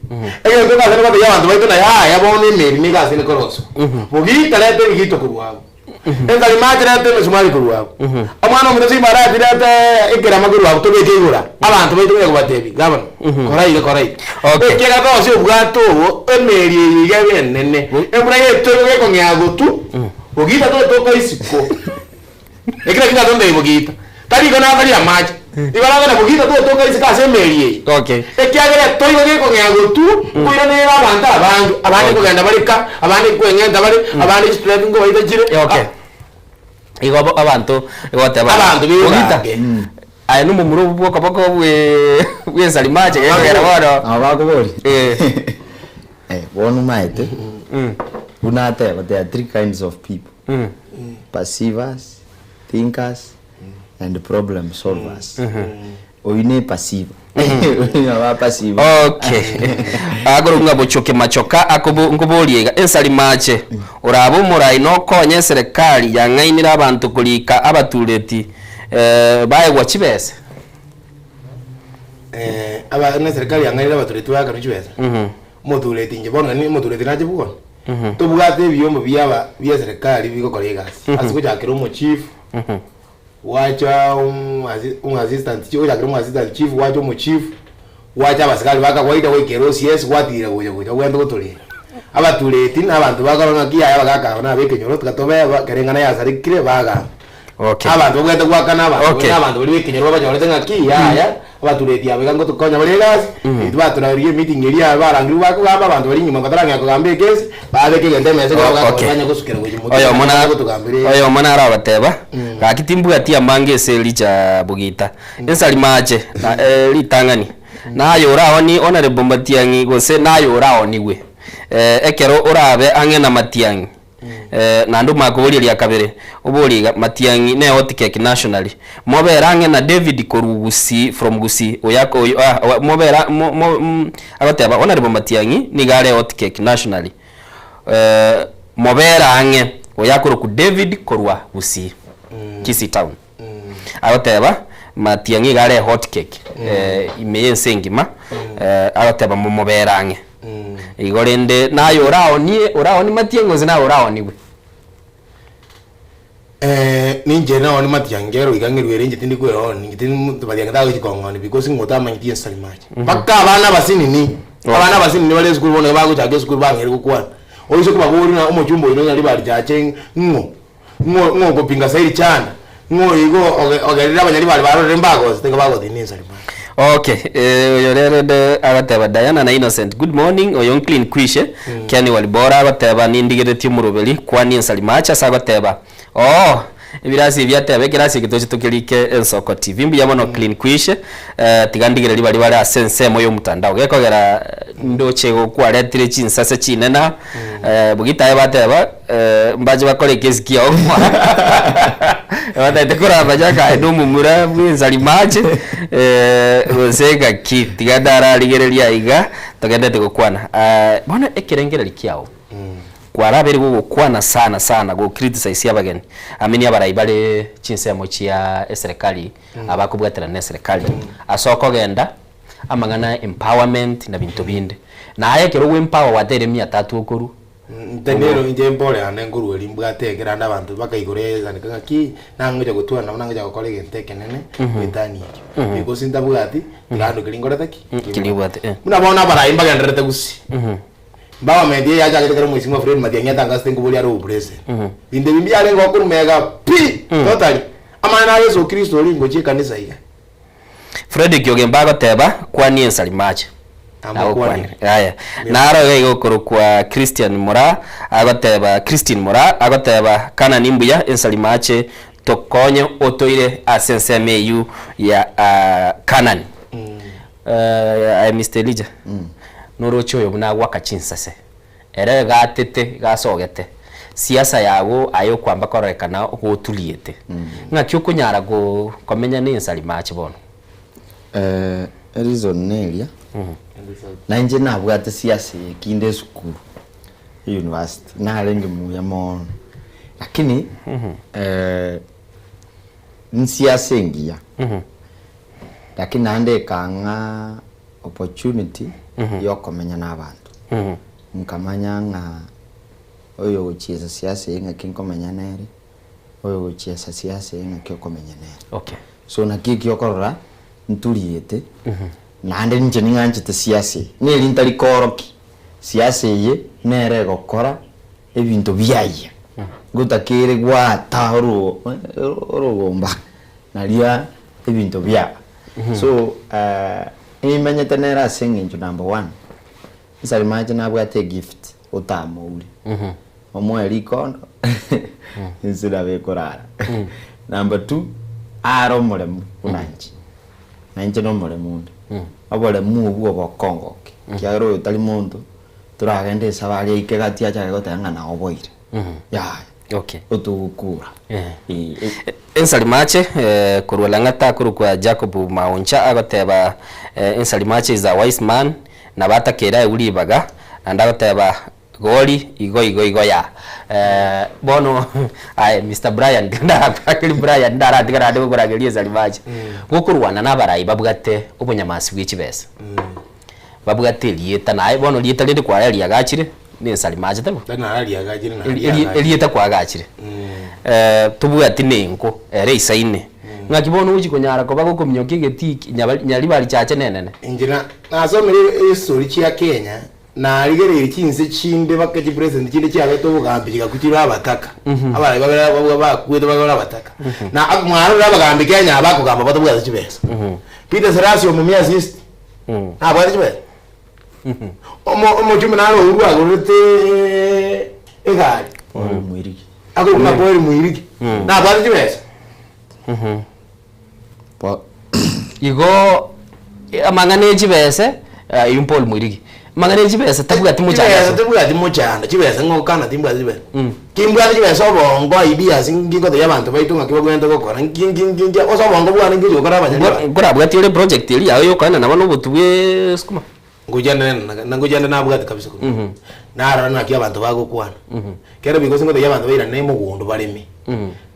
Egento ngasene gotebia abanto baito na yaya bono emeri nigo asene korosiwa. Bogita reta ebigito korwa abwo. Ensarimachi reta emesumari korwa abwo. Omwana omonto chimbarati reta ekerama korwa abwo tobeke igoro aa. Abanto baito konya kobatebia, gavana, kora iga kora iga. Ekiagera torosie obwato obo, emeri eye iga ebe enene, embura yetoigo gekong'ea gotwa, bogita totoka isiko. Eki nakio ngatondei bogita. Tari igo nataria amache, igo nagenda bogita totoka isiko ase emeri eye. Ekiagera etoigo gekong'ea gotwa, nkoiranere abanto abange, abande nkogenda bare ka, abande nkweng'enta bare, abande chistress nkobaita chire.
Igo abanto igo goteba
Abanto
Bogita,
bebange.
aye nomomura obwo bw'okoboko bwe bw'ensarimache gekogera bono.
Nabo bakoboria Eh, bono omaete buna ateba there are three kinds of people, perceivers, thinkers and problem solvers. Oyio ne perceiver. Oyio nabo aperceive.
Okay. Akorokwa ng'a bochoke machoka akobo nkoborie iga ensari mache orabe omorai nokonye eserekari yang'ainire abanto korika abatureti eh, baegwa chibesa.
Eh, aba na eserikari yang'ainire abatureti baekanwe chibesa. Omotureti inche bono nani omotureti nache bwone. Tobwate ebiombo biaba bia eserikari bigokora egasi. Ase gochakera omochief, gwacha omoassistant chief, gochakera omoassistant chief, gwacha omochief, gwacha abasikari ba kawaida goikera OCS gwatira gocha gocha obwenerete gotorenda. Abatureti na abanto bakora ng'aki yaya abagaka aba na abekenyoro tiga tobe aba ekero eng'ana yasarekire bagamba.
Okay.
Abanto babwenerete goakana abanto
Okay.
na abanto baria bekenyoro babanyorete ng'aki yaya abatureti aba iga ngotokonya bare egasi, intwe batoragereria emeeting eria abarangeriwa bakogamba abanto baria nyuma batarang'ea kogamba ekesi, babeke egento emesa ekero abagaka
Okay.
banya gosukera gochia motwe
Oyomo
banya
na
gotogambera
oyomo naro agoteba, gaki timbwati amange ase richa bogita, ensari mache na ritang'ani, naye oraoni honourable Matiang'i gose naye oraonigwe, ekero orabe ang'e na Matiang'i. Naende omanye koboria ria kabere, oborie iga, Matiang'i ne hotcake nationally, mobere ang'e na David korwa Gusii, from Gusii, oyo ako oyo ah mobere a mo mo agoteba Honourable Matiang'i nigo are hotcake nationally, mobere ang'e oyo akorokwa David korwa Gusii, Kisii town. Agoteba Matiang'i iga are hotcake ime y'ense engima, agoteba momobere ang'e. Igo rende naye oraonie, oraonie matiang'i gose naye oraonigwe?
Ninche naonie matiang'i kero iga ng'erwere inche tindi kwerooni, inche tindi monto matiang'i tagochi kong'onia because ng'o otamanyeti ensari mache. Mpaka abana abasinini, abana abasinini bare esukuru bono iga bagochaka esukuru bang'eire gokwana. Oise kobaboria ng'a omochumba oino ng'a ribari chache ng'o? Ng'o ng'o okopinga Sairi chanda? Ng'o igo oge ogerire abanyaribari barorire mbagosete igo bagotiina ensari mani?
Okay, eh, oyo rero ende agoteba Diana na Innocent good morning oyo nclean kwishe mm. Kiani Walibora agoteba nindigeretie omoroberi kwani ensari mache ase agoteba oo ebirasi ebi ateba ekerasi eke toche tokerike ensoko TV mbuya mono mm. clean kwishe eh, tiga ndigereri bari bare ase ensemo y'omotandao gekogera ndoche gokwaretire chinsase chinene mm. eh, bogitaye bateba eh, mbache bakore ekesi kiao batagete koramba chaka aye nomomura bw'ensari mache eh, gose ng'aki tiga ndararigereria iga togendete gokwana eh, bono ekerengereri kiao kwarabeire gogokwana sana sana go criticize abageni amini abarai bare chinsemo chia eserekari abakobwaterana na eserekari ase okogenda amang'ana empowerment na binto binde naye ekero gwe empower gwateire mia tatu okorwa
Inche nero inche mpore yane nkorwa eria mbwate ekero ande abanto bakaigora esanduku ng'aki nangocha gotwara nabo nangocha gokora egento ekenene goetania ekio. Because ntabwati tiga keria nkorete ki?
Keria obwate, eh.
Buna bono abarai mbagendererete gusii, empowerment eye yachagete ekero Mheshimiwa Fred Matiang'i atangasete nkoboria are obopresident. Binto ebi mbiarenge gokorwa mega pi! Totally. Amang'ana a Yeso Kristo oria ngochia ekanisa iga.
Fredrick Ogembo agoteba, Kwania ensari mache. Agokwanire. Yaya. Naro iga iga okorokwa Christian Moraa agoteba, Christine Moraa agoteba, Kanani mbuya ensari mache tokonye otoire ase ensemo eyio ya Kanani. Aye Mister Elijah, noroche oyo buna agoaka chinsase. Ere gatete gasogete siasa yago aye okwamba kororekana goturiete. Ng'aki okonyara komenya nensari mache bono?
Ereason neria, nainche nabwate siasa eye kinde esukuru, university, narenge muya mono, lakini nsiasa engiya, lakini naende ekang'a opportunity yokomenya na abanto. Nkamanya ng'a oyo ogochiesa siasa eye ng'aki nkomenya nere, oyo ogochiesa siasa eye ng'aki okomenya nere.
Okay.
So naki ekio okorora nturiete, naende ninche ning'anchete siasa eye. Neri ntari koorokia, siasa eye nere egokora ebinto biayia, ngotakeire gwata oro orogomba naria ebinto biaba. So nimenyete nere ase eng'encho number one, nsare mache nabwate egift otamoure, omoe rikondo inse nabo ekorara. Number two, are omoremu buna inche, na inche nomoremu onde, oboremu obwo obokongoke, ekiagera oyo tari monto toragende esabari aike gati achake goteba ng'a naoboire, yaya.
Okay.
Otogokura.
Eh. Ensari mache eh, korwa Lang'ata akorokwa Jacob Maoncha agoteba eh, Ensari mache is a wise man nabo atakeire aegwe ribaga naende agoteba gori igo igo igo ya eh, bono aye Mister Brian ndarakorageria Brian ndaratigara naende gokorageria Ensari mache gokorwana na abarai babwate obonyamasi bwe chibesa babwate erieta naye bono rieta rinde kwaya riagachire. Nensari mache tari bo? Erieta kwagachire tobwati nenko ere isaine ng'aki bono ogochi konyara koba gokominyokia egetii ki nyaribari chache nenene.
Inche nasomire ehistory chia Kenya, narigereirie chinse chinde baka chipresident chinde chiabete obogambi chigakwa chire abataka, abarai babere abwo bakwete bare abataka. Na mwarorire abagambi Kenya aba bakogamba batabwati chibesa. Peter Salasya Omumias East nabwate chibesa? Omochumbi naro Uhuru agorete egari.
Paul Mwirigi.
Akorokwa Paul Mwirigi. Nabwate chibesa.
Igo amang'ana e chibese eywo Paul Mwirigi. Amang'ana e chibesa tabwati mochando
Chibesa tibwati mochando, chibesa ng'okana timbwati chibesa. Kimbwate chibesa obongo ideas ngigotebia abanto baito ng'aki babwenerete gokora nki nki nki nki ase obongo bwane nki gokora abanyene
Nkorabwati ore project eria yago yokoenda nabo na obotu bwe sukuma?
Ngochande ngochande nabwate kabisa korwa narora naki abanto bagokwana kero because ngotebia abanto bairane mogondo bareme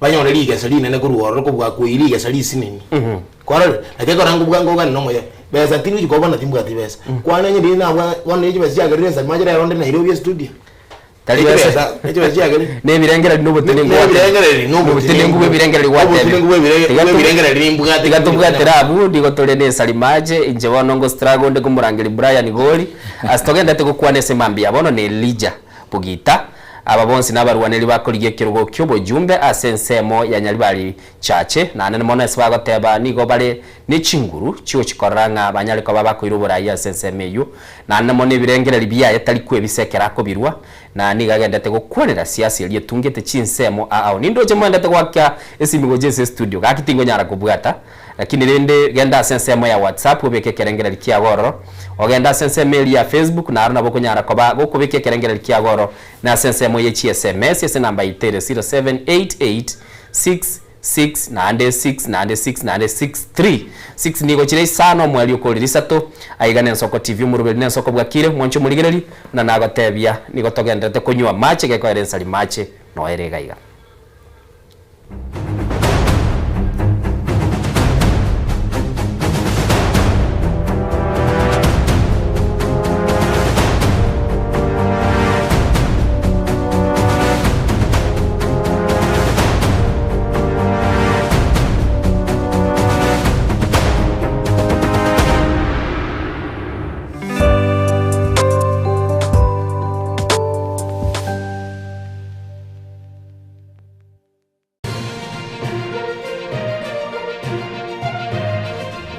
banyore rigesa rinene korwa ororo kobua koiyia rigesa risinini kwarorire naki ekero nkobua nkogana na omoyio besa tindi gochi kobana timbwati besa kwana onye riria nabwate bono chibesa chiagerire ensemo mache rero onde Nairobi estudio
Tari besa. Nebirengereri nobotenenku
Nebirengereri
nobotenenku bw'ebirengereri gwatebire.
Obotenenku bw'ebirengereri nimbwate.
Tiga tobwatera abwo nigo tore na esari mache inche bono ngo struggle nde komorangeria Brian Gori ase togendete gokwana ase mambia bono na Elijah. Bogita. Aba bonsi nabarwaneri bakorigia ekerogo ki'obojumbe ase ensemo ya Nyaribari Chache, naende mono ase bagoteba nigo bare ne chinguru chiochikorora ng'a banyare koba bakoira oboraai ase ensemo eyio, naende mono ebirengererio biaye tari kwebisa ekero akobirua, na nigo agendete gokwanera siasa eria etungete chinsemo ao. Nindoche moendete goaka esimi gocha ase estudio, gaki tingonyara kobwata, lakini rende genda ase ensemo ya WhatsApp obeke ekerengererio kiago ororo, ogende ase ensemo eria ya Facebook naro nabo okonyara koba gokobeka ekerengererio kiago ororo, na ase ensemo ye chiSMS ase enamba yaito ere 0788 6 6 naende 6 naende 6 naende 6 3 6 nigo chire isano omweri okorire isato aiga nensoko TV omoruberi nensoko bwakire mwanche omorigereri buna nagotebia nigo togenderete konywa amache gekoera ensari mache noere iga iga.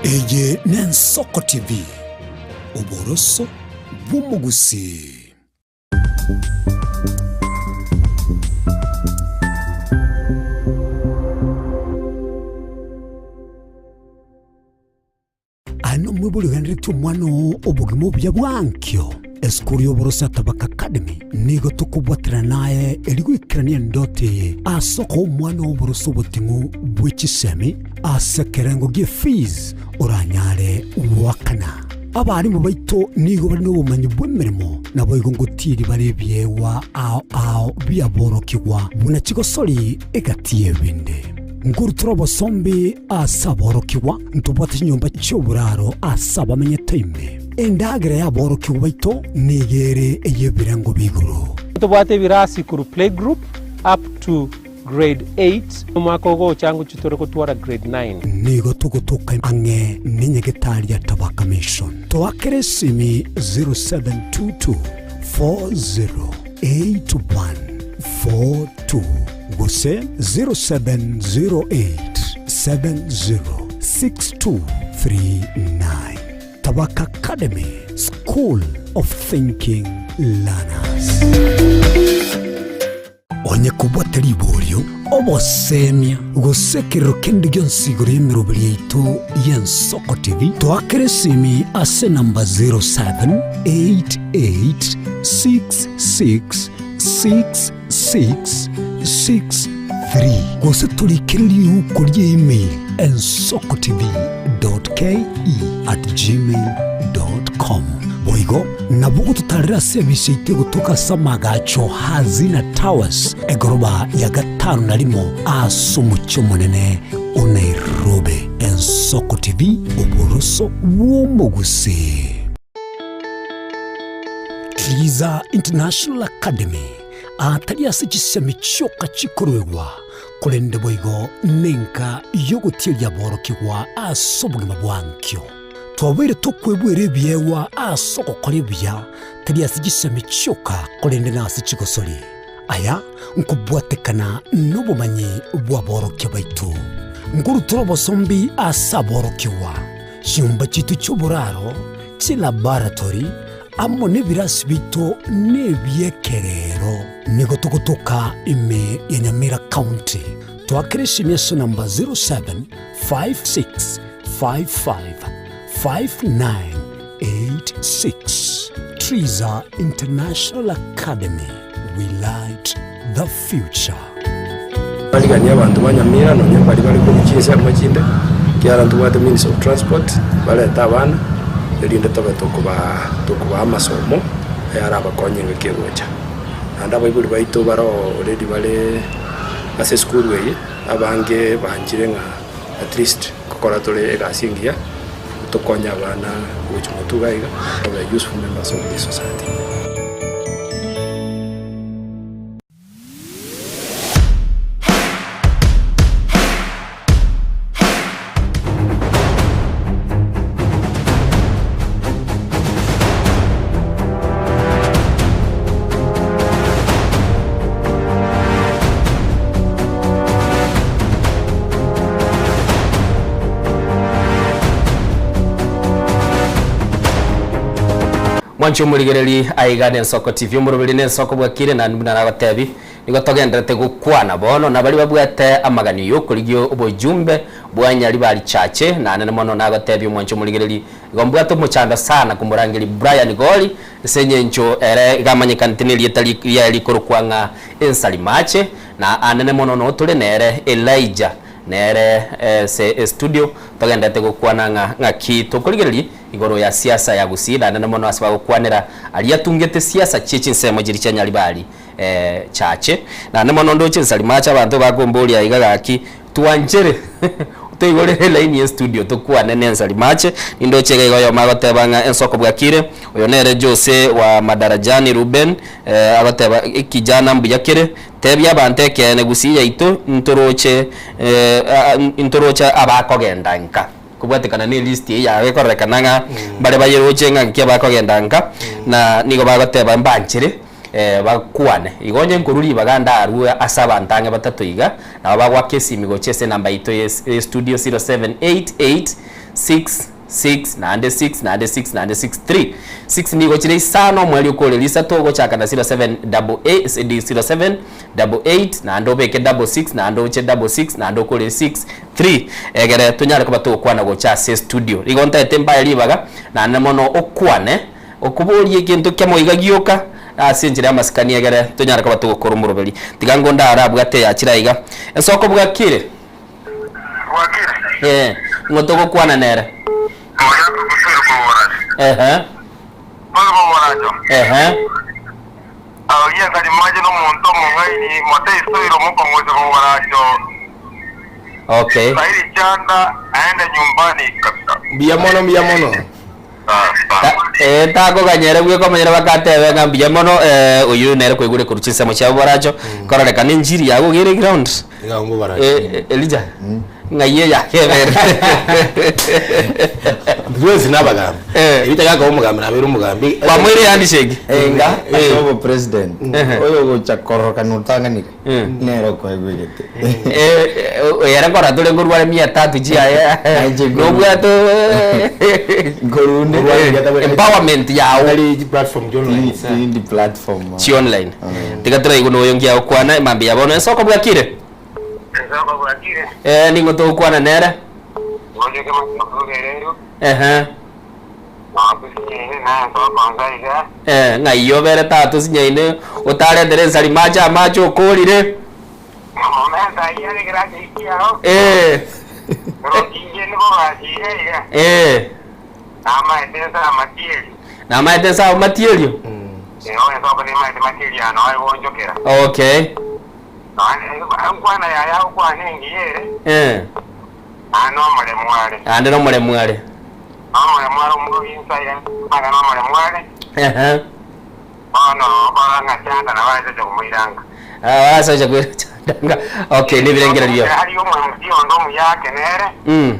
Eye n'Ensoko TV, oboroso bw'omogusii. Aye nomoibori ogenderetie omwana oo obogima obuya bwa ankio. Esukuru y'oboroso ya Tabaka Academy nigo tokobwaterana naye erio goikerania endoto eye ase okoa omwana oo oboroso oboting'u bwe chisemi ase ekerengo gie fees oranyare goakana. Abarimu baito nigo bare nobomanyi bw'emeremo, naboigo ngotiiri bare ebiegwa ao ao biaborokigwa buna chigosori egati y'ebinde. Nkorutora obosombi ase aborokigwa, ntobwate chinyomba chi'oboraro ase abamenyete ime. Endagera y'aborokigwa baito nigo ere ey'ebirengo bi'igoro.
Ntobwate ebirasi korwa playgroup up to Grade 8, omwaka ogocha ngochia tore gotwara grade 9.
Nigo togotoka ang'e nenyagetari ya Tabaka Mission. Toakere esimi 0722 408142 gose 0708 706239. Tabaka Academy, School of Thinking Learners. Onye kobwate riborio, obosemia, gose ekerero kende gionsi igoro y'emeroberi yaito y'Ensoko TV, toakere esimi ase enamba 0788666663 gose torikere riuko rie email ensokotv.ke@gmail.com. Boigo Nabo gototarera ase ebise yaito egotoka ase amagacho Hazina Towers, egoroba ya gatano na rimo ase omochie omonene o Nairobi. Ensoko TV, oboroso bw'omogusii. Triza International Academy atari ase chisemi chioka chikoruegwa, korende boigo nenka y'ogotieria aborokigwa ase obogima bwa ankio. Twabeire tokwebwera ebiegwa ase ogokora ebuya, tari ase chisemi chioka, korende nase chigosori. Aya nkobwatekana nobomanyi bw'aborokia baito. Nkorutora obosombi ase aborokigwa, chinyomba chiaito chi'oboraro, chilaboratory, amo nebirasi biaito nebi'ekerero. Nigo togotoka ime ya Nyamira County. Toakere esimi ase namba 0756 555986 Triza International Academy, we light the future.
Bariganie abanto ba Nyamira nonya baria bare korwa chinsemo chinde, ekiagera ntobwate means of transport, barete abana, erinde tobe tokobaa tokobaa amasomo ayarabakonye engaki egocha. Naende abaibori baito baroo already bare ase esukuru eye, abange banchire ng'a at least Nkokora tore egasi engiya, tokonye abana gochia motwe iga iga, babe useful members of this society.
Mwanche omorigereri aiga nensoko TV omoroberi nensoko bwakire naende buna nagotebi nigo togenderete gokwana bono na baria babwate amaganio yokorigia obojumbe bwa Nyaribari Chache naende mono nagotebi omwanche omorigereri igo mbwate omochando sana komorangeria Brian Gori ase engencho ere iga amanyekanete nerieta riaye rikorokwa ng'a Ensarimache na anene mono notore nere Elijah nere ase estudio togenderete gokwana ng'a ng'aki tokorigereria Igoro ya siasa ya Gusii naende mono ase bagokwanera aria atungete siasa chie chinsemo chiria chia Nyaribari chache. Naende mono ndoche nsari mache abanto bakomboria iga gaki twanchere toigorere elaini ye studio tokwane ne nsari mache. Nindoche iga iga oyomo agoteba ng'a ensoko bwakire oyo nere Jose wa Madarajani Ruben agoteba ekijana mbuya kere tebia abanto ekeene Gusii yaito ntoroche ntoroche abakogenda nka. Kobwatekana ne list eye yabo ekororekana ng'a mbare bayeroche ng'a nki bakogenda nka, na nigo bagoteba mbanchere bakwane. Igo onye nkorwa ribaga ndarue ase abanto ang'e batato iga, nabo bagoaka esimi gochia ase enamba yaito ya estudio 0788 6 6 naende 6 naende 6 naende 6 3. 6 nigo chire isano omweri okoreria isato ogochaka na 07 double eight 07 double eight naende obeke double 6 naende oche double 6 naende okoreria 6 3 Egere tonyare koba togokwana gocha ase estudio. Igo ntaete mbae ribaga, naende mono okwane, okoboria egento kiamo iga gioka, ase enchera y'amasikani egere tonyare koba togokora omoroberi. Tiga ngo ndare abwate eyachire aiga. Ensoko bwakire?
Bwakire.
Ee, ng'o togokwana nere? Ehe. Ehe.
Arogie Salimache nomonto omong'aini, moteisoire omokong'use bw'oboracho.
Okay.
Sairi chanda aende nyumbani kabisa.
Mbuya mono mbuya mono.
Eh, takoganya ere bweka omonyene bakatebe ng'a mbuya mono eh, oyio nere kwaigure korwa chinsemo chia boracho kororekana enchiri yago iga ere ground.
Iga boracho.
Eh, Elijah, ng'ai eyakebere?
Twensi nabagambi. Ebicha gakoba omogambi nabeire omogambi.
Kwamoire handshake?
Enga ase obo president oyo ogocha kororokana otang'anire nere okoegwa egete.
Ere nkora tore nkorware mia tatu chiaye nobwate
nkorunde
empowerment yago
platform
Tindi platform
chi online tiga toraigwe noyo ngiya gokwana emambia ya bono ensoko bwakire
Ensoko bwakire.
Eh, ning'o togokwana nere? Ehe. Eh, ng'ai obere tata osinyaine otaretere ensari mache amache okorire? Eh. Eh. Namaete nsa amatierio? Okay. Eh. Naende nomoremu are. Ehe. Ah, asocha kwira chandanga. Okay, nebirengererio. Mm.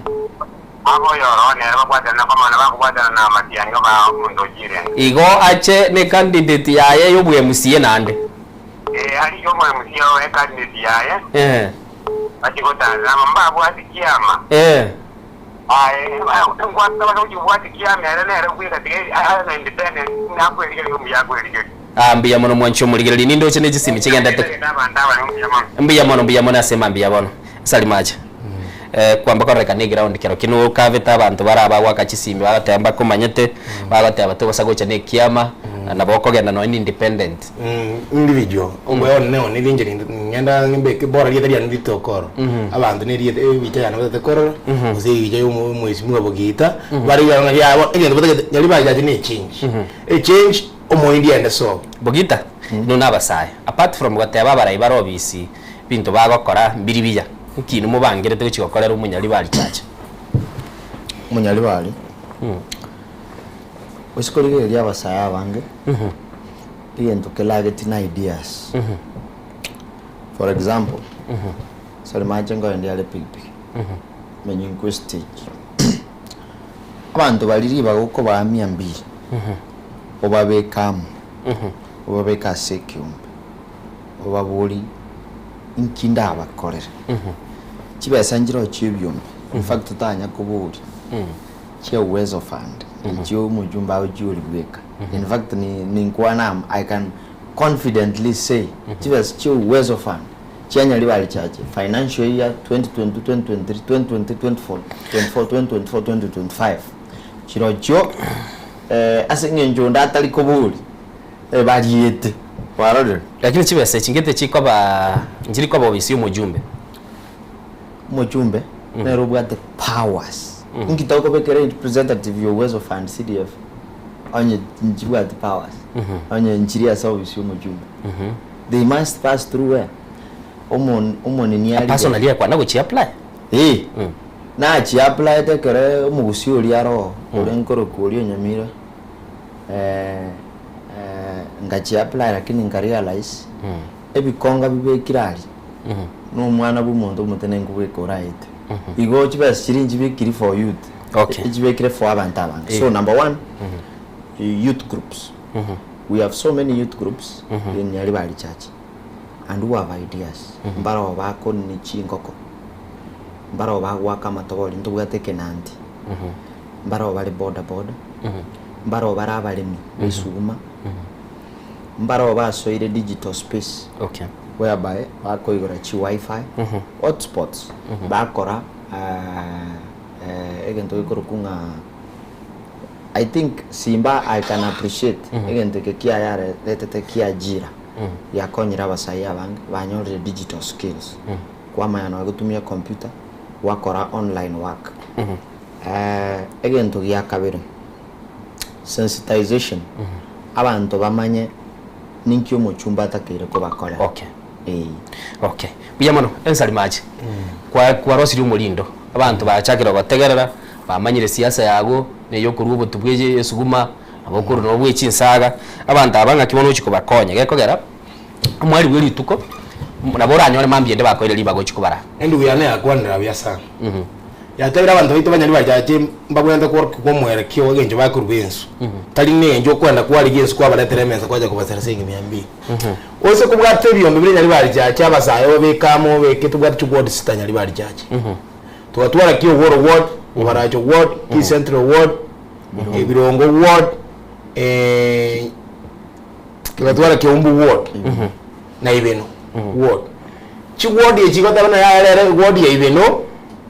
Igo ache ne candidate yaye y'obwa MCA naende. Eh. Eh. Ah, mbuya mono mwanche omorigereria nindoche ne chisimi chigendete. Mbuya mono mbuya mono ase mambia bono. Salimache. Eh, kwamba kororekana eground kero kino okabete abanto bara abagwaka chisimi bagoteba mbakomanyete bagoteba togosa gocha na ekiama nabo okogenda nonya na independent.
Individual omoyo one one ninche ngenda mbeke bora rieta riane ritokoro abanto ne rieta ebicha yane batete korora gose ebicha ya omweshimiwa Bogita bare iga ng'a yabo egento batagete nyari bachache ne echange echange omoindi aende sobo.
Bogita, inwe na abasae, apart from goteba abarai bare obisi binto bagokora mbiri biya, nki inwe mobangerete gochia gokorera omonyaribari chache?
Omonyaribari, gose korigereria abasae abange, egento kelageti na ideas. For example, sori mache nkoende are pikipiki, menye nkwe stage. Abanto baria ribaga okobaa mia mbili, obabeke amo, obabeke ase ekeombe, obaborie inki ndabakorere. Chibesa nchiroo chia ebiombe, in fact totanya koboria, chia Uwezo Fund. Echio omojumbe agochiori bweka. In fact ni ninkwana amo I can confidently say chibesa chia Uwezo Fund chia Nyaribari Church financial year 2022 2023 2023 24 24 2024 2025 chirochio eh, ase eng'encho onde atari kobori eh, bariete kwarorire.
Lakini chibesa echi ngete chikoba nchiri koba ofisi ya omojumbe.
Omochumbe nere obwate powers. Inki tokobekera representative ya Uwezo Fund CDF onye nchibwati powers onye nchiri ase ofisi ya omochumbe. They must pass through where? Omo omonini arige.
Personally ekwana gochi apply.
Eh. Nachi applyete ekero omogusi oria aroo ore nkorokwa oria onyomire eh, eh, ngachi apply lakini nka realize ebikonga bibekire aria na omwana bwa omonto omotenenku bweka oraete. Igo chibesa chiria nchibekiri for youth,
Okay.
echibekire for abanto abange. So
Eh.
number one, youth groups. We have so many youth groups in Nyaribari Church and who have ideas. Mbaroo bakonini chingoko, mbaroo bagoaka amatobori, ntobwate ekenanti, mbaroo bare boda boda, mbaroo bare abaremi ba esuguma, mbaroo basoire digital space
Okay.
whereby bakoigora chi wifi, hotspots, bakora egento gekorokwa ng'a I think Simba I can appreciate egento eke kiaye aretete kia ajira giakonyire abasae abange banyorire digital skills kwamanya nonya gotumia computer gwakora online work. Egento gia kabere sensitization abanto bamanye ninki omochumba atakeire kobakorera.
Okay.
Eeh.
Okay. Mbuya mono, ensari mache. Kwa kwarosirie omorindo, abanto bachakire gotegerera, bamanyire siasa yago, na eyokorwa obotu bwa esuguma, nabo okorwa nabo bwa chinsaga, abanto aba ng'aki bono ochia kobakonya, gekogera, omweri bwa rituko, nabo oranyore mambia ende bakoire ribaga ochia kobaraa.
Endugu yane yakwanire buya sana. Yatebire abanto baito banyari bachache mbabwenerete kworokigwa omwerekio engencho bakorwa ensu. Tari nencho okwenda kwarigia ensu kwabaretera emesa kwacha kobasera siringi mia mbili. Ose kobwate ebiombe bire nyari barichache abasae obabeke amo obeke tobwate chiward sita nyari barichache. Togatwara Kiogoro ward, Bobaracho ward, Kisii Central ward, Ebirongo ward, togatwara Keumbu ward na Ibeno ward. Chiward echi goteba na yaya rero eward ya Ibeno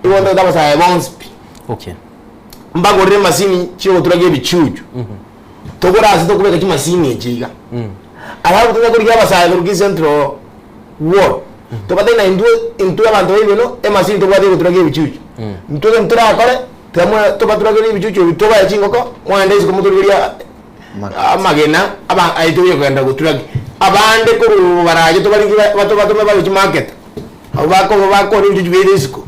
igo ntagete abasae bonsi pi.
Okay.
Mbagorere emasini chiogoturagia ebichuchu. Togore ase tokobeka chimasini echi iga. Alafu tonya korigia abasae korwa Kisii Central ward. Tobatebie na intwe intwe abanto ba Ibeno emasini tobwate egoturagia ebichuchu. Intwe egento torakore tiga tobaturagerie ebichuchu ebi tobae chingoko mwagende isiko motorigerie amagena aba aye togochia kogenda goturagia. Abande korwa barache tobarigie tobatome babe chimarket abwo bakoba bakoonia ebichuchu biaito isiko.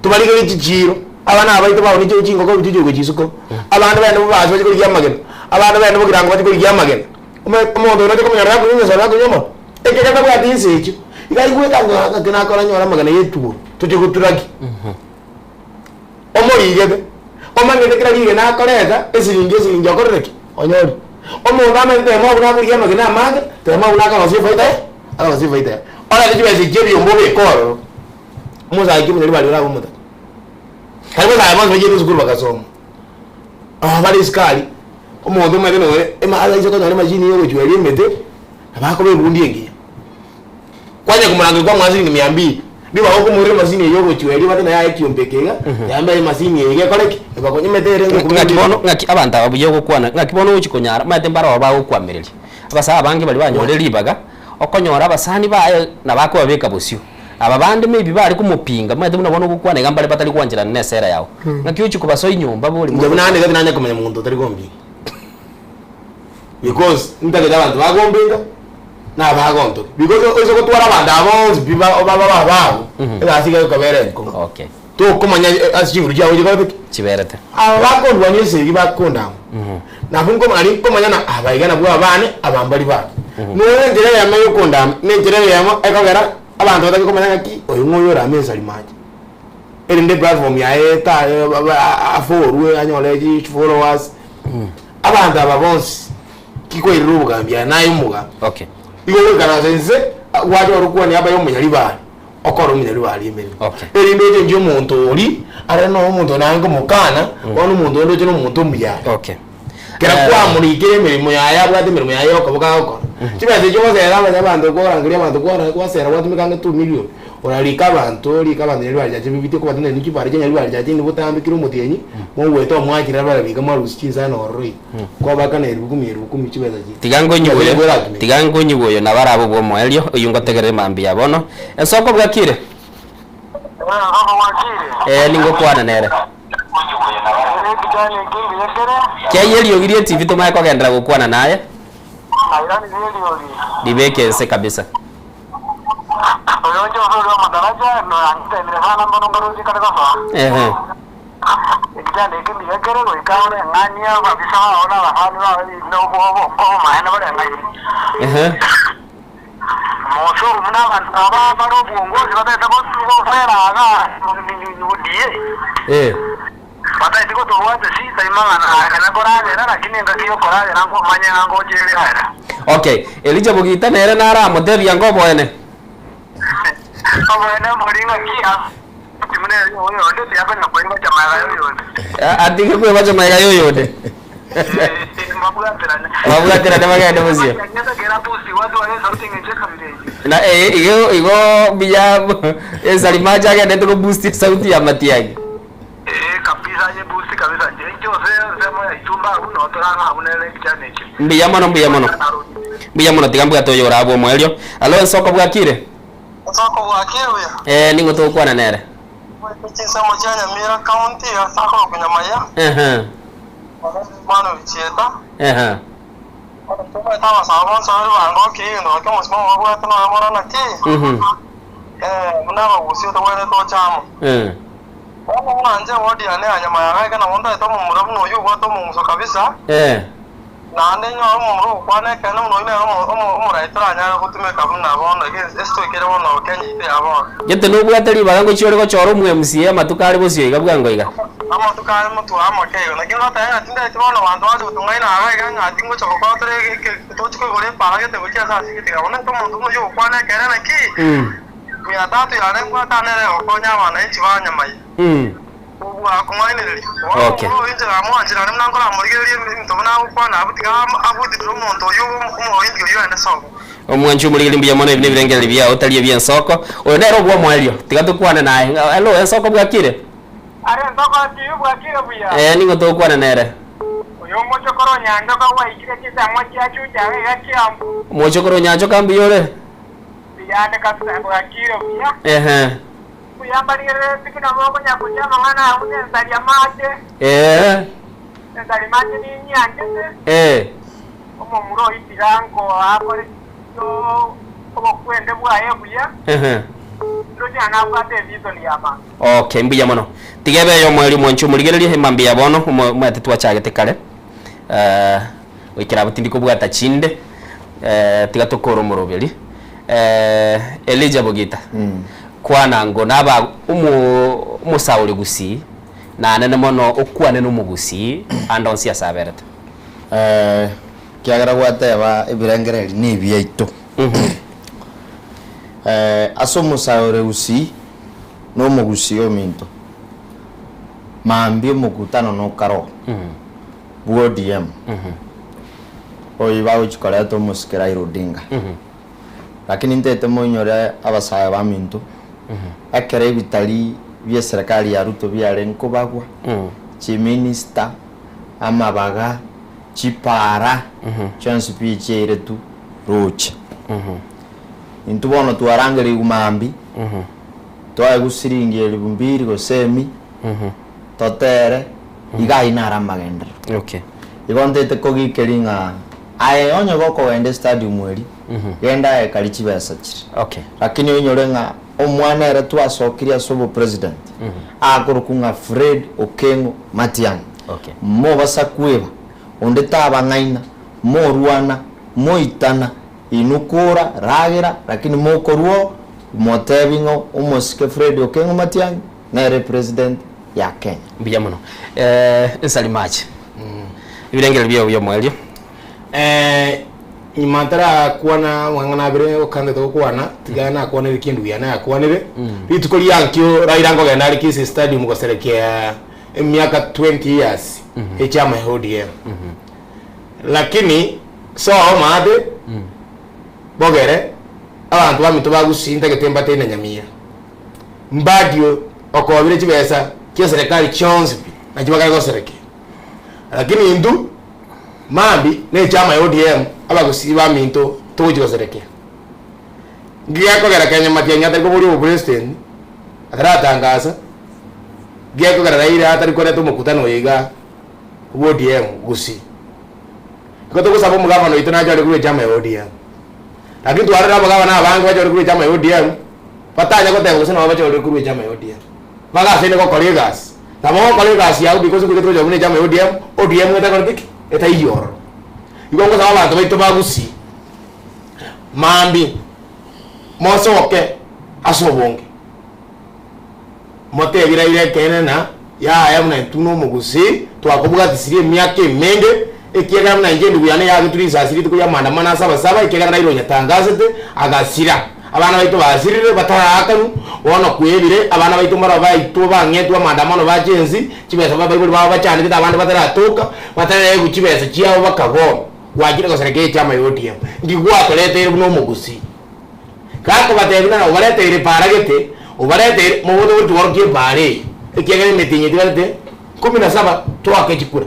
Tobarigerie chichiiro, abana aba baito baonie chingoko ebichuchu gochia isiko, abande bagende bobasi bachie korigia amagena, abande bagende bogirango bachie korigia amagena. Omanyete omonto oyo nache komonyora gakonywa enyasore gakonywa mono, ekero atabwati inse echio, iga aigwete ng'a ng'aki nakora nyore amagena ya etugo tochie goturagia. Omorigete, omanyete kera rigena akoreta, esiringi esiringi okorire ki? Onyori. Omonto amanyete teba buna akorigia amagena amange, teba buna akorosia efaida yaye, akorosia efaida yaye. Orete chibesa echio ebiombe obeke ororo, omosae ki omonyori baria orabe omotaka. Tari bosae bonsi bachiete esukuru bagasoma, aba bare esukari, omonto omanyete nonye ema aise konyora emachine ya ogochweria emete, nabo akoba ebundi engiya. Kwanya komorangeria kwamoa siringi mia mbili, ribaga okomoirera emachine eywo ogochweria obate naye aye ekiombe eke iga, yambe emachine eye iga ekore ki? Ebakonye emete ere
Ng'aki bono, ng'aki abanto aba buya ogokwana, ng'aki bono ogochi konyara, omanyete mbaro bagokwamireria. Abasae abange baria banyorire ribaga, okonyora abasani baye nabo akobabeka bosio. Aba bande maybe bare komopinga, omanyete buna bono ogokwana iga mbare batari gwancherana na esera yao. Ng'aki ochia kobasoa nyomba bori
Inche buna naanegete nanye komanya monto otari gompinga. Because ntagete abanto bagompinga na abagontoki. Because oise gotwara abanto aba bonsi pi ba ba ba bago, egasi iga ekobera enkong'u.
Okay.
Tokomanya ase chinguru chiabo chikorete ki?
Chiberete.
Aba bakondwania esegi bakondama. Nabo nko nari nkomanya na aba iga nabwo abane, aba mbari bane. Nonya enchera eyemo yokondama, na enchera eyemo ekogera abanto batake komanya ng'aki oyo ng'o oyo orame ensari mache. Erinde eplatform yaye eta aforwe anyore chi followers. Abanto aba bonsi ki kwairire obogambi aye naye omogambi.
Okay.
Igo ogoikaransa inse gwacha ore kwania abaye omonyaribari. Okore omonyaribari emeremo. Erinde ochenchie omonto oria, are nonya omonto naye nkomokana, bono omonto onde oche na omonto omuya are.
Okay.
Kera kwamorikire emeremo yaye abwate emeremo yaye yokoboka agokora. Chibesa echio ogosera abanya abanto kwarangeria abanto kwara kwasera gwatumeka ang'e two million, orarike abanto orike abanto nyaribari chache bibitie okobatenenia chibari chia nyaribari chache inde botambe kera omotienyi, mogoeta omwakire bararika mwarusia chinsana ororo iga. Kwabakana elfu kumi elfu kumi chibesa chiria.
Tiga ngonyigwe oyo, tiga ngonyigwe oyo nabo arabe obw'omoerio, oyio ngotegerere mambia bono. Ensoko bwakire? Ee, ningokwana nere. Keyia eriogi rie TV tomanye kogenderera gokwana naye. Ribeke inse kabisa. Ehe.
Ekichando eke mbuya kere goika oreng'anie ababisa bao na abasani bao na obomaene boreng'aine.
Ehe.
Mosoru buna abanto aba bare obwongozi bataete gotoera iga ODA.
Eh.
Bataeti gotobwata sita imang'ana aya na koragera lakini engaki yokoragera nkomanye ng'a ngocha ere aya.
Okay, Elijah Bogita nere naramotebia ngoboene.
Oboene mbori ng'aki
Atige kwebacha magega ya oyonde. Babwaterane bagende bosio. Na eh, igo igo buya esari mache agendete ko boost sauti ya Matiang'i. Mbuya mono mbuya mono. Mbuya mono tiga mbwate oyo orabwe omoerio. Alo ensoko bwakire?
Ensoko bwakire buya.
Ee, ning'o togokwana nere?
Goika chinsemo chia Nyamira County ase akorokwa Nyamaiya,
Ehe.
Omwana Obichieta,
Ehe.
Tobwate abasae bonsi babere bangokirie egento gake omosimamo babwate nonya more naki?
Mhm.
Eh, buna abagusia tobwenerete gocha amo.
Eh.
Bono buna inche ewodi yane ya Nyamaya gake nabo ntaete omomura buna oyio obwate omong'uso kabisa,
Eh.
Naende inyore omomura ogokwana ekeene buna oyio nere omorai toranyare gotumeka buna bono ase toikere bono Kenya yaito ya bono.
Gete nobwate ribaga ngochia ore gochora omo MCA amatuko are bosio iga bwango iga.
Amatuko are motwe amoke igo. Naki ngoteba ng'a tindaeti bono banto bache gotong'aina aa iga ng'a tingocha gokora tore tochi koigora epaara gete gochia ase ase gete iga. Bono eke omonto buna oyio ogokwana ekeene naki mia tatu yane mbwatane ere gokonya abananchi ba Nyamai. Kobua kong'ainereria. Bono
Okay.
omomura oyo inche namwanchire, naende buna nkoramorigererie ebinto buna agokwana abwo, tiga abutitire omonto oyio omoyindi oyio aende sobo.
Omwanchi omorigeri mbuya mono ebi nebirengererio biao tari ebi'ensoko. Oyo nere obw'omoerio, tiga tokwane naye. Ng'a hello ensoko bwakire?
Are ensoko ati, Bwakire buya.
Ee, ning'o togokwana nere?
Oyo omochokoro o Nyanchoka gwaikire chinsemo chia Chucha iga Kiambu.
Omochokoro o Nyanchoka mbuya ore?
Mbuya ande kabisa, bwakire buya.
Ehe.
Mbuya mbarigereretie buna mokonyakoria amang'ana aya buna ensari y'amache.
Ee.
Ensari y'amache ninyianchete.
Ee.
Omomura oyio tiga nkoakore obokwende bwaye buya.
Ehe.
Ndoche ng'a nabwate evision y'amache.
Okay, mbuya mono. Tiga ebe ey'omoerio mwanche omorigererie emambia ya bono omo omanyete twachagete kare eh, goikera abwo tindi kobwata chinde eh, tiga tokore omoroberi eh, Elijah Bogita kwana ngo naba omo omosaori gusii nanene mono okwane na omogusii ande onsi ase aberete.
Eh, kiagera gwateba ebirengereri nebiaito. Eh, ase omosaori gusii na omogusii ominto, mambia omokutano nokare oo bwa ODM, oyio bagochia koreta omosike Raila Odinga. Lakini ntaete moinyore abasae baminto, ekero ebitari bia eserekari ya Ruto biare nkobagwa, chiminista, amabaga, chipara, chionsi pi chiairetwe roche. Intwe bono twarangerigwe mambia, twaegwa siringi elifu mbiri gose emi, totere, iga ayio naro amagenderero.
Okay.
Igo ntaete kogikeria ng'a aye onye gokogenda estadium eria, genda aye karia chibesa chiria.
Okay.
Lakini oinyore ng'a omwana ere twasokirie ase obopresident, akorokwa ng'a Fred Okengo Matiang'i.
Okay.
Mobasa kweba, onde tabang'aina, morwana, moitana, Inwe kura, ragera, lakini mokorua oo, motebi ng'a omosike Fred Okengo Matiang'i nere president ya Kenya.
Mbuya mono. Eh, nsari mache. Ebirengererio biao biomoerio.
Eh, Nyuma ntarakwana amang'ana abere okantete gokwana, tiga nakwanere ki endugu yane yakwanire. Rituko ria nkio Raila nkogenda are Kisii Stadium goserekea emiaka 20 years echama ya ODM. Lakini soa omate bogere abanto baminto ba Gusii ntagete mbatebie na Nyamira. Mbadio okobire chibesa chia serikali chionsi pi nachio bakare goserekea. Lakini intwe Mambi ne echama ya ODM abagusii baminto togochi goserekea. Nki gekogera Kenya Matiang'i atari koboria obopresident ataratangasa, nki gekogera Raila atari koreta omokutano oyo igaa bwa ODM gusii. Igo togosaba omogavana oito nache ore korwa echama ya ODM. Lakini twarorire abagavana abange bache ore korwa echama ya ODM batanya goteba gose nabo bache ore korwa echama ya ODM. Bagasaine gokora egasi. Nabo ogokora egasi yago because okoigete gocha buna echama ya ODM, ODM etakoreti ki? Etaiyo ororo. Igo ngosaba abanto baito ba Gusii, mambia mosoke ase obonge, motebie Raila ekeene na yaya buna intwe buna omogusii twakobwatisirie emiaka emenge, ekiagera buna inche endugu yane yagetwe risasi rituko ria maandamano ase abasaba, ekiagera Raila onyetangasete agasira. Abana baito basirire bataraakanwa, bono kwebire, abana baito mbarabwo baitwe bang'etwe amaandamano bache ense, chibesa babaibori babo bachandegete abande bataratoka, bataraegwa chibesa chiabo baka bono. Gwachire goserekea echama ya ODM. Nki gwatoreteire buna omogusii? Gakobatebia ng'a obareteire epaara gete, obareteire mogote gochworokia epaara eye, ekiagera emetienyi etigarete kumi na saba toake chikura.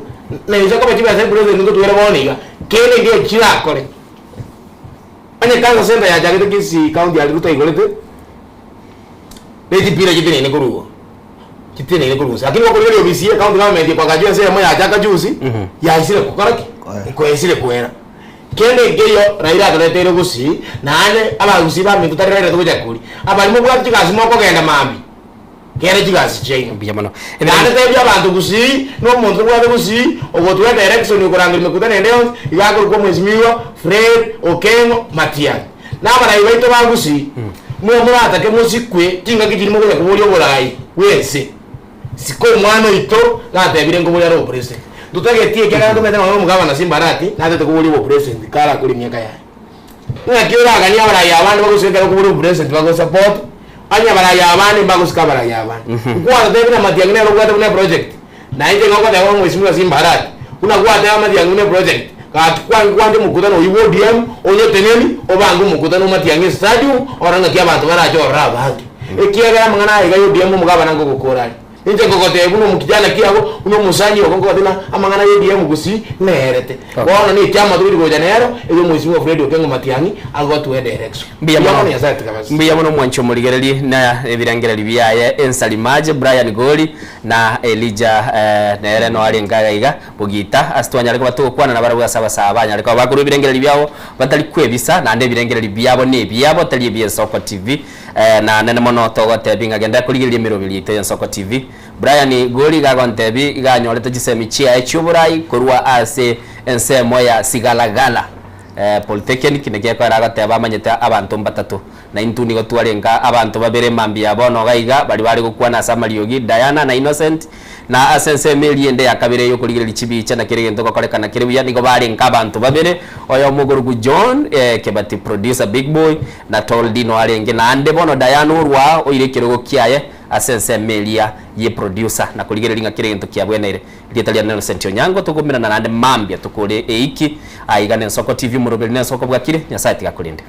Na inse koba chibesa epresident ngotwere bono iga, kende nkeiyo chirakore. Onye Cancer Centre yachagete Kisii County aria Ruto aigorete, ne chipira chiteneine korwa igoro, chiteneine korwa inse. Lakini gokorigereria ofisi ye county government ekwagachwa ense eyemo yachaka juzi, yaisire gokora ki? Koyaisire koera. Kende nkeiyo Raila atoreteire Gusii, naende abagusii baminto tari Raila togocha koria. Abari mobwate chigasi mokogenda mambia. Kera chigasi chiaino.
Mbuya mono.
Naende tebia abanto gusii, na omonto tobwate gusii, ogotwaa edirection okorangeria emekutano ende yonsi, iga akorokwa omwesimigwa Fred Okengo Matiang'i. Na abarai baito ba gusii, mwe moratake mosikwe chingaki chiria mokonya koboria oborai bw'ense. Sika omwana oito natebire nkoboria are obopresident. Ntotageti ekiagera ntomanyete nonya omogavana Simba Arati natete koboria obopresident karakore emiaka yaye. Ng'aki oraganie abarai abande bagosika ekero okoboria obopresident bagosupport, onye abarai abande mbagosika abarai abande. Nkwanete buna Matiang'i nere obwate buna eproject, na inche nigo ngoteba ng'a Mheshimiwa Simba Arati, buna gwateba Matiang'i buna eproject, gaki kwange kwanche omokutano oyio bwa ODM, onyoteneni, obange omokutano o Matiang'i estadium, orore ng'aki abanto barache ororo abange. Ekiagera amang'ana aya iga ya ODM omogabana nkogokora are. Inche nkogotebia buna omokijana kiago, buna omosani ogo nkogotebia ng'a amang'ana y'ODM gusii nerete. Bono neki amatuko rigocha nero, erio Mheshimiwa Fred Okengo Matiang'i agotoe direction.
Mbuya
Mbuya
mono.
mono Nyasaye tiga base.
Mbuya mono omwanchi omorigereri na ebirengereri biaye Ensalimaje, Brian Gori na Elijah eh, nere no arenge iga iga Bogita ase twanyare koba togokwana nabarabwo ase abasaa banyare koba bakorwa ebirengereri biabo batari kwebisa naende ebirengereri biabo nebiabo tari ebi'Ensoko TV. Na nene mono togotebi ng'a genda korigereria emeroberi yaito y'Ensoko TV. Brian Gori iga agontebi iga anyorete chisemi chiaye chi'oborai korwa ase ensemo ya Sigalagala Polytechnic naki ekoera agoteba amanyete abanto mbatato. Na intwe nigo twarenge abanto babere mambia ya bono iga iga baria bare gokwana ase amariogi Diana na Innocent Na ase ensemo eria ende ya kabere y'okorigereria chibicha na kera egento gokorekana kere buya, nigo barenge abanto babere, oyomo okorokwa John, Kebati producer big boy, na Toldino arenge naende bono Diana orwa oire ekerogo kiaye ase ensemo eria ye producer na korigereria ng'a kera egento kiabweneire. Erieta riane Innocent Onyango, tokomerana naende mambia tokore eiki aiga na Ensoko TV omoroberi na Ensoko bwakire, Nyasae tiga akorende.